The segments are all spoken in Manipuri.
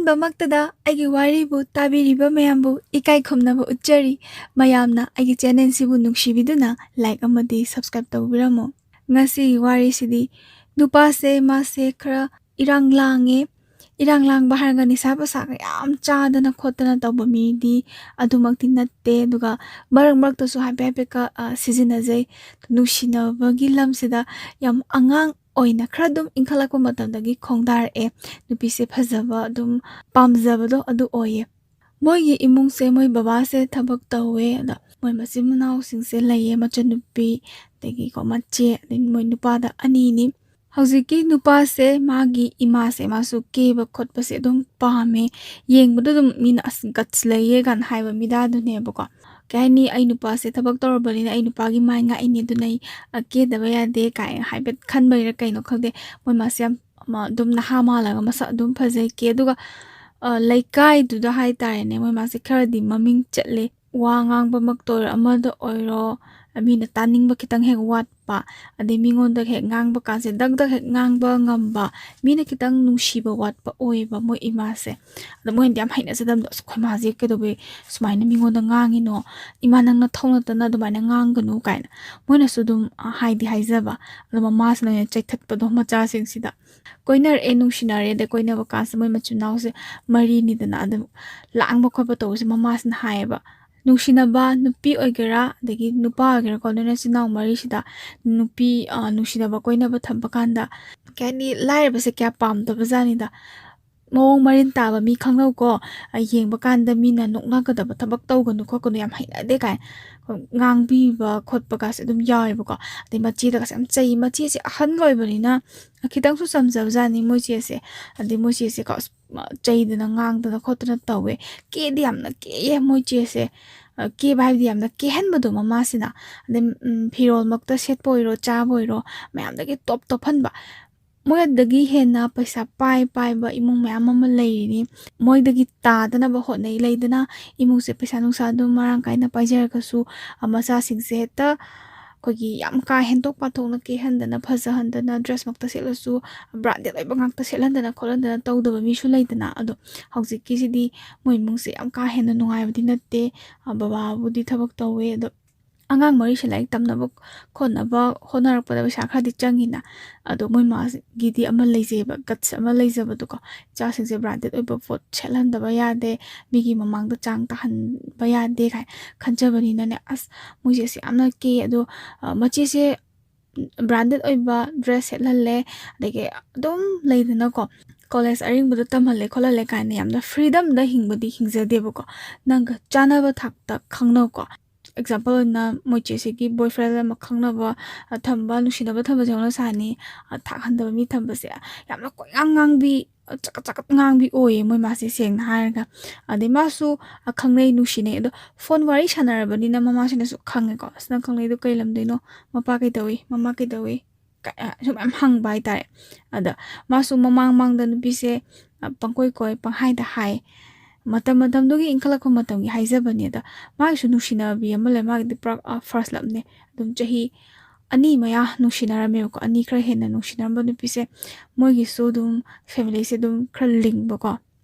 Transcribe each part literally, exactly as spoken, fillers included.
ꯑꯍꯥꯟꯕꯃꯛꯇꯗ ꯑꯩꯒꯤ ꯋꯥꯔꯤꯕꯨ ꯇꯥꯕꯤꯔꯤꯕ ꯃꯌꯥꯝꯕꯨ ꯏꯀꯥꯏ ꯈꯨꯝꯅꯕ ꯎꯠꯆꯔꯤ꯫ ꯃꯌꯥꯝꯅ ꯑꯩꯒꯤ ꯆꯦꯅꯦꯜꯁꯤꯕꯨ ꯅꯨꯡꯁꯤꯕꯤꯗꯨꯅ ꯂꯥꯏꯛ ꯑꯃꯗꯤ ꯁꯕꯁꯀ꯭ꯔꯥꯏꯕ ꯇꯧꯕꯤꯔꯝꯃꯨ꯫ ꯉꯁꯤꯒꯤ ꯋꯥꯔꯤꯁꯤꯗꯤ ꯅꯨꯄꯥꯁꯦ, ꯃꯥꯁꯦ ꯈꯔ ꯏꯔꯥꯡ ꯂꯥꯡꯉꯦ꯫ ꯏꯔꯥꯡ ꯂꯥꯡꯕ ꯍꯥꯏꯔꯒ ꯅꯤꯁꯥ ꯄꯁꯥꯒ ꯌꯥꯝ ꯆꯥꯗꯅ ꯈꯣꯠꯇꯅ ꯇꯧꯕ ꯃꯤꯗꯤ ꯑꯗꯨꯃꯛꯇꯤ ꯅꯠꯇꯦ꯫ ꯑꯗꯨꯒ ꯃꯔꯛ ꯃꯔꯛꯇꯁꯨ ꯍꯥꯏꯐꯦꯠ ꯍꯥꯏꯐꯦꯠꯀ, ꯑ, ꯁꯤꯖꯤꯟꯅꯖꯩ꯫ ꯅꯨꯡꯁꯤꯅꯕꯒꯤ ꯂꯝꯁꯤꯗ ꯌꯥꯝ ꯑꯉꯥꯡ ꯑꯣꯏꯅ ꯈꯔ ꯑꯗꯨꯝ ꯏꯟꯈꯠꯂꯛꯄ ꯃꯇꯝꯗꯒꯤ ꯈꯣꯡꯗꯥꯔꯛꯑꯦ꯫ ꯅꯨꯄꯤꯁꯦ ꯐꯖꯕ, ꯑꯗꯨꯝ ꯄꯥꯝꯖꯕꯗꯣ ꯑꯗꯨ ꯑꯣꯏꯌꯦ꯫ ꯃꯣꯏꯒꯤ ꯏꯃꯨꯡꯁꯦ, ꯃꯣꯏ ꯕꯕꯥꯁꯦ ꯊꯕꯛ ꯇꯧꯋꯦ꯫ ꯑꯗ ꯃꯣꯏ ꯃꯆꯤꯟ ꯃꯅꯥꯎꯁꯤꯡꯁꯦ ꯂꯩꯌꯦ, ꯃꯆꯟꯅꯨꯄꯤ, ꯑꯗꯒꯤꯀꯣ ꯃꯆꯦ, ꯑꯗꯩ ꯃꯣꯏ ꯅꯨꯄꯥꯗ ꯑꯅꯤꯅꯤ꯫ ꯍꯧꯖꯤꯛꯀꯤ ꯅꯨꯄꯥꯁꯦ, ꯃꯥꯒꯤ ꯏꯃꯥꯁꯦ, ꯃꯥꯁꯨ ꯀꯦꯕ ꯈꯣꯠꯄꯁꯦ ꯑꯗꯨꯝ ꯄꯥꯝꯃꯦ꯫ ꯌꯦꯡꯕꯗ ꯑꯗꯨꯝ ꯃꯤꯅ "ꯑꯁ, ꯒꯠꯁ ꯂꯩꯌꯦ" ꯀꯥꯏꯅ ꯍꯥꯏꯕ ꯃꯤꯗꯥꯗꯨꯅꯦꯕꯀꯣ꯫ ꯀꯩ ꯍꯥꯏꯅꯤ, "ꯑꯩ ꯅꯨꯄꯥꯁꯦ ꯊꯕꯛ ꯇꯧꯔꯕꯅꯤꯅ ꯑꯩ ꯅꯨꯄꯥꯒꯤ ꯃꯥꯏ ꯉꯥꯛꯏꯅꯦ, ꯑꯗꯨꯅ ꯑꯩ, ꯑ, ꯀꯦꯗꯕ ꯌꯥꯗꯦ" ꯀꯥꯏꯅ ꯍꯥꯏꯐꯦꯠ ꯈꯟꯕꯩꯔꯥ ꯀꯩꯅꯣ ꯈꯪꯗꯦ, ꯃꯣꯏ ꯃꯥꯁꯦ ꯌꯥꯝ, ꯑꯃ, ꯑꯗꯨꯝ ꯅꯍꯥ ꯃꯥꯜꯂꯒ ꯃꯁꯛ ꯑꯗꯨꯝ ꯐꯖꯩ ꯀꯦ꯫ ꯑꯗꯨꯒ, ꯑ, ꯂꯩꯀꯥꯏꯗꯨꯗ ꯍꯥꯏꯇꯥꯔꯦꯅꯦ, ꯃꯣꯏ ꯃꯥꯁꯦ ꯈꯔꯗꯤ ꯃꯃꯤꯡ ꯆꯠꯂꯦ꯫ ꯋꯥ ꯉꯥꯡꯕꯃꯛꯇ ꯑꯣꯏꯔꯣ, ꯑꯃꯗ ꯑꯣꯏꯔꯣ, ꯃꯤꯅ ꯇꯥꯅꯤꯡꯕ ꯈꯤꯇꯪ ꯍꯦꯛ ꯋꯥꯠꯄ, ꯑꯗꯩ ꯃꯤꯉꯣꯟꯗ ꯍꯦꯛ ꯉꯥꯡꯕ ꯀꯥꯟꯁꯦ ꯗꯛ ꯗꯛ ꯍꯦꯛ ꯉꯥꯡꯕ ꯉꯝꯕ, ꯃꯤꯅ ꯈꯤꯇꯪ ꯅꯨꯡꯁꯤꯕ ꯋꯥꯠꯄ ꯑꯣꯏꯌꯦꯕ ꯃꯣꯏ ꯏꯃꯥꯁꯦ꯫ ꯑꯗꯣ ꯃꯣꯏꯅꯗꯤ ꯌꯥꯝ ꯍꯩꯅꯖꯗꯕꯗꯣ, "ꯑꯁ, ꯑꯩꯈꯣꯏ ꯃꯥꯁꯦ ꯀꯩꯗꯧꯕꯩ ꯁꯨꯃꯥꯏꯅ ꯃꯤꯉꯣꯟꯗ ꯉꯥꯡꯉꯤꯅꯣ? ꯏꯃꯥ, ꯅꯪ ꯅꯊꯧ ꯅꯠꯇꯅ ꯑꯗꯨꯃꯥꯏꯅ ꯉꯥꯡꯒꯅꯨ" ꯀꯥꯏꯅ꯫ ꯃꯣꯏꯅꯁꯨ ꯑꯗꯨꯝ, ꯑ, ꯍꯥꯏꯗꯤ ꯍꯥꯏꯖꯕ꯫ ꯑꯗꯣ ꯃꯃꯥꯁꯤꯅ ꯑꯣꯏꯅ ꯆꯩꯊꯠꯄꯗꯣ ꯃꯆꯥꯁꯤꯡꯁꯤꯗ꯫ ꯀꯣꯏꯅꯔꯛꯑꯦ, ꯅꯨꯡꯁꯤꯅꯔꯦ꯫ ꯑꯗꯩ ꯀꯣꯏꯅꯕ ꯀꯥꯟꯁꯤꯗ ꯃꯣꯏ ꯃꯆꯤꯟ ꯃꯅꯥꯎꯁꯦ ꯃꯔꯤꯅꯤꯗꯅ, ꯑꯗꯨꯝ ꯂꯥꯡꯕ ꯈꯣꯠꯄ ꯇꯧꯕꯁꯦ ꯃꯃꯥꯁꯤꯅ ꯍꯥꯏꯌꯦꯕ, "ꯅꯨꯡꯁꯤꯅꯕ ꯅꯨꯄꯤ ꯑꯣꯏꯒꯦꯔꯥ, ꯑꯗꯒꯤ ꯅꯨꯄꯥ ꯑꯣꯏꯒꯦꯔꯥꯀꯣ, ꯅꯣꯏ ꯅꯆꯤꯟ ꯅꯅꯥꯎ ꯃꯔꯤꯁꯤꯗ ꯅꯨꯄꯤ, ꯑ, ꯅꯨꯡꯁꯤꯅꯕ ꯀꯣꯏꯅꯕ ꯊꯝꯕ ꯀꯥꯟꯗ, ꯀꯩ ꯍꯥꯏꯅꯤ, ꯂꯥꯏꯔꯕꯁꯦ ꯀꯌꯥ ꯄꯥꯝꯗꯕ ꯖꯥꯠꯅꯤꯗ꯫ ꯃꯑꯣꯡ ꯃꯔꯤꯟ ꯇꯥꯕ ꯃꯤ ꯈꯪꯅꯧꯀꯣ, ꯑ, ꯌꯦꯡꯕ ꯀꯥꯟꯗ ꯃꯤꯅ ꯅꯣꯛꯅꯒꯗꯕ ꯊꯕꯛ ꯇꯧꯒꯅꯨ ꯈꯣꯠꯀꯅꯨ, ꯌꯥꯝ ꯍꯩꯅꯗꯦ" ꯀꯥꯏꯅ ꯉꯥꯡꯕꯤꯕ ꯈꯣꯠꯄꯒꯁꯦ ꯑꯗꯨꯝ ꯌꯥꯎꯋꯦꯕꯀꯣ꯫ ꯑꯗꯩ ꯃꯆꯦꯗꯒꯁꯦ ꯌꯥꯝ ꯆꯩ, ꯃꯆꯦꯁꯦ ꯑꯍꯟꯒ ꯑꯣꯏꯕꯅꯤꯅ ꯈꯤꯇꯪꯁꯨ ꯆꯝꯖꯕ ꯖꯥꯠꯅꯤ ꯃꯣꯏ ꯆꯦꯁꯦ꯫ ꯑꯗꯩ ꯃꯣꯏ ꯆꯦꯁꯦꯀꯣ, ꯑꯁ, ꯃ-, ꯆꯩꯗꯅ ꯉꯥꯡꯗꯅ ꯈꯣꯠꯇꯅ ꯇꯧꯋꯦ꯫ ꯀꯦꯗꯤ ꯌꯥꯝꯅ ꯀꯦꯌꯦ ꯃꯣꯏ ꯆꯦꯁꯦ꯫ ꯑ, ꯀꯦꯕ ꯍꯥꯏꯕꯗꯤ ꯌꯥꯝꯅ ꯀꯦꯍꯟꯕꯗꯣ ꯃꯃꯥꯁꯤꯅ꯫ ꯑꯗꯩ, ꯎꯝ, ꯐꯤꯔꯣꯜꯃꯛꯇ ꯁꯦꯠꯄ ꯑꯣꯏꯔꯣ, ꯆꯥꯕ ꯑꯣꯏꯔꯣ, ꯃꯌꯥꯝꯗꯒꯤ ꯇꯣꯞ ꯇꯣꯞꯍꯟꯕ꯫ ꯃꯣꯏ ꯑꯗꯨꯗꯒꯤ ꯍꯦꯟꯅ ꯄꯩꯁꯥ ꯄꯥꯏ ꯄꯥꯏꯕ ꯏꯃꯨꯡ ꯃꯌꯥꯝ ꯑꯃ ꯂꯩꯔꯤꯅꯤ꯫ ꯃꯣꯏꯗꯒꯤ ꯇꯥꯗꯅꯕ ꯍꯣꯠꯅꯩ꯫ ꯂꯩꯗꯅ, ꯏꯃꯨꯡꯁꯦ ꯄꯩꯁꯥ ꯅꯨꯡꯁꯥ ꯑꯗꯨꯝ ꯃꯔꯥꯡ ꯀꯥꯏꯅ ꯄꯥꯏꯖꯔꯒꯁꯨ, ꯑ, ꯃꯆꯥꯁꯤꯡꯁꯦ ꯍꯦꯛꯇ ꯑꯩꯈꯣꯏꯒꯤ ꯌꯥꯝ ꯀꯥ ꯍꯦꯟꯗꯣꯛ ꯄꯥꯊꯣꯛꯅ ꯀꯦꯍꯟꯗꯅ, ꯐꯖꯍꯟꯗꯅ, ꯗ꯭ꯔꯦꯁꯃꯛꯇ ꯁꯦꯠꯂꯁꯨ ꯕ꯭ꯔꯥꯟꯗꯦꯗ ꯑꯣꯏꯕ ꯉꯥꯛꯇ ꯁꯦꯠꯍꯟꯗꯅ ꯈꯣꯠꯍꯟꯗꯅ ꯇꯧꯗꯕ ꯃꯤꯁꯨ ꯂꯩꯗꯅ꯫ ꯑꯗꯣ ꯍꯧꯖꯤꯛꯀꯤꯁꯤꯗꯤ ꯃꯣꯏ ꯏꯃꯨꯡꯁꯦ ꯌꯥꯝ ꯀꯥ ꯍꯦꯟꯅ ꯅꯨꯡꯉꯥꯏꯕꯗꯤ ꯅꯠꯇꯦ꯫ ꯑ, ꯕꯕꯥꯕꯨꯗꯤ ꯊꯕꯛ ꯇꯧꯋꯦ, ꯑꯗꯣ ꯑꯉꯥꯡ ꯃꯔꯤꯁꯦ ꯂꯥꯏꯔꯤꯛ ꯇꯝꯅꯕ ꯈꯣꯠꯅꯕ ꯍꯣꯠꯅꯔꯛꯄꯗ ꯄꯩꯁꯥ ꯈꯔꯗꯤ ꯆꯪꯉꯤꯅ꯫ ꯑꯗꯣ ꯃꯣꯏ ꯃꯥꯒꯤꯗꯤ ꯑꯃ ꯂꯩꯖꯩꯕ, ꯒꯠꯁ ꯑꯃ ꯂꯩꯖꯕꯗꯣꯀꯣ꯫ ꯏꯆꯥꯁꯤꯡꯁꯦ ꯕ꯭ꯔꯥꯟꯗꯦꯗ ꯑꯣꯏꯕ ꯄꯣꯠ ꯁꯦꯠꯍꯟꯗꯕ ꯌꯥꯗꯦ, ꯃꯤꯒꯤ ꯃꯃꯥꯡꯗ ꯆꯥꯡ ꯇꯥꯍꯟꯕ ꯌꯥꯗꯦ ꯀꯥꯏ ꯈꯟꯖꯕꯅꯤꯅꯅꯦ꯫ ꯑꯁ, ꯃꯣꯏꯁꯦ ꯑꯁ ꯌꯥꯝꯅ ꯀꯦ꯫ ꯑꯗꯣ, ꯑ, ꯃꯆꯦꯁꯦ ꯕ꯭ꯔꯥꯟꯗꯦꯗ ꯑꯣꯏꯕ ꯗ꯭ꯔꯦꯁ ꯁꯦꯠꯍꯜꯂꯦ, ꯑꯗꯒꯤ ꯑꯗꯨꯝ ꯂꯩꯗꯅꯀꯣ, ꯀꯣꯂꯦꯖ ꯑꯔꯤꯡꯕꯗ ꯇꯝꯍꯜꯂꯦ ꯈꯣꯠꯍꯜꯂꯦ ꯀꯥꯏꯅ ꯌꯥꯝꯅ ꯐ꯭ꯔꯤꯗꯝꯗ ꯍꯤꯡꯕꯗꯤ ꯍꯤꯡꯖꯗꯦꯕꯀꯣ꯫ ꯅꯪꯒ ꯆꯥꯅꯕ ꯊꯥꯛꯇ ꯈꯪꯅꯧꯀꯣ꯫ ꯑꯦꯛꯖꯥꯝꯄꯜ ꯑꯣꯏꯅ ꯃꯣꯏ ꯆꯦꯁꯤꯒꯤ ꯕꯣꯏ ꯐ꯭ꯔꯦꯟ ꯑꯃ ꯈꯪꯅꯕ, ꯑ, ꯊꯝꯕ, ꯅꯨꯡꯁꯤꯅꯕ ꯊꯝꯕꯁꯦ ꯍꯧꯅ ꯁꯥꯅꯤ꯫ ꯑ, ꯊꯥꯛ ꯍꯟꯗꯕ ꯃꯤ ꯊꯝꯕꯁꯦ ꯌꯥꯝꯅ ꯀꯣꯏꯉꯥꯡ ꯉꯥꯡꯕꯤ, ꯑ, ꯆꯀꯠ ꯆꯀꯠ ꯉꯥꯡꯕꯤ ꯑꯣꯏꯌꯦ ꯃꯣꯏ ꯃꯥꯁꯦ, ꯁꯦꯡꯅ ꯍꯥꯏꯔꯒ꯫ ꯑꯗꯩ ꯃꯥꯁꯨ, ꯑ, ꯈꯪꯅꯩ, ꯅꯨꯡꯁꯤꯅꯩ꯫ ꯑꯗꯣ ꯐꯣꯟ ꯋꯥꯔꯤ ꯁꯥꯟꯅꯔꯕꯅꯤꯅ ꯃꯃꯥꯁꯤꯅꯁꯨ ꯈꯪꯉꯦꯀꯣ, "ꯑꯁ, ꯅꯪ ꯈꯪꯅꯩꯗꯣ ꯀꯩ ꯂꯝꯗꯩꯅꯣ? ꯃꯄꯥ ꯀꯩꯗꯧꯏ? ꯃꯃꯥ ꯀꯩꯗꯧꯏ?" ꯀ-, ꯑ, ꯁꯨꯝ ꯌꯥꯝ ꯍꯪꯕ ꯍꯥꯏꯇꯥꯔꯦ꯫ ꯑꯗ ꯃꯥꯁꯨ ꯃꯃꯥꯡ ꯃꯃꯥꯡꯗ ꯅꯨꯄꯤꯁꯦ, ꯑ, ꯄꯪꯀꯣꯏ ꯀꯣꯏ, ꯄꯪꯍꯥꯏꯗ ꯍꯥꯏ꯫ ꯃꯇꯝ ꯃꯇꯝꯗꯨꯒꯤ ꯏꯟꯈꯠꯂꯛꯄ ꯃꯇꯝꯒꯤ ꯍꯥꯏꯖꯕꯅꯦ꯫ ꯑꯗ ꯃꯥꯒꯤꯁꯨ ꯅꯨꯡꯁꯤꯅꯕꯤ ꯑꯃ ꯂꯩ, ꯃꯥꯒꯤꯗꯤ ꯄꯨꯔꯥ, ꯑ, ꯐꯥꯔꯁ ꯂꯞꯅꯦ꯫ ꯑꯗꯨꯝ ꯆꯍꯤ ꯑꯅꯤ ꯃꯌꯥ ꯅꯨꯡꯁꯤꯅꯔꯝꯃꯦꯕꯀꯣ, ꯑꯅꯤ ꯈꯔ ꯍꯦꯟꯅ ꯅꯨꯡꯁꯤꯅꯔꯝꯕ ꯅꯨꯄꯤꯁꯦ꯫ ꯃꯣꯏꯒꯤꯁꯨ ꯑꯗꯨꯝ ꯐꯦꯃꯤꯂꯤꯁꯦ ꯑꯗꯨꯝ ꯈꯔ ꯂꯤꯡꯕꯀꯣ,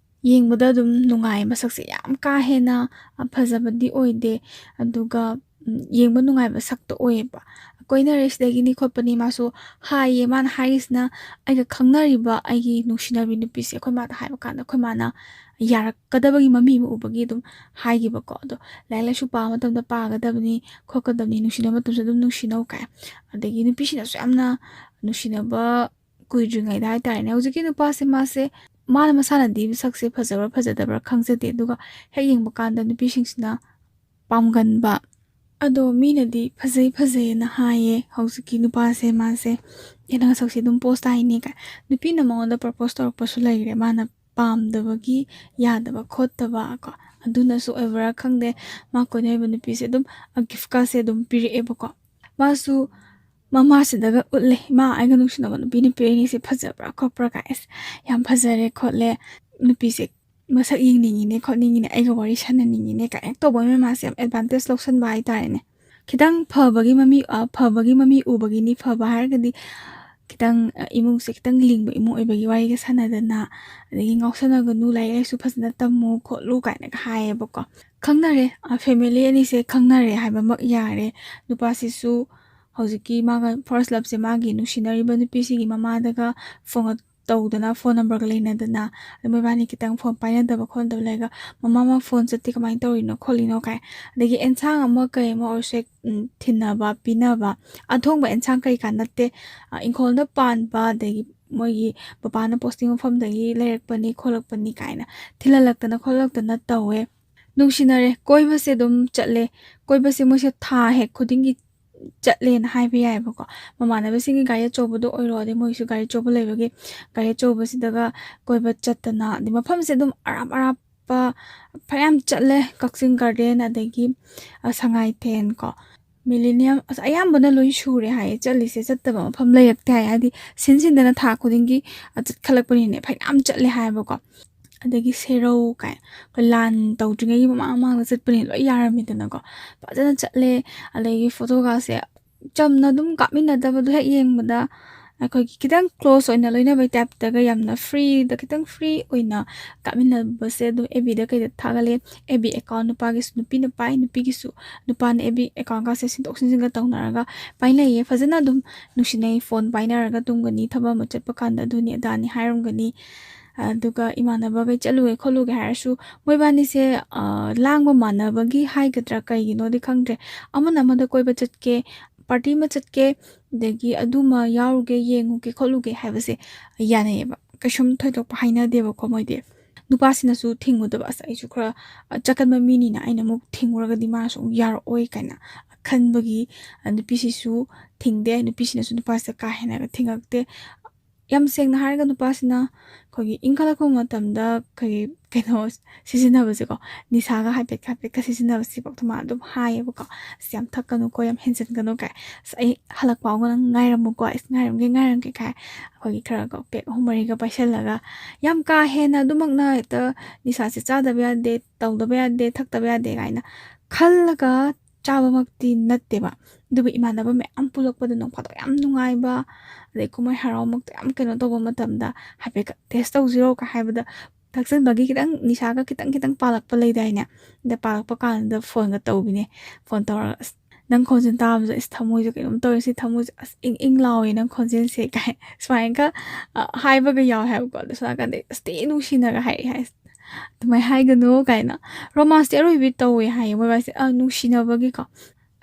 ꯌꯦꯡꯕꯗ ꯑꯗꯨꯝ ꯅꯨꯡꯉꯥꯏ꯫ ꯃꯁꯛꯁꯦ ꯌꯥꯝ ꯀꯥ ꯍꯦꯟꯅ, ꯑ, ꯐꯖꯕꯗꯤ ꯑꯣꯏꯗꯦ, ꯑꯗꯨꯒ, ꯎꯝ, ꯌꯦꯡꯕ ꯅꯨꯡꯉꯥꯏꯕ ꯁꯛꯇ ꯑꯣꯏꯌꯦꯕ꯫ ꯀꯣꯏꯅꯔꯦ, ꯁꯤꯗꯒꯤꯅꯤ ꯈꯣꯠꯄꯅꯤ꯫ ꯃꯥꯁꯨ ꯍꯥꯏꯌꯦ, ꯃꯥꯅ ꯍꯥꯏꯔꯤꯁꯤꯅ, "ꯑꯩꯒ ꯈꯪꯅꯔꯤꯕ ꯑꯩꯒꯤ ꯅꯨꯡꯁꯤꯅꯕꯤ ꯅꯨꯄꯤꯁꯦ ꯑꯩꯈꯣꯏ ꯃꯥꯗ ꯍꯥꯏꯕ ꯀꯥꯟꯗ ꯑꯩꯈꯣꯏ ꯃꯥꯅ ꯌꯥꯔꯛꯀꯗꯕꯒꯤ ꯃꯃꯤ ꯑꯃ ꯎꯕꯒꯤ ꯑꯗꯨꯝ ꯍꯥꯏꯈꯤꯕꯀꯣ꯫ ꯑꯗꯣ ꯂꯥꯏꯔꯤꯛ ꯂꯥꯏꯁꯨ ꯄꯥꯕ ꯃꯇꯝꯗ ꯄꯥꯒꯗꯕꯅꯤ ꯈꯣꯠꯀꯗꯕꯅꯤ, ꯅꯨꯡꯁꯤꯅꯕ ꯃꯇꯝꯁꯨ ꯑꯗꯨꯝ ꯅꯨꯡꯁꯤꯅꯧ" ꯀꯥꯏ꯫ ꯑꯗꯒꯤ ꯅꯨꯄꯤꯁꯤꯅꯁꯨ ꯌꯥꯝꯅ ꯅꯨꯡꯁꯤꯅꯕ ꯀꯨꯏꯗ꯭ꯔꯤꯉꯩꯗ ꯍꯥꯏꯇꯥꯔꯦꯅꯦ, ꯍꯧꯖꯤꯛꯀꯤ ꯅꯨꯄꯥꯁꯦ, ꯃꯥꯁꯦ, ꯃꯥꯅ ꯃꯁꯥꯅꯗꯤ ꯃꯁꯛꯁꯦ ꯐꯖꯕ꯭ꯔꯥ ꯐꯖꯗꯕ꯭ꯔꯥ ꯈꯪꯖꯗꯦ, ꯑꯗꯨꯒ ꯍꯦꯛ ꯌꯦꯡꯕ ꯀꯥꯟꯗ ꯅꯨꯄꯤꯁꯤꯡꯁꯤꯅ ꯄꯥꯝꯒꯟꯕ꯫ ꯑꯗꯣ ꯃꯤꯅꯗꯤ "ꯐꯖꯩ, ꯐꯖꯩꯅ" ꯍꯥꯏꯌꯦ ꯍꯧꯖꯤꯛꯀꯤ ꯅꯨꯄꯥꯁꯦ, ꯃꯥꯁꯦ, "ꯑꯦ, ꯅꯪ ꯁꯛꯁꯦ ꯑꯗꯨꯝ ꯄꯣꯁ ꯇꯥꯏꯅꯦ" ꯀꯥꯏ꯫ ꯅꯨꯄꯤꯅ ꯃꯉꯣꯟꯗ ꯄ꯭ꯔꯄꯣꯁ ꯇꯧꯔꯛꯄꯁꯨ ꯂꯩꯔꯦ, ꯃꯥꯅ ꯄꯥꯝꯗꯕꯒꯤ ꯌꯥꯗꯕ ꯈꯣꯠꯇꯕ ꯀꯣ, ꯑꯗꯨꯅꯁꯨ ꯑꯣꯏꯕ꯭ꯔꯥ ꯈꯪꯗꯦ, ꯃꯥ ꯀꯣꯏꯅꯔꯤꯕ ꯅꯨꯄꯤꯁꯦ ꯑꯗꯨꯝ, ꯑ, ꯒꯤꯐꯀꯥꯁꯦ ꯑꯗꯨꯝ ꯄꯤꯔꯛꯑꯦꯕꯀꯣ꯫ ꯃꯥꯁꯨ ꯃꯃꯥꯁꯤꯗꯒ ꯎꯠꯂꯦ, "ꯏꯃꯥ, ꯑꯩꯒ ꯅꯨꯡꯁꯤꯅꯕ ꯅꯨꯄꯤꯅ ꯄꯤꯔꯛꯏꯅꯦ, ꯁꯤ ꯐꯖꯕ꯭ꯔꯥ ꯈꯣꯠꯄ꯭ꯔꯥ?" ꯀꯥꯏ꯫ "ꯑꯁ, ꯌꯥꯝ ꯐꯖꯔꯦ ꯈꯣꯠꯂꯦ, ꯅꯨꯄꯤꯁꯦ ꯃꯁꯛ ꯌꯦꯡꯅꯤꯡꯉꯤꯅꯦ ꯈꯣꯠꯅꯤꯡꯉꯤꯅꯦ, ꯑꯩꯒ ꯋꯥꯔꯤ ꯁꯥꯟꯅꯅꯤꯡꯉꯤꯅꯦ" ꯀꯥꯏꯅ ꯇꯧꯕ ꯃꯃꯥꯁꯦ ꯌꯥꯝ ꯑꯦꯗꯚꯥꯟꯇꯦꯖ ꯂꯧꯁꯟꯕ ꯍꯥꯏꯇꯥꯔꯦꯅꯦ꯫ ꯈꯤꯇꯪ ꯐꯕꯒꯤ ꯃꯃꯤ, ꯑ, ꯐꯕꯒꯤ ꯃꯃꯤ ꯎꯕꯒꯤꯅꯤ꯫ ꯐꯕ ꯍꯥꯏꯔꯒꯗꯤ ꯈꯤꯇꯪ, ꯑ, ꯏꯃꯨꯡꯁꯦ ꯈꯤꯇꯪ ꯂꯤꯡꯕ ꯏꯃꯨꯡ ꯑꯣꯏꯕꯒꯤ ꯋꯥꯔꯤꯒ ꯁꯥꯟꯅꯗꯅ, ꯑꯗꯒꯤ ꯉꯥꯎꯁꯟꯅꯒꯅꯨ, ꯂꯥꯏꯔꯤꯛ ꯂꯥꯏꯁꯨ ꯐꯖꯅ ꯇꯝꯃꯨ ꯈꯣꯠꯂꯨ ꯀꯥꯏꯅꯒ ꯍꯥꯏꯌꯦꯕꯀꯣ꯫ ꯈꯪꯅꯔꯦ, ꯑ, family ꯑꯅꯤꯁꯦ ꯈꯪꯅꯔꯦ ꯍꯥꯏꯕꯃꯛ ꯌꯥꯔꯦ꯫ ꯅꯨꯄꯥꯁꯤꯁꯨ ꯍꯧꯖꯤꯛꯀꯤ ꯃꯥꯒ first loveꯁꯦ, ꯃꯥꯒꯤ ꯅꯨꯡꯁꯤꯅꯔꯤꯕ ꯅꯨꯄꯤꯁꯤꯒꯤ ꯃꯃꯥꯗꯒ ꯐꯣꯟꯒ ꯇꯧꯗꯅ, ꯐꯣꯟ ꯅꯝꯕꯔꯒ ꯂꯩꯅꯗꯅ, ꯑꯗꯩ ꯃꯣꯏꯕꯥꯅꯤ ꯈꯤꯇꯪ ꯐꯣꯟ ꯄꯥꯏꯅꯗꯕ ꯈꯣꯠꯅꯗꯕ ꯂꯩꯔꯒ, "ꯃꯃꯥ, ꯃꯥ ꯐꯣꯟ ꯆꯠꯇꯦ, ꯀꯃꯥꯏꯅ ꯇꯧꯔꯤꯅꯣ ꯈꯣꯠꯂꯤꯅꯣ?" ꯀꯥꯏ꯫ ꯑꯗꯒꯤ ꯑꯦꯟꯁꯥꯡ ꯑꯃ ꯀꯩ ꯑꯃ ꯑꯣꯏꯔꯁꯨ ꯍꯦꯛ, ꯎꯝ, ꯊꯤꯟꯅꯕ, ꯄꯤꯅꯕ꯫ ꯑꯊꯣꯡꯕ ꯑꯦꯟꯁꯥꯡ ꯀꯩꯀꯥ ꯅꯠꯇꯦ, ꯑ, ꯏꯪꯈꯣꯜꯗ ꯄꯥꯟꯕ, ꯑꯗꯒꯤ ꯃꯣꯏꯒꯤ ꯄꯄꯥꯅ posting ꯃꯐꯝꯗꯒꯤ ꯂꯩꯔꯛꯄꯅꯤ ꯈꯣꯠꯂꯛꯄꯅꯤ ꯀꯥꯏꯅ ꯊꯤꯜꯍꯜꯂꯛꯇꯅ ꯈꯣꯠꯂꯛꯇꯅ ꯇꯧꯋꯦ꯫ ꯅꯨꯡꯁꯤꯅꯔꯦ, ꯀꯣꯏꯕꯁꯦ ꯑꯗꯨꯝ ꯆꯠꯂꯦ꯫ ꯀꯣꯏꯕꯁꯦ ꯃꯣꯏꯁꯦ ꯊꯥ ꯍꯦꯛ ꯈꯨꯗꯤꯡꯒꯤ ꯆꯠꯂꯦꯅ ꯍꯥꯏꯕ ꯌꯥꯏꯑꯕꯀꯣ꯫ ꯃꯃꯥꯟꯅꯕꯁꯤꯡꯒꯤ ꯒꯥꯔꯤ ꯑꯆꯧꯕꯗꯣ ꯑꯣꯏꯔꯣ, ꯑꯗꯩ ꯃꯣꯏꯁꯨ ꯒꯥꯔꯤ ꯑꯆꯧꯕ ꯂꯩꯕꯒꯤ ꯒꯥꯔꯤ ꯑꯆꯧꯕꯁꯤꯗꯒ ꯀꯣꯏꯕ ꯆꯠꯇꯅ, ꯑꯗꯩ ꯃꯐꯝꯁꯦ ꯑꯗꯨꯝ ꯑꯔꯥꯞ ꯑꯔꯥꯞꯄ ꯐꯅꯌꯥꯝ ꯆꯠꯂꯦ꯫ ꯀꯛꯆꯤꯡ garden, ꯑꯗꯒꯤ, ꯑ, ꯁꯉꯥꯏꯊꯦꯟ ꯀꯣ, Millennium, ꯑꯁ, ꯑꯌꯥꯝꯕꯅ ꯂꯣꯏ ꯁꯨꯔꯦ ꯍꯥꯏꯌꯦ ꯆꯠꯂꯤꯁꯦ꯫ ꯆꯠꯇꯕ ꯃꯐꯝ ꯂꯩꯔꯛꯇꯦ ꯍꯥꯏꯌꯦ꯫ ꯍꯥꯏꯗꯤ ꯁꯤꯟ ꯁꯤꯟꯗꯅ ꯊꯥ ꯈꯨꯗꯤꯡꯒꯤ, ꯑ, ꯆꯠꯈꯠꯂꯛꯄꯅꯤꯅꯦ, ꯐꯅꯌꯥꯝ ꯆꯠꯂꯦ ꯍꯥꯏꯌꯦꯕꯀꯣ꯫ ꯑꯗꯒꯤ ꯁꯦꯔꯧ ꯀꯥꯏ, ꯑꯩꯈꯣꯏ ꯂꯥꯟ ꯇꯧꯗ꯭ꯔꯤꯉꯩꯒꯤ ꯃꯃꯥꯡ ꯃꯃꯥꯡꯗ ꯆꯠꯄꯅꯤꯅ ꯂꯣꯏ ꯌꯥꯔꯝꯃꯤꯗꯅꯀꯣ꯫ ꯐꯖꯅ ꯆꯠꯂꯦ꯫ ꯑꯗꯒꯤ photoꯒꯁꯦ ꯆꯝꯅ ꯑꯗꯨꯝ ꯀꯥꯞꯃꯤꯟꯅꯗꯕꯗꯣ ꯍꯦꯛ ꯌꯦꯡꯕꯗ ꯑꯩꯈꯣꯏꯒꯤ ꯈꯤꯇꯪ close ꯑꯣꯏꯅ ꯂꯣꯏꯅꯕꯩ typeꯇꯒ, ꯌꯥꯝꯅ freeꯗ, ꯈꯤꯇꯪ free ꯑꯣꯏꯅ ꯀꯥꯞꯃꯤꯟꯅꯕꯁꯦ ꯑꯗꯨꯝ FBꯗ ꯀꯩꯗ ꯊꯥꯒꯠꯂꯦ꯫ FB account ꯅꯨꯄꯥꯒꯤꯁꯨ, ꯅꯨꯄꯤꯅ ꯄꯥꯏ, ꯅꯨꯄꯤꯒꯤꯁꯨ, ꯅꯨꯄꯥꯅ FB accountꯀꯥꯁꯦ ꯁꯤꯟꯗꯣꯛ ꯁꯤꯟꯖꯤꯟꯒ ꯇꯧꯅꯔꯒ ꯄꯥꯏꯅꯩꯌꯦ꯫ ꯐꯖꯅ ꯑꯗꯨꯝ ꯅꯨꯡꯁꯤꯅꯩ꯫ ꯐꯣꯟ ꯄꯥꯏꯅꯔꯒ ꯇꯨꯝꯒꯅꯤ, ꯊꯕꯛ ꯑꯃ ꯆꯠꯄ ꯀꯥꯟꯗ ꯑꯗꯨꯅꯤ ꯑꯗꯥꯅꯤ ꯍꯥꯏꯔꯝꯒꯅꯤ꯫ ꯑꯗꯨꯒ ꯏꯃꯥꯟꯅꯕꯈꯩ ꯆꯠꯂꯨꯒꯦ ꯈꯣꯠꯂꯨꯒꯦ ꯍꯥꯏꯔꯁꯨ, ꯃꯣꯏꯕꯥꯅꯤꯁꯦ, ꯑ, ꯂꯥꯡꯕ ꯃꯥꯟꯅꯕꯒꯤ ꯍꯥꯏꯒꯗ꯭ꯔꯥ, ꯀꯩꯒꯤꯅꯣꯗꯤ ꯈꯪꯗ꯭ꯔꯦ, ꯑꯃꯅ ꯑꯃꯗ ꯀꯣꯏꯕ ꯆꯠꯀꯦ, party ꯑꯃ ꯆꯠꯀꯦ, ꯑꯗꯒꯤ ꯑꯗꯨꯃ ꯌꯥꯎꯔꯨꯒꯦ, ꯌꯦꯡꯉꯨꯒꯦ ꯈꯣꯠꯂꯨꯒꯦ ꯍꯥꯏꯕꯁꯦ ꯌꯥꯅꯩꯌꯦꯕ꯫ ꯀꯩꯁꯨꯝ ꯊꯣꯏꯗꯣꯛꯄ ꯍꯥꯏꯅꯗꯦꯕꯀꯣ ꯃꯣꯏꯗꯤ꯫ ꯅꯨꯄꯥꯁꯤꯅꯁꯨ ꯊꯤꯡꯉꯨꯗꯕ, "ꯑꯁ, ꯑꯩꯁꯨ ꯈꯔ, ꯑ, ꯆꯀꯟꯕ ꯃꯤꯅꯤꯅ ꯑꯩꯅ ꯑꯃꯨꯛ ꯊꯤꯡꯉꯨꯔꯒꯗꯤ ꯃꯥꯁꯨ ꯑꯃꯨꯛ ꯌꯥꯔꯛꯑꯣꯏ" ꯀꯥꯏꯅ ꯈꯟꯕꯒꯤ, ꯑ, ꯅꯨꯄꯤꯁꯤꯁꯨ ꯊꯤꯡꯗꯦ, ꯅꯨꯄꯤꯁꯤꯅꯁꯨ ꯅꯨꯄꯥꯁꯤꯗ ꯀꯥ ꯍꯦꯟꯅꯒ ꯊꯤꯡꯉꯛꯇꯦ꯫ ꯌꯥꯝ ꯁꯦꯡꯅ ꯍꯥꯏꯔꯒ ꯅꯨꯄꯥꯁꯤꯅ ꯑꯩꯈꯣꯏꯒꯤ ꯏꯟꯈꯠꯂꯛꯄ ꯃꯇꯝꯗ ꯑꯩꯈꯣꯏꯒꯤ ꯀꯩꯅꯣ ꯁꯤꯖꯤꯟꯅꯕꯁꯦꯀꯣ, ꯅꯤꯁꯥꯒ ꯍꯥꯏꯐꯦꯠ ꯍꯥꯏꯐꯦꯠꯀ ꯁꯤꯖꯤꯟꯅꯕꯁꯤꯐꯥꯎꯗ ꯃꯥ ꯑꯗꯨꯝ ꯍꯥꯏꯌꯦꯕꯀꯣ, "ꯑꯁ, ꯌꯥꯝ ꯊꯛꯀꯅꯨꯀꯣ, ꯌꯥꯝ ꯍꯦꯟꯖꯤꯟꯒꯅꯨ" ꯀꯥꯏ꯫ "ꯑꯁ, ꯑꯩ ꯍꯜꯂꯛꯄ ꯐꯥꯎꯕ ꯅꯪ ꯉꯥꯏꯔꯝꯃꯨꯀꯣ, ꯑꯁ, ꯉꯥꯏꯔꯝꯒꯦ, ꯉꯥꯏꯔꯝꯒꯦ" ꯀꯥꯏ꯫ ꯑꯩꯈꯣꯏꯒꯤ ꯈꯔ ꯀꯣ pack ꯑꯍꯨꯝ ꯃꯔꯤꯒ ꯄꯥꯏꯁꯜꯂꯒ, ꯌꯥꯝ ꯀꯥ ꯍꯦꯟꯅ ꯑꯗꯨꯃꯛꯅ ꯍꯦꯛꯇ ꯅꯤꯁꯥꯁꯦ ꯆꯥꯗꯕ ꯌꯥꯗꯦ, ꯇꯧꯗꯕ ꯌꯥꯗꯦ, ꯊꯛꯇꯕ ꯌꯥꯗꯦ ꯀꯥꯏꯅ ꯈꯜꯂꯒ ꯆꯥꯕꯃꯛꯇꯤ ꯅꯠꯇꯦꯕ꯫ ꯑꯗꯨꯕꯨ ꯏꯃꯥꯟꯅꯕ ꯃꯌꯥꯝ ꯄꯨꯜꯂꯛꯄꯗ ꯅꯣꯡ ꯐꯥꯗꯣꯛ ꯌꯥꯝ ꯅꯨꯡꯉꯥꯏꯕ, ꯑꯗꯩ ꯀꯨꯝꯍꯩ ꯍꯔꯥꯎꯃꯛꯇ ꯌꯥꯝ ꯀꯩꯅꯣ ꯇꯧꯕ ꯃꯇꯝꯗ ꯍꯥꯏꯐꯦꯠ ꯇꯦꯁ ꯇꯧꯁꯤꯔꯣ ꯀꯥꯏ ꯍꯥꯏꯕꯗ, ꯊꯛꯆꯟꯕꯒꯤ ꯈꯤꯇꯪ, ꯅꯤꯁꯥꯒ ꯈꯤꯇꯪ ꯈꯤꯇꯪ ꯄꯥꯜꯂꯛꯄ ꯂꯩꯗꯥꯏꯅꯦ? ꯑꯗ ꯄꯥꯜꯂꯛꯄ ꯀꯥꯟꯗ ꯐꯣꯟꯒ ꯇꯧꯕꯤꯅꯦ꯫ ꯐꯣꯟ ꯇꯧꯔꯒ, "ꯑꯁ, ꯅꯪ ꯈꯣꯟꯖꯦꯜ ꯇꯥꯕꯗ, ꯑꯁ, ꯊꯃꯣꯏꯁꯦ ꯀꯩꯅꯣꯝ ꯇꯧꯔꯦ, ꯁꯤ ꯊꯃꯣꯏꯁꯦ ꯑꯁ ꯏꯪ ꯏꯪ ꯂꯥꯎꯋꯦ ꯅꯪ ꯈꯣꯟꯖꯦꯜꯁꯦ" ꯀꯥꯏ ꯁꯨꯃꯥꯏꯅꯒ, ꯑ, ꯍꯥꯏꯕꯒ ꯌꯥꯎꯋꯦ ꯍꯥꯏꯕꯀꯣ꯫ ꯑꯗꯣ ꯁꯣꯝ ꯅꯥꯀꯟꯗ, "ꯑꯁ, ꯊꯤ ꯅꯨꯡꯁꯤꯅꯒ ꯍꯥꯏꯔꯛꯑꯦ" ꯍꯥꯏ꯫ "ꯑꯗꯨꯃꯥꯏꯅ ꯍꯥꯏꯒꯅꯨ" ꯀꯥꯏꯅ꯫ ꯔꯣꯃꯥꯟꯁꯇꯤ ꯑꯔꯣꯏꯕꯤ ꯇꯧꯋꯦ ꯍꯥꯏꯌꯦ ꯃꯣꯏ ꯋꯥꯁꯦ꯫ ꯑ, ꯅꯨꯡꯁꯤꯅꯕꯒꯤꯀꯣ꯫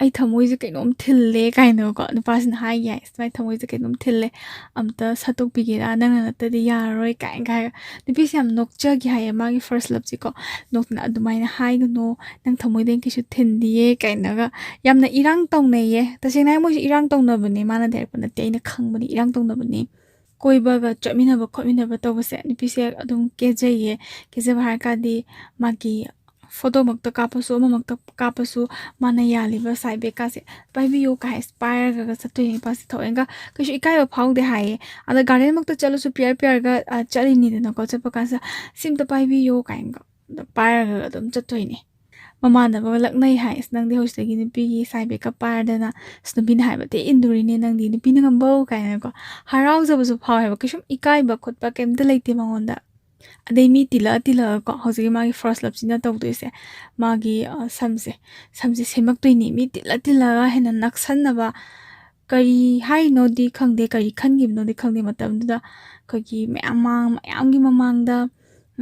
"ꯑꯩ ꯊꯃꯣꯏꯁꯦ ꯀꯩꯅꯣꯝ ꯊꯤꯜꯂꯦ" ꯀꯥꯏꯅꯀꯣ, ꯅꯨꯄꯥꯁꯤꯅ ꯍꯥꯏꯒꯤ ꯍꯥꯏ, "ꯁꯨꯃꯥꯏꯅ ꯊꯃꯣꯏꯁꯦ ꯀꯩꯅꯣꯝ ꯊꯤꯜꯂꯦ, ꯑꯝꯇ ꯁꯠꯇꯣꯛꯄꯤꯒꯦꯔꯥ, ꯅꯪꯅ ꯅꯠꯇꯗꯤ ꯌꯥꯔꯔꯣꯏ" ꯀꯥꯏꯅꯒ ꯍꯥꯏꯔꯒ꯫ ꯅꯨꯄꯤꯁꯦ ꯌꯥꯝ ꯅꯣꯛꯆꯈꯤ ꯍꯥꯏꯌꯦ ꯃꯥꯒꯤ ꯐꯥꯔꯁ ꯂꯞꯁꯤꯀꯣ꯫ ꯅꯣꯛꯇꯅ, "ꯑꯗꯨꯃꯥꯏꯅ ꯍꯥꯏꯒꯅꯨ, ꯅꯪ ꯊꯃꯣꯏꯗ ꯀꯩꯁꯨ ꯊꯤꯟꯗꯤꯌꯦ" ꯀꯥꯏꯅꯒ꯫ ꯌꯥꯝꯅ ꯏꯔꯥꯡ ꯇꯧꯅꯩꯌꯦ꯫ ꯇꯁꯦꯡꯅ ꯍꯥꯏ ꯃꯣꯏꯁꯦ ꯏꯔꯥꯡ ꯇꯧꯅꯕꯅꯦ, ꯃꯥꯅꯗꯤ ꯍꯥꯏꯔꯛꯄ ꯅꯠꯇꯦ, ꯑꯩꯅ ꯈꯪꯕꯅꯤ, ꯏꯔꯥꯡ ꯇꯧꯅꯕꯅꯤ꯫ ꯀꯣꯏꯕꯒ ꯆꯠꯃꯤꯟꯅꯕ ꯈꯣꯠꯃꯤꯟꯅꯕ ꯇꯧꯕꯁꯦ ꯅꯨꯄꯤꯁꯦ ꯑꯗꯨꯝ ꯀꯦꯖꯩꯌꯦ꯫ ꯀꯦꯖꯕ ꯍꯥꯏꯔ ꯀꯥꯟꯗꯤ ꯃꯥꯒꯤ ꯐꯣꯇꯣꯃꯛꯇ ꯀꯥꯞꯄꯁꯨ, ꯑꯃꯃꯛꯇ ꯀꯥꯞꯄꯁꯨ, ꯃꯥꯅ ꯌꯥꯜꯂꯤꯕ ꯁꯥꯏꯠ ꯕꯦꯒꯀꯥꯁꯦ "ꯄꯥꯏꯕꯤꯌꯨ" ꯀꯥꯏ ꯄꯥꯏꯔꯒ ꯆꯠꯇꯣꯏꯅꯦ ꯅꯨꯄꯥꯁꯦ꯫ ꯊꯑꯣꯏꯅꯒ ꯀꯩꯁꯨ ꯏꯀꯥꯏꯕ ꯐꯥꯎꯗꯦ ꯍꯥꯏꯌꯦ꯫ ꯑꯗ ꯒꯥꯔꯗꯦꯟꯃꯛꯇ ꯆꯠꯂꯁꯨ ꯄꯤꯌꯔ ꯄꯤꯌꯔꯒ, ꯑ, ꯆꯠꯂꯤꯅꯤꯗꯅꯀꯣ꯫ ꯆꯠꯄ ꯀꯥꯟꯁꯤꯗ, "ꯁꯤ ꯑꯝꯇ ꯄꯥꯏꯕꯤꯌꯨ" ꯀꯥꯏꯅꯒ ꯑꯗ ꯄꯥꯏꯔꯒ ꯑꯗꯨꯝ ꯆꯠꯇꯣꯏꯅꯦ꯫ ꯃꯃꯥꯟꯅꯕꯒ ꯂꯛꯅꯩ ꯍꯥꯏ, "ꯑꯁ, ꯅꯪꯗꯤ ꯍꯧꯖꯤꯛꯇꯒꯤ ꯅꯨꯄꯤꯒꯤ ꯁꯥꯏꯠ ꯕꯦꯒꯀ ꯄꯥꯏꯔꯗꯅ, ꯑꯁ, ꯅꯨꯄꯤꯅ ꯍꯥꯏꯕ ꯊꯤ ꯏꯟꯗꯣꯔꯤꯅꯦ, ꯅꯪꯗꯤ ꯅꯨꯄꯤꯅ ꯉꯝꯕꯧ" ꯀꯥꯏꯅꯀꯣ꯫ ꯍꯔꯥꯎꯖꯕꯁꯨ ꯐꯥꯎꯋꯦꯕ, ꯀꯩꯁꯨꯝ ꯏꯀꯥꯏꯕ ꯈꯣꯠꯄ ꯀꯩꯝꯇ ꯂꯩꯇꯦ ꯃꯉꯣꯟꯗ꯫ ꯑꯗꯩ ꯃꯤ ꯇꯤꯜꯂꯛꯑ ꯇꯤꯜꯂꯛꯑꯀꯣ, ꯍꯧꯖꯤꯛꯀꯤ ꯃꯥꯒꯤ ꯐꯥꯔꯁ ꯂꯞꯁꯤꯅ ꯇꯧꯗꯣꯏꯁꯦ, ꯃꯥꯒꯤ, ꯑ, ꯁꯝꯁꯦ, ꯁꯝꯁꯦ ꯁꯦꯝꯃꯛꯇꯣꯏꯅꯤ꯫ ꯃꯤ ꯇꯤꯜꯂ ꯇꯤꯜꯂꯒ ꯍꯦꯟꯅ ꯅꯛꯁꯟꯅꯕ, ꯀꯔꯤ ꯍꯥꯏꯅꯣꯗꯤ ꯈꯪꯗꯦ, ꯀꯔꯤ ꯈꯟꯈꯤꯕꯅꯣꯗꯤ ꯈꯪꯗꯦ, ꯃꯇꯝꯗꯨꯗ ꯑꯩꯈꯣꯏꯒꯤ ꯃꯌꯥꯝ ꯃꯥꯡ-, ꯃꯌꯥꯝꯒꯤ ꯃꯃꯥꯡꯗ,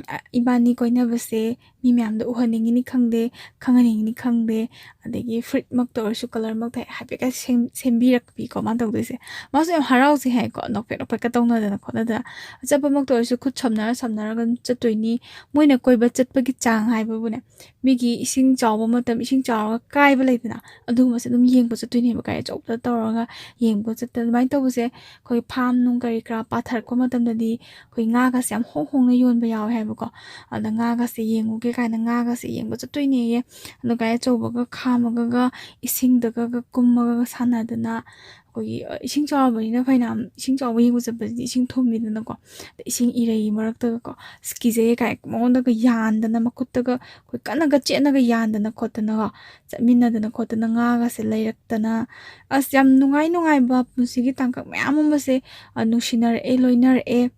ꯑ, ꯏꯕꯥꯅꯤ ꯀꯣꯏꯅꯕꯁꯦ ꯃꯤ ꯃꯌꯥꯝꯗ ꯎꯍꯟꯅꯤꯡꯉꯤꯅꯤ ꯈꯪꯗꯦ, ꯈꯪꯍꯟꯅꯤꯡꯉꯤꯅꯤ ꯈꯪꯗꯦ, ꯑꯗꯒꯤ ꯐꯨꯔꯤꯠꯃꯛꯇ ꯑꯣꯏꯔꯁꯨ ꯀꯂꯔꯃꯛꯇ ꯍꯥꯏꯐꯦꯠꯀ ꯁꯦꯝ-, ꯁꯦꯝꯕꯤꯔꯛꯄꯤꯀꯣ ꯃꯥꯅ ꯇꯧꯗꯣꯏꯁꯦ꯫ ꯃꯥꯁꯨ ꯌꯥꯝ ꯍꯔꯥꯎꯖꯩ ꯍꯥꯏꯀꯣ, ꯅꯣꯛꯐꯦꯠ ꯅꯣꯛꯐꯦꯠꯀ ꯇꯧꯅꯗꯅ ꯈꯣꯠꯅꯗꯅ꯫ ꯑꯆꯠꯄꯃꯛꯇ ꯑꯣꯏꯔꯁꯨ ꯈꯨꯠ ꯁꯝꯅꯔ ꯁꯝꯅꯔꯒ ꯑꯗꯨꯝ ꯆꯠꯇꯣꯏꯅꯤ꯫ ꯃꯣꯏꯅ ꯀꯣꯏꯕ ꯆꯠꯄꯒꯤ ꯆꯥꯡ ꯍꯥꯏꯕꯕꯨꯅꯦ, ꯃꯤꯒꯤ ꯏꯁꯤꯡ ꯆꯥꯎꯕ ꯃꯇꯝ, ꯏꯁꯤꯡ ꯆꯥꯎꯔꯒ ꯀꯥꯏꯕ ꯂꯩꯗꯅ, ꯑꯗꯨꯒꯨꯝꯕꯁꯦ ꯑꯗꯨꯝ ꯌꯦꯡꯕ ꯆꯠꯇꯣꯏꯅꯦꯕ, ꯒꯥꯔꯤ ꯑꯆꯧꯕꯗ ꯇꯧꯔꯒ ꯌꯦꯡꯕ ꯆꯠꯇꯅ꯫ ꯑꯗꯨꯃꯥꯏꯅ ꯇꯧꯕꯁꯦ ꯑꯩꯈꯣꯏ ꯐꯥꯝ ꯅꯨꯡ ꯀꯔꯤ ꯀꯔꯥ ꯄꯥꯊꯔꯛꯄ ꯃꯇꯝꯗꯗꯤ ꯑꯩꯈꯣꯏ ꯉꯥꯒꯁꯦ ꯌꯥꯝ ꯍꯣꯡ ꯍꯣꯡꯅ ꯌꯣꯟꯕ ꯌꯥꯎꯋꯦ ꯍꯥꯏꯕ꯫ ꯀꯣ꯫ ꯑꯗ ꯉꯥꯒꯁꯦ ꯌꯦꯡꯉꯨꯒꯦ ꯀꯥꯏꯅ ꯉꯥꯒꯁꯦ ꯌꯦꯡꯕ ꯆꯠꯇꯣꯏꯅꯦꯌꯦ꯫ ꯑꯗꯣ ꯒꯥꯔꯤ ꯑꯆꯧꯕꯒ ꯈꯥꯝꯃꯒ ꯏꯁꯤꯡꯗꯒ ꯀꯨꯝꯃꯒ ꯁꯥꯟꯅꯗꯅ, ꯑꯩꯈꯣꯏꯒꯤ, ꯑ, ꯏꯁꯤꯡ ꯆꯥꯎꯔꯕꯅꯤꯅ ꯐꯩꯅꯥꯝ, ꯏꯁꯤꯡ ꯆꯥꯎꯕ ꯌꯦꯡꯕ ꯆꯠꯄꯁꯤꯗꯤ ꯏꯁꯤꯡ ꯊꯨꯝꯃꯤꯗꯅꯀꯣ꯫ ꯑꯗ ꯏꯁꯤꯡ ꯏꯔꯩ ꯃꯔꯛꯇꯒꯀꯣ, ꯑꯁ, ꯀꯤꯖꯩꯌꯦ ꯀꯥꯏ ꯃꯉꯣꯟꯗꯒ ꯌꯥꯟꯗꯅ, ꯃꯈꯨꯠꯇꯒ ꯑꯩꯈꯣꯏ ꯀꯟꯅꯒ ꯆꯦꯠꯅꯒ ꯌꯥꯟꯗꯅ ꯈꯣꯠꯇꯅꯀꯣ, ꯆꯠꯃꯤꯟꯅꯗꯅ ꯈꯣꯠꯇꯅ ꯉꯥꯒꯁꯦ ꯂꯩꯔꯛꯇꯅ, ꯑꯁ, ꯌꯥꯝ ꯅꯨꯡꯉꯥꯏ ꯅꯨꯡꯉꯥꯏꯕ ꯄꯨꯟꯁꯤꯒꯤ ꯇꯥꯡꯀꯛ ꯃꯌꯥꯝ ꯑꯃꯁꯦ, ꯑ, ꯅꯨꯡꯁꯤꯅꯔꯛꯑꯦ, ꯂꯣꯏꯅꯔꯛꯑꯦ꯫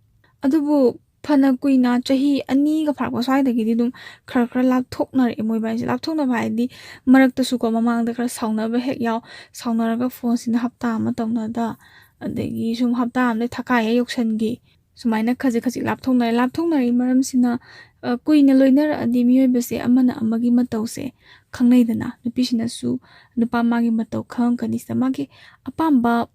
ꯑꯗꯨꯕꯨ ꯐꯅ ꯀꯨꯏꯅ, ꯆꯍꯤ ꯑꯅꯤꯒ ꯐꯥꯔꯛꯄ ꯁ꯭ꯋꯥꯏꯗꯒꯤꯗꯤ ꯑꯗꯨꯝ ꯈꯔ ꯈꯔ ꯂꯥꯞꯊꯣꯛꯅꯔꯛꯑꯦ ꯃꯣꯏꯕꯥꯅꯤꯁꯦ꯫ ꯂꯥꯞꯊꯣꯛꯅꯕ ꯍꯥꯏꯗꯤ ꯃꯔꯛꯇꯁꯨꯀꯣ, ꯃꯃꯥꯡꯗ ꯈꯔ ꯁꯥꯎꯅꯕ ꯍꯦꯛ ꯌꯥꯎ, ꯁꯥꯎꯅꯔꯒ ꯐꯣꯟꯁꯤꯅ ꯍꯞꯇꯥ ꯑꯃ ꯇꯧꯅꯗ, ꯑꯗꯒꯤ ꯁꯨꯝ ꯍꯞꯇꯥ ꯑꯃꯗ ꯊꯈꯥꯏ ꯍꯦꯛ ꯌꯧꯁꯟꯈꯤ꯫ ꯁꯨꯃꯥꯏꯅ ꯈꯖꯤꯛ ꯈꯖꯤꯛ ꯂꯥꯞꯊꯣꯛꯅꯔꯦ꯫ ꯂꯥꯞꯊꯣꯛꯅꯔꯤ ꯃꯔꯝꯁꯤꯅ, ꯑ, ꯀꯨꯏꯅ ꯂꯣꯏꯅꯔꯛꯑꯗꯤ ꯃꯤꯑꯣꯏꯕꯁꯦ ꯑꯃꯅ ꯑꯃꯒꯤ ꯃꯇꯧꯁꯦ ꯈꯪꯅꯩꯗꯅ꯫ ꯅꯨꯄꯤꯁꯤꯅꯁꯨ ꯅꯨꯄꯥ ꯃꯥꯒꯤ ꯃꯇꯧ ꯈꯪꯉꯛꯀꯅꯤ꯫ ꯁꯤꯗ ꯃꯥꯒꯤ ꯑꯄꯥꯝꯕ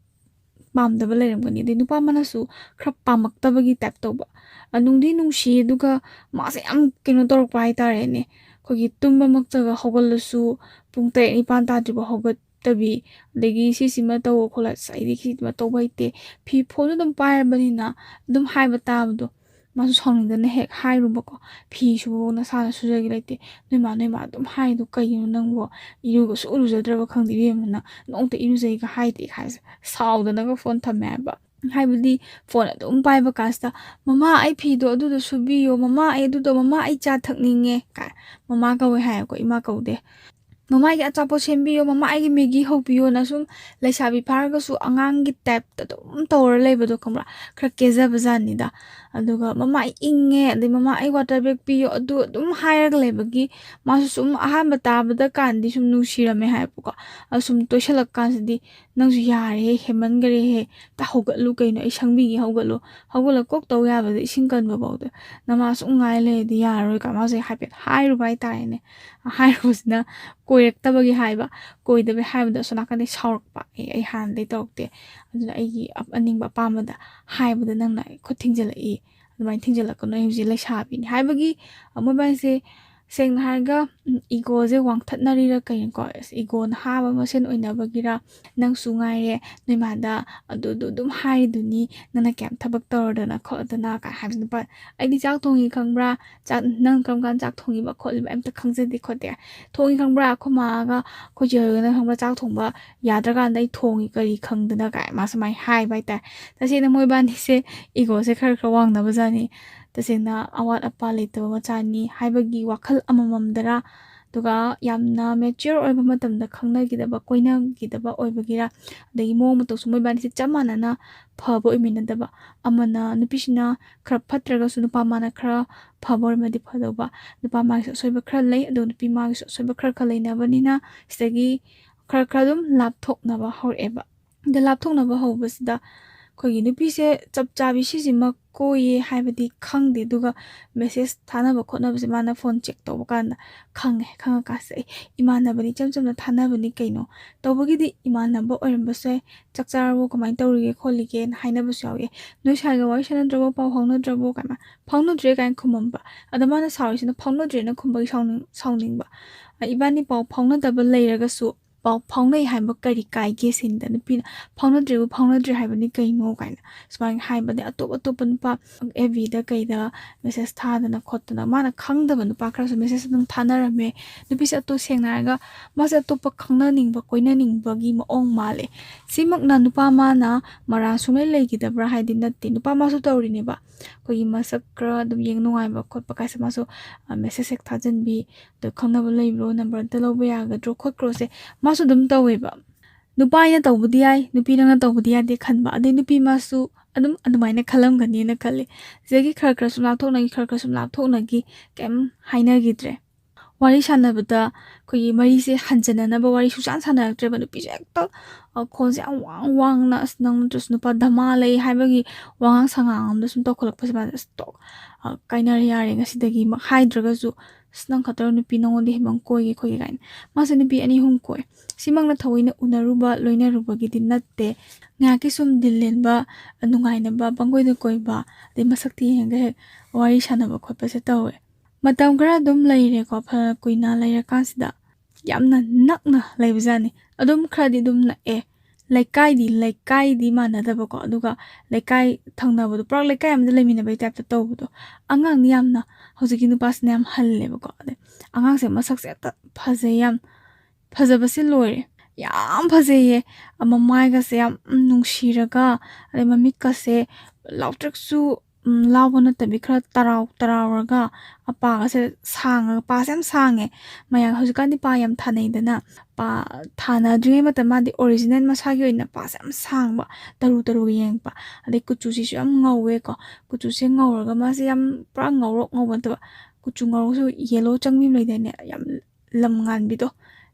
ꯄꯥꯝꯗꯕ ꯂꯩꯔꯝꯒꯅꯤ꯫ ꯑꯗꯩ ꯅꯨꯄꯥ ꯑꯃꯅꯁꯨ ꯈꯔ ꯄꯥꯝꯃꯛꯇꯕꯒꯤ type ꯇꯧꯕ꯫ ꯑ, ꯅꯨꯡꯗꯤ ꯅꯨꯡꯁꯤ, ꯑꯗꯨꯒ ꯃꯥꯁꯦ ꯌꯥꯝ ꯀꯩꯅꯣ ꯇꯧꯔꯛꯄ ꯍꯥꯏꯇꯥꯔꯦꯅꯦ꯫ ꯑꯩꯈꯣꯏꯒꯤ ꯇꯨꯝꯕꯃꯛꯇꯒ ꯍꯧꯒꯠꯂꯁꯨ ꯄꯨꯡ ꯇꯔꯦꯠ ꯅꯤꯄꯥꯟ ꯇꯥꯗ꯭ꯔꯤꯕ ꯍꯧꯒꯠꯇꯕꯤ, ꯑꯗꯒꯤ "ꯁꯤꯁꯤꯃ ꯇꯧꯋꯣ ꯈꯣꯠꯂꯣ", "ꯑꯁ, ꯑꯩꯗꯤ ꯁꯤꯁꯤꯃ ꯇꯧꯕ ꯍꯩꯇꯦ", ꯐꯤ ꯐꯣꯟꯗꯣ ꯑꯗꯨꯝ ꯄꯥꯏꯔꯕꯅꯤꯅ ꯑꯗꯨꯝ ꯍꯥꯏꯕ ꯇꯥꯕꯗꯣ꯫ ꯃꯥꯁꯨ ꯁꯥꯎꯅꯤꯡꯗꯅ ꯍꯦꯛ ꯍꯥꯏꯔꯨꯕꯀꯣ, "ꯐꯤ ꯁꯨꯕꯕꯨ ꯅꯁꯥꯅ ꯁꯨꯖꯒꯦ ꯂꯩꯇꯦ, ꯅꯣꯏ ꯃꯥ, ꯅꯣꯏ ꯃꯥ ꯑꯗꯨꯝ ꯍꯥꯏꯗꯣ ꯀꯩꯒꯤꯅꯣ ꯅꯪꯕꯣ? ꯏꯔꯨꯒ ꯁꯨꯛꯂꯨ ꯂꯨꯖꯗ꯭ꯔꯕ ꯈꯪꯗꯦ ꯏꯕꯦꯝꯃ, ꯅꯪ ꯅꯣꯡꯇ ꯏꯔꯨꯖꯩꯒ ꯍꯥꯏꯗꯦ" ꯍꯥꯏꯁꯦ꯫ ꯁꯥꯎꯗꯅꯒ ꯐꯣꯟ ꯊꯝꯃꯦ ꯍꯥꯏꯕ꯫ ꯍꯥꯏꯕꯗꯤ ꯐꯣꯟ ꯑꯗꯨꯝ ꯄꯥꯏꯕ ꯀꯥꯟꯁꯤꯗ, "ꯃꯃꯥ, ꯑꯩ ꯐꯤꯗꯣ ꯑꯗꯨꯗꯣ ꯁꯨꯕꯤꯌꯣ, ꯃꯃꯥ, ꯑꯩ ꯑꯗꯨꯗꯣ, ꯃꯃꯥ, ꯑꯩ ꯆꯥ ꯊꯛꯅꯤꯡꯉꯦ" ꯀꯥꯏ꯫ ꯃꯃꯥ ꯀꯧꯋꯦ ꯍꯥꯏꯌꯦꯀꯣ, ꯏꯃꯥ ꯀꯧꯗꯦ꯫ "ꯃꯃꯥ, ꯑꯩꯒꯤ ꯑꯆꯥꯄꯣꯠ ꯁꯦꯝꯕꯤꯌꯣ, ꯃꯃꯥ, ꯑꯩꯒꯤ ꯃꯦꯒꯤ ꯍꯧꯕꯤꯌꯣꯅ" ꯁꯨꯝ ꯂꯩꯁꯥꯕꯤ ꯐꯥꯔꯒꯁꯨ ꯑꯉꯥꯡꯒꯤ type ꯇ ꯑꯗꯨꯝ ꯇꯧꯔ ꯂꯩꯕꯗꯣ ꯈꯪꯕ꯭ꯔꯥ? ꯈꯔ ꯀꯦꯖꯕ ꯖꯥꯠꯅꯤꯗ꯫ ꯑꯗꯨꯒ "ꯃꯃꯥ, ꯑꯩ ꯏꯪꯉꯦ", ꯑꯗꯩ "ꯃꯃꯥ, ꯑꯩ water bag ꯄꯤꯌꯣ", ꯑꯗꯨ ꯑꯗꯨꯝ ꯍꯥꯏꯔꯒ ꯂꯩꯕꯒꯤ ꯃꯥꯁꯨ ꯁꯨꯝ ꯑꯍꯥꯟꯕ ꯇꯥꯕꯗ ꯀꯥꯟꯗꯤ ꯁꯨꯝ ꯅꯨꯡꯁꯤꯔꯝꯃꯦ ꯍꯥꯏꯕꯀꯣ꯫ ꯑꯗꯨ ꯁꯨꯝ ꯇꯣꯏꯁꯜꯂꯛꯀꯥꯟꯁꯤꯗꯤ, "ꯅꯪꯁꯨ ꯌꯥꯔꯦꯍꯦ, ꯍꯦꯟꯃꯟꯈꯔꯦꯍꯦ, ꯇ ꯍꯧꯒꯠꯂꯨ ꯀꯩꯅꯣ, ꯑꯩ ꯁꯪꯕꯤꯒꯦ, ꯍꯧꯒꯠꯂꯨ, ꯍꯧꯒꯠꯂ ꯀꯣꯛ ꯇꯧ ꯌꯥꯕꯗ ꯏꯁꯤꯡ ꯀꯟꯕ ꯐꯥꯎꯗ ꯅꯃꯥ ꯁꯨꯝ ꯉꯥꯏ ꯂꯩꯔꯗꯤ ꯌꯥꯔꯔꯣꯏ" ꯀ ꯃꯥꯁꯦ ꯍꯥꯏꯐꯦꯠ ꯍꯥꯏꯔꯨꯕ ꯍꯥꯏꯇꯥꯔꯦꯅꯦ꯫ ꯍꯥꯏꯔꯨꯕꯁꯤꯅ ꯀꯣꯏꯔꯛꯇꯕꯒꯤ ꯍꯥꯏꯕ, ꯀꯣꯏꯗꯕꯩ ꯍꯥꯏꯕꯗ ꯑꯁꯣꯝ ꯅꯥꯀꯟꯗꯩ ꯁꯥꯎꯔꯛꯄ꯫ "ꯑꯦ, ꯑꯩ ꯍꯥꯟꯅꯗꯩ ꯇꯧꯔꯛꯇꯦ, ꯑꯗꯨꯅ ꯑꯩꯒꯤ ꯑꯞ-, ꯑꯅꯤꯡꯕ ꯑꯄꯥꯝꯕꯗ ꯍꯥꯏꯕꯗ ꯅꯪꯅ ꯑꯩ ꯈꯨꯠ ꯊꯤꯡꯖꯤꯜꯂꯛꯏ, ꯑꯗꯨꯃꯥꯏꯅ ꯊꯤꯡꯖꯤꯜꯂꯛꯀꯅꯨ, ꯑꯩ ꯍꯧꯖꯤꯛ ꯂꯩꯁꯥꯕꯤꯅꯤ" ꯍꯥꯏꯕꯒꯤ, ꯑ, ꯃꯣꯏꯕꯥꯅꯤꯁꯦ ꯁꯦꯡꯅ ꯍꯥꯏꯔꯒ, ꯎꯝ, ꯏꯒꯣꯁꯦ ꯋꯥꯡꯊꯠꯅꯔꯤꯔ ꯀꯩꯅꯣꯀꯣ? ꯑꯁ, ꯏꯒꯣ ꯅꯍꯥꯕ ꯃꯁꯦꯟ ꯑꯣꯏꯅꯕꯒꯤꯔ? "ꯅꯪꯁꯨ ꯉꯥꯏꯔꯦ, ꯅꯣꯏ ꯃꯥꯗ ꯑꯗꯨ, ꯑꯗꯨ ꯑꯗꯨꯝ ꯍꯥꯏꯔꯤꯗꯨꯅꯤ, ꯅꯪꯅ ꯀꯌꯥꯝ ꯊꯕꯛ ꯇꯧꯔꯗꯅ ꯈꯣꯠꯂꯗꯅ" ꯀꯥꯏ ꯍꯥꯏꯕꯁꯦ꯫ ꯅꯨꯄꯥ, "ꯑꯩꯗꯤ ꯆꯥꯛ ꯊꯣꯡꯉꯤ ꯈꯪꯕ꯭ꯔꯥ? ꯆꯥꯛ, ꯅꯪ ꯀꯔꯝ ꯀꯥꯟꯗ ꯆꯥꯛ ꯊꯣꯡꯉꯤꯕ ꯈꯣꯠꯂꯤꯕ ꯑꯝꯇ ꯈꯪꯖꯗꯦ ꯈꯣꯠꯇꯦ꯫ ꯊꯣꯡꯉꯤ ꯈꯪꯕ꯭ꯔꯥ? ꯑꯩꯈꯣꯏ ꯃꯥꯒ ꯑꯩꯈꯣꯏ ꯆꯦ ꯍꯣꯏꯒꯅ ꯈꯪꯕ꯭ꯔꯥ ꯆꯥꯛ ꯊꯣꯡꯕ ꯌꯥꯗ꯭ꯔꯀꯥꯟꯗ ꯑꯩ ꯊꯣꯡꯉꯤ ꯀꯔꯤ ꯈꯪꯗꯅ?" ꯀꯥꯏ ꯃꯥ ꯁꯨꯃꯥꯏꯅ ꯍꯥꯏꯕ ꯍꯥꯏꯇꯥꯔꯦ꯫ ꯇꯁꯦꯡꯅ ꯃꯣꯏꯕꯥꯅꯤꯁꯦ ꯏꯒꯣꯁꯦ ꯈꯔ ꯈꯔ ꯋꯥꯡꯅꯕꯖꯥꯠꯅꯤ꯫ ꯇꯁꯦꯡꯅ ꯑꯋꯥꯠ ꯑꯄꯥ ꯂꯩꯇꯕ ꯃꯆꯥꯅꯤ ꯍꯥꯏꯕꯒꯤ ꯋꯥꯈꯜ ꯑꯃꯃꯝꯗꯔ, ꯑꯗꯨꯒ ꯌꯥꯝꯅ ꯃꯦꯆ꯭ꯌꯣꯔ ꯑꯣꯏꯕ ꯃꯇꯝꯗ ꯈꯪꯅꯈꯤꯗꯕ, ꯀꯣꯏꯅꯈꯤꯗꯕ ꯑꯣꯏꯕꯒꯤꯔ, ꯑꯗꯒꯤ ꯃꯑꯣꯡ ꯃꯇꯧꯁꯨ ꯃꯣꯏꯕꯥꯅꯤꯁꯦ ꯆꯞ ꯃꯥꯟꯅꯅ ꯐꯕ ꯑꯣꯏꯃꯤꯟꯅꯗꯕ, ꯑꯃꯅ, ꯅꯨꯄꯤꯁꯤꯅ ꯈꯔ ꯐꯠꯇ꯭ꯔꯒꯁꯨ ꯅꯨꯄꯥ ꯃꯥꯅ ꯈꯔ ꯐꯕ ꯑꯣꯏꯔꯝꯃꯗꯤ ꯐꯗꯧꯕ, ꯅꯨꯄꯥ ꯃꯥꯒꯤꯁꯨ ꯑꯁꯣꯏꯕ ꯈꯔ ꯂꯩ, ꯑꯗꯨꯒ ꯅꯨꯄꯤ ꯃꯥꯒꯤꯁꯨ ꯑꯁꯣꯏꯕ ꯈꯔ ꯈꯔ ꯂꯩꯅꯕꯅꯤꯅ ꯁꯤꯗꯒꯤ ꯈꯔ ꯈꯔ ꯑꯗꯨꯝ ꯂꯥꯞꯊꯣꯛꯅꯕ ꯍꯧꯔꯛꯑꯦꯕ꯫ ꯑꯗ ꯂꯥꯞꯊꯣꯛꯅꯕ ꯍꯧꯕꯁꯤꯗ ꯑꯩꯈꯣꯏꯒꯤ ꯅꯨꯄꯤꯁꯦ ꯆꯞ ꯆꯥꯕꯤ ꯁꯤꯁꯤꯃꯛ ꯀꯣꯏꯌꯦ ꯍꯥꯏꯕꯗꯤ ꯈꯪꯗꯦ, ꯑꯗꯨꯒ ꯃꯦꯁꯦꯖ ꯊꯥꯅꯕ ꯈꯣꯠꯅꯕꯁꯦ ꯃꯥꯅ ꯐꯣꯟ ꯆꯦꯛ ꯇꯧꯕ ꯀꯥꯟꯗ ꯈꯪꯉꯦ꯫ ꯈꯪꯉꯀꯥꯟꯁꯤꯗ "ꯑꯦ, ꯏꯃꯥꯟꯅꯕꯅꯤ, ꯏꯆꯝ ꯆꯝꯅ ꯊꯥꯅꯕꯅꯤ ꯀꯩꯅꯣ?" ꯇꯧꯕꯒꯤꯗꯤ ꯏꯃꯥꯟꯅꯕ ꯑꯣꯏꯔꯝꯕꯁꯨ ꯌꯥꯏ, "ꯆꯥꯛ ꯆꯥꯔꯕꯣ, ꯀꯃꯥꯏꯅ ꯇꯧꯔꯤꯒꯦ ꯈꯣꯠꯂꯤꯒꯦꯅ" ꯍꯥꯏꯅꯕꯁꯨ ꯌꯥꯎꯏ꯫ "ꯅꯣꯏ ꯁꯥꯏꯒ ꯋꯥꯔꯤ ꯁꯥꯟꯅꯗ꯭ꯔꯕꯣ, ꯄꯥꯎ ꯐꯥꯎꯅꯗ꯭ꯔꯕꯣ?" ꯀꯥꯏꯅ, "ꯐꯥꯎꯅꯗ꯭ꯔꯦ" ꯀꯥꯏꯅ ꯈꯨꯝꯃꯝꯕ꯫ ꯑꯗ ꯃꯥꯅ ꯁꯥꯎꯔꯤꯁꯤꯅ ꯐꯥꯎꯅꯗ꯭ꯔꯦꯅ ꯈꯨꯝꯕꯒꯤ ꯁꯥꯎꯅꯤꯡ-, ꯁꯥꯎꯅꯤꯡꯕ꯫ "ꯏꯕꯥꯅꯤ ꯄꯥꯎ ꯐꯥꯎꯅꯗꯕ ꯂꯩꯔꯒꯁꯨ ꯄꯥꯎ ꯐꯥꯎꯅꯩ ꯍꯥꯏꯕ ꯀꯔꯤ ꯀꯥꯏꯒꯦ?" ꯁꯤꯅꯤꯗ꯫ ꯅꯨꯄꯤꯅ "ꯐꯥꯎꯅꯗ꯭ꯔꯦꯕꯨ ꯐꯥꯎꯅꯗ꯭ꯔꯦ ꯍꯥꯏꯕꯅꯤ ꯀꯩꯅꯣ?" ꯀꯥꯏꯅ ꯁꯨꯃꯥꯏꯅ ꯍꯥꯏꯕꯗꯤ, ꯑꯇꯣꯞ ꯑꯇꯣꯞꯄ ꯅꯨꯄꯥ ꯑꯦꯐ ꯕꯤꯗ ꯀꯩꯗ ꯃꯦꯁꯦꯖ ꯊꯥꯗꯅ ꯈꯣꯠꯇꯅ, ꯃꯥꯅ ꯈꯪꯗꯕ ꯅꯨꯄꯥ ꯈꯔꯁꯨ ꯃꯦꯁꯦꯖ ꯑꯗꯨꯝ ꯊꯥꯅꯔꯝꯃꯦ꯫ ꯅꯨꯄꯤꯁꯦ ꯑꯇꯣꯞ-, ꯁꯦꯡꯅ ꯍꯥꯏꯔꯒ ꯃꯥꯁꯦ ꯑꯇꯣꯞꯄ ꯈꯪꯅꯅꯤꯡꯕ, ꯀꯣꯏꯅꯅꯤꯡꯕꯒꯤ ꯃꯑꯣꯡ ꯃꯥꯜꯂꯦ꯫ ꯁꯤꯃꯛꯅ ꯅꯨꯄꯥ ꯃꯥꯅ ꯃꯔꯥꯜ ꯁꯨꯡꯂꯩ ꯂꯩꯈꯤꯗꯕ꯭ꯔꯥ ꯍꯥꯏꯗꯤ ꯅꯠꯇꯦ, ꯅꯨꯄꯥ ꯃꯥꯁꯨ ꯇꯧꯔꯤꯅꯦꯕ꯫ ꯑꯩꯈꯣꯏꯒꯤ ꯃꯁꯛ ꯈꯔ ꯑꯗꯨꯝ ꯌꯦꯡ ꯅꯨꯡꯉꯥꯏꯕ ꯈꯣꯠꯄ ꯀꯥꯏꯁꯦ ꯃꯥꯁꯨ, ꯑ, ꯃꯦꯁꯦꯖ ꯍꯦꯛ ꯊꯥꯖꯤꯟꯕꯤ, "ꯑꯗꯣ ꯈꯪꯅꯕ ꯂꯩꯕ꯭ꯔꯣ? ꯅꯝꯕꯔ ꯑꯝꯇ ꯂꯧꯕ ꯌꯥꯒꯗ꯭ꯔꯣ ꯈꯣꯠꯈ꯭ꯔꯣꯁꯦ?" ꯃꯥꯁꯨ ꯑꯗꯨꯝ ꯇꯧꯋꯦꯕ꯫ ꯅꯨꯄꯥ ꯑꯩꯅ ꯇꯧꯕꯗꯤ ꯌꯥꯏ, ꯅꯨꯄꯤ ꯅꯪꯅ ꯇꯧꯕꯗꯤ ꯌꯥꯗꯦ ꯈꯟꯕ꯫ ꯑꯗꯩ ꯅꯨꯄꯤ ꯃꯥꯁꯨ ꯑꯗꯨꯝ ꯑꯗꯨꯃꯥꯏꯅ ꯈꯜꯂꯝꯒꯅꯤꯅ ꯈꯜꯂꯤ꯫ ꯁꯤꯗꯒꯤ ꯈꯔ ꯈꯔ ꯁꯨꯝ ꯂꯥꯞꯊꯣꯛꯅꯈꯤ, ꯈꯔ ꯈꯔ ꯁꯨꯝ ꯂꯥꯞꯊꯣꯛꯅꯈꯤ, ꯀꯩꯝ ꯍꯥꯏꯅꯈꯤꯗ꯭ꯔꯦ꯫ ꯋꯥꯔꯤ ꯁꯥꯟꯅꯕꯗ ꯑꯩꯈꯣꯏꯒꯤ ꯃꯔꯤꯁꯦ ꯍꯟꯖꯟꯅꯅꯕ ꯋꯥꯔꯤ ꯁꯨꯡꯁꯥꯟ ꯁꯥꯟꯅꯔꯛꯇ꯭ꯔꯦꯕ꯫ ꯅꯨꯄꯤꯁꯦ ꯍꯦꯛꯇ, ꯑ, ꯈꯣꯟꯁꯦ ꯌꯥꯝ ꯋꯥꯡ ꯋꯥꯡꯅ, "ꯑꯁ, ꯅꯪ ꯅꯠꯇ꯭ꯔꯁꯨ ꯅꯨꯄꯥ ꯙꯃꯥ ꯂꯩ" ꯍꯥꯏꯕꯒꯤ ꯋꯥꯉꯥꯡ ꯁꯉꯥꯡ ꯑꯃꯗ ꯁꯨꯝ ꯇꯧꯈꯠꯂꯛꯄꯁꯦ ꯃꯥꯁꯦ, "ꯑꯁ, ꯇꯣꯛ, ꯑ, ꯀꯥꯏꯅꯔ ꯌꯥꯔꯦ ꯉꯁꯤꯗꯒꯤ" ꯃꯛ ꯍꯥꯏꯗ꯭ꯔꯒꯁꯨ, "ꯑꯁ, ꯅꯪ ꯈꯛꯇꯔꯣ ꯅꯨꯄꯤ, ꯅꯉꯣꯟꯗ ꯍꯦꯟꯕ ꯑꯃ ꯀꯣꯏꯒꯦ ꯈꯣꯠꯀꯦ" ꯀꯥꯏꯅ꯫ ꯃꯥꯁꯦ ꯅꯨꯄꯤ ꯑꯅꯤ ꯑꯍꯨꯝ ꯀꯣꯏ꯫ ꯁꯤꯃꯛꯅ ꯊꯑꯣꯏꯅ ꯎꯅꯔꯨꯕ, ꯂꯣꯏꯅꯔꯨꯕꯒꯤꯗꯤ ꯅꯠꯇꯦ꯫ ꯉꯥꯏꯍꯥꯛꯀꯤ ꯁꯨꯝ ꯗꯤꯜ ꯂꯦꯟꯕ, ꯅꯨꯡꯉꯥꯏꯅꯕ, ꯄꯪꯀꯣꯏꯗ ꯀꯣꯏꯕ, ꯑꯗꯩ ꯃꯁꯛꯇ ꯌꯦꯡꯉꯒ ꯍꯦꯛ ꯋꯥꯔꯤ ꯁꯥꯟꯅꯕ ꯈꯣꯠꯄꯁꯦ ꯇꯧꯋꯦ꯫ ꯃꯇꯝ ꯈꯔ ꯑꯗꯨꯝ ꯂꯩꯔꯦꯀꯣ꯫ ꯐꯅ ꯀꯨꯏꯅ ꯂꯩꯔꯀꯥꯟꯁꯤꯗ ꯌꯥꯝꯅ ꯅꯛꯅ ꯂꯩꯕꯖꯥꯠꯅꯤ꯫ ꯑꯗꯨꯝ ꯈꯔꯗꯤ ꯑꯗꯨꯝ ꯅꯛꯑꯦ꯫ ꯂꯩꯀꯥꯏꯗꯤ, ꯂꯩꯀꯥꯏꯗꯤ ꯃꯥꯟꯅꯗꯕꯀꯣ, ꯑꯗꯨꯒ ꯂꯩꯀꯥꯏ ꯊꯪꯅꯕꯗꯣ, ꯄꯨꯔꯥ ꯂꯩꯀꯥꯏ ꯑꯃꯗ ꯂꯩꯃꯤꯟꯅꯕꯩ typeꯇ ꯇꯧꯕꯗꯣ꯫ ꯑꯉꯥꯡꯗꯤ ꯌꯥꯝꯅ, ꯍꯧꯖꯤꯛꯀꯤ ꯅꯨꯄꯥꯁꯤꯅ ꯌꯥꯝ ꯍꯜꯂꯦꯕꯀꯣ꯫ ꯑꯗꯩ ꯑꯉꯥꯡꯁꯦ ꯃꯁꯛꯁꯦ ꯍꯦꯛꯇ ꯐꯖꯩ, ꯌꯥꯝ ꯐꯖꯕꯁꯦ ꯂꯣꯏꯔꯦ꯫ ꯌꯥꯝ ꯐꯖꯩꯌꯦ꯫ ꯃꯃꯥꯏꯒꯁꯦ ꯌꯥꯝ, ꯎꯝ, ꯅꯨꯡꯁꯤꯔꯒ, ꯑꯗꯩ ꯃꯃꯤꯠꯀꯁꯦ ꯂꯥꯎꯇ꯭ꯔꯤꯛꯁꯨ, ꯎꯝ, ꯂꯥꯎꯕ ꯅꯠꯇꯕꯤ ꯈꯔ ꯇꯔꯥꯎ ꯇꯔꯥꯎꯔꯒ, ꯄꯥꯒꯁꯦ ꯁꯥꯡꯉꯒ, ꯄꯥꯁꯦ ꯌꯥꯝ ꯁꯥꯡꯉꯦ꯫ ꯃꯌꯥꯝ ꯍꯧꯖꯤꯛꯀꯥꯟꯗꯤ ꯄꯥ ꯌꯥꯝ ꯊꯥꯅꯩꯗꯅ, ꯄꯥ ꯊꯥꯅꯗ꯭ꯔꯤꯉꯩ ꯃꯇꯝ ꯃꯥꯗꯤ original ꯃꯁꯥꯒꯤ ꯑꯣꯏꯅ ꯄꯥꯁꯦ ꯌꯥꯝ ꯁꯥꯡꯕ, ꯇꯔꯨ ꯇꯔꯨꯒ ꯌꯦꯡꯉꯛꯄ꯫ ꯑꯗꯩ ꯀꯨꯆꯨꯁꯤꯁꯨ ꯌꯥꯝ ꯉꯧꯋꯦꯀꯣ꯫ ꯀꯨꯆꯨꯁꯦ ꯉꯧꯔꯒ ꯃꯥꯁꯦ ꯌꯥꯝ ꯄꯨꯔꯥ ꯉꯧꯔꯣꯛ ꯉꯧꯕ ꯅꯠꯇꯕ, ꯀꯨꯆꯨ ꯉꯧꯔꯒꯁꯨ yellow ꯆꯪꯕꯤ ꯑꯃ ꯂꯩꯗꯥꯏꯅꯦ, ꯌꯥꯝ ꯂꯝ ꯉꯥꯟꯕꯤꯗꯣ,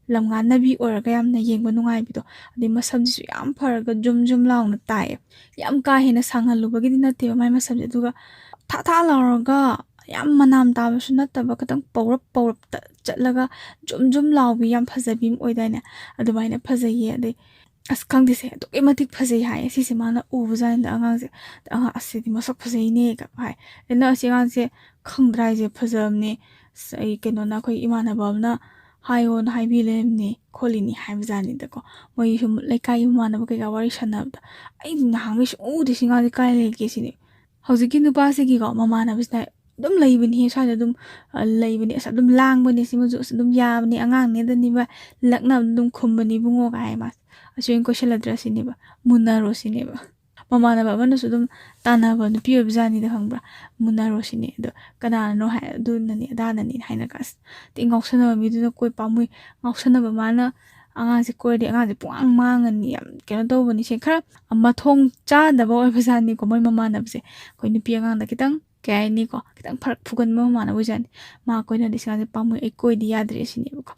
ꯂꯝ ꯉꯥꯟꯅꯕꯤ ꯑꯣꯏꯔꯒ ꯌꯥꯝꯅ ꯌꯦꯡꯕ ꯅꯨꯡꯉꯥꯏꯕꯤꯗꯣ꯫ ꯑꯗꯩ ꯃꯁꯝꯁꯤꯁꯨ ꯌꯥꯝ ꯐꯔꯒ ꯖꯨꯝ ꯖꯨꯝ ꯂꯥꯎꯅ ꯇꯥꯏꯌꯦ꯫ ꯌꯥꯝ ꯀꯥ ꯍꯦꯟꯅ ꯁꯥꯡꯍꯜꯂꯨꯕꯒꯤꯗꯤ ꯅꯠꯇꯦꯕ ꯃꯥꯏ ꯃꯁꯝꯁꯦ, ꯑꯗꯨꯒ ꯊꯥ ꯊꯥ ꯂꯥꯎꯔꯒ ꯌꯥꯝ ꯃꯅꯥꯝ ꯇꯥꯕꯁꯨ ꯅꯠꯇꯕ, ꯈꯤꯇꯪ ꯄꯧꯔꯞ ꯄꯧꯔꯞꯇ ꯆꯠꯂꯒ ꯖꯨꯝ ꯖꯨꯝ ꯂꯥꯎꯕꯤ, ꯌꯥꯝ ꯐꯖꯕꯤ ꯑꯃ ꯑꯣꯏꯗꯥꯏꯅꯦ? ꯑꯗꯨꯃꯥꯏꯅ ꯐꯖꯩꯌꯦ꯫ ꯑꯗꯩ ꯑꯁ, ꯈꯪꯗꯦꯁꯦ, ꯑꯗꯨꯛꯀꯤ ꯃꯇꯤꯛ ꯐꯖꯩ ꯍꯥꯏꯌꯦ ꯁꯤꯁꯦ ꯃꯥꯅ ꯎꯕꯖꯥꯠꯅꯤꯗ ꯑꯉꯥꯡꯁꯦ꯫ ꯑꯉꯥꯡ ꯑꯁꯤꯗꯤ ꯃꯁꯛ ꯐꯖꯩꯅꯦ ꯀ ꯍꯥꯏ꯫ ꯑꯗꯩ ꯅꯪ ꯑꯁꯤ ꯑꯉꯥꯡꯁꯦ ꯈꯪꯗ꯭ꯔꯥ ꯍꯥꯏꯁꯦ, ꯐꯖꯕꯅꯦ꯫ ꯑꯁ, ꯑꯩ ꯀꯩꯅꯣꯅ, ꯑꯩꯈꯣꯏ ꯏꯃꯥꯟꯅꯕ ꯑꯃꯅ ꯍꯥꯏꯌꯣꯅ ꯍꯥꯏꯕꯤ ꯂꯩꯔꯝꯅꯦ ꯈꯣꯠꯂꯤꯅꯤ ꯍꯥꯏꯕꯖꯥꯠꯅꯤꯗꯀꯣ꯫ ꯃꯣꯏ ꯁꯨꯝ ꯂꯩꯀꯥꯏꯒꯤ ꯃꯃꯥꯟꯅꯕ ꯀꯩꯀꯥ ꯋꯥꯔꯤ ꯁꯥꯟꯅꯕꯗ, "ꯑꯩꯗꯤ ꯅꯍꯥꯟꯈꯩ ꯁꯨꯝ ꯎꯗꯦ ꯁꯤ ꯑꯉꯥꯡꯁꯦ, ꯀꯥꯏ ꯂꯩꯒꯦ?" ꯁꯤꯅꯤ꯫ ꯍꯧꯖꯤꯛꯀꯤ ꯅꯨꯄꯥꯁꯤꯒꯤꯀꯣ ꯃꯃꯥꯟꯅꯕꯁꯤꯅ ꯑꯗꯨꯝ ꯂꯩꯕꯅꯤꯍꯦ ꯁ꯭ꯋꯥꯏꯗ, ꯑꯗꯨꯝ, ꯑ, ꯂꯩꯕꯅꯤ, ꯑꯁ, ꯑꯗꯨꯝ ꯂꯥꯡꯕꯅꯤ ꯁꯤꯃꯁꯨ, ꯑꯁ, ꯑꯗꯨꯝ ꯌꯥꯕꯅꯤ, ꯑꯉꯥꯡꯅꯦꯗꯅꯤꯕ, ꯂꯛꯅꯕꯗ ꯑꯗꯨꯝ ꯈꯨꯝꯕꯅꯤ ꯏꯕꯨꯡꯉꯣ ꯀꯥꯏ ꯍꯥꯏ ꯃꯥꯁꯦ꯫ ꯑꯁꯤ ꯑꯣꯏꯅ ꯀꯣꯏꯁꯜꯂꯗ꯭ꯔꯥ ꯁꯤꯅꯦꯕ, ꯃꯨꯟꯅꯔꯣ ꯁꯤꯅꯦꯕ꯫ ꯃꯃꯥꯟꯅꯕ ꯑꯃꯅꯁꯨ ꯑꯗꯨꯝ ꯇꯥꯟꯅꯕ ꯅꯨꯄꯤ ꯑꯣꯏꯕꯖꯥꯠꯅꯤꯗ, ꯈꯪꯕ꯭ꯔꯥ? "ꯃꯨꯟꯅꯔꯣ ꯁꯤꯅꯦ꯫ ꯑꯗꯣ ꯀꯅꯥꯅꯅꯣ?" ꯍꯥꯏ, "ꯑꯗꯨꯅꯅꯦ ꯑꯗꯥꯅꯅꯦ" ꯍꯥꯏꯅ ꯀꯥꯁ꯫ ꯑꯗꯩ ꯉꯥꯎꯁꯟꯅꯕ ꯃꯤꯗꯨꯅ ꯀꯣꯏ ꯄꯥꯝꯃꯨꯏ꯫ ꯉꯥꯎꯁꯟꯅꯕ ꯃꯥꯅ ꯑꯉꯥꯡꯁꯦ ꯀꯣꯏꯔꯗꯤ ꯑꯉꯥꯡꯁꯦ ꯄꯨꯡꯃꯥꯡ ꯃꯥꯡꯉꯅꯤ, ꯌꯥꯝ ꯀꯩꯅꯣ ꯇꯧꯕꯅꯤ꯫ ꯁꯦ ꯈꯔ ꯃꯊꯣꯡ ꯆꯥꯗꯕ ꯑꯣꯏꯕꯖꯥꯠꯅꯤꯀꯣ ꯃꯣꯏ ꯃꯃꯥꯟꯅꯕꯁꯦ꯫ ꯑꯩꯈꯣꯏ ꯅꯨꯄꯤ ꯑꯉꯥꯡꯗ ꯈꯤꯇꯪ, ꯀꯩ ꯍꯥꯏꯅꯤꯀꯣ, ꯈꯤꯇꯪ ꯐꯔꯛ ꯐꯨꯒꯟꯕ ꯃꯃꯥꯟꯅꯕ ꯑꯣꯏꯖꯥꯠꯅꯤ꯫ "ꯃꯥ ꯀꯣꯏꯅꯗꯦ, ꯁꯤ ꯑꯉꯥꯡꯁꯦ ꯄꯥꯝꯃꯨꯏ, ꯑꯩ ꯀꯣꯏꯗꯤ ꯌꯥꯗ꯭ꯔꯦ" ꯁꯤꯅꯦꯕꯀꯣ꯫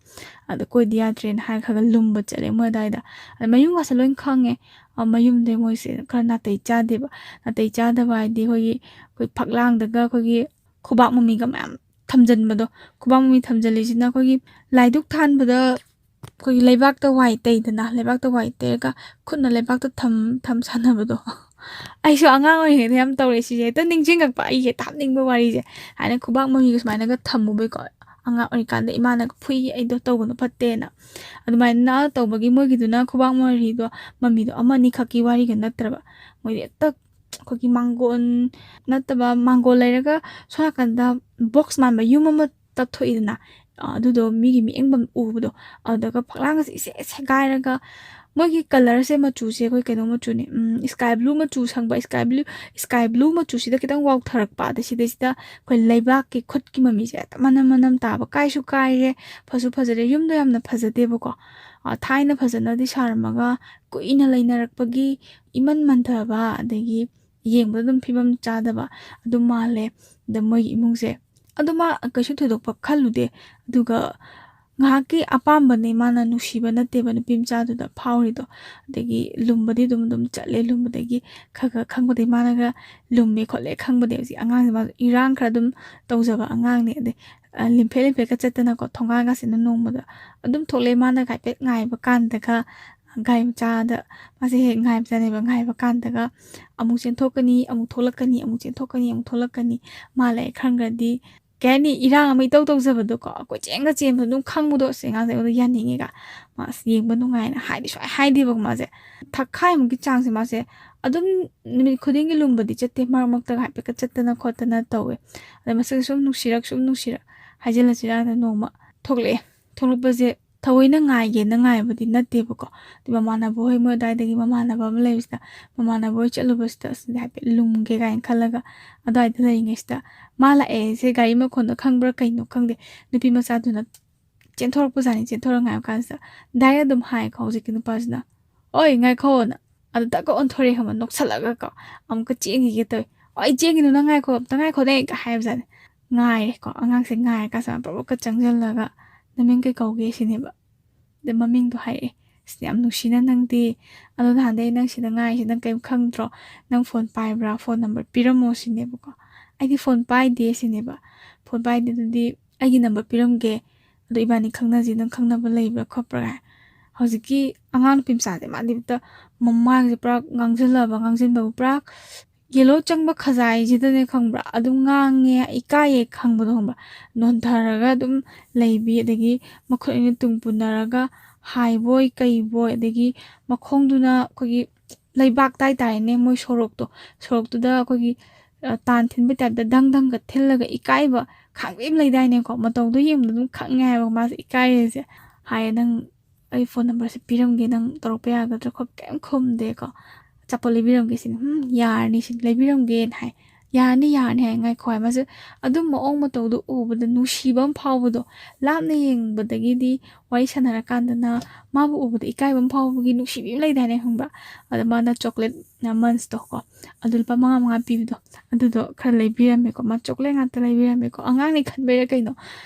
ꯑꯗ ꯀꯣꯏꯗꯤ ꯌꯥꯗ꯭ꯔꯦꯅ ꯍꯥꯏꯔ ꯈꯔ ꯈꯔ ꯂꯨꯝꯕ ꯆꯠꯂꯦ ꯃꯣꯏ ꯑꯗꯥꯏꯗ꯫ ꯑꯗ ꯃꯌꯨꯝꯒꯁꯦ ꯂꯣꯏ ꯈꯪꯉꯦ꯫ ꯑ, ꯃꯌꯨꯝꯗꯩ ꯃꯣꯏꯁꯦ ꯈꯔ ꯅꯥꯇꯩ ꯆꯥꯗꯦꯕ꯫ ꯅꯥꯇꯩ ꯆꯥꯗꯕ ꯍꯥꯏꯗꯤ ꯑꯩꯈꯣꯏꯒꯤ, ꯑꯩꯈꯣꯏ ꯐꯛꯂꯥꯡꯗꯒ ꯑꯩꯈꯣꯏꯒꯤ ꯈꯨꯕꯥꯛ ꯃꯃꯤꯒ ꯃꯌꯥꯝ ꯊꯝꯖꯟꯕꯗꯣ꯫ ꯈꯨꯕꯥꯛ ꯃꯃꯤ ꯊꯝꯖꯜꯂꯤꯁꯤꯅ ꯑꯩꯈꯣꯏꯒꯤ ꯂꯥꯏꯗꯨꯛ ꯊꯥꯟꯕꯗ ꯑꯩꯈꯣꯏꯒꯤ ꯂꯩꯕꯥꯛꯇ ꯋꯥꯏ ꯇꯩꯗꯅ, ꯂꯩꯕꯥꯛꯇ ꯋꯥꯏ ꯇꯩꯔꯒ ꯈꯨꯠꯅ ꯂꯩꯕꯥꯛꯇ ꯊꯝ, ꯊꯝ ꯁꯥꯟꯅꯕꯗꯣ꯫ ꯑꯩꯁꯨ ꯑꯉꯥꯡ ꯑꯣꯏꯔꯤꯉꯩꯗ ꯌꯥꯝ ꯇꯧꯔꯦ ꯁꯤꯁꯦ, ꯍꯦꯛꯇ ꯅꯤꯡꯁꯤꯡꯉꯛꯄ, ꯑꯩ ꯍꯦꯛꯇ ꯍꯥꯞꯅꯤꯡꯕ ꯋꯥꯔꯤꯁꯦ꯫ ꯍꯥꯏꯅ ꯈꯨꯕꯥꯛ ꯃꯃꯤꯒ ꯁꯨꯃꯥꯏꯅꯒ ꯊꯝꯃꯨꯕꯩꯀꯣ, ꯑꯉꯥꯡ ꯑꯣꯏꯔꯤꯀꯥꯟꯗ ꯏꯃꯥꯅꯒ ꯐꯨꯏ, ꯑꯩꯗꯣ ꯇꯧꯒꯅꯨ ꯐꯠꯇꯦꯅ꯫ ꯑꯗꯨꯃꯥꯏꯅ ꯇꯧꯕꯒꯤ ꯃꯣꯏꯒꯤꯗꯨꯅ ꯈꯨꯕꯥꯛ ꯃꯔꯤꯗꯣ, ꯃꯃꯤꯗꯣ ꯑꯃ ꯑꯅꯤꯈꯛꯀꯤ ꯋꯥꯔꯤꯒ ꯅꯠꯇ꯭ꯔꯕ, ꯃꯣꯏꯗꯤ ꯍꯦꯛꯇ ꯑꯩꯈꯣꯏꯒꯤ ꯃꯥꯡꯒꯣꯟ ꯅꯠꯇꯕ, ꯃꯥꯡꯒꯣꯟ ꯂꯩꯔꯒ ꯁꯣꯝ ꯅꯥꯀꯟꯗ ꯕꯣꯛꯁ ꯃꯥꯟꯕ ꯌꯨꯝ ꯑꯃ ꯇꯞꯊꯣꯛꯏꯗꯅ, ꯑ, ꯑꯗꯨꯗꯣ ꯃꯤꯒꯤ ꯃꯤꯠꯌꯦꯡꯐꯝ ꯎꯕꯗꯣ, ꯑꯗꯨꯗꯒ ꯐꯛꯂꯥꯡꯒꯁꯦ ꯏꯁꯦ ꯁꯦꯒꯥꯏꯔꯒ, ꯃꯣꯏꯒꯤ ꯀꯂꯔꯁꯦ, ꯃꯆꯨꯁꯦ ꯑꯩꯈꯣꯏ ꯀꯩꯅꯣ ꯃꯆꯨꯅꯦ, ꯎꯝ, ꯁ꯭ꯀꯥꯏ ꯕ꯭ꯂꯨ ꯃꯆꯨ ꯁꯪꯕ, ꯁ꯭ꯀꯥꯏ ꯕ꯭ꯂꯨ, ꯁ꯭ꯀꯥꯏ ꯕ꯭ꯂꯨ ꯃꯆꯨꯁꯤꯗ ꯈꯤꯇꯪ ꯋꯥꯎꯊꯔꯛꯄ, ꯑꯗ ꯁꯤꯗꯩꯁꯤꯗ ꯑꯩꯈꯣꯏ ꯂꯩꯕꯥꯛꯀꯤ ꯈꯨꯠꯀꯤ ꯃꯃꯤꯁꯦ ꯍꯦꯛꯇ ꯃꯅꯝ ꯃꯅꯝ ꯇꯥꯕ, ꯀꯥꯏꯁꯨ ꯀꯥꯏꯔꯦ, ꯐꯁꯨ ꯐꯖꯔꯦ, ꯌꯨꯝꯗꯣ ꯌꯥꯝꯅ ꯐꯖꯗꯦꯕꯀꯣ꯫ ꯑ, ꯊꯥꯏꯅ ꯐꯖꯅꯗꯤ ꯁꯥꯔꯝꯃꯒ ꯀꯨꯏꯅ ꯂꯩꯅꯔꯛꯄꯒꯤ ꯏꯃꯟ ꯃꯟꯊꯕ, ꯑꯗꯒꯤ ꯌꯦꯡꯕꯗ ꯑꯗꯨꯝ ꯐꯤꯕꯝ ꯆꯥꯗꯕ ꯑꯗꯨꯝ ꯃꯥꯜꯂꯦ꯫ ꯑꯗ ꯃꯣꯏꯒꯤ ꯏꯃꯨꯡꯁꯦ, ꯑꯗꯣ ꯃꯥ ꯀꯩꯁꯨ ꯊꯣꯏꯗꯣꯛꯄ ꯈꯜꯂꯨꯗꯦ꯫ ꯑꯗꯨꯒ ꯉꯥꯏꯍꯥꯛꯀꯤ ꯑꯄꯥꯝꯕꯅꯦ, ꯃꯥꯅ ꯅꯨꯡꯁꯤꯕ ꯅꯠꯇꯦꯕ ꯅꯨꯄꯤ ꯃꯆꯥꯗꯨꯗ ꯐꯥꯎꯔꯤꯗꯣ꯫ ꯑꯗꯒꯤ ꯂꯨꯝꯕꯗꯤ ꯑꯗꯨꯝ ꯑꯗꯨꯝ ꯆꯠꯂꯦ, ꯂꯨꯝꯕꯗꯒꯤ ꯈꯔ ꯈꯔ ꯈꯪꯕꯗꯒꯤ ꯃꯥꯅꯒ ꯂꯨꯝꯃꯦ ꯈꯣꯠꯂꯦ ꯈꯪꯕꯗꯒꯤ ꯍꯧꯖꯤꯛ ꯑꯉꯥꯡꯁꯦ ꯃꯥ ꯏꯔꯥꯡ ꯈꯔ ꯑꯗꯨꯝ ꯇꯧꯖꯕ ꯑꯉꯥꯡꯅꯦ꯫ ꯑꯗꯩ, ꯑ, ꯂꯤꯝꯐꯦ ꯂꯤꯝꯐꯦꯒ ꯆꯠꯇꯅꯀꯣ, ꯊꯣꯡꯒꯥꯟꯒꯁꯤꯅ ꯅꯣꯡꯃꯗ ꯑꯗꯨꯝ ꯊꯣꯛꯂꯛꯑꯦ꯫ ꯃꯥꯅꯒ ꯍꯥꯏꯐꯦꯠ ꯉꯥꯏꯕ ꯀꯥꯟꯗꯒ ꯒꯥꯔꯤ ꯃꯆꯥꯗ ꯃꯥꯁꯦ ꯍꯦꯛ ꯉꯥꯏꯕꯖꯥꯠꯅꯦꯕ꯫ ꯉꯥꯏꯕ ꯀꯥꯟꯗꯒ ꯑꯃꯨꯛ ꯆꯦꯟꯊꯣꯛꯀꯅꯤ, ꯑꯃꯨꯛ ꯊꯣꯛꯂꯛꯀꯅꯤ, ꯑꯃꯨꯛ ꯆꯦꯟꯊꯣꯛꯀꯅꯤ, ꯑꯃꯨꯛ ꯊꯣꯛꯂꯛꯀꯅꯤ꯫ ꯃꯥ ꯂꯩ ꯈꯪꯈ꯭ꯔꯗꯤ ꯀꯩ ꯍꯥꯏꯅꯤ, ꯏꯔꯥꯡ ꯑꯃ ꯏꯇꯧ ꯇꯧꯖꯕꯗꯣꯀꯣ, ꯀꯣꯏꯆꯦꯟꯒ ꯆꯦꯟꯕꯗꯣ ꯑꯗꯨꯝ ꯈꯪꯕꯗꯣ, ꯑꯁ ꯑꯉꯥꯡꯁꯦ ꯑꯩꯉꯣꯟꯗ ꯌꯥꯅꯤꯡꯉꯦꯒ, ꯃꯥ ꯑꯁ ꯌꯦꯡꯕ ꯅꯨꯡꯉꯥꯏꯅ ꯍꯥꯏꯗꯤ ꯁꯨꯡꯍꯥꯏ ꯍꯥꯏꯗꯦꯕꯀꯣ꯫ ꯃꯥꯁꯦ ꯊꯛꯈꯥꯏꯃꯨꯛꯀꯤ ꯆꯥꯡꯁꯦ ꯃꯥꯁꯦ ꯑꯗꯨꯝ ꯅꯨꯃꯤꯠ ꯈꯨꯗꯤꯡꯒꯤ ꯂꯨꯝꯕꯗꯤ ꯆꯠꯇꯦ, ꯃꯔꯛ ꯃꯔꯛꯇ ꯍꯥꯏꯐꯦꯠꯀ ꯆꯠꯇꯅ ꯈꯣꯠꯇꯅ ꯇꯧꯋꯦ꯫ ꯑꯗ ꯃꯁꯛꯁꯦ ꯁꯨꯝ ꯅꯨꯡꯁꯤꯔꯛ ꯁꯨꯝ ꯅꯨꯡꯁꯤꯔꯛ ꯍꯥꯏꯖꯤꯜꯂꯁꯤꯔꯥꯅ ꯅꯣꯡꯃ ꯊꯣꯛꯂꯛꯑꯦ꯫ ꯊꯣꯛꯂꯛꯄꯁꯦ ꯊꯑꯣꯏꯅ ꯉꯥꯏꯒꯦꯅ ꯉꯥꯏꯕꯗꯤ ꯅꯠꯇꯦꯕꯀꯣ꯫ ꯑꯗꯩ ꯃꯃꯥꯟꯅꯕ ꯍꯣꯏ, ꯃꯣꯏ ꯑꯗꯨꯋꯥꯏꯗꯒꯤ ꯃꯃꯥꯟꯅꯕ ꯑꯃ ꯂꯩꯕꯁꯤꯗ, ꯃꯃꯥꯟꯅꯕ ꯍꯣꯏ ꯆꯠꯂꯨꯕꯁꯤꯗ ꯑꯁꯤꯗꯤ ꯍꯥꯏꯐꯦꯠ ꯂꯨꯝꯒꯦ ꯀꯥꯏꯅ ꯈꯜꯂꯒ ꯑꯗꯨꯋꯥꯏꯗ ꯂꯩꯔꯤꯉꯩꯁꯤꯗ ꯃꯥ ꯂꯥꯛꯑꯦ꯫ ꯁꯦ ꯒꯥꯔꯤ ꯃꯈꯣꯟꯗꯣ ꯈꯪꯕ꯭ꯔꯥ ꯀꯩꯅꯣ ꯈꯪꯗꯦ, ꯅꯨꯄꯤ ꯃꯆꯥꯗꯨꯅ ꯆꯦꯟꯊꯣꯔꯛꯄꯖꯥꯠꯅꯤ꯫ ꯆꯦꯟꯊꯣꯔꯛ ꯉꯥꯏꯕ ꯀꯥꯟꯁꯤꯗ ꯗꯥꯏꯔꯦꯛ ꯑꯗꯨꯝ ꯍꯥꯏꯀꯣ ꯍꯧꯖꯤꯛꯀꯤ ꯅꯨꯄꯥꯁꯤꯅ, "ꯑꯣꯏ, ꯉꯥꯏꯈꯣꯅ"꯫ ꯑꯗꯨ ꯇꯛꯀ ꯑꯣꯟꯊꯣꯔꯛꯑꯦ ꯈꯪꯕ, ꯅꯣꯛꯁꯜꯂꯒꯀꯣ꯫ ꯑꯃꯨꯛꯀ ꯆꯦꯟꯈꯤꯒꯦ ꯇꯧꯋꯦ꯫ "ꯑꯣ, ꯑꯩ ꯆꯦꯟꯈꯤꯅꯨ, ꯅꯪ ꯉꯥꯏꯈꯣ, ꯑꯝꯇ ꯉꯥꯏꯈꯣꯅꯦ"ꯒ ꯍꯥꯏꯕꯖꯥꯠꯅꯤ꯫ ꯉꯥꯏꯔꯦꯀꯣ, ꯑꯉꯥꯡꯁꯦ ꯉꯥꯏꯔꯀꯥꯟꯁꯤꯗ ꯄ꯭ꯔꯞ ꯄ꯭ꯔꯞꯀ ꯆꯪꯁꯤꯜꯂꯒ, "ꯅꯃꯤꯡ ꯀꯩ ꯀꯧꯒꯦ?" ꯁꯤꯅꯦꯕ꯫ ꯑꯗ ꯃꯃꯤꯡꯗꯣ ꯍꯥꯏꯔꯛꯑꯦ꯫ "ꯑꯁ, ꯌꯥꯝ ꯅꯨꯡꯁꯤꯅ ꯅꯪꯗꯤ꯫ ꯑꯗꯣ ꯅꯍꯥꯟꯗꯩ ꯅꯪ ꯁꯤꯗ ꯉꯥꯏꯔꯤꯁꯦ, ꯅꯪ ꯀꯩꯝ ꯈꯪꯗ꯭ꯔꯣ? ꯅꯪ ꯐꯣꯟ ꯄꯥꯏꯕ꯭ꯔꯥ? ꯐꯣꯟ ꯅꯝꯕꯔ ꯄꯤꯔꯝꯃꯣ" ꯁꯤꯅꯦꯕꯀꯣ꯫ "ꯑꯩꯗꯤ ꯐꯣꯟ ꯄꯥꯏꯗꯦ" ꯁꯤꯅꯦꯕ꯫ "ꯐꯣꯟ ꯄꯥꯏꯗꯦ, ꯑꯗꯨꯗꯤ ꯑꯩꯒꯤ ꯅꯝꯕꯔ ꯄꯤꯔꯝꯒꯦ, ꯑꯗꯣ ꯏꯕꯥꯅꯤ ꯈꯪꯅꯁꯤ, ꯅꯪ ꯈꯪꯅꯕ ꯂꯩꯕ꯭ꯔꯥ ꯈꯣꯠꯄ꯭ꯔꯥ?" ꯍꯥꯏ꯫ ꯍꯧꯖꯤꯛꯀꯤ ꯑꯉꯥꯡ ꯅꯨꯄꯤ ꯃꯆꯥꯁꯦ, ꯃꯥꯗꯤ ꯍꯦꯛꯇ ꯃꯃꯥꯡꯁꯦ ꯄꯨꯔꯥ ꯉꯥꯡꯁꯤꯜꯂꯕ, ꯉꯥꯡꯁꯤꯟꯕꯕꯨ ꯄꯨꯔꯥ ꯌꯦꯂꯣ ꯆꯪꯕ ꯈꯖꯥꯏꯁꯤꯗꯅꯦ, ꯈꯪꯕ꯭ꯔꯥ, ꯑꯗꯨꯝ ꯉꯥꯡꯉꯦ, ꯏꯀꯥꯏꯌꯦ ꯈꯪꯕꯗꯣ, ꯈꯪꯕ꯭ꯔꯥ, ꯅꯣꯟꯊꯔꯒ ꯑꯗꯨꯝ ꯂꯩꯕꯤ꯫ ꯑꯗꯒꯤ ꯃꯈꯨꯠ ꯑꯅꯤ ꯇꯨꯡ ꯄꯨꯅꯔꯒ ꯍꯥꯏꯕꯣꯏ ꯀꯩꯕꯣꯏ, ꯑꯗꯒꯤ ꯃꯈꯣꯡꯗꯨꯅ ꯑꯩꯈꯣꯏꯒꯤ ꯂꯩꯕꯥꯛꯇ ꯍꯥꯏꯇꯥꯔꯦꯅꯦ, ꯃꯣꯏ ꯁꯣꯔꯣꯛꯇꯣ, ꯁꯣꯔꯣꯛꯇꯨꯗ ꯑꯩꯈꯣꯏꯒꯤ, ꯑ, ꯇꯥꯟ ꯊꯤꯟꯕ ꯇꯥꯏꯞꯇ ꯗꯪ ꯗꯪꯒ ꯊꯤꯜꯂꯒ ꯏꯀꯥꯏꯕ ꯈꯪꯕ ꯑꯃ ꯂꯩꯗꯥꯏꯅꯦꯀꯣ, ꯃꯇꯧꯗꯣ ꯌꯦꯡꯕꯗ ꯑꯗꯨꯝ ꯈꯪꯉꯦ ꯍꯥꯏꯕ ꯃꯥꯁꯦ ꯏꯀꯥꯏꯔꯤꯁꯦ꯫ ꯍꯥꯏꯌꯦ, "ꯅꯪ ꯑꯩ ꯐꯣꯟ ꯅꯝꯕꯔꯁꯦ ꯄꯤꯔꯝꯒꯦ, ꯅꯪ ꯇꯧꯔꯛꯄ ꯌꯥꯒꯗ꯭ꯔꯥ?" ꯈꯣꯠꯄ ꯀꯩꯝ ꯈꯨꯝꯗꯦꯀꯣ꯫ "ꯑꯆꯥꯄꯣꯠ ꯂꯩꯕꯤꯔꯝꯒꯦ" ꯁꯤꯅꯤ꯫ "ꯎꯝ, ꯌꯥꯔꯅꯤ" ꯁꯤꯅꯤ, "ꯂꯩꯕꯤꯔꯝꯒꯦꯅ" ꯍꯥꯏ꯫ "ꯌꯥꯔꯅꯤ, ꯌꯥꯔꯅꯤ" ꯍꯥꯏ꯫ ꯉꯥꯏꯈꯣ ꯍꯥꯏ꯫ ꯃꯥꯁꯦ ꯑꯗꯨꯝ ꯃꯑꯣꯡ ꯃꯇꯧꯗꯣ ꯎꯕꯗ ꯅꯨꯡꯁꯤꯕ ꯑꯃ ꯐꯥꯎꯕꯗꯣ, ꯂꯥꯞꯅ ꯌꯦꯡꯕꯗꯒꯤꯗꯤ ꯋꯥꯔꯤ ꯁꯥꯟꯅꯔꯀꯥꯟꯗꯅ ꯃꯥꯕꯨ ꯎꯕꯗ ꯏꯀꯥꯏꯕ ꯑꯃ ꯐꯥꯎꯕꯒꯤ ꯅꯨꯡꯁꯤꯕꯤ ꯑꯃ ꯂꯩꯗꯥꯏꯅꯦ, ꯈꯪꯕ꯭ꯔꯥ? ꯑꯗ ꯃꯥꯅ ꯆꯣꯀ꯭ꯂꯦꯠ ꯃꯟꯁꯇꯣ ꯀꯣ, ꯑꯗꯨ ꯂꯨꯄꯥ ꯃꯉꯥ ꯃꯉꯥ ꯄꯤꯕꯗꯣ, ꯑꯗꯨꯗꯣ ꯈꯔ ꯂꯩꯕꯤꯔꯝꯃꯦꯀꯣ꯫ ꯃꯥ ꯆꯣꯀ꯭ꯂꯦꯠ ꯉꯥꯛꯇ ꯂꯩꯕꯤꯔꯝꯃꯦꯀꯣ, ꯑꯉꯥꯡꯅꯤ ꯈꯟꯕꯩꯔꯥ ꯀꯩꯅꯣ,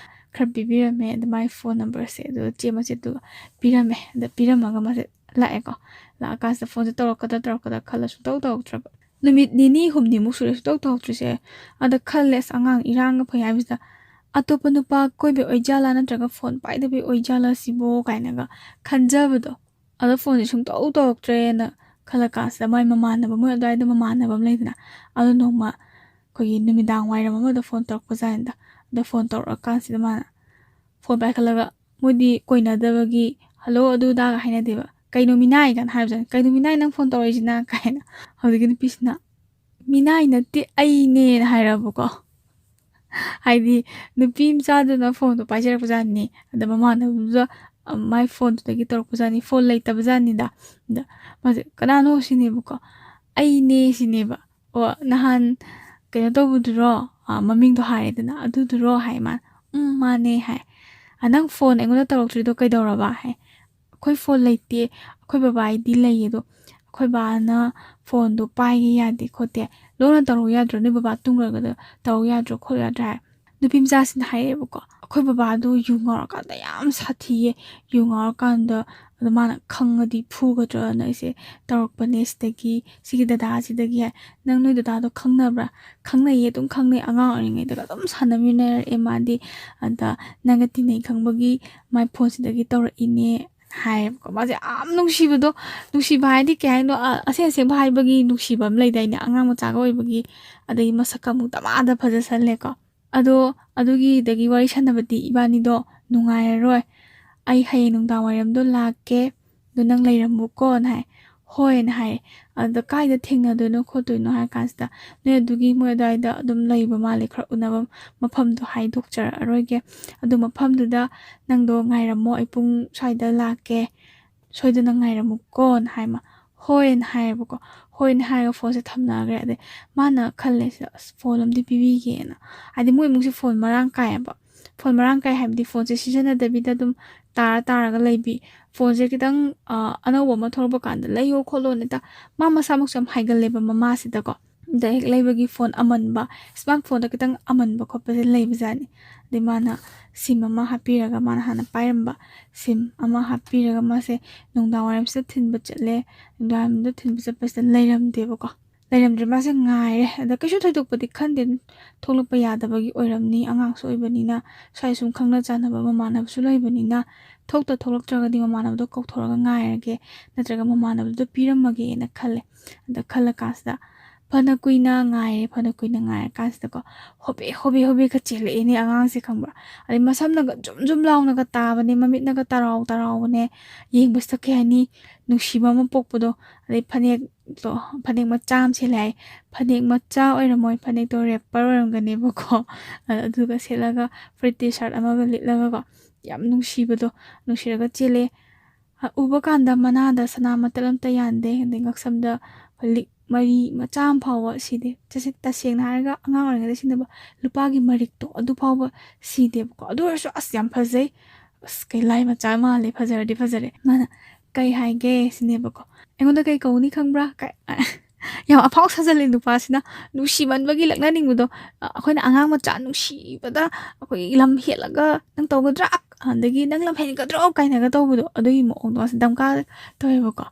ꯈꯔ ꯄꯤꯕꯤꯔꯝꯃꯦ꯫ ꯑꯗ ꯃꯥꯏ ꯐꯣꯟ ꯅꯝꯕꯔꯁꯦ ꯑꯗꯨ ꯆꯦ ꯃꯆꯦꯠꯇꯨꯒ ꯄꯤꯔꯝꯃꯦ꯫ ꯑꯗ ꯄꯤꯔꯝꯃꯒ ꯃꯥꯁꯦ ꯂꯥꯛꯑꯦꯀꯣ꯫ ꯂꯥꯛꯑꯀꯥꯟꯁꯤꯗ ꯐꯣꯟꯁꯦ ꯇꯧꯔꯛꯀꯗ꯭ꯔꯥ ꯇꯧꯔꯛꯀꯗ꯭ꯔꯥ ꯈꯜꯂ ꯁꯨꯡꯇꯧ ꯇꯧꯔꯛꯇ꯭ꯔꯕ꯫ ꯅꯨꯃꯤꯠ ꯅꯤꯅꯤ ꯍꯨꯝꯅꯤꯃꯨꯛ ꯁꯨꯔꯦ ꯁꯨꯡꯇꯧ ꯇꯧꯔꯛꯇ꯭ꯔꯤꯁꯦ꯫ ꯑꯗ ꯈꯜꯂꯦ, "ꯑꯁ, ꯑꯉꯥꯡ ꯏꯔꯥꯡꯒ ꯐꯩ ꯍꯥꯏꯕꯁꯤꯗ ꯑꯇꯣꯞꯄ ꯅꯨꯄꯥ ꯀꯣꯏꯕꯩ ꯑꯣꯏꯖꯥꯠꯂꯥ, ꯅꯠꯇ꯭ꯔꯒ ꯐꯣꯟ ꯄꯥꯏꯗꯕꯩ ꯑꯣꯏꯖꯥꯠꯂꯥ ꯁꯤꯕꯣ?" ꯀꯥꯏꯅꯒ ꯈꯟꯖꯕꯗꯣ꯫ ꯑꯗꯣ ꯐꯣꯟꯁꯦ ꯁꯨꯡꯇꯧ ꯇꯧꯔꯛꯇ꯭ꯔꯦꯅ ꯈꯜꯂ ꯀꯥꯟꯁꯤꯗ, ꯃꯥꯏ ꯃꯃꯥꯟꯅꯕ, ꯃꯣꯏ ꯑꯗꯨꯋꯥꯏꯗ ꯃꯃꯥꯟꯅꯕ ꯑꯃ ꯂꯩꯗꯅ, ꯑꯗꯣ ꯅꯣꯡꯃ ꯑꯩꯈꯣꯏꯒꯤ ꯅꯨꯃꯤꯗꯥꯡ ꯋꯥꯏꯔꯝ ꯑꯃꯗ ꯐꯣꯟ ꯇꯧꯔꯛꯄꯖꯥꯠꯅꯤꯗ꯫ ꯑꯗꯣ ꯐꯣꯟ ꯇꯧꯔꯛꯑꯀꯥꯟꯁꯤꯗ ꯃꯥꯅ ꯐꯣꯟ ꯄꯥꯏꯈꯠꯂꯒ, ꯃꯣꯏꯗꯤ ꯀꯣꯏꯅꯗꯕꯒꯤ "ꯍꯜꯂꯣ" ꯑꯗꯨ ꯑꯗꯥꯒ ꯍꯥꯏꯅꯗꯦꯕ꯫ "ꯀꯩꯅꯣ ꯃꯤꯅꯥꯏ?" ꯀꯥꯏꯅ ꯍꯥꯏꯕꯖꯥꯠꯅꯤ꯫ "ꯀꯩꯅꯣ ꯃꯤꯅꯥꯏ, ꯅꯪ ꯐꯣꯟ ꯇꯧꯔꯛꯏꯁꯤꯅ?" ꯀꯥꯏꯅ꯫ ꯍꯧꯖꯤꯛꯀꯤ ꯅꯨꯄꯤꯁꯤꯅ, "ꯃꯤꯅꯥꯏ ꯅꯠꯇꯦ, ꯑꯩꯅꯦꯅ" ꯍꯥꯏꯔꯕꯀꯣ꯫ ꯍꯥꯏꯗꯤ ꯅꯨꯄꯤ ꯃꯆꯥꯗꯨꯅ ꯐꯣꯟꯗꯣ ꯄꯥꯏꯖꯔꯛꯄꯖꯥꯠꯅꯤ꯫ ꯑꯗ ꯃꯃꯥꯟꯅꯕꯗꯨꯗ, ꯑ, ꯃꯥꯏ ꯐꯣꯟꯗꯨꯗꯒꯤ ꯇꯧꯔꯛꯄꯖꯥꯠꯅꯤ, ꯐꯣꯟ ꯂꯩꯇꯕꯖꯥꯠꯅꯤꯗ꯫ ꯑꯗ ꯃꯥꯁꯦ, "ꯀꯅꯥꯅꯣ?" ꯁꯤꯅꯦꯕꯀꯣ꯫ "ꯑꯩꯅꯦ" ꯁꯤꯅꯦꯕ꯫ "ꯑꯣ, ꯅꯍꯥꯟ ꯀꯩꯅꯣ ꯇꯧꯕꯗꯨꯔꯣ?" ꯑ, ꯃꯃꯤꯡꯗꯣ ꯍꯥꯏꯔꯦꯗꯅ, "ꯑꯗꯨꯗꯨꯔꯣ?" ꯍꯥꯏ ꯃꯥꯅ꯫ "ꯎꯝ, ꯃꯥꯅꯦ" ꯍꯥꯏ꯫ "ꯑ, ꯅꯪ ꯐꯣꯟ ꯑꯩꯉꯣꯟꯗ ꯇꯧꯔꯛꯇ꯭ꯔꯤꯗꯣ ꯀꯩꯗꯧꯔꯕ?" ꯍꯥꯏ꯫ "ꯑꯩꯈꯣꯏ ꯐꯣꯟ ꯂꯩꯇꯦ, ꯑꯩꯈꯣꯏ ꯕꯕꯥꯒꯤꯗꯤ ꯂꯩꯌꯦ, ꯑꯗꯣ ꯑꯩꯈꯣꯏ ꯕꯥꯅ ꯐꯣꯟꯗꯣ ꯄꯥꯏꯒꯦ ꯌꯥꯗꯦ ꯈꯣꯠꯇꯦ, ꯂꯣꯟꯅ ꯇꯧꯔꯨ ꯌꯥꯗ꯭ꯔꯣ? ꯅꯣꯏ ꯕꯕꯥ ꯇꯨꯝꯈ꯭ꯔꯒꯗ ꯇꯧꯔꯨ ꯌꯥꯗ꯭ꯔꯣ ꯈꯣꯠꯂꯨ ꯌꯥꯗ꯭ꯔꯣ?" ꯍꯥꯏ꯫ ꯅꯨꯄꯤ ꯃꯆꯥꯁꯤꯅ ꯍꯥꯏꯔꯛꯑꯦꯕꯀꯣ, "ꯑꯩꯈꯣꯏ ꯕꯕꯥꯗꯣ ꯌꯨ ꯉꯥꯎꯔꯀꯥꯟꯗ ꯌꯥꯝ ꯁꯥꯊꯤꯌꯦ, ꯌꯨ ꯉꯥꯎꯔꯀꯥꯟꯗ ꯑꯗꯣ ꯃꯥꯅ ꯈꯪꯉꯗꯤ ꯐꯨꯒꯗ꯭ꯔꯅ ꯑꯩꯁꯦ ꯇꯧꯔꯛꯄꯅꯦ ꯁꯤꯗꯒꯤ, ꯁꯤꯒꯤ ꯗꯗꯥꯁꯤꯗꯒꯤ" ꯍꯥꯏ꯫ "ꯅꯪ ꯅꯣꯏ ꯗꯗꯥꯗꯣ ꯈꯪꯅꯕ꯭ꯔꯥ?" "ꯈꯪꯅꯩꯌꯦ, ꯑꯗꯨꯝ ꯈꯪꯅꯩ, ꯑꯉꯥꯡ ꯑꯣꯏꯔꯤꯉꯩꯗꯒ ꯑꯗꯨꯝ ꯁꯥꯟꯅꯃꯤꯟꯅꯔꯛꯑꯦ ꯃꯥꯗꯤ, ꯑꯗ ꯅꯪꯒ ꯇꯤꯟꯅꯩ ꯈꯪꯕꯒꯤ ꯃꯥꯏ ꯐꯣꯟꯁꯤꯗꯒꯤ ꯇꯧꯔꯛꯏꯅꯦ" ꯍꯥꯏꯌꯦꯕꯀꯣ꯫ ꯃꯥꯁꯦ ꯌꯥꯝ ꯅꯨꯡꯁꯤꯕꯗꯣ, ꯅꯨꯡꯁꯤꯕ ꯍꯥꯏꯗꯤ ꯀꯩ ꯍꯥꯏꯅꯣ, ꯑ, ꯑꯁꯦꯡ ꯑꯁꯦꯡꯕ ꯍꯥꯏꯕꯒꯤ ꯅꯨꯡꯁꯤꯕ ꯑꯃ ꯂꯩꯗꯥꯏꯅꯦ, ꯑꯉꯥꯡ ꯃꯆꯥꯒ ꯑꯣꯏꯕꯒꯤ, ꯑꯗꯒꯤ ꯃꯁꯛꯀ ꯑꯃꯨꯛ ꯗꯃꯥꯗ ꯐꯖꯁꯜꯂꯦꯀꯣ꯫ ꯑꯗꯣ ꯑꯗꯨꯒꯤꯗꯒꯤ ꯋꯥꯔꯤ ꯁꯥꯟꯅꯕꯗꯤ ꯏꯕꯥꯅꯤꯗꯣ ꯅꯨꯡꯉꯥꯏꯔꯔꯣꯏ, "ꯑꯩ ꯍꯌꯦꯡ ꯅꯨꯡꯗꯥꯡ ꯋꯥꯏꯔꯝꯗꯣ ꯂꯥꯛꯀꯦ, ꯑꯗꯣ ꯅꯪ ꯂꯩꯔꯝꯃꯨꯀꯣꯅ" ꯍꯥꯏ꯫ "ꯍꯣꯏꯅ" ꯍꯥꯏ꯫ ꯑꯗ ꯀꯥꯏꯗ ꯊꯦꯡꯅꯗꯣꯏꯅꯣ ꯈꯣꯠꯇꯣꯏꯅꯣ ꯍꯥꯏ ꯀꯥꯟꯁꯤꯗ, "ꯅꯣꯏ ꯑꯗꯨꯒꯤ ꯃꯣꯏ ꯑꯗꯨꯋꯥꯏꯗ ꯑꯗꯨꯝ ꯂꯩꯕ ꯃꯥꯜꯂꯦ, ꯈꯔ ꯎꯅꯕ ꯃꯐꯝꯗꯣ ꯍꯥꯏꯗꯣꯛꯆꯔꯛꯑꯔꯣꯏꯒꯦ, ꯑꯗꯨ ꯃꯐꯝꯗꯨꯗ ꯅꯪꯗꯣ ꯉꯥꯏꯔꯝꯃꯣ, ꯑꯩ ꯄꯨꯡ ꯁ꯭ꯋꯥꯏꯗ ꯂꯥꯛꯀꯦ, ꯁꯣꯏꯗꯅ ꯉꯥꯏꯔꯝꯃꯨꯀꯣꯅ" ꯍꯥꯏ ꯃꯥ꯫ "ꯍꯣꯏꯅ" ꯍꯥꯏꯌꯦꯕꯀꯣ꯫ "ꯍꯣꯏꯅ" ꯍꯥꯏꯔꯒ ꯐꯣꯟꯁꯦ ꯊꯝꯅꯈ꯭ꯔꯦ꯫ ꯑꯗꯩ ꯃꯥꯅ ꯈꯜꯂꯦ ꯁꯤꯗ, "ꯑꯁ, ꯐꯣꯟ ꯑꯃꯗꯤ ꯄꯤꯕꯤꯒꯦꯅ"꯫ ꯍꯥꯏꯗꯤ ꯃꯣꯏ ꯏꯃꯨꯡꯁꯦ ꯐꯣꯟ ꯃꯔꯥꯡ ꯀꯥꯏꯌꯦꯕ꯫ ꯐꯣꯟ ꯃꯔꯥꯡ ꯀꯥꯏ ꯍꯥꯏꯕꯗꯤ ꯐꯣꯟꯁꯦ ꯁꯤꯖꯤꯟꯅꯗꯕꯤꯗ ꯑꯗꯨꯝ ꯇꯥꯔ ꯇꯥꯔꯒ ꯂꯩꯕꯤ꯫ ꯐꯣꯟꯁꯦ ꯈꯤꯇꯪ, ꯑ, ꯑꯅꯧꯕ ꯑꯃ ꯊꯣꯛꯂꯛꯄ ꯀꯥꯟꯗ ꯂꯩꯌꯣ ꯈꯣꯠꯂꯣꯅ ꯍꯦꯛꯇ, ꯃꯥ ꯃꯁꯥꯃꯛꯁꯨ ꯌꯥꯝ ꯍꯥꯏꯒꯜꯂꯦꯕ ꯃꯃꯥꯁꯤꯗꯀꯣ꯫ ꯑꯗ ꯍꯦꯛ ꯂꯩꯕꯒꯤ ꯐꯣꯟ ꯑꯃꯟꯕ, ꯁ꯭ꯃꯥꯔꯠ ꯐꯣꯟꯗ ꯈꯤꯇꯪ ꯑꯃꯟꯕ ꯈꯣꯠꯄꯁꯦ ꯂꯩꯕꯖꯥꯠꯅꯤ꯫ ꯑꯗꯩ ꯃꯥꯅ ꯁꯤꯝ ꯑꯃ ꯍꯥꯞꯄꯤꯔꯒ, ꯃꯥꯅ ꯍꯥꯟꯅ ꯄꯥꯏꯔꯝꯕ ꯁꯤꯝ ꯑꯃ ꯍꯥꯞꯄꯤꯔꯒ ꯃꯥꯁꯦ ꯅꯨꯡꯗꯥꯡ ꯋꯥꯏꯔꯝꯁꯤꯗ ꯊꯤꯟꯕ ꯆꯠꯂꯦ꯫ ꯅꯨꯡꯗꯥꯡ ꯋꯥꯏꯔꯝꯗ ꯊꯤꯟꯕ ꯆꯠꯄꯁꯤꯗ ꯂꯩꯔꯝꯗꯦꯕꯀꯣ꯫ ꯂꯩꯔꯝꯗ꯭ꯔꯦ꯫ ꯃꯥꯁꯦ ꯉꯥꯏꯔꯦ꯫ ꯑꯗ ꯀꯩꯁꯨ ꯊꯣꯏꯗꯣꯛꯄꯗꯤ ꯈꯟꯗꯦ꯫ ꯊꯣꯛꯂꯛꯄ ꯌꯥꯗꯕꯒꯤ ꯑꯣꯏꯔꯝꯅꯤ, ꯑꯉꯥꯡꯁꯨ ꯑꯣꯏꯕꯅꯤꯅ, ꯁ꯭ꯋꯥꯏ ꯁꯨꯝ ꯈꯪꯅ ꯆꯥꯟꯅꯕ ꯃꯃꯥꯟꯅꯕꯁꯨ ꯂꯩꯕꯅꯤꯅ, ꯊꯣꯛꯇ ꯊꯣꯛꯂꯛꯇ꯭ꯔꯒꯗꯤ ꯃꯃꯥꯟꯅꯕꯗꯣ ꯀꯧꯊꯣꯔꯒ ꯉꯥꯏꯔꯒꯦ, ꯅꯠꯇ꯭ꯔꯒ ꯃꯃꯥꯟꯅꯕꯗꯨꯗ ꯄꯤꯔꯝꯃꯒꯦꯅ ꯈꯜꯂꯦ꯫ ꯑꯗ ꯈꯜꯂ ꯀꯥꯟꯁꯤꯗ ꯐꯅ ꯀꯨꯏꯅ ꯉꯥꯏꯔꯦ, ꯐꯅ ꯀꯨꯏꯅ ꯉꯥꯏꯔ ꯀꯥꯟꯁꯤꯗꯀꯣ, ꯍꯣꯕꯦ ꯍꯣꯕꯦ ꯍꯣꯕꯦꯒ ꯆꯦꯜꯂꯛꯑꯦꯅꯦ ꯑꯉꯥꯡꯁꯦ, ꯈꯪꯕ꯭ꯔꯥ? ꯑꯗꯩ ꯃꯁꯝꯅꯒ ꯖꯨꯝ ꯖꯨꯝ ꯂꯥꯎꯅꯒ ꯇꯥꯕꯅꯦ, ꯃꯃꯤꯠꯅꯒ ꯇꯔꯥꯎ ꯇꯔꯥꯎꯕꯅꯦ꯫ ꯌꯦꯡꯕꯁꯤꯗ ꯀꯩ ꯍꯥꯏꯅꯤ, ꯅꯨꯡꯁꯤꯕ ꯑꯃ ꯄꯣꯛꯄꯗꯣ꯫ ꯑꯗꯩ ꯐꯅꯦꯛꯇꯣ, ꯐꯅꯦꯛ ꯃꯆꯥ ꯑꯃ ꯁꯦꯠꯂꯦ ꯍꯥꯏ꯫ ꯐꯅꯦꯛ ꯃꯆꯥ ꯑꯣꯏꯔꯝꯃꯣꯏ, ꯐꯅꯦꯛꯇꯣ ꯔꯦꯄꯔ ꯑꯣꯏꯔꯝꯒꯅꯦꯕꯀꯣ꯫ ꯑ-, ꯑꯗꯨꯒ ꯁꯦꯠꯂꯒ ꯐꯨꯔꯤꯠ ꯇꯤ ꯁꯥꯔꯠ ꯑꯃꯒ ꯂꯤꯠꯂꯒꯀꯣ, ꯌꯥꯝ ꯅꯨꯡꯁꯤꯕꯗꯣ, ꯅꯨꯡꯁꯤꯔꯒ ꯆꯦꯜꯂꯦ꯫ ꯑ, ꯎꯕ ꯀꯥꯟꯗ ꯃꯅꯥꯗ ꯁꯅꯥ ꯃꯇꯠ ꯑꯝꯇ ꯌꯥꯟꯗꯦ, ꯑꯗꯩ ꯉꯛꯁꯝꯗ ꯂꯤꯛ ꯃꯔꯤ ꯃꯆꯥ ꯑꯃ ꯐꯥꯎꯕ ꯁꯤꯗꯦ꯫ ꯇꯁꯦ-, ꯇꯁꯦꯡꯅ ꯍꯥꯏꯔꯒ ꯑꯉꯥꯡ ꯑꯣꯏꯔꯤꯉꯩꯗ ꯁꯤꯖꯤꯟꯅꯕ ꯂꯨꯄꯥꯒꯤ ꯃꯔꯤꯛꯇꯣ ꯑꯗꯨ ꯐꯥꯎꯕ ꯁꯤꯗꯦꯕꯀꯣ꯫ ꯑꯗꯨ ꯑꯣꯏꯔꯁꯨ ꯑꯁ ꯌꯥꯝ ꯐꯖꯩ꯫ ꯑꯁ ꯀꯩ ꯂꯥꯏ ꯃꯆꯥ ꯃꯥꯜꯂꯦ, ꯐꯖꯔꯗꯤ ꯐꯖꯔꯦ꯫ ꯃꯥꯅ ꯀꯩ ꯍꯥꯏꯒꯦ ꯁꯤꯅꯦꯕꯀꯣ꯫ "ꯑꯩꯉꯣꯟꯗ ꯀꯩ ꯀꯧꯅꯤ ꯈꯪꯕ꯭ꯔꯥ?" ꯀꯥꯏ-, ꯌꯥꯝ ꯑꯐꯥꯎ ꯁꯥꯖꯜꯂꯦ ꯅꯨꯄꯥꯁꯤꯅ꯫ ꯅꯨꯡꯁꯤꯃꯟꯕꯒꯤ ꯂꯛꯅꯅꯤꯡꯕꯗꯣ꯫ ꯑ-, ꯑꯩꯈꯣꯏꯅ ꯑꯉꯥꯡ ꯃꯆꯥ ꯅꯨꯡꯁꯤꯕꯗ ꯑꯩꯈꯣꯏꯒꯤ ꯂꯝ ꯍꯦꯜꯂꯒ "ꯅꯪ ꯇꯧꯒꯗ꯭ꯔꯥ?" ꯑꯗꯒꯤ "ꯅꯪ ꯂꯝ ꯍꯦꯟꯒꯗ꯭ꯔꯣ?" ꯀꯥꯏꯅꯒ ꯇꯧꯕꯗꯣ, ꯑꯗꯨꯒꯤ ꯃꯑꯣꯡꯗꯣ ꯃꯥꯁꯦ ꯗꯝꯀꯥ ꯇꯧꯋꯦꯕꯀꯣ꯫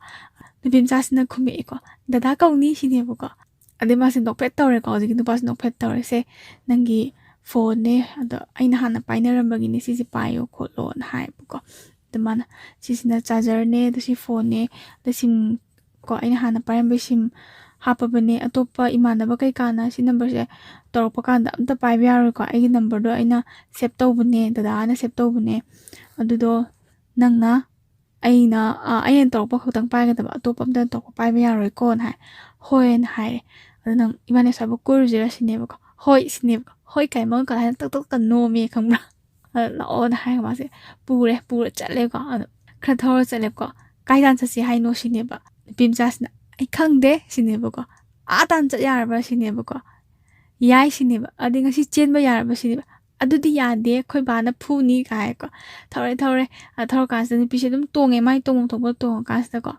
ꯅꯨꯄꯤ ꯃꯆꯥꯁꯤꯅ ꯈꯨꯝꯃꯛꯑꯦꯀꯣ, "ꯗꯗꯥ ꯀꯧꯅꯤ" ꯁꯤꯅꯦꯕꯀꯣ꯫ ꯑꯗꯩ ꯃꯥꯁꯦ ꯅꯣꯛꯐꯦꯠ ꯇꯧꯔꯦꯀꯣ꯫ ꯍꯧꯖꯤꯛꯀꯤ ꯅꯨꯄꯥꯁꯦ ꯅꯣꯛꯐꯦꯠ ꯇꯧꯔꯦ꯫ "ꯁꯦ, ꯅꯪꯒꯤ ꯐꯣꯟꯅꯦ, ꯑꯗꯣ ꯑꯩꯅ ꯍꯥꯟꯅ ꯄꯥꯏꯅꯔꯝꯕꯒꯤꯅꯦ, ꯁꯤꯁꯦ ꯄꯥꯏꯌꯣ ꯈꯣꯠꯂꯣꯅ" ꯍꯥꯏꯌꯦꯕꯀꯣ꯫ ꯃꯥꯅ, "ꯁꯤꯁꯤꯅ ꯆꯥꯔꯖꯔꯅꯦ, ꯑꯗꯨ ꯁꯤ ꯐꯣꯟꯅꯦ, ꯑꯗ ꯁꯤꯝ ꯀꯣ, ꯑꯩꯅ ꯍꯥꯟꯅ ꯄꯥꯏꯔꯝꯕ ꯁꯤꯝ ꯍꯥꯞꯄꯕꯅꯦ, ꯑꯇꯣꯞꯄ ꯏꯃꯥꯟꯅꯕ ꯀꯩꯀꯥꯅ ꯁꯤ ꯅꯝꯕꯔꯁꯦ ꯇꯧꯔꯛꯄ ꯀꯥꯟꯗ ꯑꯝꯇ ꯄꯥꯏꯕ ꯌꯥꯔꯣꯏꯀꯣ, ꯑꯩꯒꯤ ꯅꯝꯕꯔꯗꯣ ꯑꯩꯅ ꯁꯦꯞ ꯇꯧꯕꯅꯦ, ꯗꯗꯥꯅ ꯁꯦꯞ ꯇꯧꯕꯅꯦ, ꯑꯗꯨꯗꯣ ꯅꯪꯅ, ꯑꯩꯅ ꯑꯩꯅ ꯇꯧꯔꯛꯄ ꯈꯛꯇꯪ ꯄꯥꯏꯒꯗꯕ, ꯑꯇꯣꯞꯄ ꯑꯝꯇ ꯇꯧꯔꯛꯄ ꯄꯥꯏꯕ ꯌꯥꯔꯣꯏꯀꯣꯅ ꯍꯥꯏ꯫ "ꯍꯣꯏꯅ" ꯍꯥꯏꯔꯦ꯫ ꯑꯗꯣ ꯅꯪ ꯏꯕꯥꯅꯤ ꯑꯁ꯭ꯋꯥꯏꯐꯥꯎ ꯀꯣꯏꯔꯨꯁꯤꯔ ꯁꯤꯅꯦꯕꯀꯣ꯫ "ꯍꯣꯏ" ꯁꯤꯅꯦꯕꯀꯣ꯫ "ꯍꯣꯏ" ꯀꯥꯏ ꯃꯉꯛ ꯀꯥꯏꯅ ꯇꯛ ꯇꯛ ꯇꯛ ꯅꯣꯝꯃꯦ ꯈꯪꯕ꯭ꯔꯥ? ꯑꯗ "ꯂꯥꯛꯑꯣꯅ" ꯍꯥꯏꯔꯒ ꯃꯥꯁꯦ ꯄꯨꯔꯦ, ꯄꯨꯔ ꯆꯠꯂꯦꯀꯣ꯫ ꯑꯗꯣ ꯈꯔ ꯊꯧꯔ ꯆꯠꯂꯦꯕꯀꯣ꯫ "ꯀꯥꯏ ꯇꯥꯟ ꯆꯠꯁꯤ ꯍꯥꯏꯅꯣ?" ꯁꯤꯅꯦꯕ꯫ ꯅꯨꯄꯤ ꯃꯆꯥꯁꯤꯅ "ꯑꯩ ꯈꯪꯗꯦ" ꯁꯤꯅꯦꯕꯀꯣ꯫ "ꯑꯥ ꯇꯥꯟ ꯆꯠ ꯌꯥꯔꯕ꯭ꯔꯥ?" ꯁꯤꯅꯦꯕꯀꯣ꯫ "ꯌꯥꯏ" ꯁꯤꯅꯦꯕ꯫ "ꯑꯗꯩ ꯉꯁꯤ ꯆꯦꯟꯕ ꯌꯥꯔꯕ꯭ꯔꯥ?" ꯁꯤꯅꯦꯕ꯫ "ꯑꯗꯨꯗꯤ ꯌꯥꯗꯦ, ꯑꯩꯈꯣꯏ ꯕꯥꯅ ꯐꯨꯅꯤ" ꯀꯥꯏꯀꯣ꯫ ꯊꯧꯔꯦ, ꯊꯧꯔꯦ꯫ ꯑ, ꯊꯧꯔꯀꯥꯟꯁꯤꯗ ꯅꯨꯄꯤꯁꯦ ꯑꯗꯨꯝ ꯇꯣꯡꯉꯦ, ꯃꯥꯏ ꯇꯣꯡꯐꯝ ꯊꯣꯛꯄ ꯇꯣꯡꯉꯀꯥꯟꯁꯤꯗꯀꯣ,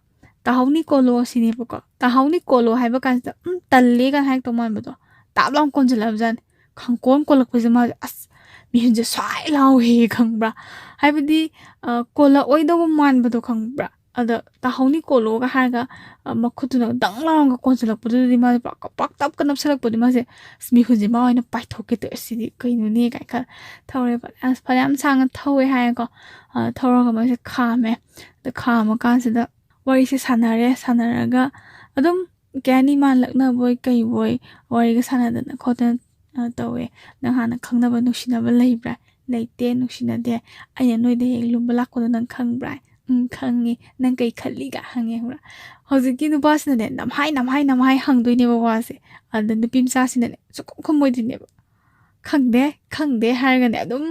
"ꯇꯥꯍꯧꯅꯤ ꯀꯣꯜꯂꯣ" ꯁꯤꯅꯦꯕꯀꯣ꯫ "ꯇꯥꯍꯧꯅꯤ ꯀꯣꯜꯂꯣ" ꯍꯥꯏꯕ ꯀꯥꯟꯁꯤꯗ, "ꯎꯝ, ꯇꯜꯂꯦ" ꯀꯥꯏꯅ ꯍꯥꯏꯔꯛꯇꯧ ꯃꯥꯟꯕꯗꯣ, ꯇꯥꯞ ꯂꯥꯎꯅ ꯀꯣꯟꯁꯤꯜꯂꯛꯑꯕꯖꯥꯠꯅꯤ꯫ ꯈꯪꯀꯣꯟ ꯀꯣꯜꯂꯛꯄꯁꯦ ꯃꯥꯁꯦ, ꯑꯁ, ꯃꯤꯍꯨꯟꯁꯦ ꯁ꯭ꯋꯥꯏ ꯂꯥꯎꯋꯦ ꯈꯪꯕ꯭ꯔꯥ? ꯍꯥꯏꯕꯗꯤ, ꯑ, ꯀꯣꯜꯂꯛꯑꯣꯏꯗꯧꯕ ꯃꯥꯟꯕꯗꯣ ꯈꯪꯕ꯭ꯔꯥ? ꯑꯗ "ꯇꯥꯍꯧꯅꯤ ꯀꯣꯜꯂꯣꯒ" ꯍꯥꯏꯔꯒ, ꯑ, ꯃꯈꯨꯠꯇꯨꯅ ꯗꯪ ꯂꯥꯎꯔꯒ ꯀꯣꯟꯁꯤꯜꯂꯛꯄꯗꯨꯗꯗꯤ ꯃꯥꯁꯦ ꯄꯨꯔꯥ ꯀꯞ-, ꯄꯥꯛ ꯇꯞꯀ ꯅꯞꯁꯤꯜꯂꯛꯄꯗꯤ ꯃꯥꯁꯦ, ꯑꯁ, ꯃꯤꯍꯨꯟꯁꯦ ꯃꯥ ꯑꯣꯏꯅ ꯄꯥꯏꯊꯣꯛꯀꯦ ꯇꯧꯋꯦ꯫ "ꯁꯤꯗꯤ ꯀꯩꯅꯣꯅꯦ?" ꯀꯥꯏ ꯈꯜ ꯊꯧꯔꯦ꯫ ꯐꯅꯌꯥꯝ, ꯐꯅꯌꯥꯝ ꯁꯥꯡꯅ ꯊꯧꯋꯦ ꯍꯥꯏꯔꯦꯀꯣ꯫ ꯑ, ꯊꯧꯔꯒ ꯃꯣꯏꯁꯦ ꯈꯥꯝꯃꯦ꯫ ꯑꯗ ꯈꯥꯝꯃ ꯀꯥꯟꯁꯤꯗ ꯋꯥꯔꯤꯁꯦ ꯁꯥꯟꯅꯔꯦ꯫ ꯁꯥꯟꯅꯔꯒ ꯑꯗꯨꯝ, ꯀꯩ ꯍꯥꯏꯅꯤ, ꯃꯥ ꯂꯛꯅꯕꯣꯏ ꯀꯩꯕꯣꯏ ꯋꯥꯔꯤꯒ ꯁꯥꯟꯅꯗꯅ ꯈꯣꯠꯇꯅ, ꯑ, ꯇꯧꯋꯦ꯫ "ꯅꯪ ꯍꯥꯟꯅ ꯈꯪꯅꯕ ꯅꯨꯡꯁꯤꯅꯕ ꯂꯩꯕ꯭ꯔꯥ?" "ꯂꯩꯇꯦ, ꯅꯨꯡꯁꯤꯅꯗꯦ꯫ ꯑꯩꯅ ꯅꯣꯏꯗ ꯍꯦꯛ ꯂꯨꯝꯕ ꯂꯥꯛꯄꯗꯣ ꯅꯪ ꯈꯪꯕ꯭ꯔꯥ?" "ꯎꯝ, ꯈꯪꯉꯦ꯫ ꯅꯪ ꯀꯩ ꯈꯜꯂꯤꯒ?" ꯍꯪꯉꯦ, ꯈꯪꯕ꯭ꯔꯥ? ꯍꯧꯖꯤꯛꯀꯤ ꯅꯨꯄꯥꯁꯤꯅꯅꯦ, ꯅꯝꯍꯥꯏ, ꯅꯝꯍꯥꯏ, ꯅꯝꯍꯥꯏ ꯍꯪꯗꯣꯏꯅꯦꯕ ꯋꯥꯁꯦ꯫ ꯑꯗ ꯅꯨꯄꯤ ꯃꯆꯥꯁꯤꯅꯅꯦ, ꯁꯨꯛꯈꯨꯝ ꯈꯨꯝꯃꯣꯏꯗꯣꯏꯅꯦꯕ꯫ "ꯈꯪꯗꯦ, ꯈꯪꯗꯦ" ꯍꯥꯏꯔꯒꯅꯦ, ꯑꯗꯨꯝ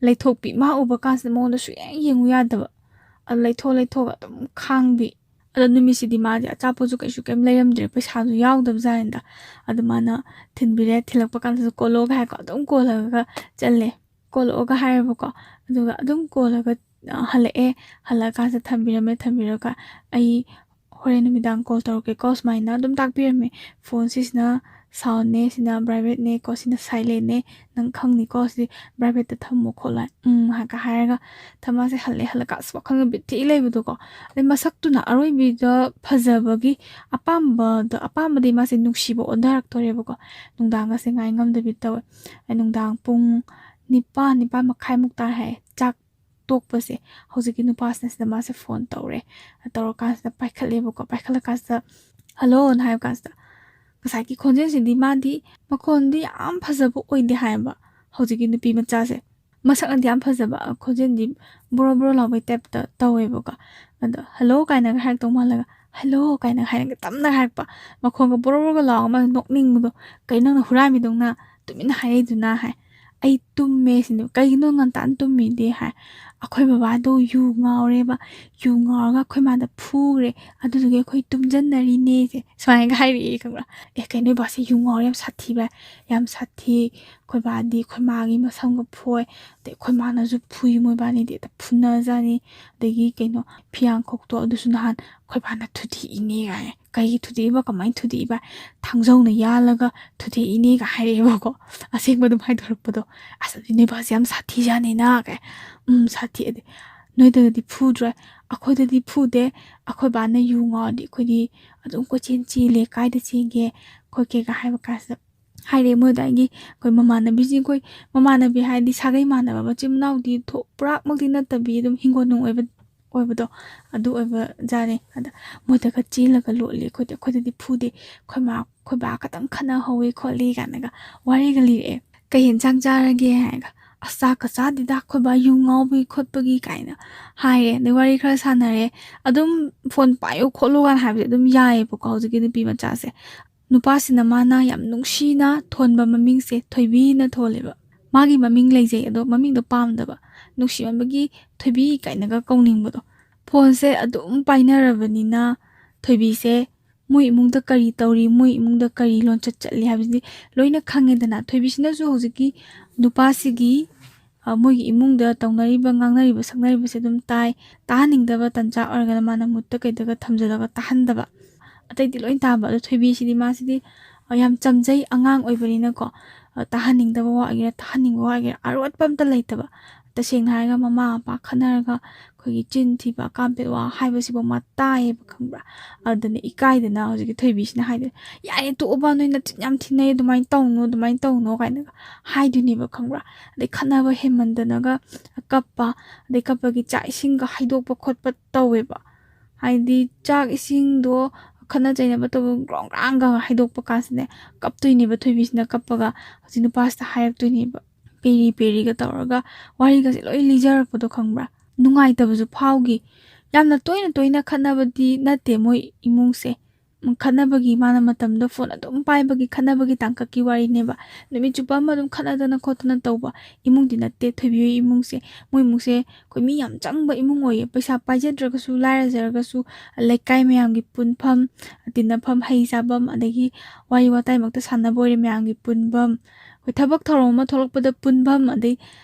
ꯂꯩꯊꯣꯛꯄꯤ꯫ ꯃꯥ ꯎꯕ ꯀꯥꯟꯁꯤꯗ ꯃꯉꯣꯟꯗ ꯁꯨꯛꯌꯦꯡ ꯌꯦꯡꯉꯨ ꯌꯥꯗꯕ꯫ ꯑꯗ ꯂꯩꯊꯣꯛ, ꯂꯩꯊꯣꯛꯑꯒ ꯑꯗꯨꯝ ꯈꯥꯡꯕꯤ꯫ ꯑꯗꯣ ꯅꯨꯃꯤꯠꯁꯤꯗꯤ ꯃꯥꯁꯦ ꯑꯆꯥꯄꯣꯠꯁꯨ ꯀꯩꯁꯨ ꯀꯩꯝ ꯂꯩꯔꯝꯗ꯭ꯔꯦ, ꯄꯩꯁꯥꯁꯨ ꯌꯥꯎꯗꯕ ꯖꯥꯠꯅꯤꯗ꯫ ꯑꯗꯨ ꯃꯥꯅ ꯊꯤꯟꯕꯤꯔꯦ, ꯊꯤꯜꯂꯛꯄ ꯀꯥꯟꯗꯁꯨ "ꯀꯣꯜꯂꯣꯒ" ꯍꯥꯏꯀꯣ, ꯑꯗꯨꯝ ꯀꯣꯜꯂꯒ ꯆꯠꯂꯦ꯫ "ꯀꯣꯜꯂꯛꯑꯣꯒ" ꯍꯥꯏꯔꯦꯕꯀꯣ꯫ ꯑꯗꯨꯒ ꯑꯗꯨꯝ ꯀꯣꯜꯂꯒ, ꯑ, ꯍꯜꯂꯛꯑꯦ꯫ ꯍꯜꯂꯛꯑꯀꯥꯟꯁꯤꯗ ꯊꯝꯕꯤꯔꯝꯃꯦ꯫ ꯊꯝꯕꯤꯔꯒ "ꯑꯩ ꯍꯣꯔꯦꯟ ꯅꯨꯃꯤꯗꯥꯡ ꯀꯣꯜ ꯇꯧꯔꯛꯀꯦꯀꯣ" ꯁꯨꯃꯥꯏꯅ ꯑꯗꯨꯝ ꯇꯥꯛꯄꯤꯔꯝꯃꯦ꯫ "ꯐꯣꯟ ꯁꯤꯁꯤꯅ ꯁꯥꯎꯟꯅꯦ, ꯁꯤꯅ ꯄ꯭ꯔꯥꯏꯚꯦꯠꯅꯦ ꯀꯣ, ꯁꯤꯅ ꯁꯥꯏꯂꯦꯟꯅꯦ, ꯅꯪ ꯈꯪꯅꯤꯀꯣ, ꯁꯤ ꯄ꯭ꯔꯥꯏꯚꯦꯠꯇ ꯊꯝꯃꯣ ꯈꯣꯠꯂꯣ" ꯍꯥꯏ꯫ "ꯎꯝ" ꯍꯥꯏꯔꯒ ꯊꯝꯃꯁꯦ꯫ ꯍꯜꯂꯦ꯫ ꯍꯜꯂꯛꯀ ꯑꯁ ꯋꯥꯈꯜꯒ ꯕꯤꯠ ꯊꯤ ꯂꯩꯕꯗꯣꯀꯣ꯫ ꯑꯗꯩ ꯃꯁꯛꯇꯨꯅ ꯑꯔꯣꯏꯕꯤꯗ ꯐꯖꯕꯒꯤ ꯑꯄꯥꯝꯕꯗ, ꯑꯄꯥꯝꯕꯗꯤ ꯃꯥꯁꯦ ꯅꯨꯡꯁꯤꯕ ꯑꯣꯟꯊꯔꯛꯇꯣꯔꯦꯕꯀꯣ꯫ ꯅꯨꯡꯗꯥꯡꯒꯁꯦ ꯉꯥꯏ ꯉꯝꯗꯕꯤ ꯇꯧꯋꯦ꯫ ꯑꯩ ꯅꯨꯡꯗꯥꯡ ꯄꯨꯡ ꯅꯤꯄꯥꯟ, ꯅꯤꯄꯥꯟ ꯃꯈꯥꯏꯃꯨꯛ ꯇꯥꯔꯦ ꯍꯥꯏꯌꯦ꯫ ꯆꯥꯛ ꯇꯣꯛꯄꯁꯦ, ꯍꯧꯖꯤꯛꯀꯤ ꯅꯨꯄꯥꯁꯤꯅ ꯁꯤꯗ ꯃꯥꯁꯦ ꯐꯣꯟ ꯇꯧꯔꯦ꯫ ꯇꯧꯔꯀꯥꯟꯁꯤꯗ ꯄꯥꯏꯈꯠꯂꯦꯕꯀꯣ꯫ ꯄꯥꯏꯈꯠꯂꯀꯥꯟꯁꯤꯗ "ꯍꯜꯂꯣꯅ" ꯍꯥꯏꯕ ꯀꯥꯟꯁꯤꯗ, ꯉꯁꯥꯏꯒꯤ ꯈꯣꯟꯖꯦꯜꯁꯤꯗꯤ ꯃꯥꯗꯤ ꯃꯈꯣꯟꯗꯤ ꯌꯥꯝ ꯐꯖꯕ ꯑꯣꯏꯗꯦ ꯍꯥꯏꯌꯦꯕ ꯍꯧꯖꯤꯛꯀꯤ ꯅꯨꯄꯤ ꯃꯆꯥꯁꯦ꯫ ꯃꯁꯛꯅꯗꯤ ꯌꯥꯝ ꯐꯖꯕ, ꯈꯣꯟꯖꯦꯜꯗꯤ ꯕ꯭ꯔꯣ ꯕ꯭ꯔꯣ ꯂꯥꯎꯕꯩ ꯇꯥꯏꯞꯇ ꯇꯧꯋꯦꯕꯀꯣ꯫ ꯑꯗꯣ "ꯍꯜꯂꯣ" ꯀꯥꯏꯅꯒ ꯍꯥꯏꯔꯛꯇꯧ ꯃꯥꯜꯂꯒ "ꯍꯜꯂꯣ" ꯀꯥꯏꯅꯒ ꯍꯥꯏꯔꯒ ꯇꯞꯅ ꯍꯥꯏꯔꯛꯄ, ꯃꯈꯣꯟꯒ ꯕ꯭ꯔꯣ ꯕ꯭ꯔꯣꯒ ꯂꯥꯎꯔꯒ ꯃꯥ ꯅꯣꯛꯅꯤꯡꯕꯗꯣ, "ꯀꯩꯅꯣ ꯅꯪꯅ ꯍꯨꯔꯥꯟꯕꯤꯗꯧꯅ ꯇꯨꯃꯤꯟꯅ ꯍꯥꯏꯔꯛꯏꯗꯨꯅ?" ꯍꯥꯏ꯫ "ꯑꯩ ꯇꯨꯝꯃꯦ" ꯁꯤꯅꯦ꯫ "ꯀꯩꯒꯤꯅꯣ ꯉꯟꯇꯥꯅ ꯇꯨꯝꯃꯤꯗꯤ?" ꯍꯥꯏ꯫ "ꯑꯩꯈꯣꯏ ꯕꯕꯥꯗꯣ ꯌꯨ ꯉꯥꯎꯔꯦꯕ, ꯌꯨ ꯉꯥꯎꯔꯒ ꯑꯩꯈꯣꯏ ꯃꯥꯗ ꯐꯨꯈ꯭ꯔꯦ, ꯑꯗꯨꯗꯨꯒꯤ ꯑꯩꯈꯣꯏ ꯇꯨꯝꯖꯟꯅꯔꯤꯅꯦ" ꯁꯦ ꯁꯨꯃꯥꯏꯅꯒ ꯍꯥꯏꯔꯛꯑꯦ, ꯈꯪꯕ꯭ꯔꯥ? "ꯑꯦ, ꯀꯩꯅꯣ ꯅꯣꯏ ꯕꯥꯁꯦ ꯌꯨ ꯉꯥꯎꯔꯦ, ꯌꯥꯝ ꯁꯥꯊꯤꯕ, ꯌꯥꯝ ꯁꯥꯊꯤ꯫ ꯑꯩꯈꯣꯏ ꯕꯥꯗꯤ ꯑꯩꯈꯣꯏ ꯃꯥꯒꯤ ꯃꯁꯝꯒ ꯐꯣꯏ, ꯑꯗꯩ ꯑꯩꯈꯣꯏ ꯃꯥꯅꯁꯨ ꯐꯨꯏ, ꯃꯣꯏꯕꯥꯅꯤꯗꯤ ꯍꯦꯛꯇ ꯐꯨꯅꯖꯥꯅꯤ꯫ ꯑꯗꯒꯤ ꯀꯩꯅꯣ ꯐꯤꯌꯥꯡꯈꯣꯛꯇꯣ ꯑꯗꯨꯁꯨ ꯅꯍꯥꯟ ꯑꯩꯈꯣꯏ ꯕꯥꯅ ꯊꯨꯗꯦꯛꯏꯅꯦ" ꯀꯥꯏ꯫ "ꯀꯩꯒꯤ ꯊꯨꯗꯦꯛꯏꯕ? ꯀꯃꯥꯏꯅ ꯊꯨꯗꯦꯛꯏꯕ?" "ꯊꯥꯡꯖꯧꯅ ꯌꯥꯜꯂꯒ ꯊꯨꯗꯦꯛꯏꯅꯦꯒ" ꯍꯥꯏꯔꯛꯑꯦꯕꯀꯣ꯫ ꯑꯁꯦꯡꯕ ꯑꯗꯨꯝ ꯍꯥꯏꯗꯣꯔꯛꯄꯗꯣ꯫ "ꯑꯁ, ꯑꯗꯨꯗꯤ ꯅꯣꯏ ꯕꯥꯁꯦ ꯌꯥꯝ ꯁꯥꯊꯤꯖꯥꯠꯅꯤꯅ" ꯀꯥꯏ꯫ "ꯎꯝ, ꯁꯥꯊꯤ꯫ ꯑꯗꯩ ꯅꯣꯏꯗꯒꯗꯤ ꯐꯨꯗ꯭ꯔꯣ?" "ꯑꯩꯈꯣꯏꯗꯗꯤ ꯐꯨꯗꯦ꯫ ꯑꯩꯈꯣꯏ ꯕꯥꯅ ꯌꯨ ꯉꯥꯎꯔꯗꯤ ꯑꯩꯈꯣꯏꯗꯤ ꯑꯗꯨꯝ ꯀꯣꯏꯆꯦꯟ ꯆꯦꯜꯂꯦ, ꯀꯥꯏꯗ ꯆꯦꯟꯒꯦ ꯈꯣꯠꯀꯦꯒ" ꯍꯥꯏꯕ ꯀꯥꯟꯁꯤꯗ ꯍꯥꯏꯔꯦ ꯃꯣꯏ ꯑꯗꯥꯏꯒꯤ ꯑꯩꯈꯣꯏ ꯃꯃꯥꯟꯅꯕꯤꯁꯤꯡ, ꯑꯩꯈꯣꯏ ꯃꯃꯥꯟꯅꯕꯤ ꯍꯥꯏꯗꯤ ꯁꯥꯒꯩ ꯃꯥꯟꯅꯕ, ꯃꯆꯤꯟ ꯃꯅꯥꯎꯗꯤ ꯊꯣꯛ-, ꯄꯨꯔꯥꯃꯛꯇꯤ ꯅꯠꯇꯕꯤ ꯑꯗꯨꯝ ꯍꯤꯡꯒꯣꯜꯅꯨꯡ ꯑꯣꯏꯕ, ꯑꯣꯏꯕꯗꯣ ꯑꯗꯨ ꯑꯣꯏꯕ ꯖꯥꯠꯅꯤ꯫ ꯑꯗ ꯃꯣꯏꯗꯒ ꯆꯦꯜꯂꯒ ꯂꯣꯠꯂꯦ, "ꯑꯩꯈꯣꯏꯗꯤ, ꯑꯩꯈꯣꯏꯗꯗꯤ ꯐꯨꯗꯦ, ꯑꯩꯈꯣꯏ ꯃꯥ, ꯑꯩꯈꯣꯏ ꯕꯥ ꯈꯇꯪ ꯈꯠꯅꯍꯧꯋꯦ" ꯈꯣꯠꯂꯤ ꯀꯥꯏꯅꯒ ꯋꯥꯔꯤꯒ ꯂꯤꯔꯛꯑꯦ꯫ "ꯀꯩ ꯌꯦꯟꯁꯥꯡ ꯆꯥꯔꯒꯦ?" ꯍꯥꯏꯔꯒ, "ꯑꯁ, ꯆꯥꯛꯀ ꯆꯥꯗꯦꯗ, ꯑꯩꯈꯣꯏ ꯕꯥ ꯌꯨ ꯉꯥꯎꯕꯒꯤ ꯈꯣꯠꯄꯒꯤ" ꯀꯥꯏꯅ ꯍꯥꯏꯔꯦ꯫ ꯑꯗꯩ ꯋꯥꯔꯤ ꯈꯔ ꯁꯥꯟꯅꯔꯦ꯫ ꯑꯗꯨꯝ "ꯐꯣꯟ ꯄꯥꯏꯌꯨ ꯈꯣꯠꯂꯨ" ꯀꯥꯏꯅ ꯍꯥꯏꯕꯁꯦ ꯑꯗꯨꯝ ꯌꯥꯏꯌꯦꯕꯀꯣ ꯍꯧꯖꯤꯛꯀꯤ ꯅꯨꯄꯤ ꯃꯆꯥꯁꯦ꯫ ꯅꯨꯄꯥꯁꯤꯅ ꯃꯥꯅ ꯌꯥꯝ ꯅꯨꯡꯁꯤꯅ ꯊꯣꯟꯕ ꯃꯃꯤꯡꯁꯦ ꯊꯣꯏꯕꯤꯅ ꯊꯣꯜꯂꯦꯕ꯫ ꯃꯥꯒꯤ ꯃꯃꯤꯡ ꯂꯩꯖꯩ, ꯑꯗꯣ ꯃꯃꯤꯡꯗꯣ ꯄꯥꯝꯗꯕ, ꯅꯨꯡꯁꯤꯃꯟꯕꯒꯤ ꯊꯣꯏꯕꯤ ꯀꯥꯏꯅꯒ ꯀꯧꯅꯤꯡꯕꯗꯣ꯫ ꯐꯣꯟꯁꯦ ꯑꯗꯨꯝ ꯄꯥꯏꯅꯔꯕꯅꯤꯅ ꯊꯣꯏꯕꯤꯁꯦ ꯃꯣꯏ ꯏꯃꯨꯡꯗ ꯀꯔꯤ ꯇꯧꯔꯤ, ꯃꯣꯏ ꯏꯃꯨꯡꯗ ꯀꯔꯤ ꯂꯣꯟꯆꯠ ꯆꯠꯂꯤ ꯍꯥꯏꯕꯁꯤꯗꯤ ꯂꯣꯏꯅ ꯈꯪꯉꯦꯗꯅ꯫ ꯊꯣꯏꯕꯤꯁꯤꯅꯁꯨ ꯍꯧꯖꯤꯛꯀꯤ ꯅꯨꯄꯥꯁꯤꯒꯤ, ꯑ, ꯃꯣꯏꯒꯤ ꯏꯃꯨꯡꯗ ꯇꯧꯅꯔꯤꯕ, ꯉꯥꯡꯅꯔꯤꯕ ꯁꯛꯅꯔꯤꯕꯁꯦ ꯑꯗꯨꯝ ꯇꯥꯏ꯫ ꯇꯥꯍꯟꯅꯤꯡꯗꯕ ꯇꯟꯖꯥ ꯑꯣꯏꯔꯒꯅ ꯃꯥꯅ ꯃꯨꯠꯇ ꯀꯩꯗꯒ ꯊꯝꯖꯤꯜꯂꯒ ꯇꯥꯍꯟꯗꯕ꯫ ꯑꯇꯩꯗꯤ ꯂꯣꯏ ꯇꯥꯕ꯫ ꯑꯗꯣ ꯊꯣꯏꯕꯤꯁꯤꯗꯤ ꯃꯥꯁꯤꯗꯤ, ꯌꯥꯝ ꯆꯝꯖꯩ, ꯑꯉꯥꯡ ꯑꯣꯏꯕꯅꯤꯅꯀꯣ꯫ ꯇꯥꯍꯟꯅꯤꯡꯗꯕ ꯋꯥ ꯑꯣꯏꯒꯦꯔꯥ, ꯇꯥꯍꯟꯅꯤꯡꯕ ꯋꯥ ꯑꯣꯏꯒꯦꯔꯥ, ꯑꯔꯣꯠꯄ ꯑꯝꯇ ꯂꯩꯇꯕ꯫ ꯇꯁꯦꯡꯅ ꯍꯥꯏꯔꯒ, ꯃꯃꯥ ꯃꯄꯥ ꯈꯠꯅꯔꯒ ꯑꯩꯈꯣꯏꯒꯤ ꯆꯤꯟ ꯊꯤꯕ, ꯑꯀꯥꯝꯄꯦꯠ ꯋꯥ ꯍꯥꯏꯕꯁꯤꯐꯥꯎ ꯃꯥ ꯇꯥꯏꯌꯦꯕ, ꯈꯪꯕ꯭ꯔꯥ? ꯑꯗꯨꯅ ꯏꯀꯥꯏꯗꯅ ꯍꯧꯖꯤꯛꯀꯤ ꯊꯣꯏꯕꯤꯁꯤꯅ ꯍꯥꯏꯗꯣꯏꯅꯦ, "ꯌꯥꯔꯦ, ꯇꯣꯛꯑꯣꯕ, ꯅꯣꯏ ꯅꯆꯤꯟ ꯌꯥꯝ ꯊꯤꯅꯩ, ꯑꯗꯨꯃꯥꯏꯅ ꯇꯧꯅꯨ, ꯑꯗꯨꯃꯥꯏꯅ ꯇꯧꯅꯨ" ꯀꯥꯏꯅꯒ ꯍꯥꯏꯗꯣꯏꯅꯦꯕ, ꯈꯪꯕ꯭ꯔꯥ? ꯑꯗꯩ ꯈꯠꯅꯕ ꯍꯦꯟꯃꯟꯗꯅꯒ ꯀꯞꯄ, ꯑꯗꯩ ꯀꯞꯄꯒꯤ ꯆꯥꯛ ꯏꯁꯤꯡꯒ ꯍꯩꯗꯣꯛꯄ ꯈꯣꯠꯄ ꯇꯧꯋꯦꯕ꯫ ꯍꯥꯏꯗꯤ ꯆꯥꯛ ꯏꯁꯤꯡꯗꯣ, ꯈꯠꯅ ꯆꯩꯅꯕ ꯇꯧꯕ ꯒ꯭ꯔꯣꯡ ꯒ꯭ꯔꯥꯡꯒ ꯍꯩꯗꯣꯛꯄ ꯀꯥꯟꯁꯤꯗ ꯀꯞꯇꯣꯏꯅꯦꯕ, ꯊꯣꯏꯕꯤꯁꯤꯅ ꯀꯞꯄꯒ ꯍꯧꯖꯤꯛ ꯅꯨꯄꯥꯁꯤꯗ ꯍꯥꯏꯔꯛꯇꯣꯏꯅꯦꯕ꯫ ꯄꯦꯔꯤ ꯄꯦꯔꯤꯒ ꯇꯧꯔꯒ ꯋꯥꯔꯤꯒꯁꯦ ꯂꯣꯏ ꯂꯤꯖꯔꯛꯄꯗꯣ, ꯈꯪꯕ꯭ꯔꯥ? ꯅꯨꯡꯉꯥꯏꯇꯕꯁꯨ ꯐꯥꯎꯈꯤ꯫ ꯌꯥꯝꯅ ꯇꯣꯏꯅ ꯇꯣꯏꯅ ꯈꯠꯅꯕꯗꯤ ꯅꯠꯇꯦ ꯃꯣꯏ ꯏꯃꯨꯡꯁꯦ꯫ ꯎꯝ, ꯈꯠꯅꯕꯒꯤ, ꯃꯥꯅ ꯃꯇꯝꯗꯣ ꯐꯣꯟ ꯑꯗꯨꯝ ꯄꯥꯏꯕꯒꯤ ꯈꯠꯅꯕꯒꯤ ꯇꯥꯡꯀꯛꯀꯤ ꯋꯥꯔꯤꯅꯦꯕ꯫ ꯅꯨꯃꯤꯠ ꯆꯨꯞꯄ ꯑꯃ ꯑꯗꯨꯝ ꯈꯠꯅꯗꯅ ꯈꯣꯠꯇꯅ ꯇꯧꯕ ꯏꯃꯨꯡꯗꯤ ꯅꯠꯇꯦ ꯊꯣꯏꯕꯤ ꯍꯣꯏ ꯏꯃꯨꯡꯁꯦ꯫ ꯃꯣꯏ ꯏꯃꯨꯡꯁꯦ ꯑꯩꯈꯣꯏ ꯃꯤ ꯌꯥꯝ ꯆꯪꯕ ꯏꯃꯨꯡ ꯑꯣꯏꯌꯦ꯫ ꯄꯩꯁꯥ ꯄꯥꯏꯖꯗ꯭ꯔꯒꯁꯨ, ꯂꯥꯏꯔꯖꯔꯒꯁꯨ, ꯂꯩꯀꯥꯏ ꯃꯌꯥꯝꯒꯤ ꯄꯨꯟꯐꯝ, ꯇꯤꯟꯅꯐꯝ, ꯍꯩ ꯆꯥꯐꯝ, ꯑꯗꯒꯤ ꯋꯥꯔꯤ ꯋꯥꯇꯥꯏꯃꯛꯇ ꯁꯥꯟꯅꯕ ꯑꯣꯏꯔꯦ, ꯃꯌꯥꯝꯒꯤ ꯄꯨꯟꯐꯝ, ꯑꯩꯈꯣꯏ ꯊꯕꯛ ꯊꯧꯔꯝ ꯑꯃ ꯊꯣꯛꯂꯛꯄꯗ ꯄꯨꯟꯐꯝ, ꯑꯗꯩ,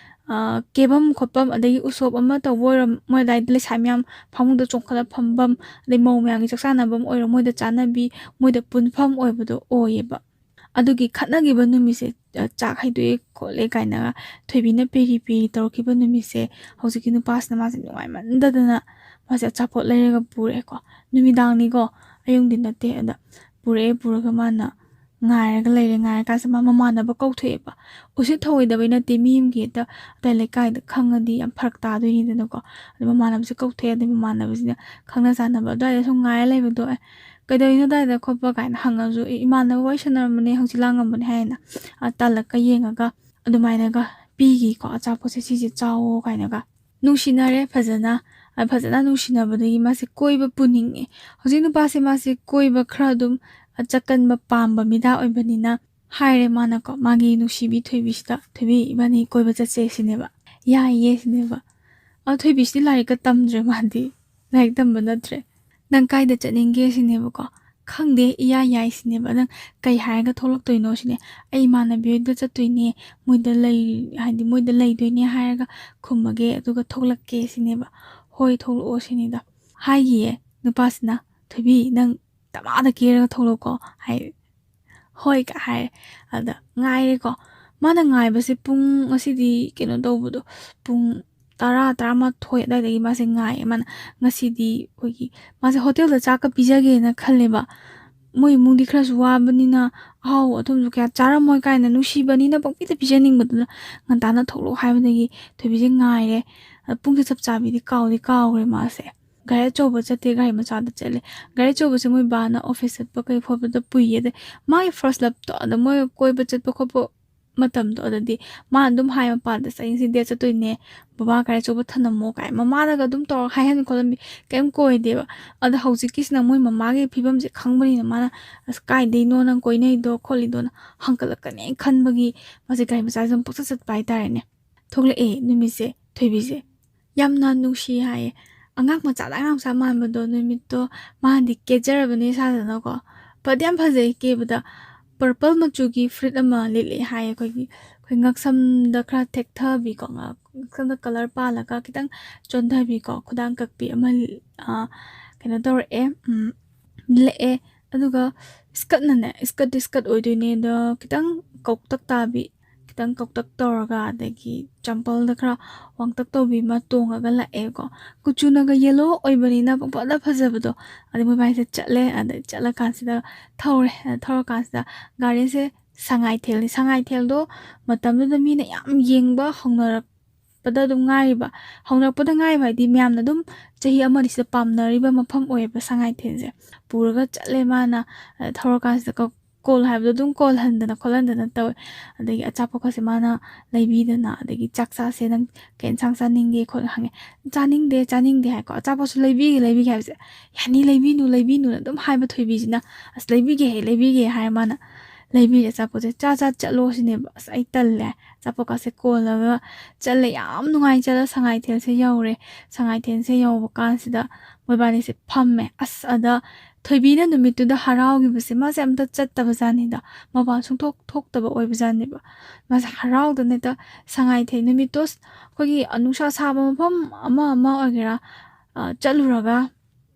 ꯑ, ꯀꯦꯐꯝ ꯈꯣꯠꯐꯝ, ꯑꯗꯒꯤ ꯎꯁꯣꯞ ꯑꯃ ꯇꯧꯕ ꯑꯣꯏꯔꯣ, ꯃꯣꯏ ꯑꯗꯥꯏꯗ ꯂꯩꯁꯥꯕꯤ ꯃꯌꯥꯝ ꯐꯃꯨꯡꯗ ꯆꯣꯡꯈꯠꯂ ꯐꯝꯐꯝ, ꯑꯗꯩ ꯃꯧ ꯃꯌꯥꯝꯒꯤ ꯆꯥꯛ ꯆꯥꯅꯕ ꯑꯣꯏꯔꯣ, ꯃꯣꯏꯗ ꯆꯥꯅꯕꯤ, ꯃꯣꯏꯗ ꯄꯨꯟꯐꯝ ꯑꯣꯏꯕꯗꯣ ꯑꯣꯏꯌꯦꯕ꯫ ꯑꯗꯨꯒꯤ ꯈꯠꯅꯈꯤꯕ ꯅꯨꯃꯤꯠꯁꯦ, ꯑ, ꯆꯥꯛ ꯍꯩꯗꯣꯛꯑꯦ ꯈꯣꯠꯂꯦ ꯀꯥꯏꯅꯒ ꯊꯣꯏꯕꯤꯅ ꯄꯦꯔꯤ ꯄꯦꯔꯤ ꯇꯧꯔꯛꯈꯤꯕ ꯅꯨꯃꯤꯠꯁꯦ, ꯍꯧꯖꯤꯛꯀꯤ ꯅꯨꯄꯥꯁꯤꯅ ꯃꯥꯁꯦ ꯅꯨꯡꯉꯥꯏꯃꯟꯗꯗꯅ ꯃꯥꯁꯦ ꯑꯆꯥꯄꯣꯠ ꯂꯩꯔꯒ ꯄꯨꯔꯛꯑꯦꯀꯣ꯫ ꯅꯨꯃꯤꯗꯥꯡꯅꯤꯀꯣ, ꯑꯌꯨꯛꯗꯤ ꯅꯠꯇꯦ꯫ ꯑꯗ ꯄꯨꯔꯛꯑꯦ, ꯄꯨꯔꯒ ꯃꯥꯅ ꯉꯥꯏꯔꯒ ꯂꯩꯔꯦ꯫ ꯉꯥꯏꯔꯀꯥꯟꯁꯤꯗ ꯃꯥ ꯃꯃꯥꯟꯅꯕ ꯀꯧꯊꯣꯛꯑꯦꯕ꯫ ꯎꯁꯤꯠ ꯊꯧꯑꯣꯏꯗꯕꯩ ꯅꯠꯇꯦ, ꯃꯤ ꯑꯃꯒꯤ ꯍꯦꯛꯇ ꯑꯇꯩ ꯂꯩꯀꯥꯏꯗ ꯈꯪꯉꯗꯤ ꯌꯥꯝ ꯐꯔꯛ ꯇꯥꯗꯣꯏꯅꯤꯗꯅꯀꯣ꯫ ꯑꯗ ꯃꯃꯥꯟꯅꯕꯁꯦ ꯀꯧꯊꯣꯛꯑꯦ꯫ ꯑꯗꯩ ꯃꯃꯥꯟꯅꯕꯁꯤꯅ ꯈꯪꯅ ꯆꯥꯟꯅꯕ ꯑꯗꯨꯋꯥꯏꯗ ꯁꯨꯝ ꯉꯥꯏꯔ ꯂꯩꯕꯗꯣ, "ꯑꯦ, ꯀꯩꯗꯧꯔꯤꯅꯣ ꯑꯗꯨꯋꯥꯏꯗ?" ꯈꯣꯠꯄ ꯀꯥꯏꯅ ꯍꯪꯉꯁꯨ, "ꯑꯦ, ꯏꯃꯥꯟꯅꯕ ꯋꯥꯔꯤ ꯁꯥꯟꯅꯔꯝꯕꯅꯦ, ꯍꯪꯆꯤꯠ ꯂꯥꯡꯉꯝꯕꯅꯦ" ꯍꯥꯏꯅ, ꯑ, ꯇꯥꯜꯂꯛꯀ ꯌꯦꯡꯉꯒ ꯑꯗꯨꯃꯥꯏꯅꯒ ꯄꯤꯈꯤꯀꯣ, "ꯑꯆꯥꯄꯣꯠꯁꯦ ꯁꯤꯁꯦ ꯆꯥꯎꯋꯣ" ꯀꯥꯏꯅꯒ꯫ ꯅꯨꯡꯁꯤꯅꯔꯦ ꯐꯖꯅ꯫ ꯑ, ꯐꯖꯅ ꯅꯨꯡꯁꯤꯅꯕꯗꯒꯤ ꯃꯥꯁꯦ ꯀꯣꯏꯕ ꯄꯨꯅꯤꯡꯉꯦ꯫ ꯍꯧꯖꯤꯛ ꯅꯨꯄꯥꯁꯦ, ꯃꯥꯁꯦ ꯀꯣꯏꯕ ꯈꯔ ꯑꯗꯨꯝ, ꯑ, ꯆꯠꯀꯟꯕ ꯄꯥꯝꯕ ꯃꯤꯗꯥ ꯑꯣꯏꯕꯅꯤꯅ, ꯍꯥꯏꯔꯦ ꯃꯥꯅꯀꯣ, ꯃꯥꯒꯤ ꯅꯨꯡꯁꯤꯕꯤ ꯊꯣꯏꯕꯤꯁꯤꯗ, "ꯊꯣꯏꯕꯤ, ꯏꯕꯥꯅꯤ ꯀꯣꯏꯕ ꯆꯠꯁꯦ" ꯁꯤꯅꯦꯕ꯫ "ꯌꯥꯏꯌꯦ" ꯁꯤꯅꯦꯕ꯫ ꯑ, ꯊꯣꯏꯕꯤꯁꯤꯗꯤ ꯂꯥꯏꯔꯤꯛꯀ ꯇꯝꯗ꯭ꯔꯦ, ꯃꯥꯗꯤ ꯂꯥꯏꯔꯤꯛ ꯇꯝꯕ ꯅꯠꯇ꯭ꯔꯦ꯫ "ꯅꯪ ꯀꯥꯏꯗ ꯆꯠꯅꯤꯡꯒꯦ?" ꯁꯤꯅꯦꯕꯀꯣ꯫ "ꯈꯪꯗꯦ, ꯏꯌꯥ ꯌꯥꯏ" ꯁꯤꯅꯦꯕ꯫ "ꯅꯪ ꯀꯩ ꯍꯥꯏꯔꯒ ꯊꯣꯛꯂꯛꯇꯣꯏꯅꯣ?" ꯁꯤꯅꯦ꯫ "ꯑꯩ ꯏꯃꯥꯟꯅꯕꯤ ꯍꯣꯏꯗ ꯆꯠꯇꯣꯏꯅꯦ, ꯃꯣꯏꯗ ꯂꯩ-, ꯍꯥꯏꯗꯤ ꯃꯣꯏꯗ ꯂꯩꯗꯣꯏꯅꯦ ꯍꯥꯏꯔꯒ ꯈꯨꯝꯃꯒꯦ, ꯑꯗꯨꯒ ꯊꯣꯛꯂꯛꯀꯦ" ꯁꯤꯅꯦꯕ꯫ "ꯍꯣꯏ, ꯊꯣꯛꯂꯛꯑꯣ" ꯁꯤꯅꯤꯗ꯫ ꯍꯥꯏꯈꯤꯌꯦ ꯅꯨꯄꯥꯁꯤꯅ, "ꯊꯣꯏꯕꯤ, ꯅꯪ ꯗꯃꯥꯗ ꯀꯦꯔꯒ ꯊꯣꯛꯂꯛꯑꯣꯀꯣ" ꯍꯥꯏ꯫ "ꯍꯣꯏ" ꯀꯥꯏ ꯍꯥꯏꯔꯦ꯫ ꯑꯗ ꯉꯥꯏꯔꯦꯀꯣ꯫ ꯃꯥꯅ ꯉꯥꯏꯕꯁꯦ ꯄꯨꯡ, ꯉꯁꯤꯗꯤ ꯀꯩꯅꯣ ꯇꯧꯕꯗꯣ, ꯄꯨꯡ ꯇꯔꯥ, ꯇꯔꯥꯃꯥꯊꯣꯏ ꯑꯗꯨꯋꯥꯏꯗꯒꯤ ꯃꯥꯁꯦ ꯉꯥꯏꯌꯦ꯫ ꯃꯥꯅ ꯉꯁꯤꯗꯤ ꯑꯩꯈꯣꯏꯒꯤ, ꯃꯥꯁꯦ ꯍꯣꯇꯦꯜꯗ ꯆꯥꯛꯀ ꯄꯤꯖꯒꯦꯅ ꯈꯜꯂꯦꯕ꯫ ꯃꯣꯏ ꯏꯃꯨꯡꯗꯤ ꯈꯔꯁꯨ ꯋꯥꯕꯅꯤꯅ ꯑꯍꯥꯎ ꯑꯊꯨꯝꯁꯨ ꯀꯌꯥ ꯆꯥꯔꯝꯃꯣꯏ ꯀꯥꯏꯅ ꯅꯨꯡꯁꯤꯕꯅꯤꯅ ꯄꯪꯄꯤꯗ ꯄꯤꯖꯅꯤꯡꯕꯗꯨꯗ ꯉꯟꯇꯥꯅ ꯊꯣꯛꯂꯛꯑꯣ ꯍꯥꯏꯕꯗꯒꯤ ꯊꯣꯏꯕꯤꯁꯦ ꯉꯥꯏꯔꯦ꯫ ꯑ, ꯄꯨꯡꯁꯦ ꯆꯞ ꯆꯥꯕꯤꯗꯤ ꯀꯥꯎꯗꯤ ꯀꯥꯎꯈ꯭ꯔꯦ ꯃꯥꯁꯦ꯫ ꯒꯥꯔꯤ ꯑꯆꯧꯕ ꯆꯠꯇꯦ, ꯒꯥꯔꯤ ꯃꯆꯥꯗ ꯆꯠꯂꯦ꯫ ꯒꯥꯔꯤ ꯑꯆꯧꯕꯁꯦ ꯃꯣꯏ ꯕꯥꯅ ꯑꯣꯐꯤꯁ ꯆꯠꯄ ꯀꯩ ꯈꯣꯠꯄꯗ ꯄꯨꯏꯌꯦ꯫ ꯑꯗꯩ ꯃꯥꯒꯤ ꯐꯥꯔꯁ ꯂꯞꯇꯣ, ꯑꯗ ꯃꯣꯏ ꯀꯣꯏꯕ ꯆꯠꯄ ꯈꯣꯠꯄ ꯃꯇꯝꯗꯣ, ꯑꯗꯗꯤ ꯃꯥꯅ ꯑꯗꯨꯝ ꯍꯥꯏ ꯃꯄꯥꯟꯗ, "ꯑꯁ, ꯑꯩ ꯉꯁꯤ ꯗꯦꯠ ꯆꯠꯇꯣꯏꯅꯦ, ꯕꯕꯥ ꯒꯥꯔꯤ ꯑꯆꯧꯕ ꯊꯅꯝꯃꯣ" ꯀꯥꯏ꯫ ꯃꯃꯥꯅꯒ ꯑꯗꯨꯝ ꯇꯧꯔ ꯍꯥꯏꯍꯟ ꯈꯣꯠꯍꯟꯕꯤ ꯀꯩꯝ ꯀꯣꯏꯗꯦꯕ꯫ ꯑꯗ ꯍꯧꯖꯤꯛꯀꯤꯁꯤꯅ ꯃꯣꯏ ꯃꯃꯥꯒꯤ ꯐꯤꯕꯝꯁꯦ ꯈꯪꯕꯅꯤꯅ ꯃꯥꯅ, "ꯑꯁ, ꯀꯥꯏꯗꯩꯅꯣ ꯅꯪ ꯀꯣꯏꯅꯩꯗꯣ ꯈꯣꯠꯂꯤꯗꯣꯅ" ꯍꯪꯀꯠꯂꯛꯀꯅꯤ ꯈꯟꯕꯒꯤ ꯃꯥꯁꯦ ꯒꯥꯔꯤ ꯃꯆꯥꯁꯦ ꯑꯗꯨꯝ ꯄꯪꯆꯠ ꯆꯠꯄ ꯍꯥꯏꯇꯥꯔꯦꯅꯦ꯫ ꯊꯣꯛꯂꯛꯑꯦ ꯅꯨꯃꯤꯠꯁꯦ ꯊꯣꯏꯕꯤꯁꯦ꯫ ꯌꯥꯝꯅ ꯅꯨꯡꯁꯤ ꯍꯥꯏꯌꯦ꯫ ꯑꯉꯥꯡ ꯃꯆꯥꯗ ꯑꯉꯥꯡ ꯃꯆꯥ ꯃꯥꯟꯕꯗꯣ ꯅꯨꯃꯤꯠꯇꯣ, ꯃꯥꯗꯤ ꯀꯦꯖꯔꯕꯅꯦ ꯁꯥꯗꯅꯀꯣ꯫ ꯐꯗꯤ ꯌꯥꯝ ꯐꯖꯩ ꯀꯦꯕꯗ꯫ ꯄꯔꯄꯜ ꯃꯆꯨꯒꯤ ꯐꯨꯔꯤꯠ ꯑꯃ ꯂꯤꯠꯂꯦ ꯍꯥꯏꯌꯦ꯫ ꯑꯩꯈꯣꯏꯒꯤ, ꯑꯩꯈꯣꯏ ꯉꯛꯁꯝꯗ ꯈꯔ ꯊꯦꯛꯊꯕꯤꯀꯣ, ꯉꯛ-, ꯉꯛꯁꯝꯗ ꯀꯂꯔ ꯄꯥꯜꯂꯒ ꯈꯤꯇꯪ ꯆꯣꯟꯊꯕꯤꯀꯣ, ꯈꯨꯗꯥꯡ ꯀꯛꯄꯤ ꯑꯃ, ꯑ, ꯀꯩꯅꯣ ꯇꯧꯔꯛꯑꯦ, ꯎꯝ, ꯂꯤꯠꯂꯛꯑꯦ꯫ ꯑꯗꯨꯒ ꯏꯁꯀꯠꯅꯅꯦ, ꯏꯁꯀꯠꯇꯤ ꯏꯁꯀꯠ ꯑꯣꯏꯗꯣꯏꯅꯦ, ꯑꯗꯣ ꯈꯤꯇꯪ ꯀꯧꯇꯛ ꯇꯥꯕꯤ, ꯈꯤꯇꯪ ꯀꯧꯇꯛ ꯇꯧꯔꯒ, ꯑꯗꯒꯤ ꯆꯝꯄꯜꯗ ꯈꯔ ꯋꯥꯡꯇꯛ ꯇꯧꯕꯤ ꯑꯃ ꯇꯣꯡꯉꯒ ꯂꯥꯛꯑꯦꯀꯣ꯫ ꯀꯨꯆꯨꯅꯒ ꯌꯦꯜꯂꯣ ꯑꯣꯏꯕꯅꯤꯅ ꯄꯪꯐꯗ ꯐꯖꯕꯗꯣ꯫ ꯑꯗꯩ ꯃꯣꯏꯕꯥꯏꯁꯦ ꯆꯠꯂꯦ꯫ ꯑꯗꯩ ꯆꯠꯂꯀꯥꯟꯁꯤꯗ ꯊꯧꯔꯦ꯫ ꯑꯗ ꯊꯧꯔꯀꯥꯟꯁꯤꯗ ꯒꯥꯔꯤꯁꯦ ꯁꯉꯥꯏꯊꯦꯜꯅꯤ꯫ ꯁꯉꯥꯏꯊꯦꯜꯗꯣ ꯃꯇꯝꯗꯨꯗ ꯃꯤꯅ ꯌꯥꯝ ꯌꯦꯡꯕ ꯍꯧꯅꯔꯛꯄꯗ ꯑꯗꯨꯝ ꯉꯥꯏꯔꯤꯕ꯫ ꯍꯧꯅꯔꯛꯄꯗ ꯉꯥꯏꯔꯤꯕ ꯍꯥꯏꯗꯤ ꯃꯌꯥꯝꯅ ꯑꯗꯨꯝ ꯆꯍꯤ ꯑꯃꯅꯤ ꯁꯤꯗ ꯄꯥꯝꯅꯔꯤꯕ ꯃꯐꯝ ꯑꯣꯏꯌꯦꯕ ꯁꯉꯥꯏꯊꯦꯜꯁꯦ꯫ ꯄꯨꯔꯒ ꯆꯠꯂꯦ ꯃꯥꯅ꯫ ꯑꯗ ꯊꯧꯔꯀꯥꯟꯁꯤꯗ ꯀꯣ-, ꯀꯣꯜ ꯍꯥꯏꯕꯗꯣ ꯑꯗꯨꯝ ꯀꯣꯜꯍꯟꯗꯅ ꯈꯣꯠꯍꯟꯗꯅ ꯇꯧꯋꯦ꯫ ꯑꯗꯒꯤ ꯑꯆꯥꯄꯣꯠꯀꯁꯦ ꯃꯥꯅ ꯂꯩꯕꯤꯗꯅ, ꯑꯗꯒꯤ "ꯆꯥꯛ ꯆꯥꯁꯦ, ꯅꯪ ꯀꯩ ꯏꯟꯁꯥꯡ ꯆꯥꯅꯤꯡꯒꯦ?" ꯈꯣꯠꯂꯦ ꯍꯪꯉꯦ꯫ "ꯆꯥꯅꯤꯡꯗꯦ, ꯆꯥꯅꯤꯡꯗꯦ" ꯍꯥꯏꯀꯣ꯫ "ꯑꯆꯥꯄꯣꯠꯁꯨ ꯂꯩꯕꯤꯒꯦ, ꯂꯩꯕꯤꯒꯦ" ꯍꯥꯏꯕꯁꯦ, "ꯌꯥꯅꯤ, ꯂꯩꯕꯤꯅꯨ, ꯂꯩꯕꯤꯅꯨꯅ" ꯑꯗꯨꯝ ꯍꯥꯏꯕ ꯊꯣꯏꯕꯤꯁꯤꯅ꯫ "ꯑꯁ, ꯂꯩꯕꯤꯒꯦꯍꯦ, ꯂꯩꯕꯤꯒꯦ" ꯍꯥꯏꯔ ꯃꯥꯅ ꯂꯩꯕꯤꯔꯦ ꯑꯆꯥꯄꯣꯠꯁꯦ꯫ "ꯆꯥ ꯆꯥ ꯆꯠꯂꯣ" ꯁꯤꯅꯦꯕ꯫ "ꯑꯁ, ꯑꯩ ꯇꯜꯂꯦ" ꯍꯥꯏ꯫ ꯑꯆꯥꯄꯣꯠꯀꯥꯁꯦ ꯀꯣꯜꯂꯒ ꯆꯠꯂꯦ꯫ ꯌꯥꯝ ꯅꯨꯡꯉꯥꯏ ꯆꯠꯂ ꯁꯉꯥꯏꯊꯦꯜꯁꯦ ꯌꯧꯔꯦ꯫ ꯁꯉꯥꯏꯊꯦꯜꯁꯦ ꯌꯧꯕ ꯀꯥꯟꯁꯤꯗ ꯃꯣꯏꯕꯥꯅꯤꯁꯦ ꯐꯝꯃꯦ꯫ ꯑꯁ, ꯑꯗ ꯊꯣꯏꯕꯤꯅ ꯅꯨꯃꯤꯠꯇꯨꯗ ꯍꯔꯥꯎꯈꯤꯕꯁꯦ, ꯃꯥꯁꯦ ꯑꯝꯇ ꯆꯠꯇꯕ ꯖꯥꯠꯅꯤꯗ, ꯃꯄꯥꯟ ꯁꯨꯡꯊꯣꯛ ꯊꯣꯛꯇꯕ ꯑꯣꯏꯕ ꯖꯥꯠꯅꯦꯕ꯫ ꯃꯥꯁꯦ ꯍꯔꯥꯎꯗꯅ ꯍꯦꯛꯇ ꯁꯉꯥꯏꯊꯦꯜ ꯅꯨꯃꯤꯠꯇꯣ ꯁ-, ꯑꯩꯈꯣꯏꯒꯤ ꯅꯨꯡꯁꯥ ꯁꯥꯕ ꯃꯐꯝ ꯑꯃ ꯑꯃ ꯑꯣꯏꯒꯦꯔꯥ, ꯑ, ꯆꯠꯂꯨꯔꯒ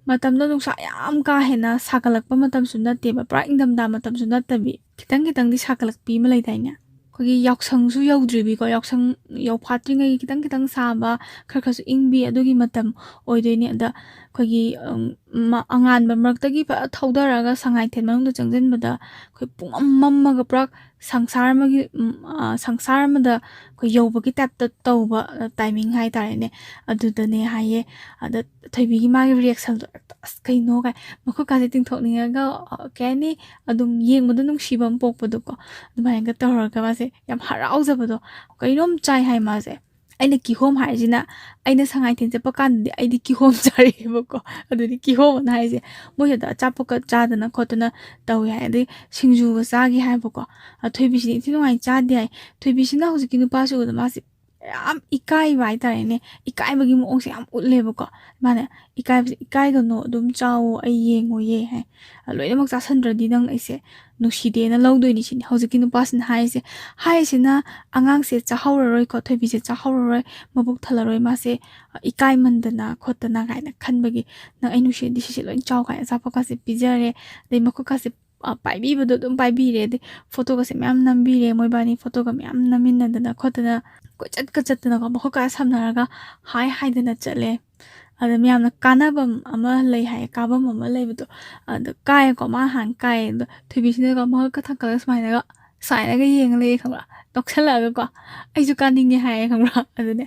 ꯃꯇꯝꯗꯣ ꯅꯨꯡꯁꯥ ꯌꯥꯝ ꯀꯥ ꯍꯦꯟꯅ ꯁꯥꯒꯠꯂꯛꯄ ꯃꯇꯝꯁꯨ ꯅꯠꯇꯦꯕ, ꯄꯨꯔꯥ ꯏꯪꯊꯝꯊꯥ ꯃꯇꯝꯁꯨ ꯅꯠꯇꯕꯤ, ꯈꯤꯇꯪ ꯈꯤꯇꯪꯗꯤ ꯁꯥꯒꯠꯂꯛꯄꯤ ꯑꯃ ꯂꯩꯗꯥꯏꯅꯦ? ꯑꯩꯈꯣꯏꯒꯤ ꯌꯥꯎꯁꯪꯁꯨ ꯌꯧꯗ꯭ꯔꯤꯕꯤꯀꯣ, ꯌꯥꯎꯁꯪ ꯌꯧꯐꯥꯠꯇ꯭ꯔꯤꯉꯩꯒꯤ ꯈꯤꯇꯪ ꯈꯤꯇꯪ ꯁꯥꯕ, ꯈꯔ ꯈꯔꯁꯨ ꯏꯪꯕꯤ, ꯑꯗꯨꯒꯤ ꯃꯇꯝ ꯑꯣꯏꯗꯣꯏꯅꯦ꯫ ꯑꯗ ꯑꯩꯈꯣꯏꯒꯤ, ꯎꯝ, ꯃ-, ꯑꯉꯥꯟꯕ ꯃꯔꯛꯇꯒꯤ ꯐꯖ ꯊꯧꯗꯔꯒ ꯁꯉꯥꯏꯊꯦꯜ ꯃꯅꯨꯡꯗ ꯆꯪꯁꯤꯟꯕꯗ, ꯑꯩꯈꯣꯏ ꯄꯨꯡꯃꯝ ꯃꯝꯃꯒ ꯄꯨꯔꯥ ꯁꯪꯁꯥꯔ ꯑꯃꯒꯤ, ꯎꯝ, ꯑ, ꯁꯪꯁꯥꯔ ꯑꯃꯗ ꯑꯩꯈꯣꯏ ꯌꯧꯕꯒꯤ ꯇꯥꯏꯞꯇ ꯇꯧꯕ, ꯑ, ꯇꯥꯏꯃꯤꯡ ꯍꯥꯏꯇꯥꯔꯦꯅꯦ꯫ ꯑꯗꯨꯗꯅꯦ ꯍꯥꯏꯌꯦ꯫ ꯑꯗ ꯊꯣꯏꯕꯤꯒꯤ ꯃꯥꯒꯤ ꯔꯤꯌꯦꯛꯁꯟꯗꯣ, ꯑꯁ, ꯀꯩꯅꯣ ꯀꯥꯏ, ꯃꯈꯨꯠꯀꯥꯁꯦ ꯇꯤꯡꯊꯣꯛꯅꯤꯡꯉꯒ, ꯑ, ꯀꯩ ꯍꯥꯏꯅꯤ, ꯑꯗꯨꯝ ꯌꯦꯡꯕꯗ ꯅꯨꯡꯁꯤꯕ ꯑꯃ ꯄꯣꯛꯄꯗꯣꯀꯣ, ꯑꯗꯨꯃꯥꯏꯅꯒ ꯇꯧꯔꯒ ꯃꯥꯁꯦ ꯌꯥꯝ ꯍꯔꯥꯎꯖꯕꯗꯣ, ꯀꯩꯅꯣꯝ ꯆꯥꯏ ꯍꯥꯏ ꯃꯥꯁꯦ꯫ ꯑꯩꯅ ꯀꯤꯍꯣꯝ ꯍꯥꯏꯔꯤꯁꯤꯅ, ꯑꯩꯅ ꯁꯉꯥꯏꯊꯦꯜ ꯆꯠꯄ ꯀꯥꯟꯗꯗꯤ ꯑꯩꯗꯤ ꯀꯤꯍꯣꯝ ꯆꯥꯔꯛꯑꯦꯕꯀꯣ꯫ ꯑꯗꯨꯗꯤ ꯀꯤꯍꯣꯝ ꯑꯅ ꯍꯥꯏꯁꯦ, ꯃꯣꯏꯁꯤꯗ ꯑꯆꯥꯄꯣꯠꯀ ꯆꯥꯗꯅ ꯈꯣꯠꯇꯅ ꯇꯧꯋꯦ ꯍꯥꯏ, ꯑꯗꯩ ꯁꯤꯡꯖꯨꯒ ꯆꯥꯒꯤ ꯍꯥꯏꯕꯀꯣ꯫ ꯑ, ꯊꯣꯏꯕꯤꯁꯤꯗꯤ ꯏꯟꯊꯤ ꯅꯨꯡꯉꯥꯏ ꯆꯥꯗꯦ ꯍꯥꯏ꯫ ꯊꯣꯏꯕꯤꯁꯤꯅ ꯍꯧꯖꯤꯛꯀꯤ ꯅꯨꯄꯥꯁꯤ ꯎꯕꯗ ꯃꯥꯁꯦ ꯌꯥꯝ ꯏꯀꯥꯏꯕ ꯍꯥꯏꯇꯥꯔꯦꯅꯦ, ꯏꯀꯥꯏꯕꯒꯤ ꯃꯑꯣꯡꯁꯦ ꯌꯥꯝ ꯎꯠꯂꯦꯕꯀꯣ꯫ ꯃꯥꯅ ꯏꯀꯥꯏꯕꯁꯦ, "ꯏꯀꯥꯏꯒꯅꯨ, ꯑꯗꯨꯝ ꯆꯥꯎꯋꯣ, ꯑꯩ ꯌꯦꯡꯉꯣꯌꯦ" ꯍꯥꯏ꯫ "ꯂꯣꯏꯅꯃꯛ ꯆꯥꯁꯟꯗ꯭ꯔꯗꯤ ꯅꯪ ꯑꯩꯁꯦ ꯅꯨꯡꯁꯤꯗꯦꯅ ꯂꯧꯗꯣꯏꯅꯤ" ꯁꯤꯅꯤ ꯍꯧꯖꯤꯛꯀꯤ ꯅꯨꯄꯥꯁꯤꯅ ꯍꯥꯏꯔꯤꯁꯦ꯫ ꯍꯥꯏꯔꯤꯁꯤꯅ ꯑꯉꯥꯡꯁꯦ ꯆꯥꯍꯧꯔꯔꯣꯏꯀꯣ, ꯊꯣꯏꯕꯤꯁꯦ ꯆꯥꯍꯧꯔꯔꯣꯏ, ꯃꯕꯨꯛ ꯊꯜꯂꯔꯣꯏ, ꯃꯥꯁꯦ, ꯑ, ꯏꯀꯥꯏꯃꯟꯗꯅ ꯈꯣꯠꯇꯅ ꯀꯥꯏꯅ ꯈꯟꯕꯒꯤ, "ꯅꯪ ꯑꯩ ꯅꯨꯡꯁꯤꯔꯗꯤ ꯁꯤꯁꯦ ꯂꯣꯏ ꯆꯥꯎ" ꯀꯥꯏꯅ ꯑꯆꯥꯄꯣꯠꯀꯥꯁꯦ ꯄꯤꯖꯔꯦ꯫ ꯑꯗꯩ ꯃꯈꯨꯠꯀꯥꯁꯦ, ꯑ, ꯄꯥꯏꯕꯤꯕꯗꯣ ꯑꯗꯨꯝ ꯄꯥꯏꯕꯤꯔꯦ꯫ ꯑꯗꯩ ꯐꯣꯇꯣꯒꯁꯦ ꯃꯌꯥꯝ ꯅꯝꯕꯤꯔꯦ, ꯃꯣꯏꯕꯥꯅꯤ ꯐꯣꯇꯣꯒ ꯃꯌꯥꯝ ꯅꯝꯃꯤꯟꯅꯗꯅ ꯈꯣꯠꯇꯅ, ꯀꯣꯏꯆꯠꯀ ꯆꯠꯇꯅꯀꯣ, ꯃꯈꯨꯠꯀ ꯁꯝꯅꯔꯒ ꯍꯥꯏ ꯍꯥꯏꯗꯅ ꯆꯠꯂꯦ꯫ ꯑꯗ ꯃꯌꯥꯝꯅ ꯀꯥꯟꯅꯕ ꯑꯃ ꯂꯩ ꯍꯥꯏꯌꯦ, ꯀꯥꯐꯝ ꯑꯃ ꯂꯩꯕꯗꯣ, ꯑꯗ ꯀꯥꯏꯌꯦꯀꯣ, ꯃꯥ ꯍꯥꯟꯅ ꯀꯥꯏꯌꯦ꯫ ꯑꯗꯣ ꯊꯣꯏꯕꯤꯁꯤꯅꯒ ꯃꯈꯨꯠꯀ ꯊꯥꯡꯀꯠꯂꯒ ꯁꯨꯃꯥꯏꯅꯒ, ꯁꯨꯃꯥꯏꯅꯒ ꯌꯦꯡꯉ ꯂꯩꯌꯦ, ꯈꯪꯕ꯭ꯔꯥ? ꯅꯣꯛꯁꯜꯂꯛꯑꯒꯀꯣ, "ꯑꯩꯁꯨ ꯀꯥꯅꯤꯡꯉꯦ" ꯍꯥꯏꯌꯦ, ꯈꯪꯕ꯭ꯔꯥ? ꯑꯗꯨꯅꯦ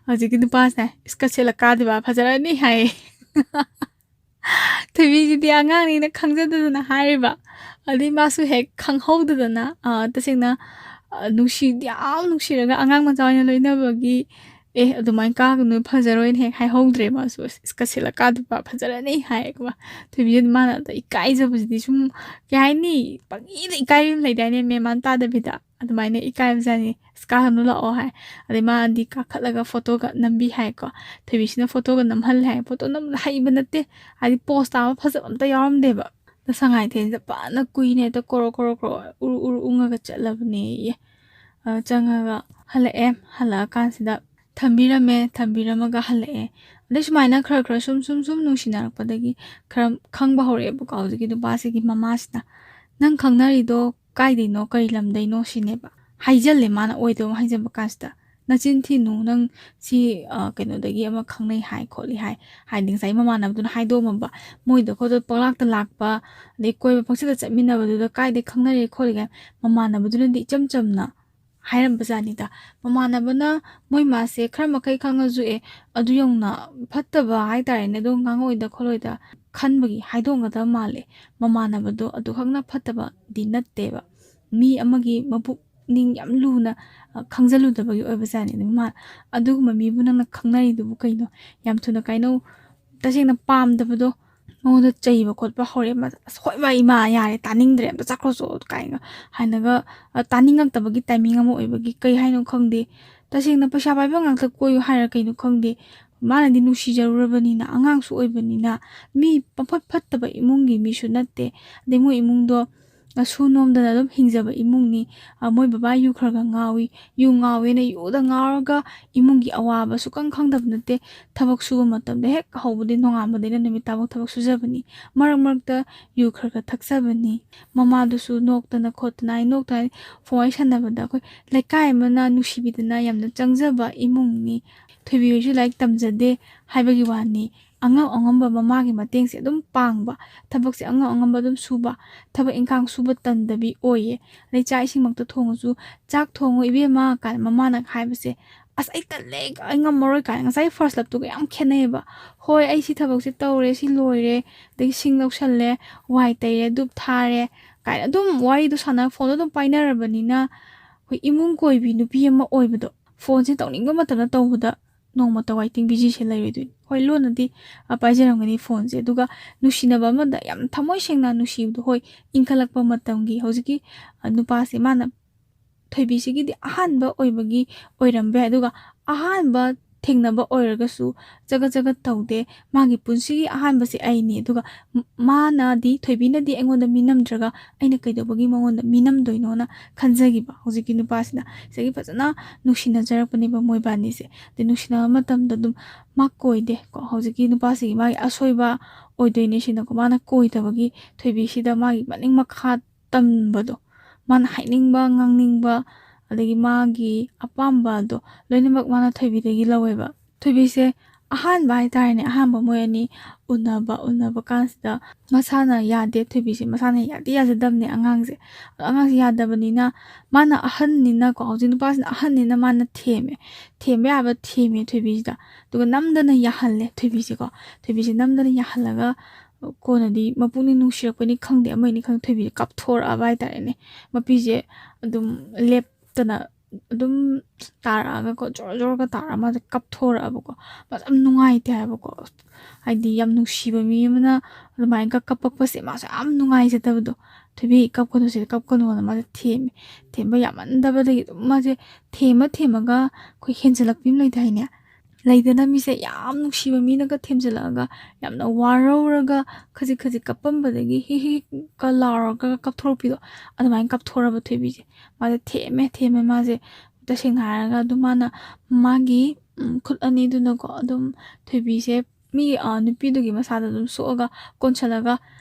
ꯍꯧꯖꯤꯛꯀꯤ ꯅꯨꯄꯥꯁꯤꯅ, "ꯏꯁꯀ ꯁꯦꯠꯂ ꯀꯥꯗꯣꯏꯕ, ꯐꯖꯔꯅꯤ" ꯍꯥꯏꯌꯦ꯫ ꯊꯣꯏꯕꯤꯁꯤꯗꯤ ꯑꯉꯥꯡꯅꯤꯅ ꯈꯪꯖꯗꯗꯅ ꯍꯥꯏꯔꯤꯕ, ꯑꯗꯩ ꯃꯥꯁꯨ ꯍꯦꯛ ꯈꯪꯍꯧꯗꯗꯅ, ꯑ, ꯇꯁꯦꯡꯅ, ꯑ, ꯅꯨꯡꯁꯤ-, ꯌꯥꯝ ꯅꯨꯡꯁꯤꯔꯒ ꯑꯉꯥꯡ ꯃꯆꯥ ꯑꯣꯏꯅ ꯂꯣꯏꯅꯕꯒꯤ, "ꯑꯦ, ꯑꯗꯨꯃꯥꯏꯅ ꯀꯥꯒꯅꯨ, ꯐꯖꯔꯣꯏꯅ" ꯍꯦꯛ ꯍꯥꯏꯍꯧꯗ꯭ꯔꯦ꯫ ꯃꯥꯁꯨ, "ꯑꯁ, ꯏꯁꯀ ꯁꯦꯠꯂ ꯀꯥꯗꯣꯏꯕ, ꯐꯖꯔꯅꯤ" ꯍꯥꯏꯌꯦꯀꯣ꯫ ꯊꯣꯏꯕꯤꯁꯤꯗꯤ ꯃꯥꯅ ꯑꯗ ꯏꯀꯥꯏꯖꯕꯁꯤꯗꯤ ꯁꯨꯝ, ꯀꯩ ꯍꯥꯏꯅꯤ, ꯄꯪꯏꯗ ꯏꯀꯥꯏꯕꯤ ꯑꯃ ꯂꯩꯗꯥꯏꯅꯦ, ꯃꯦꯟ ꯃꯥꯟ ꯇꯥꯗꯕꯤꯗ꯫ ꯑꯗꯨꯃꯥꯏꯅ ꯏꯀꯥꯏꯕꯖꯥꯠꯅꯤ꯫ "ꯑꯁ, ꯀꯥꯔꯅꯨ, ꯂꯥꯛꯑꯣ" ꯍꯥꯏ꯫ ꯑꯗꯩ ꯃꯥꯗꯤ ꯀꯥꯈꯠꯂꯒ ꯐꯣꯇꯣꯒ ꯅꯝꯕꯤ ꯍꯥꯏꯀꯣ꯫ ꯊꯣꯏꯕꯤꯁꯤꯅ ꯐꯣꯇꯣꯒ ꯅꯝꯍꯜꯂꯦ ꯍꯥꯏ꯫ ꯐꯣꯇꯣ ꯅꯝꯕꯗ ꯍꯩꯕ ꯅꯠꯇꯦ꯫ ꯍꯥꯏꯗꯤ ꯄꯣꯁ ꯇꯥꯕ ꯐꯖꯕ ꯑꯝꯇ ꯌꯥꯎꯔꯝꯗꯦꯕ꯫ ꯑꯗ ꯁꯉꯥꯏꯊꯦꯜꯁꯤꯗ ꯐꯖꯅ ꯀꯨꯏꯅ ꯍꯦꯛꯇ ꯀꯣꯔꯣ ꯀꯣꯔꯣ ꯀꯣꯔꯣ ꯎꯔꯨ ꯎꯔꯨ ꯎꯪꯉꯒ ꯆꯠꯂꯕꯅꯦꯌꯦ꯫ ꯑꯗ ꯆꯪꯉꯒ ꯍꯜꯂꯛꯑꯦ꯫ ꯍꯜꯂꯛꯑꯀꯥꯟꯁꯤꯗ ꯊꯝꯕꯤꯔꯝꯃꯦ꯫ ꯊꯝꯕꯤꯔꯝꯃꯒ ꯍꯜꯂꯛꯑꯦ꯫ ꯑꯗꯩ ꯁꯨꯃꯥꯏꯅ ꯈꯔ ꯈꯔ ꯁꯨꯝ ꯁꯨꯝ ꯁꯨꯝ ꯅꯨꯡꯁꯤꯅꯔꯛꯄꯗꯒꯤ ꯈꯔ ꯈꯪꯕ ꯍꯧꯔꯛꯑꯦꯕꯀꯣ꯫ ꯍꯧꯖꯤꯛꯀꯤ ꯅꯨꯄꯥꯁꯤꯒꯤ ꯃꯃꯥꯁꯤꯅ, "ꯅꯪ ꯈꯪꯅꯔꯤꯗꯣ ꯀꯥꯏꯗꯩꯅꯣ, ꯀꯔꯤ ꯂꯝꯗꯩꯅꯣ?" ꯁꯤꯅꯦꯕ꯫ ꯍꯥꯏꯖꯜꯂꯦ ꯃꯥꯅ ꯑꯣꯏꯗꯕ ꯑꯃ ꯍꯥꯏꯖꯟꯕ ꯀꯥꯟꯁꯤꯗ꯫ "ꯅꯆꯤꯟ ꯊꯤꯅꯨ, ꯅꯪ ꯁꯤ, ꯑ, ꯀꯩꯅꯣꯗꯒꯤ ꯑꯃ ꯈꯪꯅꯩ ꯍꯥꯏ ꯈꯣꯠꯂꯤ ꯍꯥꯏ", ꯍꯥꯏꯗꯤ ꯉꯁꯥꯏ ꯃꯃꯥꯟꯅꯕꯗꯨꯅ ꯍꯥꯏꯗꯣꯛꯑꯝꯃꯕ꯫ ꯃꯣꯏꯗ ꯈꯣꯠꯇ ꯄꯪꯂꯥꯛꯇ ꯂꯥꯛꯄ, ꯑꯗꯩ ꯀꯣꯏꯕ ꯄꯪꯆꯠꯇ ꯆꯠꯃꯤꯟꯅꯕꯗꯨꯗ ꯀꯥꯏꯗꯩ ꯈꯪꯅꯔꯦ ꯈꯣꯠꯂꯤ ꯀꯥꯏ ꯃꯃꯥꯟꯅꯕꯗꯨꯅꯗꯤ ꯏꯆꯝ ꯆꯝꯅ ꯍꯥꯏꯔꯝꯕꯖꯥꯠꯅꯤꯗ꯫ ꯃꯃꯥꯟꯅꯕꯅ ꯃꯣꯏ ꯃꯥꯁꯦ ꯈꯔ ꯃꯈꯩ ꯈꯪꯉꯁꯨ, ꯑꯦ, ꯑꯗꯨ ꯌꯧꯅ ꯐꯠꯇꯕ ꯍꯥꯏꯇꯥꯔꯦꯅꯦ, ꯑꯗꯨꯝ ꯉꯥꯡꯉꯛꯑꯣꯏꯗ ꯈꯣꯠꯂꯣꯏꯗ ꯈꯟꯕꯒꯤ ꯍꯥꯏꯗꯣꯛꯑꯝꯒꯗꯕ ꯃꯥꯜꯂꯦ꯫ ꯃꯃꯥꯟꯅꯕꯗꯣ ꯑꯗꯨꯈꯛꯅ ꯐꯠꯇꯕꯗꯤ ꯅꯠꯇꯦꯕ꯫ ꯃꯤ ꯑꯃꯒꯤ ꯃꯄꯨꯛꯅꯤꯡ ꯌꯥꯝ ꯂꯨꯅ, ꯑ, ꯈꯪꯖꯜꯂꯨꯗꯕꯒꯤ ꯑꯣꯏꯕꯖꯥꯠꯅꯤ꯫ ꯑꯗꯨ ꯃꯥ, "ꯑꯗꯨꯒꯨꯝꯕ ꯃꯤꯕꯨ ꯅꯪꯅ ꯈꯪꯅꯔꯤꯗꯨꯕꯨ ꯀꯩꯅꯣ? ꯌꯥꯝ ꯊꯨꯅ ꯀꯥꯏꯅꯧ꯫ ꯇꯁꯦꯡꯅ ꯄꯥꯝꯗꯕꯗꯣ ꯃꯉꯣꯟꯗ ꯆꯩꯕ ꯈꯣꯠꯄ ꯍꯧꯔꯦ꯫ ꯃꯥ, "ꯑꯁ, ꯍꯣꯏ ꯕꯥ, ꯏꯃꯥ, ꯌꯥꯔꯦ, ꯇꯥꯅꯤꯡꯗ꯭ꯔꯦ, ꯑꯝꯇ ꯆꯠꯈ꯭ꯔꯣ ꯆꯣ" ꯀꯥꯏꯅꯒ ꯍꯥꯏꯅꯒ, ꯑ, ꯇꯥꯅꯤꯡꯉꯛꯇꯕꯒꯤ ꯇꯥꯏꯃꯤꯡ ꯑꯃ ꯑꯣꯏꯕꯒꯤ ꯀꯩ ꯍꯥꯏꯅꯣ ꯈꯪꯗꯦ꯫ ꯇꯁꯦꯡꯅ ꯄꯩꯁꯥ ꯄꯥꯏꯕ ꯉꯥꯛꯇ ꯀꯣꯏꯌꯨ ꯍꯥꯏꯔ ꯀꯩꯅꯣ ꯈꯪꯗꯦ꯫ ꯃꯥꯅꯗꯤ ꯅꯨꯡꯁꯤꯖꯔꯨꯔꯕꯅꯤꯅ, ꯑꯉꯥꯡꯁꯨ ꯑꯣꯏꯕꯅꯤꯅ, ꯃꯤ ꯄꯐꯠ ꯐꯠꯇꯕ ꯏꯃꯨꯡꯒꯤ ꯃꯤꯁꯨ ꯅꯠꯇꯦ꯫ ꯑꯗꯩ ꯃꯣꯏ ꯏꯃꯨꯡꯗꯣ, ꯑ, ꯁꯨ ꯅꯣꯝꯗꯅ ꯑꯗꯨꯝ ꯍꯤꯡꯖꯕ ꯏꯃꯨꯡꯅꯤ꯫ ꯑ, ꯃꯣꯏ ꯕꯕꯥ ꯌꯨ ꯈꯔ ꯈꯔ ꯉꯥꯎꯏ꯫ ꯌꯨ ꯉꯥꯎꯋꯦꯅ ꯌꯨꯗ ꯉꯥꯎꯔꯒ ꯏꯃꯨꯡꯒꯤ ꯑꯋꯥꯕ ꯁꯨꯛꯈꯪ ꯈꯪꯗꯕ ꯅꯠꯇꯦ꯫ ꯊꯕꯛ ꯁꯨꯕ ꯃꯇꯝꯗ ꯍꯦꯛ ꯍꯧꯕꯗꯩ ꯅꯣꯡꯉꯥꯟꯕꯗꯩꯅ ꯅꯨꯃꯤꯠ ꯇꯥꯐꯥꯎ ꯊꯕꯛ ꯁꯨꯖꯕꯅꯤ꯫ ꯃꯔꯛ ꯃꯔꯛꯇ ꯌꯨ ꯈꯔ ꯈꯔ ꯊꯛꯆꯕꯅꯤ꯫ ꯃꯃꯥꯗꯨꯁꯨ ꯅꯣꯛꯇꯅ ꯈꯣꯠꯇꯅ, ꯑꯩ ꯅꯣꯛꯇꯅ ꯐꯣꯟ ꯋꯥꯔꯤ ꯁꯥꯟꯅꯕꯗ ꯑꯩꯈꯣꯏ ꯂꯩꯀꯥꯏ ꯑꯃꯅ ꯅꯨꯡꯁꯤꯕꯤꯗꯅ ꯌꯥꯝꯅ ꯆꯪꯖꯕ ꯏꯃꯨꯡꯅꯤ꯫ ꯊꯣꯏꯕꯤ ꯍꯣꯏꯁꯨ ꯂꯥꯏꯔꯤꯛ ꯇꯝꯖꯗꯦ ꯍꯥꯏꯕꯒꯤ ꯋꯥꯅꯤ꯫ ꯑꯉꯝ ꯑꯉꯝꯕ ꯃꯃꯥꯒꯤ ꯃꯇꯦꯡꯁꯦ ꯑꯗꯨꯝ ꯄꯥꯡꯕ, ꯊꯕꯛꯁꯦ ꯑꯉꯝ ꯑꯉꯝꯕ ꯑꯗꯨꯝ ꯁꯨꯕ, ꯊꯕꯛ ꯏꯪꯈꯥꯡ ꯁꯨꯕ ꯇꯟꯗꯕꯤ ꯑꯣꯏꯌꯦ꯫ ꯑꯗꯩ ꯆꯥꯛ ꯏꯁꯤꯡꯃꯛꯇ ꯊꯣꯡꯉꯁꯨ, "ꯆꯥꯛ ꯊꯣꯡꯉꯨ ꯏꯕꯦꯝꯃ" ꯀꯥꯏꯅ ꯃꯃꯥꯅ ꯍꯥꯏꯕꯁꯦ, "ꯑꯁ, ꯑꯩ ꯇꯜꯂꯦ, ꯑꯩ ꯉꯝꯃꯔꯣꯏ" ꯀꯥꯏꯅ꯫ ꯉꯁꯥꯏ first love ꯇꯨꯒ ꯌꯥꯝ ꯈꯦꯠꯅꯩꯌꯦꯕ꯫ "ꯍꯣꯏ, ꯑꯩ ꯁꯤ ꯊꯕꯛꯁꯦ ꯇꯧꯔꯦ, ꯁꯤ ꯂꯣꯏꯔꯦ, ꯑꯗꯒꯤ ꯁꯤꯡ ꯂꯧꯁꯜꯂꯦ, ꯋꯥꯏ ꯇꯩꯔꯦ, ꯙꯨꯞ ꯊꯥꯔꯦ" ꯀꯥꯏꯅ ꯑꯗꯨꯝ ꯋꯥꯔꯤꯗꯣ ꯁꯥꯟꯅ, ꯐꯣꯟꯗꯣ ꯑꯗꯨꯝ ꯄꯥꯏꯅꯔꯕꯅꯤꯅ, ꯑꯩꯈꯣꯏ ꯏꯃꯨꯡ ꯀꯣꯏꯕꯤ ꯅꯨꯄꯤ ꯑꯃ ꯑꯣꯏꯕꯗꯣ, ꯐꯣꯟꯁꯦ ꯇꯧꯅꯤꯡꯕ ꯃꯇꯝꯗ ꯇꯧꯕꯗ ꯅꯣꯡꯃꯇ waiting busyꯁꯦ ꯂꯩꯔꯣꯏꯗꯣꯏꯅꯤ꯫ ꯍꯣꯏ, ꯂꯣꯟꯅꯗꯤ, ꯑ, ꯄꯥꯏꯖꯔꯝꯒꯅꯤ ꯐꯣꯟꯁꯦ, ꯑꯗꯨꯒ ꯅꯨꯡꯁꯤꯅꯕ ꯑꯃꯗ ꯌꯥꯝ ꯊꯃꯣꯏ ꯁꯦꯡꯅ ꯅꯨꯡꯁꯤꯕꯗꯣ, ꯍꯣꯏ, ꯏꯟꯈꯠꯂꯛꯄ ꯃꯇꯝꯒꯤ ꯍꯧꯖꯤꯛꯀꯤ, ꯑ, ꯅꯨꯄꯥꯁꯦ, ꯃꯥꯅ ꯊꯣꯏꯕꯤꯁꯤꯒꯤꯗꯤ ꯑꯍꯥꯟꯕ ꯑꯣꯏꯕꯒꯤ ꯑꯣꯏꯔꯝꯕ ꯌꯥꯏ, ꯑꯗꯨꯒ ꯑꯍꯥꯟꯕ ꯊꯦꯡꯅꯕ ꯑꯣꯏꯔꯒꯁꯨ ꯆꯒꯠ ꯆꯒꯠ ꯇꯧꯗꯦ꯫ ꯃꯥꯒꯤ ꯄꯨꯟꯁꯤꯒꯤ ꯑꯍꯥꯟꯕꯁꯦ ꯑꯩꯅꯤ, ꯑꯗꯨꯒ ꯃꯥꯅꯗꯤ, ꯊꯣꯏꯕꯤꯅꯗꯤ ꯑꯩꯉꯣꯟꯗ ꯃꯤꯅꯝꯗ꯭ꯔꯒ ꯑꯩꯅ ꯀꯩꯗꯧꯕꯒꯤ ꯃꯉꯣꯟꯗ ꯃꯤꯅꯝꯗꯣꯏꯅꯣꯅ ꯈꯟꯖꯈꯤꯕ ꯍꯧꯖꯤꯛꯀꯤ ꯅꯨꯄꯥꯁꯤꯅ꯫ ꯁꯤꯗꯒꯤ ꯐꯖꯅ ꯅꯨꯡꯁꯤꯅꯖꯔꯛꯄꯅꯦꯕ ꯃꯣꯏꯕꯥꯅꯤꯁꯦ꯫ ꯑꯗꯩ ꯅꯨꯡꯁꯤꯅꯕ ꯃꯇꯝꯗ ꯑꯗꯨꯝ ꯃꯥ ꯀꯣꯏꯗꯦ ꯀꯣ꯫ ꯍꯧꯖꯤꯛꯀꯤ ꯅꯨꯄꯥꯁꯤꯒꯤ ꯃꯥꯒꯤ ꯑꯁꯣꯏꯕ ꯑꯣꯏꯗꯣꯏꯅꯦ ꯁꯤꯅꯀꯣ꯫ ꯃꯥꯅ ꯀꯣꯏꯗꯕꯒꯤ ꯊꯣꯏꯕꯤꯁꯤꯗ ꯃꯥꯒꯤ ꯃꯅꯤꯡ ꯃꯈꯥ ꯇꯝꯕꯗꯣ, ꯃꯥꯅ ꯍꯥꯏꯅꯤꯡꯕ, ꯉꯥꯡꯅꯤꯡꯕ, ꯑꯗꯒꯤ ꯃꯥꯒꯤ ꯑꯄꯥꯝꯕꯗꯣ ꯂꯣꯏꯅꯃꯛ ꯃꯥꯅ ꯊꯣꯏꯕꯤꯗꯒꯤ ꯂꯧꯋꯦꯕ꯫ ꯊꯣꯏꯕꯤꯁꯦ ꯑꯍꯥꯟꯕ ꯍꯥꯏꯇꯥꯔꯦꯅꯦ, ꯑꯍꯥꯟꯕ ꯃꯣꯏ ꯑꯅꯤ ꯎꯅꯕ, ꯎꯅꯕ ꯀꯥꯟꯁꯤꯗ ꯃꯁꯥꯅ ꯌꯥꯗꯦ, ꯊꯣꯏꯕꯤꯁꯦ ꯃꯁꯥꯅ ꯌꯥꯗꯤ ꯌꯥꯖꯗꯕꯅꯦ ꯑꯉꯥꯡꯁꯦ꯫ ꯑꯗꯣ ꯑꯉꯥꯡꯁꯦ ꯌꯥꯗꯕꯅꯤꯅ ꯃꯥꯅ ꯑꯍꯟꯅꯤꯅꯀꯣ, ꯍꯧꯖꯤꯛ ꯅꯨꯄꯥꯁꯤꯅ ꯑꯍꯟꯅꯤꯅ ꯃꯥꯅ ꯊꯦꯝꯃꯦ, ꯊꯦꯝꯕ ꯌꯥꯕ ꯊꯦꯝꯃꯦ ꯊꯣꯏꯕꯤꯁꯤꯗ꯫ ꯑꯗꯨꯒ ꯅꯝꯗꯅ ꯌꯥꯍꯜꯂꯦ ꯊꯣꯏꯕꯤꯁꯦꯀꯣ꯫ ꯊꯣꯏꯕꯤꯁꯦ ꯅꯝꯗꯅ ꯌꯥꯍꯜꯂꯒ ꯀꯣꯟꯅꯗꯤ ꯃꯄꯨꯛꯅꯤꯡ ꯅꯨꯡꯁꯤꯔꯛꯄꯅꯤ ꯈꯪꯗꯦ, ꯑꯃꯅꯤ ꯈꯪꯗꯦ, ꯊꯣꯏꯕꯤꯁꯦ ꯀꯞꯊꯣꯔꯛꯑꯕ ꯍꯥꯏꯇꯥꯔꯦꯅꯦ꯫ ꯃꯄꯤꯁꯦ ꯑꯗꯨꯝ ꯂꯦꯞꯇꯅ ꯑꯗꯨꯝ ꯇꯥꯔꯛꯑꯒꯀꯣ, ꯖꯣꯔ ꯖꯣꯔꯒ ꯇꯥꯔꯛꯑ ꯃꯥꯁꯦ ꯀꯞꯊꯣꯔꯛꯑꯕꯀꯣ꯫ ꯃꯥꯁꯦ ꯌꯥꯝ ꯅꯨꯡꯉꯥꯏꯇꯦ ꯍꯥꯏꯕꯀꯣ꯫ ꯍꯥꯏꯗꯤ ꯌꯥꯝ ꯅꯨꯡꯁꯤꯕ ꯃꯤ ꯑꯃꯅ ꯑꯗꯨꯃꯥꯏꯅ ꯀꯞꯄꯛꯄꯁꯦ ꯃꯥꯁꯦ ꯌꯥꯝ ꯅꯨꯡꯉꯥꯏꯖꯗꯕꯗꯣ꯫ "ꯊꯣꯏꯕꯤ, ꯀꯞꯀꯅꯨ ꯁꯤꯗ, ꯀꯞꯀꯅꯨꯅ" ꯃꯥꯁꯦ ꯊꯦꯝꯃꯦ꯫ ꯊꯦꯝꯕ ꯌꯥꯝꯃꯟꯗꯕꯗꯒꯤ ꯑꯗꯨꯝ ꯃꯥꯁꯦ ꯊꯦꯝꯃ ꯊꯦꯝꯃꯒ ꯑꯩꯈꯣꯏ ꯍꯦꯟꯖꯜꯂꯛꯄꯤ ꯑꯃ ꯂꯩꯗꯥꯏꯅꯦ? ꯂꯩꯗꯅ ꯃꯤꯁꯦ ꯌꯥꯝ ꯅꯨꯡꯁꯤꯕ ꯃꯤꯅꯒ ꯊꯦꯝꯖꯤꯜꯂꯛꯑꯒ ꯌꯥꯝꯅ ꯋꯥꯔꯧꯔꯒ ꯈꯖꯤꯛ ꯈꯖꯤꯛ ꯀꯞꯄꯝꯕꯗꯒꯤ ꯍꯤ ꯍꯤꯒ ꯂꯥꯎꯔꯒ ꯀꯞꯊꯣꯔꯛꯄꯤꯗꯣ, ꯑꯗꯨꯃꯥꯏꯅ ꯀꯞꯊꯣꯔꯛꯑꯕ ꯊꯣꯏꯕꯤꯁꯦ꯫ ꯃꯥꯁꯦ ꯊꯦꯝꯃꯦ ꯊꯦꯝꯃꯦ ꯃꯥꯁꯦ꯫ ꯇꯁꯦꯡꯅ ꯍꯥꯏꯔꯒ ꯑꯗꯨꯝ ꯃꯥꯅ ꯃꯥꯒꯤ, ꯎꯝ, ꯈꯨꯠ ꯑꯅꯤꯗꯨꯅꯀꯣ ꯑꯗꯨꯝ ꯊꯣꯏꯕꯤꯁꯦ ꯃꯤ, ꯑ, ꯅꯨꯄꯤꯗꯨꯒꯤ ꯃꯁꯥꯗ ꯑꯗꯨꯝ ꯁꯣꯛꯑꯒ ꯀꯣꯟꯁꯤꯜꯂꯒ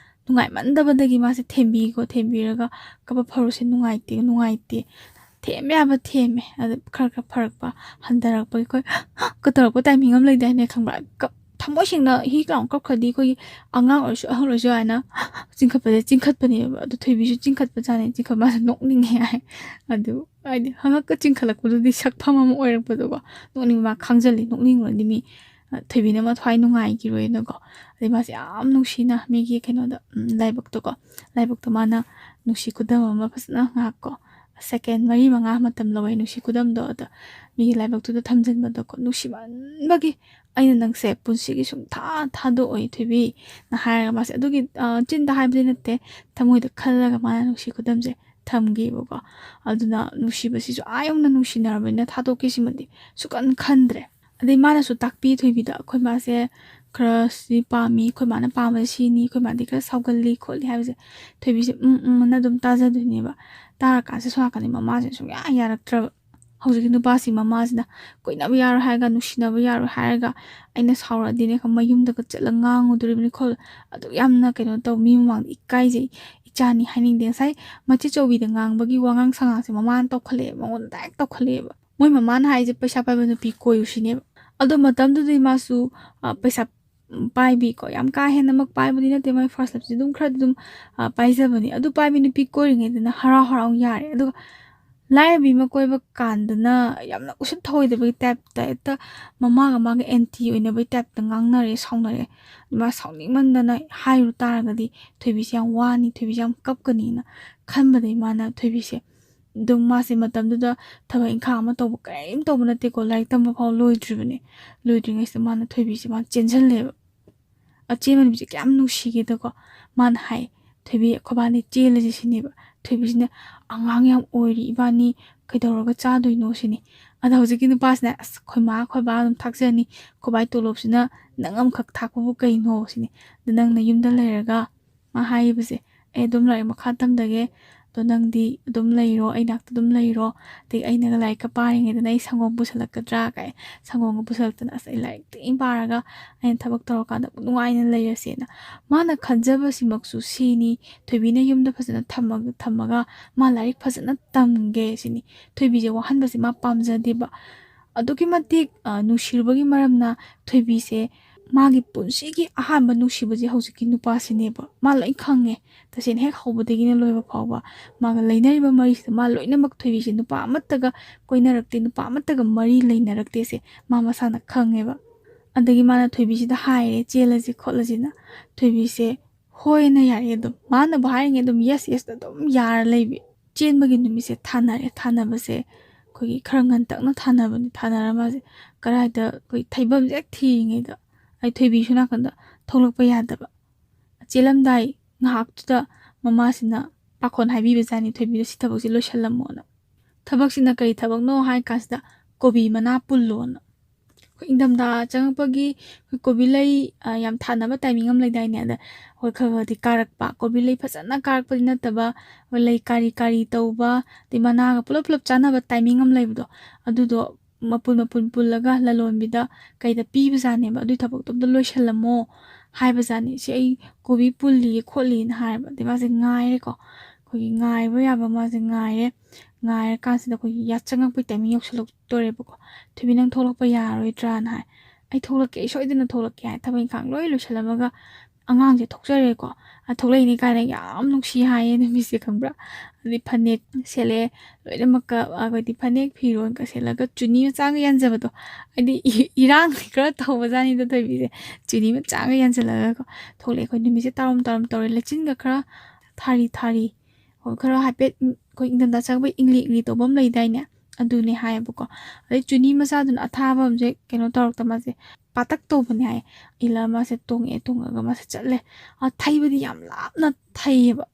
ꯅꯨꯡꯉꯥꯏꯃꯟꯗꯕꯗꯒꯤ ꯃꯥꯁꯦ ꯊꯦꯝꯕꯤꯀꯣ, ꯊꯦꯝꯕꯤꯔꯒ ꯀꯞꯄ ꯐꯔꯨꯁꯦ ꯅꯨꯡꯉꯥꯏꯇꯦ, ꯅꯨꯡꯉꯥꯏꯇꯦ꯫ ꯊꯦꯝꯕ ꯌꯥꯕ ꯊꯦꯝꯃꯦ꯫ ꯑꯗ ꯈꯔ ꯈꯔ ꯐꯔꯛꯄ, ꯍꯟꯊꯔꯛꯄꯒꯤ ꯑꯩꯈꯣꯏ ꯀ ꯇꯧꯔꯛꯄ ꯇꯥꯏꯃꯤꯡ ꯑꯃ ꯂꯩꯗꯥꯏꯅꯦ, ꯈꯪꯕ꯭ꯔꯥ? ꯀꯞ-, ꯊꯃꯣꯏ ꯁꯦꯡꯅ ꯍꯤ ꯂꯥꯎꯅ ꯀꯞꯈ꯭ꯔꯗꯤ ꯑꯩꯈꯣꯏꯒꯤ ꯑꯉꯥꯡ ꯑꯣꯏꯔꯁꯨ ꯑꯍꯜ ꯑꯣꯏꯔꯁꯨ ꯍꯥꯏꯅ ꯆꯤꯡꯈꯠꯄꯁꯦ ꯆꯤꯡꯈꯠꯄꯅꯦꯕ꯫ ꯑꯗꯨ ꯊꯣꯏꯕꯤꯁꯨ ꯆꯤꯡꯈꯠꯄꯖꯥꯠꯅꯤ꯫ ꯆꯤꯡꯈꯠ-, ꯃꯥꯁꯦ ꯅꯣꯛꯅꯤꯡꯉꯦ ꯍꯥꯏ꯫ ꯑꯗꯨ ꯍꯥꯏꯗꯤ ꯍꯪꯉꯛꯀ ꯆꯤꯡꯈꯠꯂꯛꯄꯗꯨꯗꯤ ꯁꯛꯐꯝ ꯑꯃ ꯑꯣꯏꯔꯛꯄꯗꯣꯀꯣ꯫ ꯅꯣꯛꯅꯤꯡꯕ, ꯃꯥ ꯈꯥꯡꯖꯜꯂꯤ, ꯅꯣꯛꯅꯤꯡꯉꯨꯔꯗꯤ ꯃꯤ, ꯑ, ꯊꯣꯏꯕꯤꯅ ꯃꯊ꯭ꯋꯥꯏ ꯅꯨꯡꯉꯥꯏꯈꯤꯔꯣꯏꯅꯀꯣ꯫ ꯑꯗꯩ ꯃꯥꯁꯦ ꯌꯥꯝ ꯅꯨꯡꯁꯤꯅ ꯃꯤꯒꯤ ꯀꯩꯅꯣꯗ, ꯎꯝ, ꯂꯥꯏꯕꯛꯇꯀꯣ, ꯂꯥꯏꯕꯛꯇ ꯃꯥꯅ ꯅꯨꯡꯁꯤ ꯈꯨꯗꯝ ꯑꯃ ꯐꯖꯅ ꯉꯥꯏꯍꯥꯛꯀꯣ, ꯁꯦꯀꯦꯟ ꯃꯔꯤ ꯃꯉꯥ ꯃꯇꯝ ꯂꯧꯋꯦ ꯅꯨꯡꯁꯤ ꯈꯨꯗꯝꯗꯣ꯫ ꯑꯗ ꯃꯤꯒꯤ ꯂꯥꯏꯕꯛꯇꯨꯗ ꯊꯝꯖꯤꯟꯕꯗꯀꯣ, ꯅꯨꯡꯁꯤꯃꯟꯕꯒꯤ "ꯑꯩꯅ ꯅꯪꯁꯦ ꯄꯨꯟꯁꯤꯒꯤ ꯁꯨꯡꯊꯥ ꯊꯥꯗꯣꯛꯑꯣꯏ ꯊꯣꯏꯕꯤꯅ" ꯍꯥꯏꯔꯒ ꯃꯥꯁꯦ ꯑꯗꯨꯒꯤ, ꯑ, ꯆꯤꯟꯗ ꯍꯥꯏꯕꯗꯤ ꯅꯠꯇꯦ, ꯊꯃꯣꯏꯗ ꯈꯜꯂꯒ ꯃꯥꯅ ꯅꯨꯡꯁꯤ ꯈꯨꯗꯝꯁꯦ ꯊꯝꯈꯤꯕꯀꯣ꯫ ꯑꯗꯨꯅ ꯅꯨꯡꯁꯤꯕꯁꯤꯁꯨ ꯑꯥ ꯌꯧꯅ ꯅꯨꯡꯁꯤꯅꯔꯕꯅꯤꯅ ꯊꯥꯗꯣꯛꯀꯦ ꯁꯤꯃꯗꯤ ꯁꯨꯛꯈꯟ ꯈꯟꯗ꯭ꯔꯦ꯫ ꯑꯗꯩ ꯃꯥꯅꯁꯨ ꯇꯥꯛꯄꯤ ꯊꯣꯏꯕꯤꯗ, "ꯑꯩꯈꯣꯏ ꯃꯥꯁꯦ ꯈꯔ ꯁꯤ ꯄꯥꯝꯃꯤ, ꯑꯩꯈꯣꯏ ꯃꯥꯅ ꯄꯥꯝꯕꯁꯦ ꯁꯤꯅꯤ, ꯑꯩꯈꯣꯏ ꯃꯥꯗꯤ ꯈꯔ ꯁꯥꯎꯒꯜꯂꯤ" ꯈꯣꯠꯂꯤ ꯍꯥꯏꯕꯁꯦ ꯊꯣꯏꯕꯤꯁꯦ ꯎꯝ ꯎꯝ ꯑꯅ ꯑꯗꯨꯝ ꯇꯥꯖꯗꯣꯏꯅꯦꯕ꯫ ꯇꯥꯔꯀꯥꯟꯁꯤꯗ ꯁꯣꯝ ꯅꯥꯀꯟꯗ ꯃꯃꯥꯁꯤꯅ ꯁꯨꯡꯌꯥ ꯌꯥꯔꯛꯇ꯭ꯔꯕ꯫ ꯍꯧꯖꯤꯛꯀꯤ ꯅꯨꯄꯥꯁꯤ ꯃꯃꯥꯁꯤꯅ ꯀꯣꯏꯅꯕ ꯌꯥꯔꯣꯏ ꯍꯥꯏꯔꯒ, ꯅꯨꯡꯁꯤꯅꯕ ꯌꯥꯔꯣꯏ ꯍꯥꯏꯔꯒ, ꯑꯩꯅ ꯁꯥꯎꯔꯛꯑꯗꯤꯅꯦ ꯃꯌꯨꯝꯗꯒ ꯆꯠꯂ ꯉꯥꯡꯉꯨꯗꯣꯔꯤꯕꯅꯤ ꯈꯣꯠꯂ, ꯑꯗꯨꯛ ꯌꯥꯝꯅ ꯀꯩꯅꯣ ꯇꯧ, ꯃꯤ ꯃꯃꯥꯡꯗ ꯏꯀꯥꯏꯖꯩ, ꯏꯆꯥꯅꯤ ꯍꯥꯏꯅꯤꯡꯗꯦ꯫ ꯉꯁꯥꯏ ꯃꯆꯦ ꯆꯧꯕꯤꯗ ꯉꯥꯡꯕꯒꯤ ꯋꯥꯉꯥꯡ ꯁꯉꯥꯡꯁꯦ ꯃꯃꯥꯅ ꯇꯧꯈꯠꯂꯛꯑꯦꯕ, ꯃꯉꯣꯟꯗ ꯗꯥꯏꯔꯦꯛ ꯇꯧꯈꯠꯂꯛꯑꯦꯕ꯫ ꯃꯣꯏ ꯃꯃꯥꯅ ꯍꯥꯏꯁꯦ ꯄꯩꯁꯥ ꯄꯥꯏꯕ ꯅꯨꯄꯤ ꯀꯣꯏꯌꯨ ꯁꯤꯅꯦꯕ꯫ ꯑꯗꯣ ꯃꯇꯝꯗꯨꯗꯤ ꯃꯥꯁꯨ, ꯑ, ꯄꯩꯁꯥ, ꯎꯝ, ꯄꯥꯏꯕꯤꯀꯣ, ꯌꯥꯝ ꯀꯥ ꯍꯦꯟꯅꯃꯛ ꯄꯥꯏꯕꯗꯤ ꯅꯠꯇꯦ, ꯃꯣꯏ first loveꯁꯦ ꯑꯗꯨꯝ ꯈꯔꯗꯤ ꯑꯗꯨꯝ, ꯑ, ꯄꯥꯏꯖꯕꯅꯤ꯫ ꯑꯗꯨ ꯄꯥꯏꯕꯤ ꯅꯨꯄꯤ ꯀꯣꯏꯔꯤꯉꯩꯗꯅ ꯍꯔꯥꯎ ꯍꯔꯥꯎ ꯌꯥꯔꯦ, ꯑꯗꯨꯒ ꯂꯥꯏꯔꯕꯤ ꯑꯃ ꯀꯣꯏꯕ ꯀꯥꯟꯗꯅ ꯌꯥꯝꯅ ꯎꯁꯤꯠ ꯊꯑꯣꯏꯗꯕꯒꯤ typeꯇ, ꯍꯦꯛꯇ ꯃꯃꯥꯒ ꯃꯥꯒ anti ꯑꯣꯏꯅꯕꯒꯤ typeꯇ ꯉꯥꯡꯅꯔꯦ, ꯁꯥꯎꯅꯔꯦ꯫ ꯃꯥ ꯁꯥꯎꯅꯤꯡꯃꯟꯗꯅ ꯍꯥꯏꯔꯨ ꯇꯥꯔꯒꯗꯤ ꯊꯣꯏꯕꯤꯁꯦ ꯌꯥꯝ ꯋꯥꯅꯤ, ꯊꯣꯏꯕꯤꯁꯦ ꯌꯥꯝ ꯀꯞꯀꯅꯤꯅ ꯈꯟꯕꯗꯒꯤ ꯃꯥꯅ ꯊꯣꯏꯕꯤꯁꯦ ꯑꯗꯨꯝ, ꯃꯥꯁꯦ ꯃꯇꯝꯗꯨꯗ ꯊꯕꯛ ꯏꯪꯈꯥꯡ ꯑꯃ ꯇꯧꯕ ꯀꯔꯤꯝ ꯇꯧꯕ ꯅꯠꯇꯦꯀꯣ, ꯂꯥꯏꯔꯤꯛ ꯇꯝꯕ ꯐꯥꯎ ꯂꯣꯏꯗ꯭ꯔꯤꯕꯅꯦ꯫ ꯂꯣꯏꯗ꯭ꯔꯤꯉꯩꯁꯤꯗ ꯃꯥꯅ ꯊꯣꯏꯕꯤꯁꯦ ꯃꯥꯅ ꯆꯦꯟꯁꯤꯜꯂꯦꯕ꯫ ꯑꯆꯦꯟꯕ ꯅꯨꯄꯤꯁꯦ ꯀꯌꯥꯝ ꯅꯨꯡꯁꯤꯒꯦꯗꯀꯣ꯫ ꯃꯥꯅ ꯍꯥꯏ, "ꯊꯣꯏꯕꯤ, ꯑꯩꯈꯣꯏꯕꯥꯅꯤ ꯆꯦꯜꯂꯁꯤ" ꯁꯤꯅꯦꯕ꯫ ꯊꯣꯏꯕꯤꯁꯤꯅ, "ꯑꯉꯥꯡ ꯌꯥꯝ ꯑꯣꯏꯔꯤ, ꯏꯕꯥꯅꯤ ꯀꯩꯗꯧꯔꯒ ꯆꯥꯗꯣꯏꯅꯣ?" ꯁꯤꯅꯤ꯫ ꯑꯗ ꯍꯧꯖꯤꯛꯀꯤ ꯅꯨꯄꯥꯁꯤꯅ, "ꯑꯁ, ꯑꯩꯈꯣꯏ ꯃꯥ ꯑꯩꯈꯣꯏ ꯕꯥ ꯑꯗꯨꯝ ꯊꯥꯛꯆꯅꯤ, ꯑꯩꯈꯣꯏ ꯕꯥꯒꯤ ꯇꯣꯂꯣꯞꯁꯤꯅ ꯅꯪ ꯑꯃꯈꯛ ꯊꯥꯛꯄꯕꯨ ꯀꯩꯅꯣ?" ꯁꯤꯅꯤ꯫ "ꯑꯗ ꯅꯪꯅ ꯌꯨꯝꯗ ꯂꯩꯔꯒ", ꯃꯥ ꯍꯥꯏꯔꯤꯕꯁꯦ, "ꯑꯩ ꯑꯗꯨꯝ ꯂꯥꯏꯔꯤꯛ ꯃꯈꯥ ꯇꯝꯗꯒꯦ, ꯑꯗꯣ ꯅꯪꯗꯤ ꯑꯗꯨꯝ ꯂꯩꯔꯣ, ꯑꯩ ꯅꯥꯛꯇ ꯑꯗꯨꯝ ꯂꯩꯔꯣ, ꯑꯗꯒꯤ ꯑꯩꯅꯒ ꯂꯥꯏꯔꯤꯛꯀ ꯄꯥꯔꯤꯉꯩꯗꯅ ꯑꯩ ꯁꯪꯒꯣꯝ ꯄꯨꯁꯜꯂꯛꯀꯗ꯭ꯔꯥ?" ꯀꯥꯏ, ꯁꯪꯒꯣꯝꯒ ꯄꯨꯁꯜꯂꯛꯇꯅ, "ꯑꯁ, ꯑꯩ ꯂꯥꯏꯔꯤꯛ ꯊꯤꯅ ꯄꯥꯔꯒ ꯑꯩꯅ ꯊꯕꯛ ꯇꯧꯔꯀꯥꯟꯗ ꯅꯨꯡꯉꯥꯏꯅ ꯂꯩꯔꯁꯦꯅ" ꯃꯥꯅ ꯈꯟꯖꯕꯁꯤꯃꯛꯁꯨ ꯁꯤꯅꯤ꯫ ꯊꯣꯏꯕꯤꯅ ꯌꯨꯝꯗ ꯐꯖꯅ ꯊꯝꯃꯒ, ꯊꯝꯃꯒ ꯃꯥ ꯂꯥꯏꯔꯤꯛ ꯐꯖꯅ ꯇꯝꯒꯦ ꯁꯤꯅꯤ꯫ ꯊꯣꯏꯕꯤꯁꯦ ꯋꯥꯍꯟꯕꯁꯦ ꯃꯥ ꯄꯥꯝꯖꯗꯦꯕ꯫ ꯑꯗꯨꯛꯀꯤ ꯃꯇꯤꯛ, ꯑ, ꯅꯨꯡꯁꯤꯔꯨꯕꯒꯤ ꯃꯔꯝꯅ ꯊꯣꯏꯕꯤꯁꯦ ꯃꯥꯒꯤ ꯄꯨꯟꯁꯤꯒꯤ ꯑꯍꯥꯟꯕ ꯅꯨꯡꯁꯤꯕꯁꯦ ꯍꯧꯖꯤꯛꯀꯤ ꯅꯨꯄꯥꯁꯤꯅꯦꯕ꯫ ꯃꯥ ꯂꯣꯏ ꯈꯪꯉꯦ꯫ ꯇꯁꯦꯡꯅ ꯍꯦꯛ ꯍꯧꯕꯗꯒꯤꯅ ꯂꯣꯏꯕ ꯐꯥꯎꯕ ꯃꯥꯒ ꯂꯩꯅꯔꯤꯕ ꯃꯔꯤꯁꯤꯗ ꯃꯥ ꯂꯣꯏꯅꯃꯛ ꯊꯣꯏꯕꯤꯁꯦ ꯅꯨꯄꯥ ꯑꯃꯠꯇꯒ ꯀꯣꯏꯅꯔꯛꯇꯦ, ꯅꯨꯄꯥ ꯑꯃꯠꯇꯒ ꯃꯔꯤ ꯂꯩꯅꯔꯛꯇꯦꯁꯦ ꯃꯥ ꯃꯁꯥꯅ ꯈꯪꯉꯦꯕ꯫ ꯑꯗꯒꯤ ꯃꯥꯅ ꯊꯣꯏꯕꯤꯁꯤꯗ ꯍꯥꯏꯔꯦ, "ꯆꯦꯜꯂꯁꯤ ꯈꯣꯠꯂꯁꯤꯅ"꯫ ꯊꯣꯏꯕꯤꯁꯦ ꯍꯣꯏꯅ ꯌꯥꯔꯦ ꯑꯗꯨꯝ꯫ ꯃꯥꯅꯕꯨ ꯍꯥꯏꯔꯤꯉꯩ ꯑꯗꯨꯝ yes, yes ꯇ ꯑꯗꯨꯝ ꯌꯥꯔ ꯂꯩꯕꯤ꯫ ꯆꯦꯟꯕꯒꯤ ꯅꯨꯃꯤꯠꯁꯦ ꯊꯥꯅꯔꯦ꯫ ꯊꯥꯅꯕꯁꯦ ꯑꯩꯈꯣꯏꯒꯤ ꯈꯔ ꯉꯟꯇꯛꯅ ꯊꯥꯅꯕꯅꯤ꯫ ꯊꯥꯅꯔ ꯃꯥꯁꯦ ꯀꯗꯥꯏꯗ ꯑꯩꯈꯣꯏ ꯊꯩꯐꯝꯁꯦ ꯍꯦꯛ ꯊꯤꯔꯤꯉꯩꯗ ꯑꯩ ꯊꯣꯏꯕꯤꯁꯨ ꯅꯥꯀꯟꯗ ꯊꯣꯛꯂꯛꯄ ꯌꯥꯗꯕ꯫ ꯆꯦꯜꯂꯝꯗꯥꯏ ꯉꯥꯏꯍꯥꯛꯇꯨꯗ ꯃꯃꯥꯁꯤꯅ ꯄꯥꯈꯣꯟ ꯍꯥꯏꯕꯤꯕꯖꯥꯠꯅꯤ ꯊꯣꯏꯕꯤꯗ, "ꯁꯤ ꯊꯕꯛꯁꯦ ꯂꯣꯏꯁꯜꯂꯝꯃꯣꯅ"꯫ ꯊꯕꯛꯁꯤꯅ ꯀꯔꯤ ꯊꯕꯛꯅꯣ ꯍꯥꯏ ꯀꯥꯟꯁꯤꯗ, "ꯀꯣꯕꯤ ꯃꯅꯥ ꯄꯨꯜꯂꯣꯅ"꯫ ꯑꯩꯈꯣꯏ ꯏꯪꯊꯝꯊꯥ ꯆꯪꯉꯛꯄꯒꯤ ꯑꯩꯈꯣꯏ ꯀꯣꯕꯤ ꯂꯩ, ꯑ, ꯌꯥꯝ ꯊꯥꯅꯕ timing ꯑꯃ ꯂꯩꯗꯥꯏꯅꯦ? ꯑꯗ ꯑꯩꯈꯣꯏ ꯈꯔ ꯈꯔꯗꯤ ꯀꯥꯔꯛꯄ, ꯀꯣꯕꯤ ꯂꯩ ꯐꯖꯅ ꯀꯥꯔꯛꯄꯗꯤ ꯅꯠꯇꯕ, ꯑꯩꯈꯣꯏ ꯂꯩ ꯀꯥꯔꯤ ꯀꯥꯔꯤ ꯇꯧꯕ, ꯑꯗꯩ ꯃꯅꯥꯒ ꯄꯨꯂꯞ ꯄꯨꯂꯞ ꯆꯥꯅꯕ timing ꯑꯃ ꯂꯩꯕꯗꯣ, ꯑꯗꯨꯗꯣ ꯃꯄꯨꯟ ꯃꯄꯨꯟ ꯄꯨꯜꯂꯒ ꯂꯂꯣꯟꯕꯤꯗ ꯀꯩꯗ ꯄꯤꯕꯖꯥꯠꯅꯦꯕ꯫ "ꯑꯗꯨꯏ ꯊꯕꯛꯇꯣ ꯑꯝꯇ ꯂꯣꯏꯁꯜꯂꯝꯃꯣ" ꯍꯥꯏꯕꯖꯥꯠꯅꯤ꯫ "ꯁꯤ ꯑꯩ ꯀꯣꯕꯤ ꯄꯨꯜꯂꯤꯌꯦ" ꯈꯣꯠꯂꯤꯅ ꯍꯥꯏꯔꯕ꯫ ꯑꯗꯩ ꯃꯥꯁꯦ ꯉꯥꯏꯔꯦꯀꯣ꯫ ꯑꯩꯈꯣꯏꯒꯤ ꯉꯥꯏꯕ ꯌꯥꯕ ꯃꯥꯁꯦ ꯉꯥꯏꯔꯦ꯫ ꯉꯥꯏꯔꯀꯥꯟꯁꯤꯗ ꯑꯩꯈꯣꯏꯒꯤ ꯌꯥꯆꯪꯉꯛꯄꯒꯤ timing ꯌꯧꯁꯜꯂꯛꯇꯣꯔꯦꯕꯀꯣ꯫ "ꯊꯣꯏꯕꯤ, ꯅꯪ ꯊꯣꯛꯂꯛꯄ ꯌꯥꯔꯔꯣꯏꯗ꯭ꯔꯥꯅ" ꯍꯥꯏ꯫ "ꯑꯩ ꯊꯣꯛꯂꯛꯀꯦ, ꯑꯩ ꯁꯣꯏꯗꯅ ꯊꯣꯛꯂꯛꯀꯦ" ꯍꯥꯏ꯫ ꯊꯕꯛ ꯏꯪꯈꯥꯡ ꯂꯣꯏ ꯂꯣꯏꯁꯜꯂꯝꯃꯒ ꯑꯉꯥꯡꯁꯦ ꯊꯣꯛꯆꯔꯦꯀꯣ꯫ ꯑ, ꯊꯣꯛꯂꯛꯏꯅꯦ ꯀꯥꯏꯅ ꯌꯥꯝ ꯅꯨꯡꯁꯤ ꯍꯥꯏꯌꯦ ꯅꯨꯃꯤꯠꯁꯦ, ꯈꯪꯕ꯭ꯔꯥ? ꯑꯗꯩ ꯐꯅꯦꯛ ꯁꯦꯠꯂꯛꯑꯦ, ꯂꯣꯏꯅꯃꯛꯀ, ꯑ, ꯑꯩꯈꯣꯏꯗꯤ ꯐꯅꯦꯛ ꯐꯤꯔꯣꯟꯒ ꯁꯦꯠꯂꯒ ꯆꯨꯅꯤ ꯃꯆꯥꯒ ꯌꯥꯟꯖꯕꯗꯣ꯫ ꯍꯥꯏꯗꯤ ꯏ-, ꯏꯔꯥꯡꯗꯤ ꯈꯔ ꯇꯧꯕꯖꯥꯠꯅꯤꯗ ꯊꯣꯏꯕꯤꯁꯦ꯫ ꯆꯨꯅꯤ ꯃꯆꯥꯒ ꯌꯥꯟꯁꯤꯜꯂꯒꯀꯣ ꯊꯣꯛꯂꯛꯑꯦ꯫ ꯑꯩꯈꯣꯏ ꯅꯨꯃꯤꯠꯁꯦ ꯇꯥꯔꯝ ꯇꯥꯔꯝ ꯇꯧꯔꯦ, ꯂꯩꯆꯤꯟꯒ ꯈꯔ ꯊꯥꯔꯤ ꯊꯥꯔꯤ, ꯑꯣ, ꯈꯔ ꯍꯥꯏꯐꯦꯠ, ꯎꯝ, ꯑꯩꯈꯣꯏ ꯏꯪꯊꯝꯊꯥ ꯆꯪꯕꯩ ꯏꯪꯂꯤ ꯏꯪꯂꯤ ꯇꯧꯕ ꯑꯃ ꯂꯩꯗꯥꯏꯅꯦ? ꯑꯗꯨꯅꯦ ꯍꯥꯏꯌꯦꯕꯀꯣ꯫ ꯑꯗꯩ ꯆꯨꯅꯤ ꯃꯆꯥꯗꯨꯅ ꯑꯊꯥꯕ ꯑꯃꯁꯦ ꯀꯩꯅꯣ ꯇꯧꯔꯛꯇ, ꯃꯥꯁꯦ ꯄꯥꯇꯛ ꯇꯧꯕꯅꯦ ꯍꯥꯏꯌꯦ꯫ ꯏꯜꯂ ꯃꯥꯁꯦ ꯇꯣꯡꯉꯛꯑꯦ, ꯇꯣꯡꯉꯒ ꯃꯥꯁꯦ ꯆꯠꯂꯦ꯫ ꯑ, ꯊꯩꯕꯗꯤ ꯌꯥꯝ ꯂꯥꯞꯅ ꯊꯩꯌꯦꯕ꯫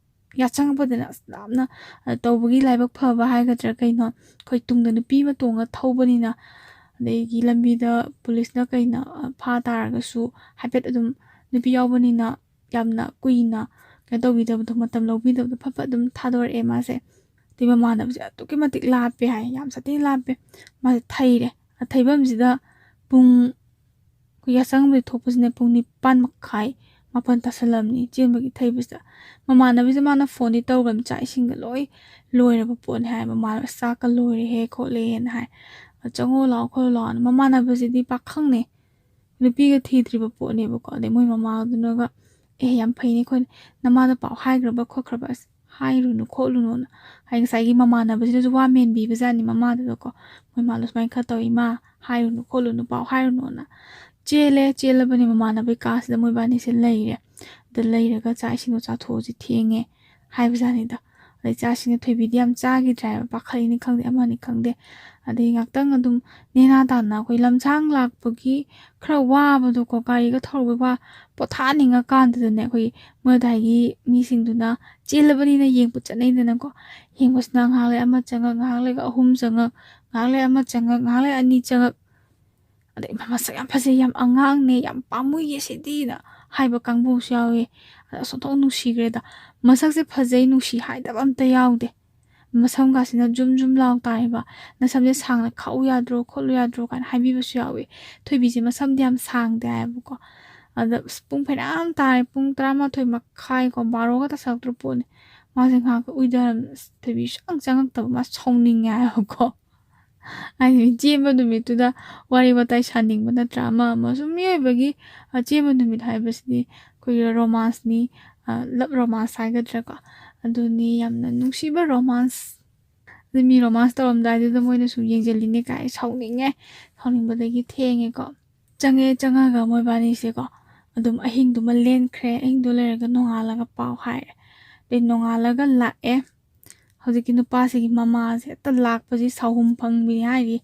ꯌꯥꯆꯪꯉꯛꯄꯗꯅꯦ ꯑꯁ ꯂꯥꯞꯅ, ꯑ, ꯇꯧꯕꯒꯤ ꯂꯥꯏꯕꯛ ꯐꯕ ꯍꯥꯏꯒꯗ꯭ꯔꯥ ꯀꯩꯅꯣ, ꯑꯩꯈꯣꯏ ꯇꯨꯡꯗ ꯅꯨꯄꯤ ꯑꯃ ꯇꯣꯡꯉ ꯊꯧꯕꯅꯤꯅ, ꯑꯗꯒꯤ ꯂꯝꯕꯤꯗ ꯄꯨꯂꯤꯁꯅ ꯀꯩꯅ, ꯑ, ꯐꯥ ꯇꯥꯔꯒꯁꯨ ꯍꯥꯏꯐꯦꯠ ꯑꯗꯨꯝ ꯅꯨꯄꯤ ꯌꯥꯎꯕꯅꯤꯅ ꯌꯥꯝꯅ ꯀꯨꯏꯅ ꯀꯩꯅꯣ ꯇꯧꯕꯤꯗꯕꯗꯣ, ꯃꯇꯝ ꯂꯧꯕꯤꯗꯕꯗꯣ, ꯐꯠ ꯐꯠ ꯑꯗꯨꯝ ꯊꯥꯗꯣꯔꯛꯑꯦ ꯃꯥꯁꯦ꯫ ꯑꯗꯩ ꯃꯃꯥꯟꯅꯕꯁꯦ ꯑꯗꯨꯛꯀꯤ ꯃꯇꯤꯛ ꯂꯥꯞꯄꯦ ꯍꯥꯏ, ꯌꯥꯝ ꯁꯥꯊꯤꯅ ꯂꯥꯞꯄꯦ꯫ ꯃꯥꯁꯦ ꯊꯩꯔꯦ꯫ ꯑ, ꯊꯩꯐꯝꯁꯤꯗ ꯄꯨꯡ, ꯑꯩꯈꯣꯏ ꯌꯥꯆꯪꯕꯗꯤ ꯊꯣꯛꯄꯁꯤꯅ ꯄꯨꯡ ꯅꯤꯄꯥꯟ ꯃꯈꯥꯏ, ꯃꯥꯄꯟ ꯇꯥꯁꯜꯂꯝꯅꯤ ꯆꯦꯟꯕꯒꯤ ꯊꯩꯕꯁꯤꯗ꯫ ꯃꯃꯥꯟꯅꯕꯤꯁꯦ ꯃꯥꯅ ꯐꯣꯟꯗꯤ ꯇꯧꯈ꯭ꯔꯕꯅꯤ, ꯆꯥꯛ ꯏꯁꯤꯡꯒ ꯂꯣꯏ ꯂꯣꯏꯔꯕ ꯄꯣꯠꯅꯤ ꯍꯥꯏ꯫ ꯃꯃꯥꯟꯅꯕ ꯆꯥꯛꯀ ꯂꯣꯏꯔꯦꯍꯦ ꯈꯣꯠꯂꯦꯅ ꯍꯥꯏ꯫ "ꯆꯪꯉꯣ ꯂꯥꯛꯑꯣ ꯈꯣꯠꯂꯣ ꯂꯥꯛꯑꯣꯅ"꯫ ꯃꯃꯥꯟꯅꯕꯁꯤꯗꯤ ꯄꯥꯈꯪꯅꯦ, ꯅꯨꯄꯤꯒ ꯊꯤꯗ꯭ꯔꯤꯕ ꯄꯣꯠꯅꯦꯕꯀꯣ꯫ ꯑꯗꯩ ꯃꯣꯏ ꯃꯃꯥꯗꯨꯅꯒ, "ꯑꯦ, ꯌꯥꯝ ꯐꯩꯅꯦ ꯈꯣꯠꯅꯦ, ꯅꯃꯥꯗ ꯄꯥꯎ ꯍꯥꯏꯈ꯭ꯔꯕ ꯈꯣꯠꯈ꯭ꯔꯕ?" "ꯑꯁ, ꯍꯥꯏꯔꯨꯅꯨ ꯈꯣꯠꯂꯨꯅꯨꯅ" ꯍꯥꯏ꯫ ꯉꯁꯥꯏꯒꯤ ꯃꯃꯥꯟꯅꯕꯁꯤꯅꯁꯨ ꯋꯥ ꯃꯦꯟꯕꯤꯕꯖꯥꯠꯅꯤ ꯃꯃꯥꯗꯨꯗꯀꯣ꯫ ꯃꯣꯏ ꯃꯥꯗꯣ ꯁꯨꯃꯥꯏꯅ ꯈꯔ ꯇꯧꯏ, "ꯏꯃꯥ, ꯍꯥꯏꯔꯨꯅꯨ ꯈꯣꯠꯂꯨꯅꯨ, ꯄꯥꯎ ꯍꯥꯏꯔꯨꯅꯨꯅ" ꯆꯦꯜꯂꯦ꯫ ꯆꯦꯜꯂꯕꯅꯤ ꯃꯃꯥꯟꯅꯕꯒꯤ ꯀꯥꯁꯤꯗ ꯃꯣꯏꯕꯥꯅꯤꯁꯦ ꯂꯩꯔꯦ꯫ ꯑꯗ ꯂꯩꯔꯒ "ꯆꯥꯛ ꯏꯁꯤꯡꯗꯣ ꯆꯥꯊꯣꯛꯑꯁꯤ, ꯊꯦꯡꯉꯦ" ꯍꯥꯏꯕꯖꯥꯠꯅꯤꯗ꯫ ꯑꯗꯩ ꯆꯥꯛ ꯏꯁꯤꯡꯗꯣ ꯊꯣꯏꯕꯤꯗꯤ ꯌꯥꯝ ꯆꯥꯈꯤꯗ꯭ꯔꯦ ꯍꯥꯏꯕ, ꯄꯥꯈꯠꯂꯤꯅꯤ ꯈꯪꯗꯦ, ꯑꯃꯅꯤ ꯈꯪꯗꯦ꯫ ꯑꯗꯩ ꯉꯥꯛꯇꯪ ꯑꯗꯨꯝ ꯅꯦꯅꯥ ꯇꯥꯅ ꯑꯩꯈꯣꯏ ꯂꯝꯁꯥꯡ ꯂꯥꯛꯄꯒꯤ ꯈꯔ ꯋꯥꯕꯗꯣꯀꯣ, ꯒꯥꯔꯤꯒ ꯊꯧꯔꯨꯕꯩ ꯋꯥ ꯄꯣꯊꯥꯅꯤꯡꯉꯀꯥꯟꯗꯨꯗꯅꯦ, ꯑꯩꯈꯣꯏꯒꯤ ꯃꯣꯏ ꯑꯗꯥꯏꯒꯤ ꯃꯤꯁꯤꯡꯗꯨꯅ ꯆꯦꯜꯂꯕꯅꯤꯅ ꯌꯦꯡꯕ ꯆꯠꯅꯩꯗꯅꯀꯣ꯫ ꯌꯦꯡꯕꯁꯤꯅ ꯉꯥꯏꯍꯥꯛ ꯂꯩ ꯑꯃ ꯆꯪꯉꯛ, ꯉꯥꯏꯍꯥꯛ ꯂꯩꯒ ꯑꯍꯨꯝ ꯆꯪꯉꯛ, ꯉꯥꯏꯍꯥꯛ ꯂꯩ ꯑꯃ ꯆꯪꯉꯛ, ꯉꯥꯏꯍꯥꯛ ꯂꯩ ꯑꯅꯤ ꯆꯪꯉꯛ꯫ ꯑꯗꯩ "ꯃꯥ ꯃꯁꯛ ꯌꯥꯝ ꯐꯖꯩ, ꯌꯥꯝ ꯑꯉꯥꯡꯅꯦ, ꯌꯥꯝ ꯄꯥꯝꯃꯨꯏꯌꯦ ꯁꯤꯗꯤꯅ" ꯍꯥꯏꯕ ꯀꯥꯡꯕꯨꯁꯨ ꯌꯥꯎꯋꯦ꯫ ꯑꯗ ꯑꯁ, ꯑꯣꯟꯊꯣꯛ ꯅꯨꯡꯁꯤꯈ꯭ꯔꯦꯗ꯫ ꯃꯁꯛꯁꯦ ꯐꯖꯩ, ꯅꯨꯡꯁꯤ ꯍꯥꯏꯗꯕ ꯑꯝꯇ ꯌꯥꯎꯗꯦ꯫ ꯃꯁꯝꯒꯥꯁꯤꯅ ꯖꯨꯝ ꯖꯨꯝ ꯂꯥꯎ ꯇꯥꯏꯌꯦꯕ꯫ "ꯅꯁꯝꯁꯦ ꯁꯥꯡꯅ ꯈꯥꯛꯎ ꯌꯥꯗ꯭ꯔꯣ, ꯈꯣꯠꯂꯨ ꯌꯥꯗ꯭ꯔꯣ?" ꯀꯥꯏꯅ ꯍꯥꯏꯕꯤꯕꯁꯨ ꯌꯥꯎꯋꯦ꯫ ꯊꯣꯏꯕꯤꯁꯦ ꯃꯁꯝꯗꯤ ꯌꯥꯝ ꯁꯥꯡꯗꯦ ꯍꯥꯏꯌꯦꯕꯀꯣ꯫ ꯑꯗ ꯑꯁ, ꯄꯨꯡ ꯐꯅꯌꯥꯝ ꯇꯥꯔꯦ, ꯄꯨꯡ ꯇꯔꯥꯃꯥꯊꯣꯏ ꯃꯈꯥꯏ ꯀꯣ, ꯕꯥꯔꯣꯒ ꯇꯥꯁꯜꯂꯛꯇ꯭ꯔ ꯄꯣꯠꯅꯤ꯫ ꯃꯥꯁꯦ ꯉꯥꯏꯍꯥꯛꯀ ꯎꯏꯊꯔꯝ-, ꯑꯁ, ꯊꯣꯏꯕꯤ ꯁꯨꯡꯆꯪ ꯆꯪꯉꯛꯇꯕ, ꯃꯥ ꯁꯥꯎꯅꯤꯡꯉꯦ ꯍꯥꯏꯌꯦꯕꯀꯣ꯫ ꯍꯥꯏꯗꯤ ꯆꯦꯟꯕ ꯅꯨꯃꯤꯠꯇꯨꯗ ꯋꯥꯔꯤ ꯋꯥꯇꯥꯏ ꯁꯥꯅꯤꯡꯕ ꯅꯠꯇ꯭ꯔꯥ? ꯑꯃ ꯑꯃꯁꯨ ꯃꯤꯑꯣꯏꯕꯒꯤ, ꯑ, ꯆꯦꯟꯕ ꯅꯨꯃꯤꯠ ꯍꯥꯏꯕꯁꯤꯗꯤ ꯑꯩꯈꯣꯏꯒꯤ ꯔꯣꯃꯥꯟꯁꯅꯤ, ꯑ, ꯂꯞ ꯔꯣꯃꯥꯟꯁ ꯍꯥꯏꯒꯗ꯭ꯔꯥꯀꯣ? ꯑꯗꯨꯅꯤ, ꯌꯥꯝꯅ ꯅꯨꯡꯁꯤꯕ ꯔꯣꯃꯥꯟꯁ꯫ ꯑꯗꯨ ꯃꯤ ꯔꯣꯃꯥꯟꯁ ꯇꯧꯔꯝꯗꯥꯏꯗꯨꯗ ꯃꯣꯏꯅ ꯁꯨꯝ ꯌꯦꯡꯁꯤꯜꯂꯤꯅꯦ ꯀꯥꯏ ꯁꯥꯎꯅꯤꯡꯉꯦ꯫ ꯁꯥꯎꯅꯤꯡꯕꯗꯒꯤ ꯊꯦꯡꯉꯦꯀꯣ꯫ ꯆꯪꯉꯦ, ꯆꯪꯉꯒ ꯃꯣꯏꯕꯥꯅꯤꯁꯦꯀꯣ, ꯑꯗꯨꯝ ꯑꯍꯤꯡꯗꯨꯃ ꯂꯦꯟꯈ꯭ꯔꯦ꯫ ꯑꯍꯤꯡꯗꯣ ꯂꯩꯔꯒ ꯅꯣꯡꯉꯥꯜꯂꯒ ꯄꯥꯎ ꯍꯥꯏꯔꯦ꯫ ꯑꯗꯩ ꯅꯣꯡꯉꯥꯜꯂꯒ ꯂꯥꯛꯑꯦ꯫ ꯍꯧꯖꯤꯛꯀꯤ ꯅꯨꯄꯥꯁꯤꯒꯤ ꯃꯃꯥꯁꯦ ꯍꯦꯛꯇ ꯂꯥꯛꯄꯁꯤ ꯁꯥꯎꯍꯨꯝ ꯐꯪꯕꯤꯅꯤ ꯍꯥꯏꯔꯤ꯫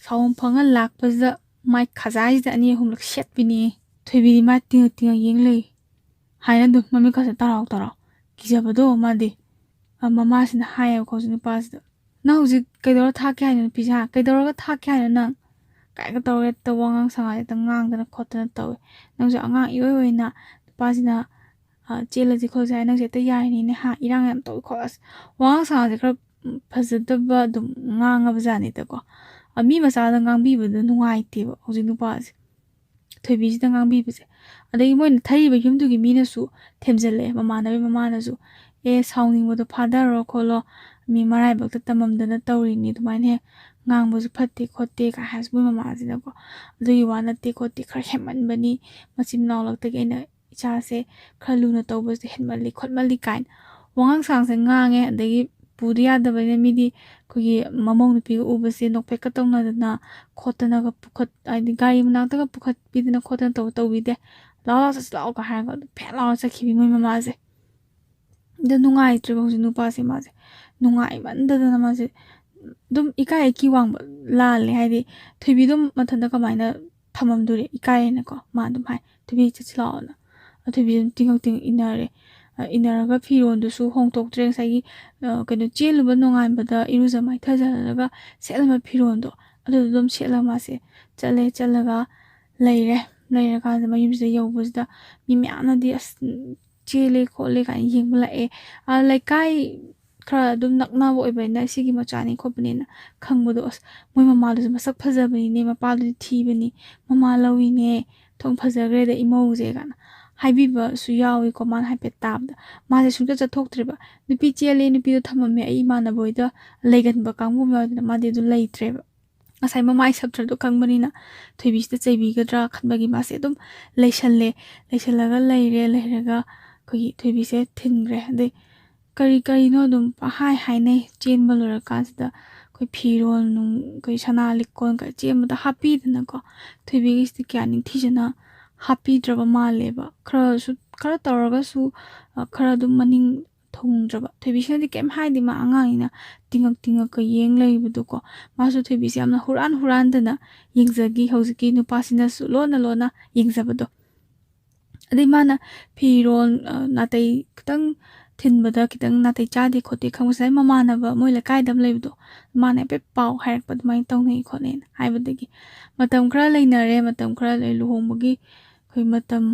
ꯁꯥꯎꯍꯨꯝ ꯐꯪꯉ ꯂꯥꯛꯄꯁꯤꯗ ꯃꯥꯏ ꯈꯖꯥꯏꯁꯤꯗ ꯑꯅꯤ ꯑꯍꯨꯝꯂꯛ ꯁꯦꯠꯄꯤꯅꯤ꯫ ꯊꯣꯏꯕꯤꯗꯤ ꯃꯥ ꯇꯤꯡꯉ ꯇꯤꯡꯉ ꯌꯦꯡ ꯂꯩ꯫ ꯍꯥꯏꯅ ꯑꯗꯨꯝ ꯃꯃꯤꯠꯀꯁꯦ ꯇꯔꯥꯎ ꯇꯔꯥꯎ꯫ ꯀꯤꯖꯕꯗꯣ ꯃꯥꯗꯤ꯫ ꯑ, ꯃꯃꯥꯁꯤꯅ ꯍꯥꯏꯌꯦꯕꯀꯣ ꯍꯧꯖꯤꯛ ꯅꯨꯄꯥꯁꯤꯗ, "ꯅꯪ ꯍꯧꯖꯤꯛ ꯀꯩꯗꯧꯔ ꯊꯥꯛꯀꯦ ꯍꯥꯏꯅꯣ ꯅꯨꯄꯤꯁꯦ, ꯍꯥ? ꯀꯩꯗꯧꯔꯒ ꯊꯥꯛꯀꯦ ꯍꯥꯏꯅꯣ ꯅꯪ?" ꯀꯥꯏꯒ ꯇꯧꯔꯒ ꯍꯦꯛꯇ ꯋꯥꯉꯥꯡ ꯁꯉꯥꯡ ꯍꯦꯛꯇ ꯉꯥꯡꯗꯅ ꯈꯣꯠꯇꯅ ꯇꯧꯋꯦ꯫ "ꯅꯪꯁꯨ ꯑꯉꯥꯡ ꯏꯑꯣꯏ ꯑꯣꯏꯅ ꯅꯨꯄꯥꯁꯤꯅ, ꯑ, ꯆꯦꯜꯂꯁꯤ ꯈꯣꯠꯂꯁꯤ ꯍꯥꯏ, ꯅꯪꯁꯦ ꯍꯦꯛꯇ ꯌꯥꯔꯤꯅꯤꯅꯦ, ꯍꯥ? ꯏꯔꯥꯡ ꯌꯥꯝ ꯇꯧꯏ ꯈꯣꯠꯂꯤ꯫" ꯑꯁ, ꯋꯥꯉꯥꯡ ꯁꯉꯥꯡꯁꯦ ꯈꯔ, ꯎꯝ, ꯐꯖꯗꯕ ꯑꯗꯨꯝ ꯉꯥꯡꯉꯕ ꯖꯥꯠꯅꯤꯗꯀꯣ꯫ ꯑ, ꯃꯤ ꯃꯆꯥꯗ ꯉꯥꯡꯕꯤꯕꯗꯣ ꯅꯨꯡꯉꯥꯏꯇꯦꯕ ꯍꯧꯖꯤꯛ ꯅꯨꯄꯥꯁꯦ꯫ ꯊꯣꯏꯕꯤꯁꯤꯗ ꯉꯥꯡꯕꯤꯕꯁꯦ꯫ ꯑꯗꯒꯤ ꯃꯣꯏꯅ ꯊꯩꯔꯤꯕ ꯌꯨꯝꯗꯨꯒꯤ ꯃꯤꯅꯁꯨ ꯊꯦꯝꯖꯤꯜꯂꯛꯑꯦ, ꯃꯃꯥꯟꯅꯕꯤ ꯃꯃꯥꯅꯁꯨ, "ꯑꯦ, ꯁꯥꯎꯅꯤꯡꯕꯗꯣ ꯐꯥꯗꯔꯣ ꯈꯣꯠꯂꯣ, ꯃꯤ ꯃꯔꯥꯏꯕꯛꯇ ꯇꯝꯃꯝꯗꯅ ꯇꯧꯔꯤꯅꯤ, ꯑꯗꯨꯃꯥꯏꯅ ꯍꯦꯛ ꯉꯥꯡꯕꯁꯨ ꯐꯠꯇꯦ ꯈꯣꯠꯇꯦ" ꯀꯥꯏ ꯍꯥꯏꯔꯁꯨ ꯃꯣꯏ ꯃꯃꯥꯁꯤꯅꯀꯣ, "ꯑꯗꯨꯒꯤ ꯋꯥ ꯅꯠꯇꯦ ꯈꯣꯠꯇꯦ, ꯈꯔ ꯍꯦꯟꯃꯟꯕꯅꯤ, ꯃꯆꯤꯟ ꯃꯅꯥꯎ ꯂꯛꯇꯒꯤ ꯑꯩꯅ ꯏꯆꯥꯁꯦ ꯈꯔ ꯂꯨꯅ ꯇꯧꯕꯁꯦ ꯍꯦꯟꯃꯜꯂꯤ ꯈꯣꯠꯃꯜꯂꯤ" ꯀꯥꯏꯅ ꯋꯥꯉꯥꯡ ꯁꯉꯥꯡꯁꯦ ꯉꯥꯡꯉꯦ꯫ ꯑꯗꯒꯤ ꯄꯨꯗ ꯌꯥꯗꯕꯅꯤꯅ ꯃꯤꯗꯤ ꯑꯩꯈꯣꯏꯒꯤ ꯃꯃꯧ ꯅꯨꯄꯤꯒ ꯎꯕꯁꯦ ꯅꯣꯛꯐꯦꯠꯀ ꯇꯧꯅꯗꯅ ꯈꯣꯠꯇꯅꯒ ꯄꯨꯈꯠ-, ꯍꯥꯏꯗꯤ ꯒꯥꯔꯤ ꯃꯅꯥꯛꯇꯒ ꯄꯨꯈꯠꯄꯤꯗꯅ ꯈꯣꯠꯇꯅ ꯇꯧꯕ ꯇꯧꯕꯤꯗꯦ꯫ "ꯂꯥꯛꯑꯣ, ꯂꯥꯛꯑꯣ, ꯆꯠꯁꯤ ꯂꯥꯛꯑꯣ"ꯒ ꯍꯥꯏꯔꯒ ꯑꯗꯨꯝ ꯐꯦꯠ ꯂꯥꯎꯔ ꯆꯠꯈꯤꯕꯤ ꯃꯣꯏ ꯃꯃꯥꯁꯦ꯫ ꯑꯗꯣ ꯅꯨꯡꯉꯥꯏꯇ꯭ꯔꯦꯕ ꯍꯧꯖꯤꯛ ꯅꯨꯄꯥꯁꯦ ꯃꯥꯁꯦ꯫ ꯅꯨꯡꯉꯥꯏꯃꯟꯗꯗꯅ ꯃꯥꯁꯦ ꯑꯗꯨꯝ ꯏꯀꯥꯏ ꯏꯀꯤ ꯋꯥꯡꯕ ꯂꯥꯜꯂꯦ꯫ ꯍꯥꯏꯗꯤ ꯊꯣꯏꯕꯤ ꯑꯗꯨꯝ ꯃꯊꯟꯇ ꯀꯃꯥꯏꯅ ꯊꯝꯃꯝꯗꯣꯔꯤ? ꯏꯀꯥꯏꯌꯦꯅꯀꯣ꯫ ꯃꯥ ꯑꯗꯨꯝ ꯍꯥꯏ, "ꯊꯣꯏꯕꯤ ꯆꯠꯁꯤ ꯂꯥꯛꯑꯣꯅ"꯫ ꯑꯗꯣ ꯊꯣꯏꯕꯤ ꯑꯗꯨꯝ ꯇꯤꯡꯉꯛ ꯇꯤꯡꯉꯛ ꯏꯟꯅꯔꯦ꯫ ꯑ, ꯏꯟꯅꯔꯒ ꯐꯤꯔꯣꯟꯗꯨꯁꯨ ꯍꯣꯡꯗꯣꯛꯇ꯭ꯔꯦ꯫ ꯉꯁꯥꯏꯒꯤ, ꯑ, ꯀꯩꯅꯣ, ꯆꯦꯜꯂꯨꯕ ꯅꯣꯡꯉꯥꯟꯕꯗ ꯏꯔꯨꯖ ꯃꯥꯏꯊꯖꯔꯒ ꯁꯦꯠꯂꯝꯕ ꯐꯤꯔꯣꯟꯗꯣ ꯑꯗꯨꯗꯣ ꯑꯗꯨꯝ ꯁꯦꯠꯂꯒ ꯃꯥꯁꯦ ꯆꯠꯂꯦ꯫ ꯆꯠꯂꯒ ꯂꯩꯔꯦ꯫ ꯂꯩꯔꯀꯥꯟꯗ ꯃꯌꯨꯝꯁꯤꯗ ꯌꯧꯕꯁꯤꯗ ꯃꯤ ꯃꯌꯥꯝꯅꯗꯤ "ꯑꯁ, ꯆꯦꯜꯂꯦ ꯈꯣꯠꯂꯦ" ꯀꯥꯏꯅ ꯌꯦꯡꯕ ꯂꯥꯛꯑꯦ꯫ ꯑꯥ, ꯂꯩꯀꯥꯏ ꯈꯔ ꯑꯗꯨꯝ ꯅꯛꯅꯕ ꯑꯣꯏꯕꯅꯤꯅ ꯁꯤꯒꯤ ꯃꯆꯥꯅꯤ ꯈꯣꯠꯄꯅꯤꯅ ꯈꯪꯕꯗꯣ, "ꯑꯁ, ꯃꯣꯏ ꯃꯃꯥꯗꯨꯁꯨ ꯃꯁꯛ ꯐꯖꯕꯅꯤꯅꯦ, ꯃꯄꯥꯗꯨꯗꯤ ꯊꯤꯕꯅꯤ, ꯃꯃꯥ ꯂꯧꯏꯅꯦ, ꯊꯣꯡ ꯐꯖꯈ꯭ꯔꯦꯗ ꯏꯃꯧꯁꯦ" ꯀꯥꯏꯅ ꯍꯥꯏꯕꯤꯕꯁꯨ ꯌꯥꯎꯏꯀꯣ꯫ ꯃꯥꯅ ꯍꯥꯏꯐꯦꯠ ꯇꯥꯕꯗ ꯃꯥꯁꯦ ꯁꯨꯡꯆꯠ ꯆꯠꯊꯣꯛꯇ꯭ꯔꯦꯕ꯫ "ꯅꯨꯄꯤ ꯆꯦꯜꯂꯦ, ꯅꯨꯄꯤꯗꯣ ꯊꯝꯃꯝꯃꯦ, ꯑꯩ ꯏꯃꯥꯟꯅꯕ ꯍꯣꯏꯗ ꯂꯩꯒꯟꯕ ꯀꯥꯡꯕꯨ ꯑꯃ ꯌꯥꯎꯗꯅ" ꯃꯥꯗꯤ ꯑꯗꯨ ꯂꯩꯇ꯭ꯔꯦꯕ꯫ ꯉꯁꯥꯏ ꯃꯃꯥꯏ ꯁꯞꯇ꯭ꯔꯗꯣ ꯈꯪꯕꯅꯤꯅ ꯊꯣꯏꯕꯤꯁꯤꯗ ꯆꯩꯕꯤꯒꯗ꯭ꯔꯥ ꯈꯟꯕꯒꯤ ꯃꯥꯁꯦ ꯑꯗꯨꯝ ꯂꯩꯁꯜꯂꯦ꯫ ꯂꯩꯁꯜꯂꯒ ꯂꯩꯔꯦ꯫ ꯂꯩꯔꯒ ꯑꯩꯈꯣꯏꯒꯤ ꯊꯣꯏꯕꯤꯁꯦ ꯊꯤꯟꯈ꯭ꯔꯦ꯫ ꯑꯗꯩ ꯀꯔꯤ ꯀꯔꯤꯅꯣ ꯑꯗꯨꯝ ꯄꯪꯍꯥꯏ ꯍꯥꯏꯅꯩ꯫ ꯆꯦꯟꯕ ꯂꯣꯏꯔꯀꯥꯟꯁꯤꯗ ꯑꯩꯈꯣꯏ ꯐꯤꯔꯣꯜ ꯅꯨꯡ, ꯑꯩꯈꯣꯏ ꯁꯅꯥ ꯂꯤꯛꯀꯣꯟ ꯀ-, ꯆꯦꯟꯕꯗ ꯍꯥꯞꯄꯤꯗꯅꯀꯣ꯫ ꯊꯣꯏꯕꯤꯒꯤꯁꯤꯗꯤ ꯀꯌꯥ ꯅꯤꯡꯊꯤꯖꯅ ꯍꯥꯞꯄꯤꯗ꯭ꯔꯕ ꯃꯥꯜꯂꯦꯕ꯫ ꯈꯔꯁꯨ, ꯈꯔ ꯇꯧꯔꯒꯁꯨ, ꯑ, ꯈꯔ ꯑꯗꯨꯝ ꯃꯅꯤꯡ ꯊꯨꯡꯗ꯭ꯔꯕ꯫ ꯊꯣꯏꯕꯤꯁꯤꯅꯗꯤ ꯀꯩꯝ ꯍꯥꯏꯗꯦ, ꯃꯥ ꯑꯉꯥꯡꯅꯤꯅ ꯇꯤꯡꯉꯛ ꯇꯤꯡꯉꯛꯀ ꯌꯦꯡ ꯂꯩꯕꯗꯣꯀꯣ꯫ ꯃꯥꯁꯨ ꯊꯣꯏꯕꯤꯁꯦ ꯌꯥꯝꯅ ꯍꯨꯔꯥꯟ ꯍꯨꯔꯥꯟꯗꯅ ꯌꯦꯡꯖꯈꯤ, ꯍꯧꯖꯤꯛꯀꯤ ꯅꯨꯄꯥꯁꯤꯅꯁꯨ ꯂꯣꯟꯅ ꯂꯣꯟꯅ ꯌꯦꯡꯖꯕꯗꯣ꯫ ꯑꯗꯩ ꯃꯥꯅ ꯐꯤꯔꯣꯜ, ꯑ, ꯅꯥꯇꯩ ꯈꯤꯇꯪ ꯊꯤꯟꯕꯗ ꯈꯤꯇꯪ ꯅꯥꯇꯩ ꯆꯥꯗꯦ ꯈꯣꯠꯇꯦ ꯈꯪꯕꯁꯤꯗ, ꯑꯩ ꯃꯃꯥꯟꯅꯕ ꯃꯣꯏ ꯂꯩꯀꯥꯏꯗ ꯑꯃ ꯂꯩꯕꯗꯣ, ꯃꯥꯅ ꯍꯥꯏꯐꯦꯠ ꯄꯥꯎ ꯍꯥꯏꯔꯛꯄ ꯑꯗꯨꯃꯥꯏꯅ ꯇꯧꯅꯩ ꯈꯣꯠꯅꯩꯅ ꯍꯥꯏꯕꯗꯒꯤ ꯃꯇꯝ ꯈꯔ ꯂꯩꯅꯔꯦ꯫ ꯃꯇꯝ ꯈꯔ ꯂꯩ-, ꯂꯨꯍꯣꯡꯕꯒꯤ ꯑꯩꯈꯣꯏ ꯃꯇꯝ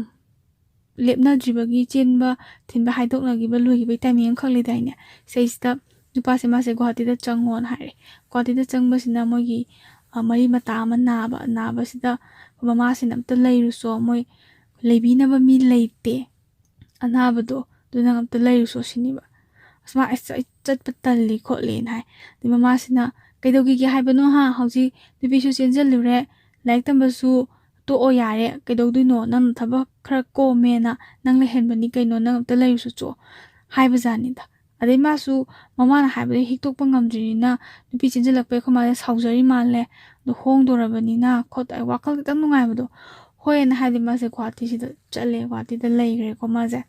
ꯂꯦꯞꯅꯗ꯭ꯔꯤꯕꯒꯤ ꯆꯦꯟꯕ ꯊꯤꯟꯕ ꯍꯥꯏꯗꯣꯛꯅꯈꯤꯕ ꯂꯣꯏꯈꯤꯕꯒꯤ ꯇꯥꯏꯃꯤꯡ ꯑꯃꯈꯛ ꯂꯩꯗꯥꯏꯅꯦ? ꯁꯤꯗꯩꯁꯤꯗ ꯅꯨꯄꯥꯁꯦ ꯃꯥꯁꯦ ꯒꯨꯍꯥꯇꯤꯗ ꯆꯪꯉꯣꯅ ꯍꯥꯏꯔꯦ꯫ ꯒꯨꯍꯥꯇꯤꯗ ꯆꯪꯕꯁꯤꯅ ꯃꯣꯏꯒꯤ, ꯑ, ꯃꯔꯤ ꯃꯇꯥ ꯑꯃ ꯅꯥꯕ, ꯅꯥꯕꯁꯤꯗ ꯃꯃꯥꯁꯤꯅ "ꯑꯝꯇ ꯂꯩꯔꯨꯆꯣ, ꯃꯣꯏ ꯂꯩꯕꯤꯅꯕ ꯃꯤ ꯂꯩꯇꯦ, ꯑꯅꯥꯕꯗꯣ, ꯑꯗꯨ ꯅꯪ ꯑꯝꯇ ꯂꯩꯔꯨꯆꯣ" ꯁꯤꯅꯦꯕ꯫ ꯑꯁ, ꯃꯥ "ꯑꯁ, ꯑꯩ ꯆꯠꯄ ꯇꯜꯂꯤ" ꯈꯣꯠꯂꯤꯅ ꯍꯥꯏ꯫ ꯑꯗꯩ ꯃꯃꯥꯁꯤꯅ "ꯀꯩꯗꯧꯈꯤꯒꯦ ꯍꯥꯏꯕꯅꯣ ꯍꯥ? ꯍꯧꯖꯤꯛ ꯅꯨꯄꯤꯁꯨ ꯆꯦꯟꯁꯤꯜꯂꯨꯔꯦ, ꯂꯥꯏꯔꯤꯛ ꯇꯝꯕꯁꯨ ꯇꯣꯛꯑꯣ ꯌꯥꯔꯦ, ꯀꯩꯗꯧꯗꯣꯏꯅꯣ? ꯅꯪ ꯊꯕꯛ ꯈꯔ ꯀꯣꯝꯃꯦꯅ ꯅꯪ ꯂꯩꯍꯟꯕꯅꯤ ꯀꯩꯅꯣ, ꯅꯪ ꯑꯝꯇ ꯂꯩꯔꯨꯆꯣ" ꯍꯥꯏꯕꯖꯥꯠꯅꯤꯗ꯫ ꯑꯗꯩ ꯃꯥꯁꯨ ꯃꯃꯥꯅ ꯍꯥꯏꯕꯗ ꯍꯤꯛꯇꯣꯛꯄ ꯉꯝꯗ꯭ꯔꯤꯅꯤꯅ ꯅꯨꯄꯤ ꯆꯦꯟꯁꯤꯜꯂꯛꯄꯩ ꯑꯩꯈꯣꯏ ꯃꯥꯁꯦ ꯁꯥꯎꯖꯔꯤ ꯃꯥꯜꯂꯦ, ꯑꯗꯣ ꯍꯣꯡꯗꯣꯔꯕꯅꯤꯅ ꯈꯣꯠ-, ꯋꯥꯈꯜ ꯈꯤꯇꯪ ꯅꯨꯡꯉꯥꯏꯕꯗꯣ ꯍꯣꯏꯅ ꯍꯥꯏꯗꯤ ꯃꯥꯁꯦ ꯒꯨꯍꯥꯇꯤꯁꯤꯗ ꯆꯠꯂꯦ, ꯒꯨꯍꯥꯇꯤꯗ ꯂꯩꯈ꯭ꯔꯦꯀꯣ ꯃꯥꯁꯦ꯫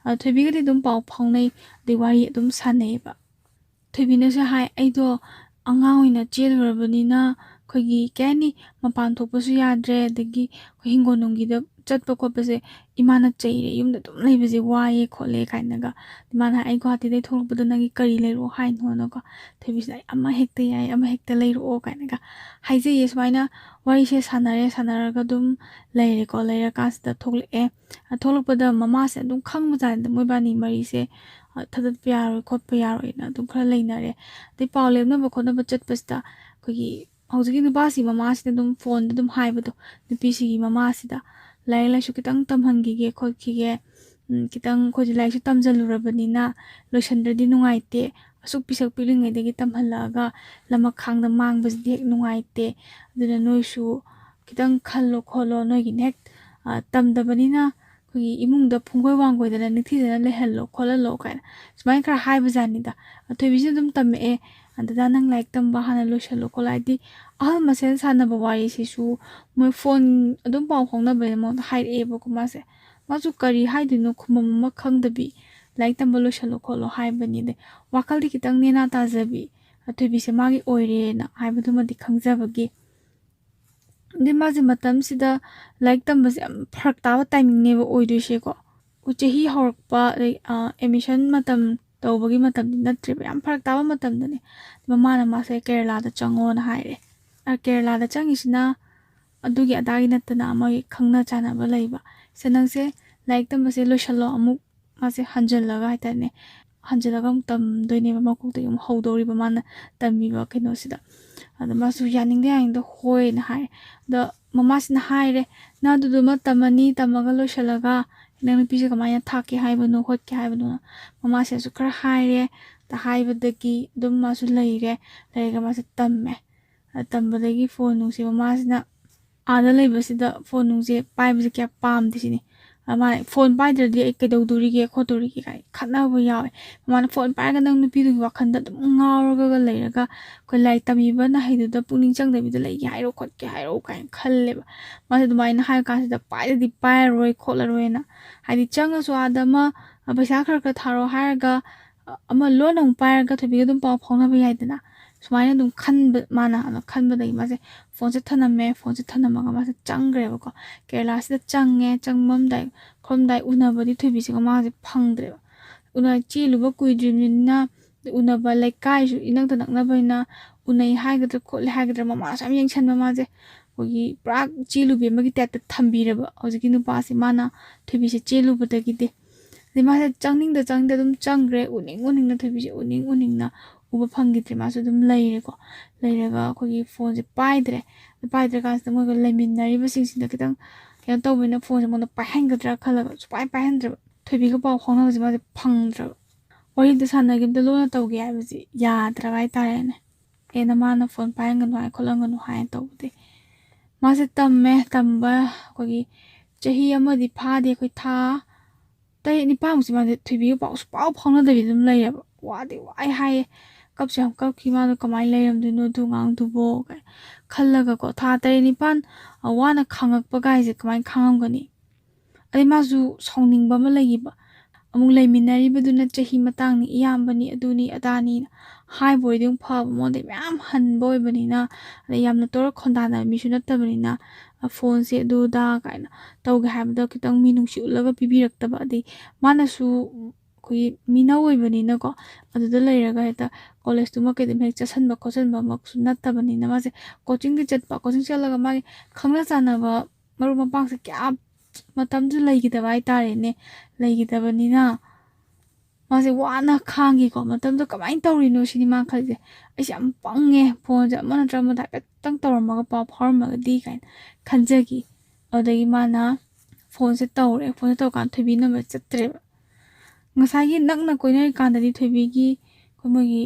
ꯑꯗꯣ ꯊꯣꯏꯕꯤꯒꯗꯤ ꯑꯗꯨꯝ ꯄꯥꯎ ꯐꯥꯎꯅꯩ, ꯑꯗꯩ ꯋꯥꯔꯤ ꯑꯗꯨꯝ ꯁꯥꯟꯅꯩꯌꯦꯕ꯫ ꯊꯣꯏꯕꯤꯅꯁꯨ ꯍꯥꯏ, "ꯑꯩꯗꯣ ꯑꯉꯥꯡ ꯑꯣꯏꯅ ꯆꯦꯜꯂꯨꯔꯕꯅꯤꯅ ꯑꯩꯈꯣꯏꯒꯤ ꯀꯩ ꯍꯥꯏꯅꯤ, ꯃꯄꯥꯟ ꯊꯣꯛꯄꯁꯨ ꯌꯥꯗ꯭ꯔꯦ, ꯑꯗꯒꯤ ꯑꯩꯈꯣꯏ ꯍꯤꯡꯒꯣꯜ ꯅꯨꯡꯒꯤꯗ ꯆꯠꯄ ꯈꯣꯠꯄꯁꯦ ꯏꯃꯥꯅ ꯆꯩꯔꯦ, "ꯌꯨꯝꯗ ꯑꯗꯨꯝ ꯂꯩꯕꯁꯦ ꯋꯥꯏꯌꯦ ꯈꯣꯠꯂꯦ" ꯀꯥꯏꯅꯒ꯫ ꯏꯃꯥꯅ ꯍꯥꯏ, "ꯑꯩ ꯒꯨꯍꯥꯇꯤꯗꯩ ꯊꯣꯛꯂꯛꯄꯗ ꯅꯪꯒꯤ ꯀꯔꯤ ꯂꯩꯔꯛꯑꯣ ꯍꯥꯏꯅꯣꯅꯀꯣ?" ꯊꯣꯏꯕꯤꯁꯤꯅ, "ꯑꯩ ꯑꯃ ꯍꯦꯛꯇ ꯌꯥꯏ, ꯑꯃ ꯍꯦꯛꯇ ꯂꯩꯔꯛꯑꯣ" ꯀꯥꯏꯅꯒ ꯍꯥꯏꯖꯩꯌꯦ꯫ ꯁꯨꯃꯥꯏꯅ ꯋꯥꯔꯤꯁꯦ ꯁꯥꯟꯅꯔꯦ, ꯁꯥꯟꯅꯔꯒ ꯑꯗꯨꯝ ꯂꯩꯔꯦꯀꯣ꯫ ꯂꯩꯔꯀꯥꯟꯁꯤꯗ ꯊꯣꯛꯂꯛꯑꯦ꯫ ꯑ, ꯊꯣꯛꯂꯛꯄꯗ ꯃꯃꯥꯁꯦ ꯑꯗꯨꯝ ꯈꯪꯕꯖꯥꯠꯅꯤꯗ, ꯃꯣꯏꯕꯥꯅꯤ ꯃꯔꯤꯁꯦ, ꯑ, ꯊꯥꯗꯠꯄ ꯌꯥꯔꯣꯏ ꯈꯣꯠꯄ ꯌꯥꯔꯣꯏꯅ ꯑꯗꯨꯝ ꯈꯔ ꯂꯩꯅꯔꯦ꯫ ꯑꯗꯩ ꯄꯥꯎ ꯂꯦꯞꯅꯕ ꯈꯣꯠꯅꯕ ꯆꯠꯄꯁꯤꯗ ꯑꯩꯈꯣꯏꯒꯤ ꯍꯧꯖꯤꯛꯀꯤ ꯅꯨꯄꯥꯁꯤ ꯃꯃꯥꯁꯤꯅ ꯑꯗꯨꯝ ꯐꯣꯟꯗ ꯑꯗꯨꯝ ꯍꯥꯏꯕꯗꯣ, ꯅꯨꯄꯤꯁꯤꯒꯤ ꯃꯃꯥꯁꯤꯗ, "ꯂꯥꯏꯔꯤꯛ ꯂꯥꯏꯁꯨ ꯈꯤꯇꯪ ꯇꯝꯍꯟꯈꯤꯒꯦ ꯈꯣꯠꯈꯤꯒꯦ, ꯎꯝ, ꯈꯤꯇꯪ ꯑꯩꯈꯣꯏꯁꯦ ꯂꯥꯏꯔꯤꯛꯁꯨ ꯇꯝꯁꯤꯜꯂꯨꯔꯕꯅꯤꯅ ꯂꯣꯏꯁꯟꯗ꯭ꯔꯗꯤ ꯅꯨꯡꯉꯥꯏꯇꯦ, ꯑꯁꯨꯛ ꯄꯤꯁꯛ ꯄꯤꯛꯂꯤꯉꯩꯗꯒꯤ ꯇꯝꯍꯜꯂꯛꯑꯒ ꯂꯃꯈꯥꯡꯗ ꯃꯥꯡꯕꯁꯤꯗꯤ ꯍꯦꯛ ꯅꯨꯡꯉꯥꯏꯇꯦ, ꯑꯗꯨꯅ ꯅꯣꯏꯁꯨ ꯈꯤꯇꯪ ꯈꯜꯂꯣ ꯈꯣꯠꯂꯣ, ꯅꯣꯏꯒꯤꯅꯦ ꯍꯦꯛ, ꯑ, ꯇꯝꯗꯕꯅꯤꯅ ꯑꯩꯈꯣꯏꯒꯤ ꯏꯃꯨꯡꯗ ꯄꯨꯡꯀꯣꯏ ꯋꯥꯡꯒꯣꯏꯗꯅ ꯅꯤꯡꯊꯤꯖꯅ ꯂꯩꯍꯜꯂꯣ ꯈꯣꯠꯍꯜꯂꯣ" ꯀꯥꯏꯅ ꯁꯨꯃꯥꯏꯅ ꯈꯔ ꯍꯥꯏꯕꯖꯥꯠꯅꯤꯗ꯫ ꯑꯊꯣꯏꯕꯤꯁꯤꯅ ꯑꯗꯨꯝ ꯇꯝꯃꯛꯑꯦ, "ꯑ, ꯗꯗꯥ, ꯅꯪ ꯂꯥꯏꯔꯤꯛ ꯇꯝꯕ ꯍꯥꯟꯅ ꯂꯣꯏꯁꯜꯂꯣ ꯈꯣꯠꯂꯣ", ꯍꯥꯏꯗꯤ ꯑꯍꯜ ꯃꯁꯦꯜ ꯁꯥꯟꯅꯕ ꯋꯥꯔꯤꯁꯤꯁꯨ ꯃꯣꯏ ꯐꯣꯟ ꯑꯗꯨꯝ ꯄꯥꯎ ꯐꯥꯎꯅꯕꯅꯤꯅ ꯃꯉꯣꯟꯗ ꯍꯥꯏꯔꯛꯑꯦꯕꯀꯣ꯫ ꯃꯥꯁꯦ, ꯃꯥꯁꯨ ꯀꯔꯤ ꯍꯥꯏꯗꯣꯏꯅꯣ ꯈꯨꯝꯕꯝ ꯑꯃ ꯈꯪꯗꯕꯤ, "ꯂꯥꯏꯔꯤꯛ ꯇꯝꯕ ꯂꯣꯏꯁꯜꯂꯣ ꯈꯣꯠꯂꯣ" ꯍꯥꯏꯕꯅꯤ꯫ ꯑꯗꯩ ꯋꯥꯈꯜꯗꯤ ꯈꯤꯇꯪ ꯅꯦꯅꯥ ꯇꯥꯖꯕꯤ ꯑꯊꯣꯏꯕꯤꯁꯦ ꯃꯥꯒꯤ ꯑꯣꯏꯔꯦꯅ ꯍꯥꯏꯕꯗꯨꯃꯗꯤ ꯈꯪꯖꯕꯒꯤ꯫ ꯑꯗꯩ ꯃꯥꯁꯦ ꯃꯇꯝꯁꯤꯗ ꯂꯥꯏꯔꯤꯛ ꯇꯝꯕꯁꯦ ꯌꯥꯝ ꯐꯔꯛ ꯇꯥꯕ ꯇꯥꯏꯃꯤꯡꯅꯦꯕ ꯑꯣꯏꯗꯣꯏꯁꯦꯀꯣ꯫ ꯑꯩꯈꯣꯏ ꯆꯍꯤ ꯍꯧꯔꯛꯄ, ꯑꯗꯩ, ꯑ, ꯑꯦꯗꯃꯤꯁꯟ ꯃꯇꯝ ꯇꯧꯕꯒꯤ ꯃꯇꯝꯗꯤ ꯅꯠꯇ꯭ꯔꯦꯕ, ꯌꯥꯝ ꯐꯔꯛ ꯇꯥꯕ ꯃꯇꯝꯗꯅꯦ꯫ ꯃꯃꯥꯅ ꯃꯥꯁꯦ ꯀꯦꯔꯂꯥꯗ ꯆꯪꯉꯣꯅ ꯍꯥꯏꯔꯦ꯫ ꯑ, ꯀꯦꯔꯂꯥꯗ ꯆꯪꯉꯤꯁꯤꯅ ꯑꯗꯨꯒꯤ ꯑꯗꯥꯒꯤ ꯅꯠꯇꯅ ꯃꯣꯏ ꯈꯪꯅ ꯆꯥꯟꯅꯕ ꯂꯩꯕ꯫ "ꯁꯦ, ꯅꯪꯁꯦ ꯂꯥꯏꯔꯤꯛ ꯇꯝꯕꯁꯦ ꯂꯣꯏꯁꯜꯂꯣ, ꯑꯃꯨꯛ" ꯃꯥꯁꯦ ꯍꯟꯖꯜꯂꯒ ꯍꯥꯏꯇꯥꯔꯦꯅꯦ, ꯍꯟꯖꯜꯂꯒ ꯑꯃꯨꯛ ꯇꯝꯗꯣꯏꯅꯦꯕ, ꯃꯀꯣꯛꯇꯒꯤ ꯑꯃꯨꯛ ꯍꯧꯗꯧꯔꯤꯕ ꯃꯥꯅ ꯇꯝꯃꯤꯕ ꯀꯩꯅꯣꯁꯤꯗ꯫ ꯑꯗ ꯃꯥꯁꯨ ꯌꯥꯅꯤꯡꯗ ꯌꯥꯅꯤꯡꯗ "ꯍꯣꯏꯅ" ꯍꯥꯏ꯫ ꯑꯗ ꯃꯃꯥꯁꯤꯅ ꯍꯥꯏꯔꯦ, "ꯅꯪ ꯑꯗꯨꯗꯨꯃ ꯇꯝꯃꯅꯤ, ꯇꯝꯃꯒ ꯂꯣꯏꯁꯤꯜꯂꯒ ꯅꯪ ꯅꯨꯄꯤꯁꯦ ꯀꯃꯥꯏꯅ ꯊꯥꯛꯀꯦ ꯍꯥꯏꯕꯅꯣ ꯈꯣꯠꯀꯦ ꯍꯥꯏꯕꯅꯣꯅ" ꯃꯃꯥꯁꯤꯅꯁꯨ ꯈꯔ ꯍꯥꯏꯔꯦ꯫ ꯑꯗ ꯍꯥꯏꯕꯗꯒꯤ ꯑꯗꯨꯝ ꯃꯥꯁꯨ ꯂꯩꯔꯦ꯫ ꯂꯩꯔꯒ ꯃꯥꯁꯦ ꯇꯝꯃꯦ꯫ ꯑ, ꯇꯝꯕꯗꯒꯤ ꯐꯣꯟ ꯅꯨꯡꯁꯦ ꯃꯃꯥꯁꯤꯅ ꯑꯥꯗ ꯂꯩꯕꯁꯤꯗ ꯐꯣꯟ ꯅꯨꯡꯁꯦ ꯄꯥꯏꯕꯁꯦ ꯀꯌꯥ ꯄꯥꯝꯗꯦ ꯁꯤꯅꯤ꯫ ꯑꯗ ꯃꯥꯅ "ꯐꯣꯟ ꯄꯥꯏꯗ꯭ꯔꯗꯤ ꯑꯩ ꯀꯩꯗꯧꯗꯣꯔꯤꯒꯦ ꯈꯣꯠꯇꯣꯔꯤꯒꯦ?" ꯀꯥꯏꯅ ꯈꯠꯅꯕ ꯌꯥꯎꯋꯦ꯫ ꯃꯃꯥꯅ "ꯐꯣꯟ ꯄꯥꯏꯔꯒ ꯅꯪ ꯅꯨꯄꯤꯗꯨꯒꯤ ꯋꯥꯈꯜꯗ ꯑꯗꯨꯝ ꯉꯥꯎꯔꯒ ꯂꯩꯔꯒ ꯑꯩꯈꯣꯏ ꯂꯥꯏꯔꯤꯛ ꯇꯝꯃꯤꯕ ꯅꯍꯩꯗꯨꯗ ꯄꯨꯛꯅꯤꯡ ꯆꯪꯗꯕꯤꯗ ꯂꯩꯒꯦ ꯍꯥꯏꯔꯣ ꯈꯣꯠꯀꯦ ꯍꯥꯏꯔꯣ?" ꯀꯥꯏꯅ ꯈꯜꯂꯦꯕ꯫ ꯃꯥꯁꯦ ꯑꯗꯨꯃꯥꯏꯅ ꯍꯥꯏꯔ ꯀꯥꯟꯁꯤꯗ ꯄꯥꯏꯗꯗꯤ ꯄꯥꯏꯔꯔꯣꯏ ꯈꯣꯠꯂꯔꯣꯏꯅ, ꯍꯥꯏꯗꯤ ꯆꯪꯉꯁꯨ ꯑꯥꯗ ꯑꯃ, ꯑ, "ꯄꯩꯁꯥ ꯈꯔ ꯈꯔ ꯊꯥꯔꯛꯑꯣ" ꯍꯥꯏꯔꯒ, ꯑ, ꯑꯃ ꯂꯣꯟ ꯑꯃꯨꯛ ꯄꯥꯏꯔꯒ ꯊꯣꯏꯕꯤꯒ ꯑꯗꯨꯝ ꯄꯥꯎ ꯐꯥꯎꯅꯕ ꯌꯥꯏꯗꯅ꯫ ꯁꯨꯃꯥꯏꯅ ꯑꯗꯨꯝ ꯈꯟꯕ, ꯃꯥꯅ ꯑꯗꯨꯝ ꯈꯟꯕꯗꯒꯤ ꯃꯥꯁꯦ ꯐꯣꯟꯁꯦ ꯊꯅꯝꯃꯦ꯫ ꯐꯣꯟꯁꯦ ꯊꯅꯝꯃꯒ ꯃꯥꯁꯦ ꯆꯪꯈ꯭ꯔꯦꯕꯀꯣ꯫ ꯀꯦꯔꯂꯥꯁꯤꯗ ꯆꯪꯉꯦ꯫ ꯆꯪꯕꯝꯗꯥꯏ ꯈꯣꯠꯂꯝꯗꯥꯏ ꯎꯅꯕꯗꯤ ꯊꯣꯏꯕꯤꯁꯤꯒ ꯃꯥꯁꯦ ꯐꯪꯗ꯭ꯔꯦꯕ꯫ ꯎꯅ ꯆꯦꯜꯂꯨꯕ ꯀꯨꯏꯗ꯭ꯔꯤꯕꯅꯤꯅ ꯎꯅꯕ ꯂꯩꯀꯥꯏꯁꯨ ꯏꯅꯛꯇ ꯅꯛꯅꯕꯅꯤꯅ ꯎꯅꯩ ꯍꯥꯏꯒꯗ꯭ꯔꯥ ꯈꯣꯠꯂꯦ ꯍꯥꯏꯒꯗ꯭ꯔꯥ ꯃꯃꯥꯁꯨ ꯌꯥꯝ ꯌꯦꯡꯁꯟꯕ ꯃꯥꯁꯦ꯫ ꯑꯩꯈꯣꯏꯒꯤ ꯄꯨꯔꯥ ꯆꯦꯜꯂꯨꯕꯤ ꯑꯃꯒꯤ ꯇꯥꯏꯞꯇ ꯊꯝꯕꯤꯔꯕ ꯍꯧꯖꯤꯛꯀꯤ ꯅꯨꯄꯥꯁꯦ, ꯃꯥꯅ ꯊꯣꯏꯕꯤꯁꯦ ꯆꯦꯜꯂꯨꯕꯗꯒꯤꯗꯤ꯫ ꯑꯗꯩ ꯃꯥꯁꯦ ꯆꯪꯅꯤꯡꯗ ꯆꯪꯅꯤꯡꯗ ꯑꯗꯨꯝ ꯆꯪꯈ꯭ꯔꯦ꯫ ꯎꯅꯤꯡ ꯎꯅꯤꯡꯅ ꯊꯣꯏꯕꯤꯁꯦ ꯎꯅꯤꯡ ꯎꯅꯤꯡꯅ ꯎꯕ ꯐꯪꯈꯤꯗ꯭ꯔꯦ꯫ ꯃꯥꯁꯨ ꯑꯗꯨꯝ ꯂꯩꯔꯦꯀꯣ꯫ ꯂꯩꯔꯒ ꯑꯩꯈꯣꯏꯒꯤ ꯐꯣꯟꯁꯦ ꯄꯥꯏꯗ꯭ꯔꯦ꯫ ꯄꯥꯏꯗ꯭ꯔꯀꯥꯟꯁꯤꯗ ꯃꯣꯏꯒ ꯂꯩꯃꯤꯟꯅꯔꯤꯕꯁꯤꯡꯁꯤꯅ ꯈꯤꯇꯪ ꯀꯩꯅꯣ ꯇꯧꯕꯅꯤꯅ ꯐꯣꯟꯁꯦ ꯃꯉꯣꯟꯗ ꯄꯥꯏꯍꯟꯒꯗ꯭ꯔꯥ ꯈꯜꯂꯒ ꯁꯨꯄꯥꯏ ꯄꯥꯏꯍꯟꯗ꯭ꯔꯕ꯫ ꯊꯣꯏꯕꯤꯒ ꯄꯥꯎ ꯐꯥꯎꯅꯕꯁꯦ ꯃꯥꯁꯦ ꯐꯪꯗ꯭ꯔꯕ꯫ ꯋꯥꯔꯤꯗ ꯁꯥꯟꯅꯈꯤꯕꯗ ꯂꯣꯟꯅ ꯇꯧꯒꯦ ꯍꯥꯏꯕꯁꯦ ꯌꯥꯗ꯭ꯔꯕ ꯍꯥꯏꯇꯥꯔꯦꯅꯦ꯫ ꯑꯦ, ꯅꯃꯥꯅ ꯐꯣꯟ ꯄꯥꯏꯍꯟꯒꯅꯨ ꯍꯥꯏ ꯈꯣꯠꯍꯟꯒꯅꯨ ꯍꯥꯏꯅ ꯇꯧꯕꯗꯤ꯫ ꯃꯥꯁꯦ ꯇꯝꯃꯦ꯫ ꯇꯝꯕ ꯑꯩꯈꯣꯏꯒꯤ ꯆꯍꯤ ꯑꯃꯗꯤ ꯐꯥꯗꯦ, ꯑꯩꯈꯣꯏ ꯊꯥ ꯇꯔꯦꯠ ꯅꯤꯄꯥꯟꯃꯨꯛꯁꯦ ꯃꯥꯁꯦ ꯊꯣꯏꯕꯤꯒ ꯄꯥꯎ ꯁꯨꯡꯐꯥꯎ ꯐꯥꯎꯅꯗꯕꯤ ꯑꯗꯨꯝ ꯂꯩꯌꯦꯕ꯫ ꯋꯥꯗꯤ ꯋꯥꯏ ꯍꯥꯏꯌꯦ꯫ ꯀꯞꯁꯨ ꯌꯥꯝ ꯀꯞꯈꯤ꯫ ꯃꯥꯗꯣ ꯀꯃꯥꯏꯅ ꯂꯩꯔꯝꯗꯣꯏꯅꯣ ꯑꯗꯨ ꯑꯉꯥꯡꯗꯨꯕꯣ ꯀꯥꯏꯅ ꯈꯜꯂꯒꯀꯣ꯫ ꯊꯥ ꯇꯔꯦꯠ ꯅꯤꯄꯥꯟ ꯋꯥꯅ ꯈꯥꯡꯉꯛꯄ ꯀꯥꯏꯁꯦ ꯀꯃꯥꯏꯅ ꯈꯥꯡꯉꯝꯒꯅꯤ? ꯑꯗꯩ ꯃꯥꯁꯨ ꯁꯥꯎꯅꯤꯡꯕ ꯑꯃ ꯂꯩꯈꯤꯕ꯫ ꯑꯃꯨꯛ ꯂꯩꯃꯤꯟꯅꯔꯤꯕꯗꯨꯅ ꯆꯍꯤ ꯃꯇꯥꯡꯅꯤ, ꯏꯌꯥꯝꯕꯅꯤ, ꯑꯗꯨꯅꯤ ꯑꯗꯥꯅꯤꯅ ꯍꯥꯏꯕ ꯑꯣꯏꯔꯗꯤ ꯑꯃꯨꯛ ꯐꯕ, ꯃꯉꯣꯟꯗꯩ ꯃꯌꯥꯝ ꯍꯟꯕ ꯑꯣꯏꯕꯅꯤꯅ, ꯑꯗꯩ ꯌꯥꯝꯅ ꯇꯣꯔꯛ ꯈꯣꯟꯗꯥꯅꯕ ꯃꯤꯁꯨ ꯅꯠꯇꯕꯅꯤꯅ, ꯑ, ꯐꯣꯟꯁꯦ ꯑꯗꯨ ꯑꯗꯥ ꯀꯥꯏꯅ ꯇꯧꯒꯦ ꯍꯥꯏꯕꯗ ꯈꯤꯇꯪ ꯃꯤꯅꯨꯡꯁꯤ ꯎꯠꯂꯒ ꯄꯤꯕꯤꯔꯛꯇꯕ, ꯑꯗꯩ ꯃꯥꯅꯁꯨ ꯑꯩꯈꯣꯏꯒꯤ ꯃꯤꯅꯧ ꯑꯣꯏꯕꯅꯤꯅꯀꯣ, ꯑꯗꯨꯗ ꯂꯩꯔꯒ ꯍꯦꯛꯇ ꯀꯣꯂꯦꯖꯇꯨꯃ ꯀꯩꯗꯨꯃ ꯍꯦꯛ ꯆꯠꯁꯟꯕ ꯈꯣꯠꯆꯟꯕꯃꯛꯁꯨ ꯅꯠꯇꯕꯅꯤꯅ, ꯃꯥꯁꯦ ꯀꯣꯆꯤꯡꯗꯤ ꯆꯠꯄ, ꯀꯣꯆꯤꯡ ꯆꯠꯂꯒ ꯃꯥꯒꯤ ꯈꯪꯅ ꯆꯥꯟꯅꯕ ꯃꯔꯨꯞ ꯃꯄꯥꯡꯁꯦ ꯀꯌꯥ ꯃꯇꯝꯁꯨ ꯂꯩꯈꯤꯗꯕ ꯍꯥꯏꯇꯥꯔꯦꯅꯦ꯫ ꯂꯩꯈꯤꯗꯕꯅꯤꯅ ꯃꯥꯁꯦ ꯋꯥꯅ ꯈꯥꯡꯉꯤꯀꯣ꯫ ꯃꯇꯝꯗꯣ ꯀꯃꯥꯏꯅ ꯇꯧꯔꯤꯅꯣ ꯁꯤꯅꯤ ꯃꯥ ꯈꯜꯂꯤꯁꯦ꯫ "ꯑꯩꯁꯦ ꯌꯥꯝ ꯄꯪꯉꯦ, ꯐꯣꯟꯁꯦ ꯑꯃ ꯅꯠꯇ꯭ꯔ ꯑꯃꯗ ꯍꯥꯏꯐꯦꯠꯇꯪ ꯇꯧꯔꯝꯃꯒ ꯄꯥꯎ ꯐꯥꯎꯔꯝꯃꯒꯗꯤ" ꯀꯥꯏꯅ ꯈꯟꯖꯈꯤ꯫ ꯑꯗꯨꯗꯒꯤ ꯃꯥꯅ ꯐꯣꯟꯁꯦ ꯇꯧꯔꯦ꯫ ꯐꯣꯟꯁꯦ ꯇꯧꯔꯀꯥꯟꯗ ꯊꯣꯏꯕꯤ ꯅꯝꯕꯔ ꯆꯠꯇ꯭ꯔꯦꯕ꯫ ꯉꯁꯥꯏꯒꯤ ꯅꯛꯅ ꯀꯣꯏꯅꯔꯤꯀꯥꯟꯗꯗꯤ ꯊꯣꯏꯕꯤꯒꯤ ꯑꯩꯈꯣꯏ ꯃꯣꯏꯒꯤ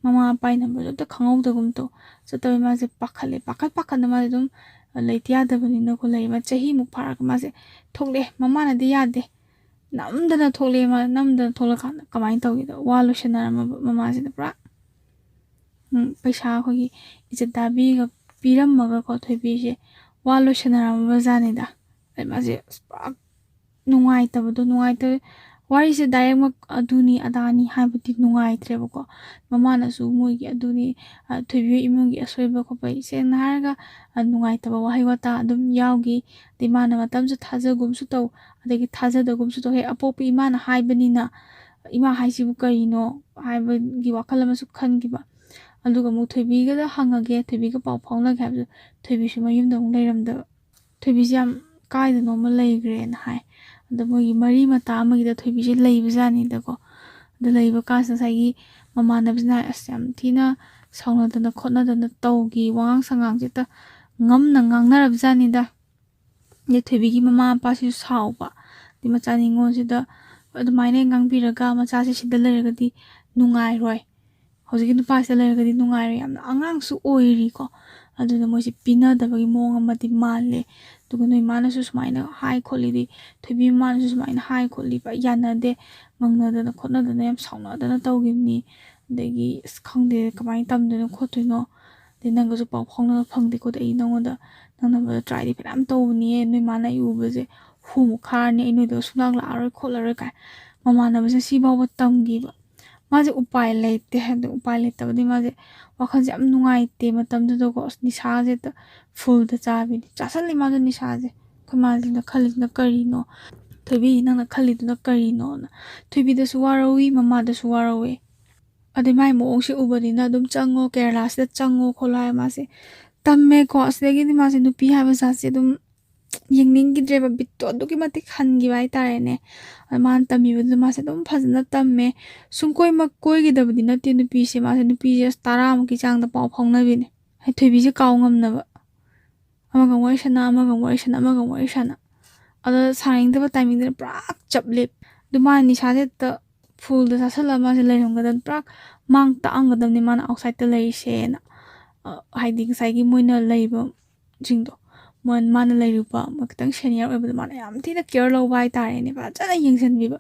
ꯃꯃꯥ ꯃꯄꯥꯒꯤ ꯅꯝꯕꯔꯁꯨ ꯑꯝꯇ ꯈꯪꯍꯧꯗꯒꯨꯝ ꯇꯧ꯫ ꯆꯠꯇꯕꯩ ꯃꯥꯁꯦ ꯄꯥꯈꯠꯂꯦ꯫ ꯄꯥꯈꯠ ꯄꯥꯈꯠꯅ ꯃꯥꯁꯦ ꯑꯗꯨꯝ ꯂꯩꯇ ꯌꯥꯗꯕꯅꯤꯅꯀꯣ ꯂꯩꯔꯦ꯫ ꯃꯥ ꯆꯍꯤꯃꯨꯛ ꯐꯥꯔꯒ ꯃꯥꯁꯦ ꯊꯣꯛꯂꯛꯑꯦ꯫ ꯃꯃꯥꯅꯗꯤ ꯌꯥꯗꯦ꯫ ꯅꯝꯗꯅ ꯊꯣꯛꯂꯛꯑꯦ꯫ ꯃꯥ ꯅꯝꯗꯅ ꯊꯣꯛꯂꯛꯀꯥꯟꯗ ꯀꯃꯥꯏꯅ ꯇꯧꯒꯦꯗ, ꯋꯥ ꯂꯣꯏꯁꯟꯅꯔꯝꯃꯕ ꯃꯃꯥꯁꯤꯅ ꯄꯨꯔꯥ꯫ ꯎꯝ, ꯄꯩꯁꯥ ꯑꯩꯈꯣꯏꯒꯤ ꯏꯖꯠ ꯗꯥꯕꯤꯒ ꯄꯤꯔꯝꯃꯒꯀꯣ ꯊꯣꯏꯕꯤꯁꯦ ꯋꯥ ꯂꯣꯏꯁꯟꯅꯔꯝꯃꯕ ꯖꯥꯠꯅꯤꯗ꯫ ꯑꯗꯩ ꯃꯥꯁꯦ ꯑꯁ ꯄꯨꯔꯥ ꯅꯨꯡꯉꯥꯏꯇꯕꯗꯣ, ꯅꯨꯡꯉꯥꯏꯇꯕ ꯋꯥꯔꯤꯁꯦ ꯗꯥꯏꯔꯦꯛꯃꯛ ꯑꯗꯨꯅꯤ ꯑꯗꯥꯅꯤ ꯍꯥꯏꯕꯗꯤ ꯅꯨꯡꯉꯥꯏꯇ꯭ꯔꯦꯕꯀꯣ꯫ ꯃꯃꯥꯅꯁꯨ ꯃꯣꯏꯒꯤ ꯑꯗꯨꯅꯤ, ꯑ, ꯊꯣꯏꯕꯤ ꯍꯣꯏ ꯏꯃꯨꯡꯒꯤ ꯑꯁꯣꯏꯕ ꯈꯣꯠꯄ, ꯁꯦꯡꯅ ꯍꯥꯏꯔꯒ, ꯑ, ꯅꯨꯡꯉꯥꯏꯇꯕ ꯋꯥꯍꯩ ꯋꯥꯇꯥ ꯑꯗꯨꯝ ꯌꯥꯎꯈꯤ꯫ ꯑꯗꯩ ꯃꯥꯅ ꯃꯇꯝꯁꯨ ꯊꯥꯖꯒꯨꯝꯁꯨ ꯇꯧ, ꯑꯗꯒꯤ ꯊꯥꯖꯗꯒꯨꯝꯁꯨ ꯇꯧ, ꯍꯦꯛ ꯑꯄꯣꯛꯄ ꯏꯃꯥꯅ ꯍꯥꯏꯕꯅꯤꯅ ꯏꯃꯥ ꯍꯥꯏꯁꯤꯕꯨ ꯀꯔꯤꯅꯣ ꯍꯥꯏꯕꯒꯤ ꯋꯥꯈꯜ ꯑꯃꯁꯨ ꯈꯟꯈꯤꯕ꯫ ꯑꯗꯨꯒ ꯑꯃꯨꯛ ꯊꯣꯏꯕꯤꯒꯗ ꯍꯪꯉꯒꯦ, ꯊꯣꯏꯕꯤꯒ ꯄꯥꯎ ꯐꯥꯎꯅꯒꯦ ꯍꯥꯏꯕꯗꯨ ꯊꯣꯏꯕꯤꯁꯨ ꯃꯌꯨꯝꯗ ꯑꯃꯨꯛ ꯂꯩꯔꯝꯗꯕ꯫ ꯊꯣꯏꯕꯤꯁꯦ ꯌꯥꯝ ꯀꯥꯏꯗꯅꯣꯃ ꯂꯩꯈ꯭ꯔꯦꯅ ꯍꯥꯏ꯫ ꯑꯗꯣ ꯃꯣꯏꯒꯤ ꯃꯔꯤ ꯃꯇꯥ ꯑꯃꯒꯤꯗ ꯊꯣꯏꯕꯤꯁꯦ ꯂꯩꯕꯖꯥꯠꯅꯤꯗꯀꯣ꯫ ꯑꯗꯨ ꯂꯩꯕ ꯀꯥꯟꯁꯤꯗ ꯉꯁꯥꯏꯒꯤ ꯃꯃꯥꯟꯅꯕꯁꯤꯅ ꯑꯁ ꯌꯥꯝ ꯊꯤꯅ ꯁꯥꯎꯅꯗꯅ ꯈꯣꯠꯅꯗꯅ ꯇꯧꯈꯤ, ꯋꯥꯉꯥꯡ ꯁꯉꯥꯡꯁꯦ ꯍꯦꯛꯇ ꯉꯝꯅ ꯉꯥꯡꯅꯔꯕꯖꯥꯠꯅꯤꯗ꯫ ꯑꯗꯩ ꯊꯣꯏꯕꯤꯒꯤ ꯃꯃꯥ ꯃꯄꯥꯁꯤꯁꯨ ꯁꯥꯎꯕ꯫ ꯑꯗꯩ ꯃꯆꯥ ꯅꯤꯉꯣꯜꯁꯤꯗ ꯑꯗꯨꯃꯥꯏꯅ ꯉꯥꯡꯕꯤꯔꯒ ꯃꯆꯥꯁꯦ ꯁꯤꯗ ꯂꯩꯔꯒꯗꯤ ꯅꯨꯡꯉꯥꯏꯔꯣꯏ, ꯍꯧꯖꯤꯛꯀꯤ ꯅꯨꯄꯥꯁꯤꯗ ꯂꯩꯔꯒꯗꯤ ꯅꯨꯡꯉꯥꯏꯔꯣꯏ, ꯌꯥꯝꯅ ꯑꯉꯥꯡꯁꯨ ꯑꯣꯏꯔꯤꯀꯣ꯫ ꯑꯗꯨꯅ ꯃꯣꯏꯁꯦ ꯄꯤꯅꯗꯕꯒꯤ ꯃꯑꯣꯡ ꯑꯃꯗꯤ ꯃꯥꯜꯂꯦ꯫ ꯑꯗꯨꯒ ꯅꯣꯏ ꯃꯥꯅꯁꯨ ꯁꯨꯃꯥꯏꯅ ꯍꯥꯏ ꯈꯣꯠꯂꯤꯗꯤ, ꯊꯣꯏꯕꯤ ꯃꯃꯥꯅꯁꯨ ꯁꯨꯃꯥꯏꯅ ꯍꯥꯏ ꯈꯣꯠꯂꯤꯕ ꯌꯥꯅꯗꯦ, ꯉꯪꯅꯗꯅ ꯈꯣꯠꯅꯗꯅ ꯌꯥꯝ ꯁꯥꯎꯅꯗꯅ ꯇꯧꯈꯤꯕꯅꯤ꯫ ꯑꯗꯒꯤ ꯑꯁ ꯈꯪꯗꯦ ꯀꯃꯥꯏꯅ ꯇꯝꯗꯣꯏꯅꯣ ꯈꯣꯠꯇꯣꯏꯅꯣ, ꯑꯗꯩ ꯅꯪꯒꯁꯨ ꯄꯥꯎ ꯐꯥꯎꯅꯕ ꯐꯪꯗꯦ ꯈꯣꯠꯇꯦ, ꯑꯩ ꯅꯪꯉꯣꯟꯗ ꯅꯪ ꯅꯝꯕꯔꯗꯣ ꯇ꯭ꯔꯥꯏꯗꯤ ꯐꯅꯌꯥꯝ ꯇꯧꯕꯅꯤꯌꯦ, ꯅꯣꯏ ꯃꯥꯅ ꯑꯩ ꯎꯕꯁꯦ ꯍꯨꯃꯨꯛ ꯈꯥꯔꯅꯤ, ꯑꯩ ꯅꯣꯏꯗ ꯁꯨꯡꯂꯥꯛ ꯂꯥꯛꯑꯔꯣꯏ ꯈꯣꯠꯂꯔꯣꯏ ꯀꯥꯏ꯫ ꯃꯃꯥꯟꯅꯕꯁꯦ ꯁꯤꯐꯥꯎꯕ ꯇꯝꯈꯤꯕ꯫ ꯃꯥꯁꯦ ꯎꯄꯥꯏ ꯂꯩꯇꯦ ꯍꯥꯏꯕꯗꯤ ꯎꯄꯥꯏ ꯂꯩꯇꯕꯗꯤ ꯃꯥꯁꯦ ꯋꯥꯈꯜꯁꯦ ꯌꯥꯝ ꯅꯨꯡꯉꯥꯏꯇꯦ ꯃꯇꯝꯗꯨꯗꯀꯣ꯫ ꯑꯁ ꯅꯤꯁꯥꯁꯦ ꯍꯦꯛꯇ ꯐꯨꯜꯗ ꯆꯥꯕꯤꯅꯤ, ꯆꯥꯁꯜꯂꯤ ꯃꯥꯁꯦ ꯅꯤꯁꯥꯁꯦ꯫ ꯑꯩꯈꯣꯏ ꯃꯥꯁꯤꯅ ꯈꯜꯂꯤꯁꯤꯅ ꯀꯔꯤꯅꯣ, ꯊꯣꯏꯕꯤ ꯅꯪꯅ ꯈꯜꯂꯤꯗꯨꯅ ꯀꯔꯤꯅꯣꯅ꯫ ꯊꯣꯏꯕꯤꯗꯁꯨ ꯋꯥꯔꯧꯏ, ꯃꯃꯥꯗꯁꯨ ꯋꯥꯔꯧꯏ꯫ ꯑꯗꯩ ꯃꯥꯏ ꯃꯑꯣꯡꯁꯦ ꯎꯕꯅꯤꯅ ꯑꯗꯨꯝ ꯆꯪꯉꯣ, ꯀꯦꯔꯂꯥꯁꯤꯗ ꯆꯪꯉꯣ ꯈꯣꯠꯂꯣ ꯍꯥꯏ ꯃꯥꯁꯦ ꯇꯝꯃꯦꯀꯣ꯫ ꯑꯁꯤꯗꯒꯤꯗꯤ ꯃꯥꯁꯦ ꯅꯨꯄꯤ ꯍꯥꯏꯕ ꯖꯥꯠꯁꯦ ꯑꯗꯨꯝ ꯌꯦꯡꯅꯤꯡꯈꯤꯗ꯭ꯔꯦꯕ, ꯕꯤꯠꯇꯣ ꯑꯗꯨꯛꯀꯤ ꯃꯇꯤꯛ ꯍꯟꯈꯤꯕ ꯍꯥꯏꯇꯥꯔꯦꯅꯦ꯫ ꯑꯗ ꯃꯥꯅ ꯇꯝꯃꯤꯕꯗꯨꯗ ꯃꯥꯁꯦ ꯑꯗꯨꯝ ꯐꯖꯅ ꯇꯝꯃꯦ꯫ ꯁꯨꯡꯀꯣꯏꯃꯛ ꯀꯣꯏꯒꯗꯕꯗꯤ ꯅꯠꯇꯦ ꯅꯨꯄꯤꯁꯦ, ꯃꯥꯁꯦ ꯅꯨꯄꯤꯁꯦ ꯑꯁ ꯇꯔꯥꯃꯨꯛꯀꯤ ꯆꯥꯡꯗ ꯄꯥꯎ ꯐꯥꯎꯅꯕꯤꯅꯦ꯫ ꯍꯥꯏꯗꯤ ꯊꯣꯏꯕꯤꯁꯦ ꯀꯥꯎ ꯉꯝꯅꯕ꯫ ꯑꯃꯒ ꯑꯃꯨꯛ ꯋꯥꯔꯤ ꯁꯥꯟꯅ, ꯑꯃꯒ ꯑꯃꯨꯛ ꯋꯥꯔꯤ ꯁꯥꯟꯅ, ꯑꯃꯒ ꯑꯃꯨꯛ ꯋꯥꯔꯤ ꯁꯥꯟꯅ꯫ ꯑꯗꯣ ꯁꯥꯟꯅꯅꯤꯡꯗꯕ ꯇꯥꯏꯃꯤꯡꯗꯨꯅ ꯄꯨꯔꯥ ꯆꯞꯂꯦꯞ꯫ ꯑꯗꯨ ꯃꯥꯅ ꯅꯤꯁꯥꯁꯦ ꯍꯦꯛꯇ ꯐꯨꯜꯗ ꯆꯥꯁꯜꯂꯒ ꯃꯥꯁꯦ ꯂꯩꯔꯝꯒꯗꯕꯅꯤ, ꯄꯨꯔꯥ ꯃꯥꯡ ꯇꯥꯛꯑꯝꯒꯗꯕꯅꯤ ꯃꯥꯅ ꯑꯥꯎꯠꯁꯥꯏꯗꯠꯇ ꯂꯩꯔꯤꯁꯦꯅ꯫ ꯑ, ꯍꯥꯏꯗꯤ ꯉꯁꯥꯏꯒꯤ ꯃꯣꯏꯅ ꯂꯩꯕꯁꯤꯡꯗꯣ, ꯃꯣꯏ, ꯃꯥꯅ ꯂꯩꯔꯨꯕ ꯃꯣꯏ ꯈꯤꯇꯪ ꯁꯦꯅꯤꯌꯔ ꯑꯣꯏꯕꯗꯣ ꯃꯥꯅ ꯌꯥꯝ ꯊꯤꯅ ꯀꯦꯌꯔ ꯂꯧꯕ ꯍꯥꯏꯇꯥꯔꯦꯅꯦ, ꯐꯖꯅ ꯌꯦꯡꯁꯤꯟꯕꯤꯕ꯫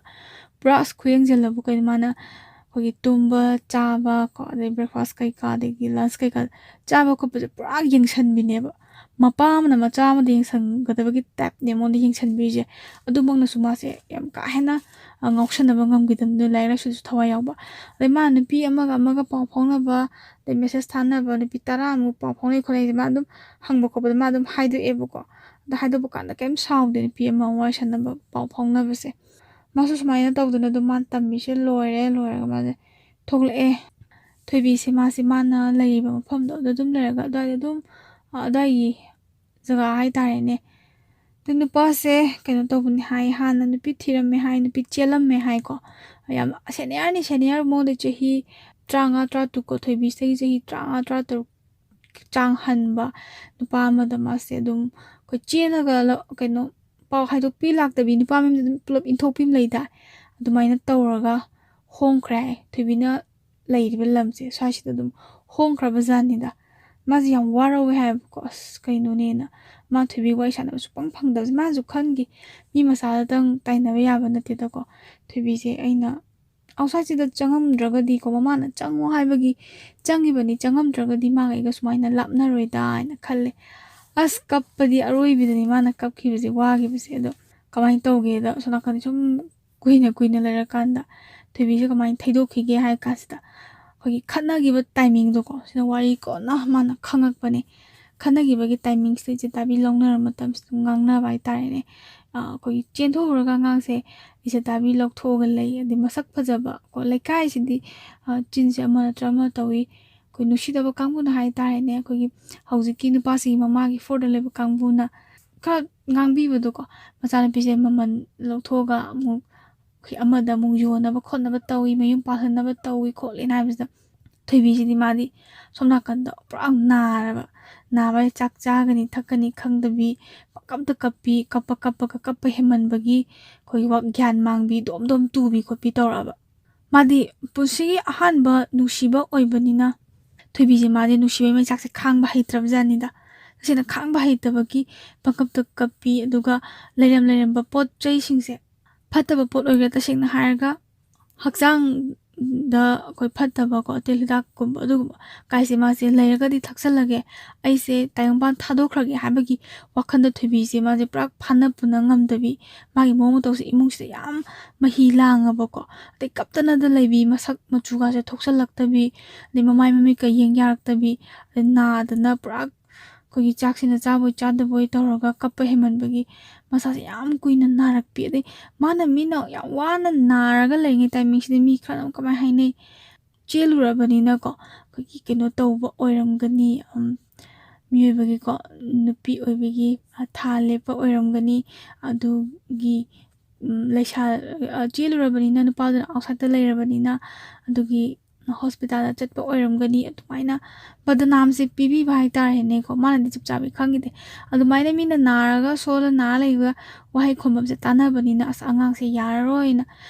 ꯄꯨꯔꯥ ꯑꯁ ꯈꯨꯌꯦꯡꯁꯤꯜꯂꯕꯨ ꯀꯩꯅꯣ, ꯃꯥꯅ ꯑꯩꯈꯣꯏꯒꯤ ꯇꯨꯝꯕ ꯆꯥꯕ ꯀꯣ, ꯑꯗꯩ ꯕ꯭ꯔꯦꯛꯐꯥꯁ ꯀꯩꯀꯥ, ꯑꯗꯒꯤ ꯂꯟꯁ ꯀꯩꯀꯥ ꯆꯥꯕ ꯈꯣꯠꯄꯁꯦ ꯄꯨꯔꯥ ꯌꯦꯡꯁꯤꯟꯕꯤꯅꯦꯕ꯫ ꯃꯄꯥ ꯑꯃꯅ ꯃꯆꯥ ꯑꯃꯗ ꯌꯦꯡꯁꯟꯒꯗꯕꯒꯤ ꯇꯥꯏꯞꯅꯦ ꯃꯉꯣꯟꯗ ꯌꯦꯡꯁꯟꯕꯤꯔꯤꯁꯦ꯫ ꯑꯗꯨꯃꯛꯅꯁꯨ ꯃꯥꯁꯦ ꯌꯥꯝ ꯀꯥ ꯍꯦꯟꯅ, ꯑ, ꯉꯥꯎꯁꯟꯅꯕ ꯉꯝꯈꯤꯗꯕꯗꯣ, ꯂꯥꯏꯔꯤꯛ ꯂꯥꯏꯁꯨꯗꯁꯨ ꯊꯋꯥꯏ ꯌꯥꯎꯕ꯫ ꯑꯗꯩ ꯃꯥ ꯅꯨꯄꯤ ꯑꯃꯒ ꯑꯃꯒ ꯄꯥꯎ ꯐꯥꯎꯅꯕ, ꯑꯗꯩ ꯃꯦꯁꯦꯖ ꯊꯥꯅꯕ, ꯅꯨꯄꯤ ꯇꯔꯥꯃꯨꯛ ꯄꯥꯎ ꯐꯥꯎꯅꯩ ꯈꯣꯠꯂꯩꯁꯦ ꯃꯥ ꯑꯗꯨꯝ ꯍꯪꯕ ꯈꯣꯠꯄꯗ ꯃꯥ ꯑꯗꯨꯝ ꯍꯥꯏꯗꯣꯛꯑꯦꯕꯀꯣ꯫ ꯑꯗꯣ ꯍꯥꯏꯗꯣꯛꯄ ꯀꯥꯟꯗ ꯀꯩꯝ ꯁꯥꯎꯗꯦ, ꯅꯨꯄꯤ ꯑꯃ ꯋꯥꯔꯤ ꯁꯥꯟꯅꯕ, ꯄꯥꯎ ꯐꯥꯎꯅꯕꯁꯦ꯫ ꯃꯥꯁꯨ ꯁꯨꯃꯥꯏꯅ ꯇꯧꯗꯅ ꯑꯗꯨꯝ ꯃꯥꯅ ꯇꯝꯃꯤꯁꯦ ꯂꯣꯏꯔꯦ, ꯂꯣꯏꯔꯒ ꯃꯥꯁꯦ ꯊꯣꯛꯂꯛꯑꯦ꯫ ꯊꯣꯏꯕꯤꯁꯦ ꯃꯥꯁꯦ ꯃꯥꯅ ꯂꯩꯔꯤꯕ ꯃꯐꯝꯗꯣ ꯑꯗꯨ ꯑꯗꯨꯝ ꯂꯩꯔꯒ ꯑꯗꯨꯋꯥꯏꯗ ꯑꯗꯨꯝ, ꯑ, ꯑꯗꯨꯋꯥꯏꯒꯤ ꯖꯒꯥ ꯍꯥꯏꯇꯥꯔꯦꯅꯦ꯫ ꯑꯗꯨ ꯅꯨꯄꯥꯁꯦ ꯀꯩꯅꯣ ꯇꯧꯕꯅꯤ ꯍꯥꯏ, ꯍꯥꯟꯅ ꯅꯨꯄꯤ ꯊꯤꯔꯝꯃꯦ ꯍꯥꯏ, ꯅꯨꯄꯤ ꯆꯦꯜꯂꯝꯃꯦ ꯍꯥꯏꯀꯣ꯫ ꯌꯥꯝ ꯁꯦꯅꯤꯌꯔꯅꯤ, ꯁꯦꯅꯤꯌꯔ ꯃꯉꯣꯟꯗ ꯆꯍꯤ ꯇꯔꯥꯃꯉꯥ, ꯇꯔꯥꯇꯔꯨꯛ ꯀꯣ, ꯊꯣꯏꯕꯤꯁꯤꯗꯒꯤ ꯆꯍꯤ ꯇꯔꯥꯃꯉꯥ, ꯇꯔꯥꯇꯔꯨꯛ ꯆꯥꯡ ꯍꯟꯕ ꯅꯨꯄꯥ ꯑꯃꯗ ꯃꯥꯁꯦ ꯑꯗꯨꯝ ꯑꯩꯈꯣꯏ ꯆꯦꯜꯂꯒ ꯂ-, ꯀꯩꯅꯣ, ꯄꯥꯎ ꯍꯥꯏꯗꯣꯛꯄꯤ ꯂꯥꯛꯇꯕꯤ, ꯅꯨꯄꯥ ꯃꯌꯨꯝꯗ ꯑꯗꯨꯝ ꯄꯨꯂꯞ ꯏꯟꯊꯣꯛꯄꯤ ꯑꯃ ꯂꯩꯗꯥꯏ, ꯑꯗꯨꯃꯥꯏꯅ ꯇꯧꯔꯒ ꯍꯣꯡꯈ꯭ꯔꯦ ꯍꯥꯏ꯫ ꯊꯣꯏꯕꯤꯅ ꯂꯩꯔꯤꯕ ꯂꯝꯁꯦ ꯁ꯭ꯋꯥꯏꯁꯤꯗ ꯑꯗꯨꯝ ꯍꯣꯡꯈ꯭ꯔꯕ ꯖꯥꯠꯅꯤꯗ꯫ ꯃꯥꯁꯦ ꯌꯥꯝ ꯋꯥꯔꯧꯋꯦ ꯍꯥꯏꯕꯀꯣ꯫ "ꯑꯁ, ꯀꯩꯅꯣꯅꯦꯅ", ꯃꯥ ꯊꯣꯏꯕꯤ ꯋꯥꯔꯤ ꯁꯥꯟꯅꯕ ꯁꯨꯛꯐꯪ ꯐꯪꯗꯕꯁꯦ꯫ ꯃꯥꯁꯨ ꯈꯟꯈꯤ, ꯃꯤ ꯃꯆꯥꯗꯇꯪ ꯇꯥꯏꯅꯕ ꯌꯥꯕ ꯅꯠꯇꯦꯗꯀꯣ꯫ ꯊꯣꯏꯕꯤꯁꯦ ꯑꯩꯅ ꯑꯥꯎꯠꯁꯥꯏꯠꯁꯤꯗ ꯆꯪꯉꯝꯗ꯭ꯔꯒꯗꯤꯀꯣ, ꯃꯃꯥꯅ "ꯆꯪꯉꯣ" ꯍꯥꯏꯕꯒꯤ ꯆꯪꯉꯤꯕꯅꯤ, ꯆꯪꯉꯝꯗ꯭ꯔꯒꯗꯤ ꯃꯥꯒ ꯑꯩꯒ ꯁꯨꯃꯥꯏꯅ ꯂꯥꯞꯅꯔꯣꯏꯗ ꯍꯥꯏꯅ ꯈꯜꯂꯦ꯫ ꯑꯁ, ꯀꯞꯄꯗꯤ ꯑꯔꯣꯏꯕꯤꯗꯅꯤ ꯃꯥꯅ ꯀꯞꯈꯤꯕꯁꯦ, ꯋꯥꯈꯤꯕꯁꯦ꯫ ꯑꯗꯣ ꯀꯃꯥꯏꯅ ꯇꯧꯒꯦꯗ, ꯁꯣꯝ ꯅꯥꯀꯟꯗ ꯁꯨꯝ ꯀꯨꯏꯅ ꯀꯨꯏꯅ ꯂꯩꯔꯀꯥꯟꯗ ꯊꯣꯏꯕꯤꯁꯦ ꯀꯃꯥꯏꯅ ꯊꯩꯗꯣꯛꯈꯤꯒꯦ ꯍꯥꯏ ꯀꯥꯟꯁꯤꯗ, ꯑꯩꯈꯣꯏꯒꯤ ꯈꯠꯅꯈꯤꯕ ꯇꯥꯏꯃꯤꯡꯗꯣꯀꯣ, ꯁꯤꯗ ꯋꯥꯔꯤ ꯀꯣꯟꯅ ꯃꯥꯅ ꯈꯪꯉꯛꯄꯅꯦ꯫ ꯈꯠꯅꯈꯤꯕꯒꯤ ꯇꯥꯏꯃꯤꯡꯁꯤꯗ ꯏꯆꯦ ꯇꯥꯕꯤ ꯂꯧꯅꯔ ꯃꯇꯝꯁꯤꯗ ꯉꯥꯡꯅꯕ ꯍꯥꯏꯇꯥꯔꯦꯅꯦ꯫ ꯑ, ꯑꯩꯈꯣꯏꯒꯤ ꯆꯦꯟꯊꯣꯛꯎꯔꯒ ꯑꯉꯥꯡꯁꯦ ꯏꯆꯦ ꯇꯥꯕꯤ ꯂꯧꯊꯣꯛꯑꯒ ꯂꯩ꯫ ꯑꯗꯩ ꯃꯁꯛ ꯐꯖꯕ ꯀꯣ, ꯂꯩꯀꯥꯏꯁꯤꯗꯤ, ꯑ, ꯆꯤꯟꯁꯦ ꯑꯃ ꯅꯠꯇ꯭ꯔ ꯑꯃ ꯇꯧꯏ꯫ ꯑꯩꯈꯣꯏ ꯅꯨꯡꯁꯤꯗꯕ ꯀꯥꯡꯕꯨꯅ ꯍꯥꯏꯇꯥꯔꯦꯅꯦ, ꯑꯩꯈꯣꯏꯒꯤ ꯍꯧꯖꯤꯛꯀꯤ ꯅꯨꯄꯥꯁꯤꯒꯤ ꯃꯃꯥꯒꯤ ꯐꯣꯔꯗ ꯂꯩꯕ ꯀꯥꯡꯕꯨꯅ ꯈꯔ ꯉꯥꯡꯕꯤꯕꯗꯣꯀꯣ, ꯃꯆꯥꯅꯨꯄꯤꯁꯦ ꯃꯃꯜ ꯂꯧꯊꯣꯛꯑꯒ ꯑꯃꯨꯛ ꯑꯩꯈꯣꯏ ꯑꯃꯗ ꯑꯃꯨꯛ ꯌꯣꯟꯅꯕ ꯈꯣꯠꯅꯕ ꯇꯧꯏ, ꯃꯌꯨꯝ ꯄꯥꯜꯍꯟꯅꯕ ꯇꯧꯏ ꯈꯣꯠꯂꯤꯅ ꯍꯥꯏꯕꯁꯤꯗ, ꯊꯣꯏꯕꯤꯁꯤꯗꯤ ꯃꯥꯗꯤ ꯁꯣꯝ ꯅꯥꯀꯟꯗ ꯄꯨꯔꯥ ꯅꯥꯔꯕ, ꯅꯥꯕ ꯍꯥꯏ ꯆꯥꯛ ꯆꯥꯒꯅꯤ ꯊꯛꯀꯅꯤ ꯈꯪꯗꯕꯤ, ꯄꯪꯀꯞꯇ ꯀꯞꯄꯤ, ꯀꯞꯄ ꯀꯞꯄꯒ ꯀꯞꯄ ꯍꯦꯟꯃꯟꯕꯒꯤ ꯑꯩꯈꯣꯏꯒꯤ ꯋꯥ-, ꯒ꯭ꯌꯥꯟ ꯃꯥꯡꯕꯤ, ꯗꯣꯝ ꯗꯣꯝ ꯇꯨꯕꯤ ꯈꯣꯠꯄꯤ ꯇꯧꯔꯛꯑꯕ꯫ ꯃꯥꯗꯤ ꯄꯨꯟꯁꯤꯒꯤ ꯑꯍꯥꯟꯕ ꯅꯨꯡꯁꯤꯕ ꯑꯣꯏꯕꯅꯤꯅ, ꯊꯣꯏꯕꯤꯁꯦ ꯃꯥꯗꯤ ꯅꯨꯡꯁꯤꯕꯒꯤ ꯃꯩꯆꯥꯛꯁꯦ ꯈꯥꯡꯕ ꯍꯩꯇ꯭ꯔꯕꯖꯥꯠꯅꯤꯗ꯫ ꯇꯁꯦꯡꯅ ꯈꯥꯡꯕ ꯍꯩꯇꯕꯒꯤ ꯄꯪꯀꯞꯇ ꯀꯞꯄꯤ, ꯑꯗꯨꯒ ꯂꯩꯔꯝ ꯂꯩꯔꯝꯕ ꯄꯣꯠ ꯆꯩꯁꯤꯡꯁꯦ, ꯐꯠꯇꯕ ꯄꯣꯠ ꯑꯣꯏꯒꯦꯔꯥ, ꯇꯁꯦꯡꯅ ꯍꯥꯏꯔꯒ ꯍꯛꯆꯥꯡ ꯗ ꯑꯩꯈꯣꯏ ꯐꯠꯇꯕꯀꯣ, ꯇꯤꯜ ꯍꯤꯗꯥꯛꯀꯨꯝꯕ ꯑꯗꯨꯒꯨꯝꯕ ꯀꯥꯏꯁꯦ ꯃꯥꯁꯦ ꯂꯩꯔꯒꯗꯤ ꯊꯛꯆꯜꯂꯒꯦ, ꯑꯩꯁꯦ ꯇꯥꯏꯕꯪꯄꯥꯟ ꯊꯥꯗꯣꯛꯈ꯭ꯔꯒꯦ ꯍꯥꯏꯕꯒꯤ ꯋꯥꯈꯟꯗ ꯊꯣꯏꯕꯤꯁꯦ ꯃꯥꯁꯦ ꯄꯨꯔꯥ ꯐꯥꯅ ꯄꯨꯅ ꯉꯝꯗꯕꯤ, ꯃꯥꯒꯤ ꯃꯑꯣꯡ ꯃꯇꯧꯁꯦ ꯏꯃꯨꯡꯁꯤꯗ ꯌꯥꯝ ꯃꯍꯤ ꯂꯥꯡꯉꯕꯀꯣ, ꯑꯗꯩ ꯀꯞꯇꯅꯗ ꯂꯩꯕꯤ, ꯃꯁꯛ ꯃꯆꯨꯒꯥꯁꯦ ꯊꯣꯛꯆꯜꯂꯛꯇꯕꯤ, ꯑꯗꯩ ꯃꯃꯥꯏ ꯃꯃꯤꯠꯀ ꯌꯦꯡ ꯌꯥꯔꯛꯇꯕꯤ, ꯑꯗꯩ ꯅꯥꯗꯅ ꯄꯨꯔꯥ ꯑꯩꯈꯣꯏꯒꯤ ꯆꯥꯛꯁꯤꯅ ꯆꯥꯕꯣꯏ ꯆꯥꯗꯕꯣꯏ ꯇꯧꯔꯒ ꯀꯞꯄ ꯍꯦꯟꯃꯟꯕꯒꯤ ꯃꯁꯥꯁꯦ ꯌꯥꯝ ꯀꯨꯏꯅ ꯅꯥꯔꯛꯄꯤ꯫ ꯑꯗꯩ ꯃꯥꯅ, ꯃꯤꯅ ꯌꯥꯝ ꯋꯥꯅ ꯅꯥꯔꯒ ꯂꯩꯔꯤꯉꯩ ꯇꯥꯏꯃꯤꯡꯁꯤꯗ ꯃꯤ ꯈꯔꯅ ꯑꯃꯨꯛ ꯀꯃꯥꯏ ꯍꯥꯏꯅꯩ, ꯆꯦꯜꯂꯨꯔꯕꯅꯤꯅꯀꯣ, ꯑꯩꯈꯣꯏꯒꯤ ꯀꯩꯅꯣ ꯇꯧꯕ ꯑꯣꯏꯔꯝꯒꯅꯤ, ꯎꯝ, ꯃꯤꯑꯣꯏꯕꯒꯤꯀꯣ, ꯅꯨꯄꯤ ꯑꯣꯏꯕꯒꯤ, ꯑ, ꯊꯥ ꯂꯦꯞꯄ ꯑꯣꯏꯔꯝꯒꯅꯤ꯫ ꯑꯗꯨꯒꯤ, ꯎꯝ, ꯂꯩꯁꯥ-, ꯑ, ꯆꯦꯜꯂꯨꯔꯕꯅꯤꯅ, ꯅꯨꯄꯥꯗꯨꯅ ꯑꯥꯎꯠꯁꯥꯏꯗꯠꯇ ꯂꯩꯔꯕꯅꯤꯅ, ꯑꯗꯨꯒꯤ ꯍꯣꯁꯄꯤꯇꯥꯜꯗ ꯆꯠꯄ ꯑꯣꯏꯔꯝꯒꯅꯤ꯫ ꯑꯗꯨꯃꯥꯏꯅ ꯕꯗꯅꯥꯝꯁꯦ ꯄꯤꯕꯤꯕ ꯍꯥꯏꯇꯥꯔꯦꯅꯦꯀꯣ꯫ ꯃꯥꯅꯗꯤ ꯆꯞ ꯆꯥꯕꯤ ꯈꯪꯈꯤꯗꯦ꯫ ꯑꯗꯨꯃꯥꯏꯅ ꯃꯤꯅ ꯅꯥꯔꯒ ꯁꯣꯜꯂ ꯅꯥꯔ ꯂꯩꯕ ꯋꯥꯍꯩ ꯈꯣꯝꯕꯝꯁꯦ ꯇꯥꯟꯅꯕꯅꯤꯅ, "ꯑꯁ, ꯑꯉꯥꯡꯁꯦ ꯌꯥꯔꯔꯣꯏꯅ"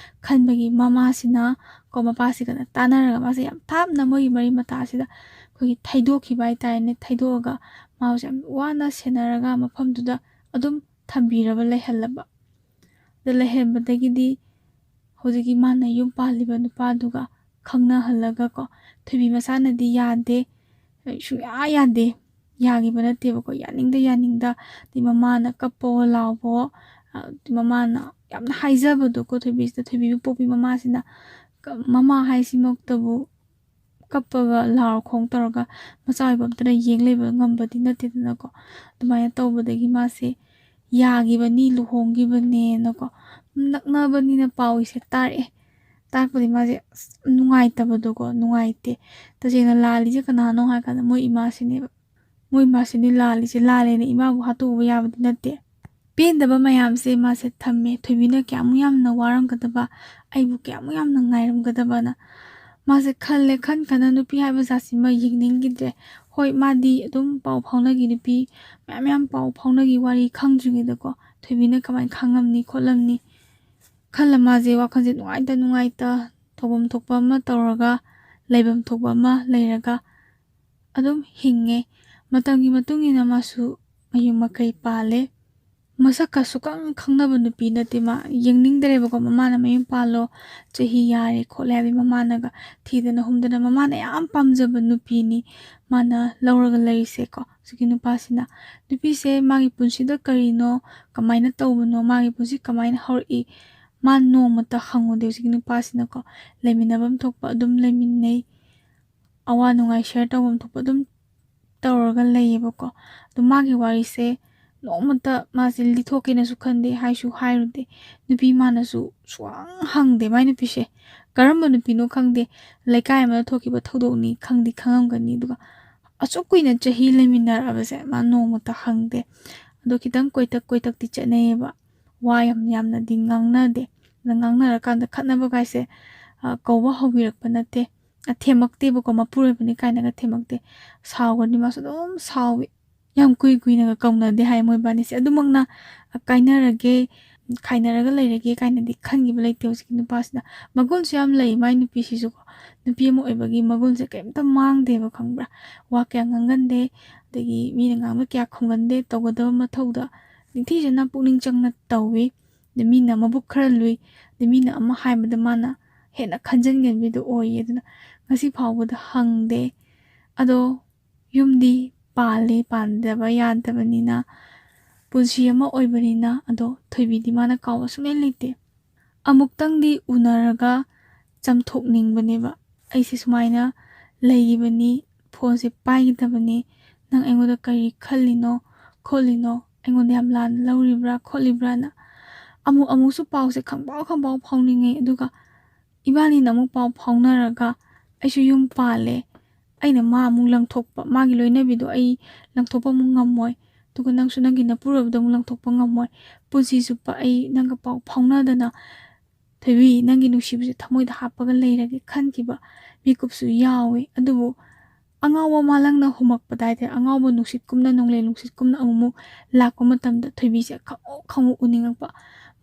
ꯈꯟꯕꯒꯤ ꯃꯃꯥꯁꯤꯅ ꯀꯣ, ꯃꯄꯥꯁꯤꯒꯅ ꯇꯥꯟꯅꯔꯒ ꯃꯥꯁꯦ ꯌꯥꯝ ꯊꯥꯞꯅ ꯃꯣꯏꯒꯤ ꯃꯔꯤ ꯃꯇꯥꯁꯤꯗ ꯑꯩꯈꯣꯏꯒꯤ ꯊꯩꯗꯣꯛꯈꯤꯕ ꯍꯥꯏꯇꯥꯔꯦꯅꯦ꯫ ꯊꯩꯗꯣꯛꯑꯒ ꯃꯥꯕꯨꯁꯦ ꯌꯥꯝ ꯋꯥꯅ ꯁꯦꯟꯅꯔꯒ ꯃꯐꯝꯗꯨꯗ ꯑꯗꯨꯝ ꯊꯝꯕꯤꯔꯕ ꯂꯩꯍꯜꯂꯕ꯫ ꯑꯗ ꯂꯩꯍꯟꯕꯗꯒꯤꯗꯤ ꯍꯧꯖꯤꯛꯀꯤ ꯃꯥꯅ ꯌꯨꯝ ꯄꯥꯜꯂꯤꯕ ꯅꯨꯄꯥꯗꯨꯒ ꯈꯪꯅꯍꯜꯂꯒꯀꯣ, ꯊꯣꯏꯕꯤ ꯃꯁꯥꯅꯗꯤ ꯌꯥꯗꯦ, ꯁꯨꯡꯌꯥ ꯌꯥꯗꯦ, ꯌꯥꯈꯤꯕ ꯅꯠꯇꯦꯕꯀꯣ꯫ ꯌꯥꯅꯤꯡꯗ ꯌꯥꯅꯤꯡꯗ, ꯑꯗꯩ ꯃꯃꯥꯅ ꯀꯞꯄꯣ ꯂꯥꯎꯕꯣ, ꯑ, ꯃꯃꯥꯅ ꯌꯥꯝꯅ ꯍꯥꯏꯖꯕꯗꯣꯀꯣ, ꯊꯣꯏꯕꯤꯁꯤꯗ, ꯊꯣꯏꯕꯤꯕꯨ ꯄꯣꯛꯄꯤ ꯃꯃꯥꯁꯤꯅ ꯀ-, ꯃꯃꯥ ꯍꯥꯏꯁꯤꯃꯛꯇꯕꯨ ꯀꯞꯄꯒ ꯂꯥꯎꯔ ꯈꯣꯡ ꯇꯧꯔꯒ ꯃꯆꯥ ꯑꯣꯏꯕ ꯑꯝꯇꯅ ꯌꯦꯡ ꯂꯩꯕ ꯉꯝꯕꯗꯤ ꯅꯠꯇꯦꯗꯅꯀꯣ꯫ ꯑꯗꯨꯃꯥꯏꯅ ꯇꯧꯕꯗꯒꯤ ꯃꯥꯁꯦ ꯌꯥꯈꯤꯕꯅꯤ, ꯂꯨꯍꯣꯡꯈꯤꯕꯅꯦꯅꯀꯣ꯫ ꯅꯛꯅꯕꯅꯤꯅ ꯄꯥꯎꯁꯦ ꯇꯥꯔꯛꯑꯦ꯫ ꯇꯥꯔꯛꯄꯗꯤ ꯃꯥꯁꯦ ꯑꯁ ꯅꯨꯡꯉꯥꯏꯇꯕꯗꯣꯀꯣ, ꯅꯨꯡꯉꯥꯏꯇꯦ꯫ ꯇꯁꯦꯡꯅ ꯂꯥꯜꯂꯤꯁꯦ ꯀꯅꯥꯅꯣ ꯍꯥꯏ ꯀꯥꯟꯗ ꯃꯣꯏ ꯏꯃꯥꯁꯤꯅꯦꯕ꯫ ꯃꯣꯏ ꯏꯃꯥꯁꯤꯅꯤ ꯂꯥꯜꯂꯤꯁꯦ, ꯂꯥꯜꯂꯦꯅ ꯏꯃꯥꯕꯨ ꯍꯥꯠꯇꯣꯛꯎꯕ ꯌꯥꯕꯗꯤ ꯅꯠꯇꯦ꯫ ꯄꯦꯟꯗꯕ ꯃꯌꯥꯝꯁꯦ ꯃꯥꯁꯦ ꯊꯝꯃꯦ꯫ ꯊꯣꯏꯕꯤꯅ ꯀꯌꯥꯃꯨꯛ ꯌꯥꯝꯅ ꯋꯥꯔꯝꯒꯗꯕ, ꯑꯩꯕꯨ ꯀꯌꯥꯃꯨꯛ ꯌꯥꯝꯅ ꯉꯥꯏꯔꯝꯒꯗꯕꯅ꯫ ꯃꯥꯁꯦ ꯈꯜꯂꯦ, ꯈꯟ ꯈꯟꯅ ꯅꯨꯄꯤ ꯍꯥꯏꯕ ꯖꯥꯠꯁꯤꯃ ꯌꯦꯡꯅꯤꯡꯈꯤꯗ꯭ꯔꯦ꯫ ꯍꯣꯏ, ꯃꯥꯗꯤ ꯑꯗꯨꯝ ꯄꯥꯎ ꯐꯥꯎꯅꯈꯤ, ꯅꯨꯄꯤ ꯃꯌꯥꯝ ꯃꯌꯥꯝ ꯄꯥꯎ ꯐꯥꯎꯅꯈꯤ, ꯋꯥꯔꯤ ꯈꯪꯗ꯭ꯔꯤꯉꯩꯗꯀꯣ꯫ ꯊꯣꯏꯕꯤꯅ ꯀꯃꯥꯏꯅ ꯈꯪꯉꯝꯅꯤ ꯈꯣꯠꯂꯝꯅꯤ ꯈꯜꯂ ꯃꯥꯁꯦ ꯋꯥꯈꯜꯁꯦ ꯅꯨꯡꯉꯥꯏꯇ ꯅꯨꯡꯉꯥꯏꯇ ꯇꯧꯐꯝ ꯊꯣꯛꯄ ꯑꯃ ꯇꯧꯔꯒ, ꯂꯩꯐꯝ ꯊꯣꯛꯄ ꯑꯃ ꯂꯩꯔꯒ ꯑꯗꯨꯝ ꯍꯤꯡꯉꯦ꯫ ꯃꯇꯝꯒꯤ ꯃꯇꯨꯡ ꯏꯟꯅ ꯃꯥꯁꯨ ꯃꯌꯨꯝ ꯃꯀꯩ ꯄꯥꯜꯂꯦ꯫ ꯃꯁꯛꯀ ꯁꯨꯛꯈꯪ ꯈꯪꯅꯕ ꯅꯨꯄꯤ ꯅꯠꯇꯦ꯫ ꯃꯥ ꯌꯦꯡꯅꯤꯡꯗ꯭ꯔꯦꯕꯀꯣ, ꯃꯃꯥꯅ "ꯃꯌꯨꯝ ꯄꯥꯜꯂꯣ, ꯆꯍꯤ ꯌꯥꯔꯦ" ꯈꯣꯠꯂꯦ ꯍꯥꯏꯕꯗꯤ ꯃꯃꯥꯅꯒ ꯊꯤꯗꯅ ꯍꯨꯝꯗꯅ, ꯃꯃꯥꯅ ꯌꯥꯝ ꯄꯥꯝꯖꯕ ꯅꯨꯄꯤꯅꯤ ꯃꯥꯅ ꯂꯧꯔꯒ ꯂꯩꯔꯤꯁꯦꯀꯣ, ꯍꯧꯖꯤꯛꯀꯤ ꯅꯨꯄꯥꯁꯤꯅ꯫ ꯅꯨꯄꯤꯁꯦ ꯃꯥꯒꯤ ꯄꯨꯟꯁꯤꯗ ꯀꯔꯤꯅꯣ, ꯀꯃꯥꯏꯅ ꯇꯧꯕꯅꯣ, ꯃꯥꯒꯤ ꯄꯨꯟꯁꯤ ꯀꯃꯥꯏꯅ ꯍꯧꯔꯛꯏ, ꯃꯥ ꯅꯣꯡꯃꯇ ꯍꯪꯉꯨꯗꯦ ꯍꯧꯖꯤꯛꯀꯤ ꯅꯨꯄꯥꯁꯤꯅꯀꯣ꯫ ꯂꯩꯃꯤꯟꯅꯐꯝ ꯊꯣꯛꯄ ꯑꯗꯨꯝ ꯂꯩꯃꯤꯟꯅꯩ, ꯑꯋꯥ ꯅꯨꯡꯉꯥꯏ ꯁꯤꯌꯔ ꯇꯧꯐꯝ ꯊꯣꯛꯄ ꯑꯗꯨꯝ ꯇꯧꯔꯒ ꯂꯩꯌꯦꯕꯀꯣ꯫ ꯑꯗꯣ ꯃꯥꯒꯤ ꯋꯥꯔꯤꯁꯦ ꯅꯣꯡꯃꯇ ꯃꯥꯁꯦ ꯂꯤꯊꯣꯛꯀꯦꯅꯁꯨ ꯈꯟꯗꯦ, ꯍꯥꯏꯁꯨ ꯍꯥꯏꯔꯨꯗꯦ꯫ ꯅꯨꯄꯤ ꯃꯥꯅꯁꯨ ꯁꯨꯡꯍꯪ ꯍꯪꯗꯦ ꯃꯥꯏ ꯅꯨꯄꯤꯁꯦ꯫ ꯀꯔꯝꯕ ꯅꯨꯄꯤꯅꯣ ꯈꯪꯗꯦ, ꯂꯩꯀꯥꯏ ꯑꯃꯗ ꯊꯣꯛꯈꯤꯕ ꯊꯧꯗꯣꯛꯅꯤ ꯈꯪꯗꯤ ꯈꯪꯉꯝꯒꯅꯤ꯫ ꯑꯗꯨꯒ ꯑꯁꯨꯛ ꯀꯨꯏꯅ ꯆꯍꯤ ꯂꯩꯃꯤꯟꯅꯔꯛꯑꯕꯁꯦ ꯃꯥ ꯅꯣꯡꯃꯇ ꯍꯪꯗꯦ꯫ ꯑꯗꯣ ꯈꯤꯇꯪ ꯀꯣꯏꯇꯛ ꯀꯣꯏꯇꯛꯇꯤ ꯆꯠꯅꯩꯌꯦꯕ, ꯋꯥ ꯌꯥꯝ ꯌꯥꯝꯅꯗꯤ ꯉꯥꯡꯅꯗꯦ꯫ ꯑꯗ ꯉꯥꯡꯅꯔꯀꯥꯟꯗ ꯈꯠꯅꯕ ꯀꯥꯏꯁꯦ, ꯑ, ꯀꯧꯕ ꯍꯧꯕꯤꯔꯛꯄ ꯅꯠꯇꯦ꯫ ꯑ, ꯊꯦꯝꯃꯛꯇꯦꯕꯀꯣ, ꯃꯄꯨꯔꯣꯏꯕꯅꯤ ꯀꯥꯏꯅꯒ ꯊꯦꯝꯃꯛꯇꯦ꯫ ꯁꯥꯎꯒꯅꯤ, ꯃꯥꯁꯨ ꯑꯗꯨꯝ ꯁꯥꯎꯏ꯫ ꯌꯥꯝ ꯀꯨꯏ ꯀꯨꯏꯅꯒ ꯀꯧꯅꯗꯦ ꯍꯥꯏ ꯃꯣꯏꯕꯥꯅꯤꯁꯦ꯫ ꯑꯗꯨꯃꯛꯅ, ꯑ, ꯀꯥꯏꯅꯔꯒꯦ, ꯈꯥꯏꯅꯔꯒ ꯂꯩꯔꯒꯦ ꯀꯥꯏꯅꯗꯤ ꯈꯟꯈꯤꯕ ꯂꯩꯇꯦ ꯍꯧꯖꯤꯛꯀꯤ ꯅꯨꯄꯥꯁꯤꯅ꯫ ꯃꯒꯨꯟꯁꯨ ꯌꯥꯝ ꯂꯩ ꯃꯥꯏ ꯅꯨꯄꯤꯁꯤꯁꯨꯀꯣ꯫ ꯅꯨꯄꯤ ꯑꯃ ꯑꯣꯏꯕꯒꯤ ꯃꯒꯨꯟꯁꯦ ꯀꯩꯝꯇ ꯃꯥꯡꯗꯦꯕ, ꯈꯪꯕ꯭ꯔꯥ? ꯋꯥ ꯀꯌꯥ ꯉꯥꯡꯒꯟꯗꯦ, ꯑꯗꯒꯤ ꯃꯤꯅ ꯉꯥꯡꯕ ꯀꯌꯥ ꯈꯨꯝꯒꯟꯗꯦ, ꯇꯧꯒꯗꯕ ꯃꯊꯧꯗ ꯅꯤꯡꯊꯤꯖꯅ ꯄꯨꯛꯅꯤꯡ ꯆꯪꯅ ꯇꯧꯏ꯫ ꯑꯗꯩ ꯃꯤꯅ ꯃꯕꯨꯛ ꯈꯔ ꯂꯨꯏ, ꯑꯗꯩ ꯃꯤꯅ ꯑꯃ ꯍꯥꯏꯕꯗ ꯃꯥꯅ ꯍꯦꯟꯅ ꯈꯟꯖꯤꯟꯒꯟꯕꯤꯗꯣ ꯑꯣꯏꯌꯦ꯫ ꯑꯗꯨꯅ ꯉꯁꯤ ꯐꯥꯎꯕꯗ ꯍꯪꯗꯦ꯫ ꯑꯗꯣ ꯌꯨꯝꯗꯤ ꯄꯥꯜꯂꯤ, ꯄꯥꯟꯗꯕ ꯌꯥꯗꯕꯅꯤꯅ꯫ ꯄꯨꯟꯁꯤ ꯑꯃ ꯑꯣꯏꯕꯅꯤꯅ꯫ ꯑꯗꯣ ꯊꯣꯏꯕꯤꯗꯤ ꯃꯥꯅ ꯀꯥꯎꯕ ꯁꯨꯡꯂꯩ ꯂꯩꯇꯦ꯫ ꯑꯃꯨꯛꯇꯪꯗꯤ ꯎꯅꯔꯒ ꯆꯝꯊꯣꯛꯅꯤꯡꯕꯅꯦꯕ꯫ ꯑꯩꯁꯦ ꯁꯨꯃꯥꯏꯅ ꯂꯩꯈꯤꯕꯅꯤ, ꯐꯣꯟꯁꯦ ꯄꯥꯏꯈꯤꯗꯕꯅꯤ, ꯅꯪ ꯑꯩꯉꯣꯟꯗ ꯀꯔꯤ ꯈꯜꯂꯤꯅꯣ ꯈꯣꯠꯂꯤꯅꯣ, ꯑꯩꯉꯣꯟꯗ ꯌꯥꯝ ꯂꯥꯟꯅ ꯂꯧꯔꯤꯕ꯭ꯔꯥ ꯈꯣꯠꯂꯤꯕ꯭ꯔꯥꯅ꯫ ꯑꯃꯨꯛ ꯑꯃꯨꯛꯁꯨ ꯄꯥꯎꯁꯦ ꯈꯪꯄꯥꯎ ꯈꯪꯄꯥꯎ ꯐꯥꯎꯅꯤꯡꯉꯦ꯫ ꯑꯗꯨꯒ ꯏꯕꯥꯅꯤꯅ ꯑꯃꯨꯛ ꯄꯥꯎ ꯐꯥꯎꯅꯔꯒ ꯑꯩꯁꯨ ꯌꯨꯝ ꯄꯥꯜꯂꯦ꯫ ꯑꯩꯅ ꯃꯥ ꯑꯃꯨꯛ ꯂꯪꯊꯣꯛꯄ, ꯃꯥꯒꯤ ꯂꯣꯏꯅꯕꯤꯗꯣ ꯑꯩ ꯂꯪꯊꯣꯛꯄ ꯑꯃꯨꯛ ꯉꯝꯃꯣꯏ꯫ ꯑꯗꯨꯒ ꯅꯪꯁꯨ ꯅꯪꯒꯤ ꯅꯄꯨꯔꯣꯏꯕꯗꯣ ꯑꯃꯨꯛ ꯂꯪꯊꯣꯛꯄ ꯉꯝꯃꯣꯏ꯫ ꯄꯨꯟꯁꯤ ꯆꯨꯞꯄ ꯑꯩ ꯅꯪꯒ ꯄꯥꯎ ꯐꯥꯎꯅꯗꯅ, ꯊꯣꯏꯕꯤ, ꯅꯪꯒꯤ ꯅꯨꯡꯁꯤꯕꯁꯦ ꯊꯃꯣꯏꯗ ꯍꯥꯞꯄꯒ ꯂꯩꯔꯒꯦ ꯈꯟꯈꯤꯕ ꯃꯤꯀꯨꯞꯁꯨ ꯌꯥꯎꯋꯤ꯫ ꯑꯗꯨꯕꯨ ꯑꯉꯥꯎꯕ ꯃꯥꯂꯪꯅ ꯍꯨꯝꯃꯛꯄꯗ ꯍꯥꯏꯇꯥꯔꯦ, ꯑꯉꯥꯎꯕ ꯅꯨꯡꯁꯤꯠꯀꯨꯝꯅ, ꯅꯣꯡꯂꯩ ꯅꯨꯡꯁꯤꯠꯀꯨꯝꯅ ꯑꯃꯨꯛꯃꯨꯛ ꯂꯥꯛꯄ ꯃꯇꯝꯗ ꯊꯣꯏꯕꯤꯁꯦ ꯈꯪꯎ ꯈꯪꯎ ꯎꯅꯤꯡꯉꯛꯄ꯫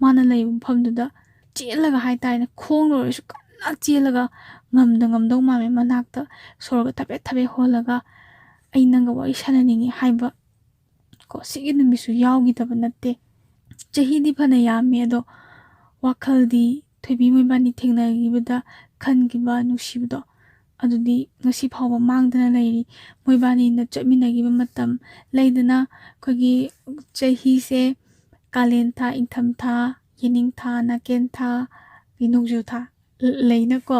ꯃꯥꯅ ꯂꯩꯕ ꯃꯐꯝꯗꯨꯗ ꯆꯦꯜꯂꯒ ꯍꯥꯏꯇꯥꯔꯦꯅꯦ, ꯈꯣꯡꯅ ꯑꯣꯏꯔꯁꯨ ꯀꯟꯅ ꯆꯦꯜꯂꯒ, ꯉꯝꯗ ꯉꯝꯗꯧ ꯃꯥꯟꯕꯩ ꯃꯅꯥꯛꯇ ꯁꯣꯔꯒ ꯊꯕꯦꯠ ꯊꯕꯦꯠ ꯍꯣꯜꯂꯒ, "ꯑꯩ ꯅꯪꯒ ꯋꯥꯔꯤ ꯁꯥꯟꯅꯅꯤꯡꯉꯤ" ꯍꯥꯏꯕ ꯀꯣ, ꯁꯤꯒꯤ ꯅꯨꯃꯤꯠꯁꯨ ꯌꯥꯎꯈꯤꯗꯕ ꯅꯠꯇꯦ꯫ ꯆꯍꯤꯗꯤ ꯐꯅ ꯌꯥꯝꯃꯦ, ꯑꯗꯣ ꯋꯥꯈꯜꯗꯤ ꯊꯣꯏꯕꯤ ꯃꯣꯏꯕꯥꯅꯤ ꯊꯦꯡꯅꯈꯤꯕꯗ ꯈꯟꯈꯤꯕ ꯅꯨꯡꯁꯤꯕꯗꯣ, ꯑꯗꯨꯗꯤ ꯉꯁꯤ ꯐꯥꯎꯕ ꯃꯥꯡꯗꯅ ꯂꯩꯔꯤ꯫ ꯃꯣꯏꯕꯥꯅꯤꯅ ꯆꯠꯃꯤꯟꯅꯈꯤꯕ ꯃꯇꯝ ꯂꯩꯗꯅ, ꯑꯩꯈꯣꯏꯒꯤ ꯆꯍꯤꯁꯦ ꯀꯥꯂꯦꯟ ꯊꯥ, ꯏꯪꯊꯝ ꯊꯥ, ꯌꯦꯅꯤꯡ ꯊꯥ, ꯅꯥꯀꯦꯟ ꯊꯥ, ꯅꯣꯡꯖꯨ ꯊꯥ ꯂꯩꯅꯀꯣ꯫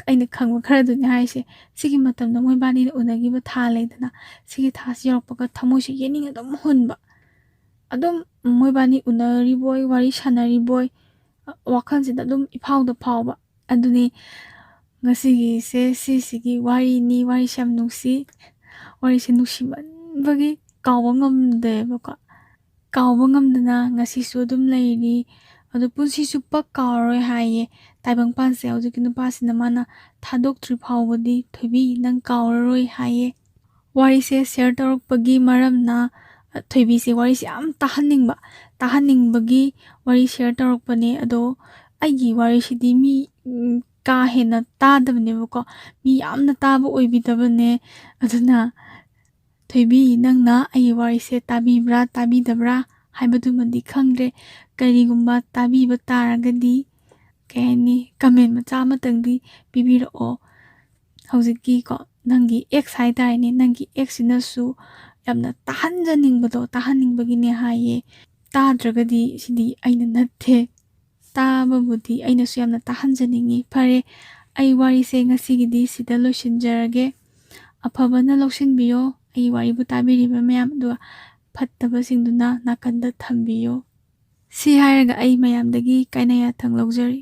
ꯑꯩꯅ ꯈꯪꯕ ꯈꯔꯗꯨꯅꯤ ꯍꯥꯏꯁꯦ꯫ ꯁꯤꯒꯤ ꯃꯇꯝꯗ ꯃꯣꯏꯕꯥꯅꯤꯅ ꯎꯅꯈꯤꯕ ꯊꯥ ꯂꯩꯗꯅ, ꯁꯤꯒꯤ ꯊꯥꯁꯤ ꯌꯧꯔꯛꯄꯒ ꯊꯃꯣꯏꯁꯦ ꯌꯦꯅꯤꯡ ꯑꯗꯨꯝ ꯍꯨꯟꯕ꯫ ꯑꯗꯨꯝ ꯃꯣꯏꯕꯥꯅꯤ ꯎꯅꯔꯤꯕꯣꯏ, ꯋꯥꯔꯤ ꯁꯥꯟꯅꯔꯤꯕꯣꯏ, ꯋꯥꯈꯜꯁꯤꯗ ꯑꯗꯨꯝ ꯏꯐꯥꯎꯗ ꯐꯥꯎꯕ꯫ ꯑꯗꯨꯅꯤ ꯉꯁꯤꯒꯤꯁꯦ ꯁꯤꯁꯤꯒꯤ ꯋꯥꯔꯤꯅꯤ꯫ ꯋꯥꯔꯤꯁꯦ ꯌꯥꯝ ꯅꯨꯡꯁꯤ꯫ ꯋꯥꯔꯤꯁꯦ ꯅꯨꯡꯁꯤꯃꯟꯕꯒꯤ ꯀꯥꯎꯕ ꯉꯝꯗꯦꯕꯀꯣ꯫ ꯀꯥꯎꯕ ꯉꯝꯗꯅ ꯉꯁꯤꯁꯨ ꯑꯗꯨꯝ ꯂꯩꯔꯤ꯫ ꯑꯗꯣ ꯄꯨꯟꯁꯤ ꯆꯨꯞꯄ ꯀꯥꯎꯔꯔꯣꯏ ꯍꯥꯏꯌꯦ꯫ ꯇꯥꯏꯕꯪꯄꯥꯟꯁꯦ ꯍꯧꯖꯤꯛꯀꯤ ꯅꯨꯄꯥꯁꯤꯅ ꯃꯥꯅ ꯊꯥꯗꯣꯛꯇ꯭ꯔꯤ ꯐꯥꯎꯕꯗꯤ, "ꯊꯣꯏꯕꯤ, ꯅꯪ ꯀꯥꯎꯔꯔꯣꯏ" ꯍꯥꯏꯌꯦ꯫ ꯋꯥꯔꯤꯁꯦ ꯁꯤꯌꯔ ꯇꯧꯔꯛꯄꯒꯤ ꯃꯔꯝꯅ, ꯑ, ꯊꯣꯏꯕꯤꯁꯦ ꯋꯥꯔꯤꯁꯦ ꯌꯥꯝ ꯇꯥꯍꯟꯅꯤꯡꯕ꯫ ꯇꯥꯍꯟꯅꯤꯡꯕꯒꯤ ꯋꯥꯔꯤ ꯁꯤꯌꯔ ꯇꯧꯔꯛꯄꯅꯦ꯫ ꯑꯗꯣ ꯑꯩꯒꯤ ꯋꯥꯔꯤꯁꯤꯗꯤ ꯃꯤ, ꯎꯝ, ꯀꯥ ꯍꯦꯟꯅ ꯇꯥꯗꯕꯅꯦꯕꯀꯣ꯫ ꯃꯤ ꯌꯥꯝꯅ ꯇꯥꯕ ꯑꯣꯏꯕꯤꯗꯕꯅꯦ꯫ ꯑꯗꯨꯅ ꯊꯣꯏꯕꯤ, ꯅꯪꯅ ꯑꯩꯒꯤ ꯋꯥꯔꯤꯁꯦ ꯇꯥꯕꯤꯕ꯭ꯔꯥ, ꯇꯥꯕꯤꯗꯕ꯭ꯔꯥ ꯍꯥꯏꯕꯗꯨꯃꯗꯤ ꯈꯪꯗ꯭ꯔꯦ꯫ ꯀꯔꯤꯒꯨꯝꯕ ꯇꯥꯕꯤꯕ ꯇꯥꯔꯒꯗꯤ, ꯀꯩ ꯍꯥꯏꯅꯤ, ꯀꯃꯦꯟ ꯃꯆꯥ ꯑꯃꯇꯪꯗꯤ ꯄꯤꯕꯤꯔꯛꯑꯣ꯫ ꯍꯧꯖꯤꯛꯀꯤꯀꯣ, ꯅꯪꯒꯤ ꯑꯦꯛꯁ ꯍꯥꯏꯇꯥꯔꯦꯅꯦ, ꯅꯪꯒꯤ ꯑꯦꯛꯁꯁꯤꯅꯁꯨ ꯌꯥꯝꯅ ꯇꯥꯍꯟꯖꯅꯤꯡꯕꯗꯣ, ꯇꯥꯍꯟꯅꯤꯡꯕꯒꯤꯅꯦ ꯍꯥꯏꯌꯦ꯫ ꯇꯥꯗ꯭ꯔꯒꯗꯤ ꯁꯤꯗꯤ ꯑꯩꯅ ꯅꯠꯇꯦ꯫ ꯇꯥꯕꯕꯨꯗꯤ ꯑꯩꯅꯁꯨ ꯌꯥꯝꯅ ꯇꯥꯍꯟꯖꯅꯤꯡꯉꯤ꯫ ꯐꯔꯦ, ꯑꯩ ꯋꯥꯔꯤꯁꯦ ꯉꯁꯤꯒꯤꯗꯤ ꯁꯤꯗ ꯂꯣꯏꯁꯤꯟꯖꯔꯒꯦ꯫ ꯑꯐꯕꯅ ꯂꯧꯁꯤꯟꯕꯤꯌꯣ ꯑꯩ ꯋꯥꯔꯤꯕꯨ ꯇꯥꯕꯤꯔꯤꯕ ꯃꯌꯥꯝ, ꯑꯗꯨꯒ ꯐꯠꯇꯕꯁꯤꯡꯗꯨꯅ ꯅꯥꯀꯟꯗ ꯊꯝꯕꯤꯌꯣ꯫ ꯁꯤ ꯍꯥꯏꯔꯒ ꯑꯩ ꯃꯌꯥꯝꯗꯒꯤ ꯀꯥꯏꯅ ꯌꯥꯊꯪ ꯂꯧꯖꯔꯤ꯫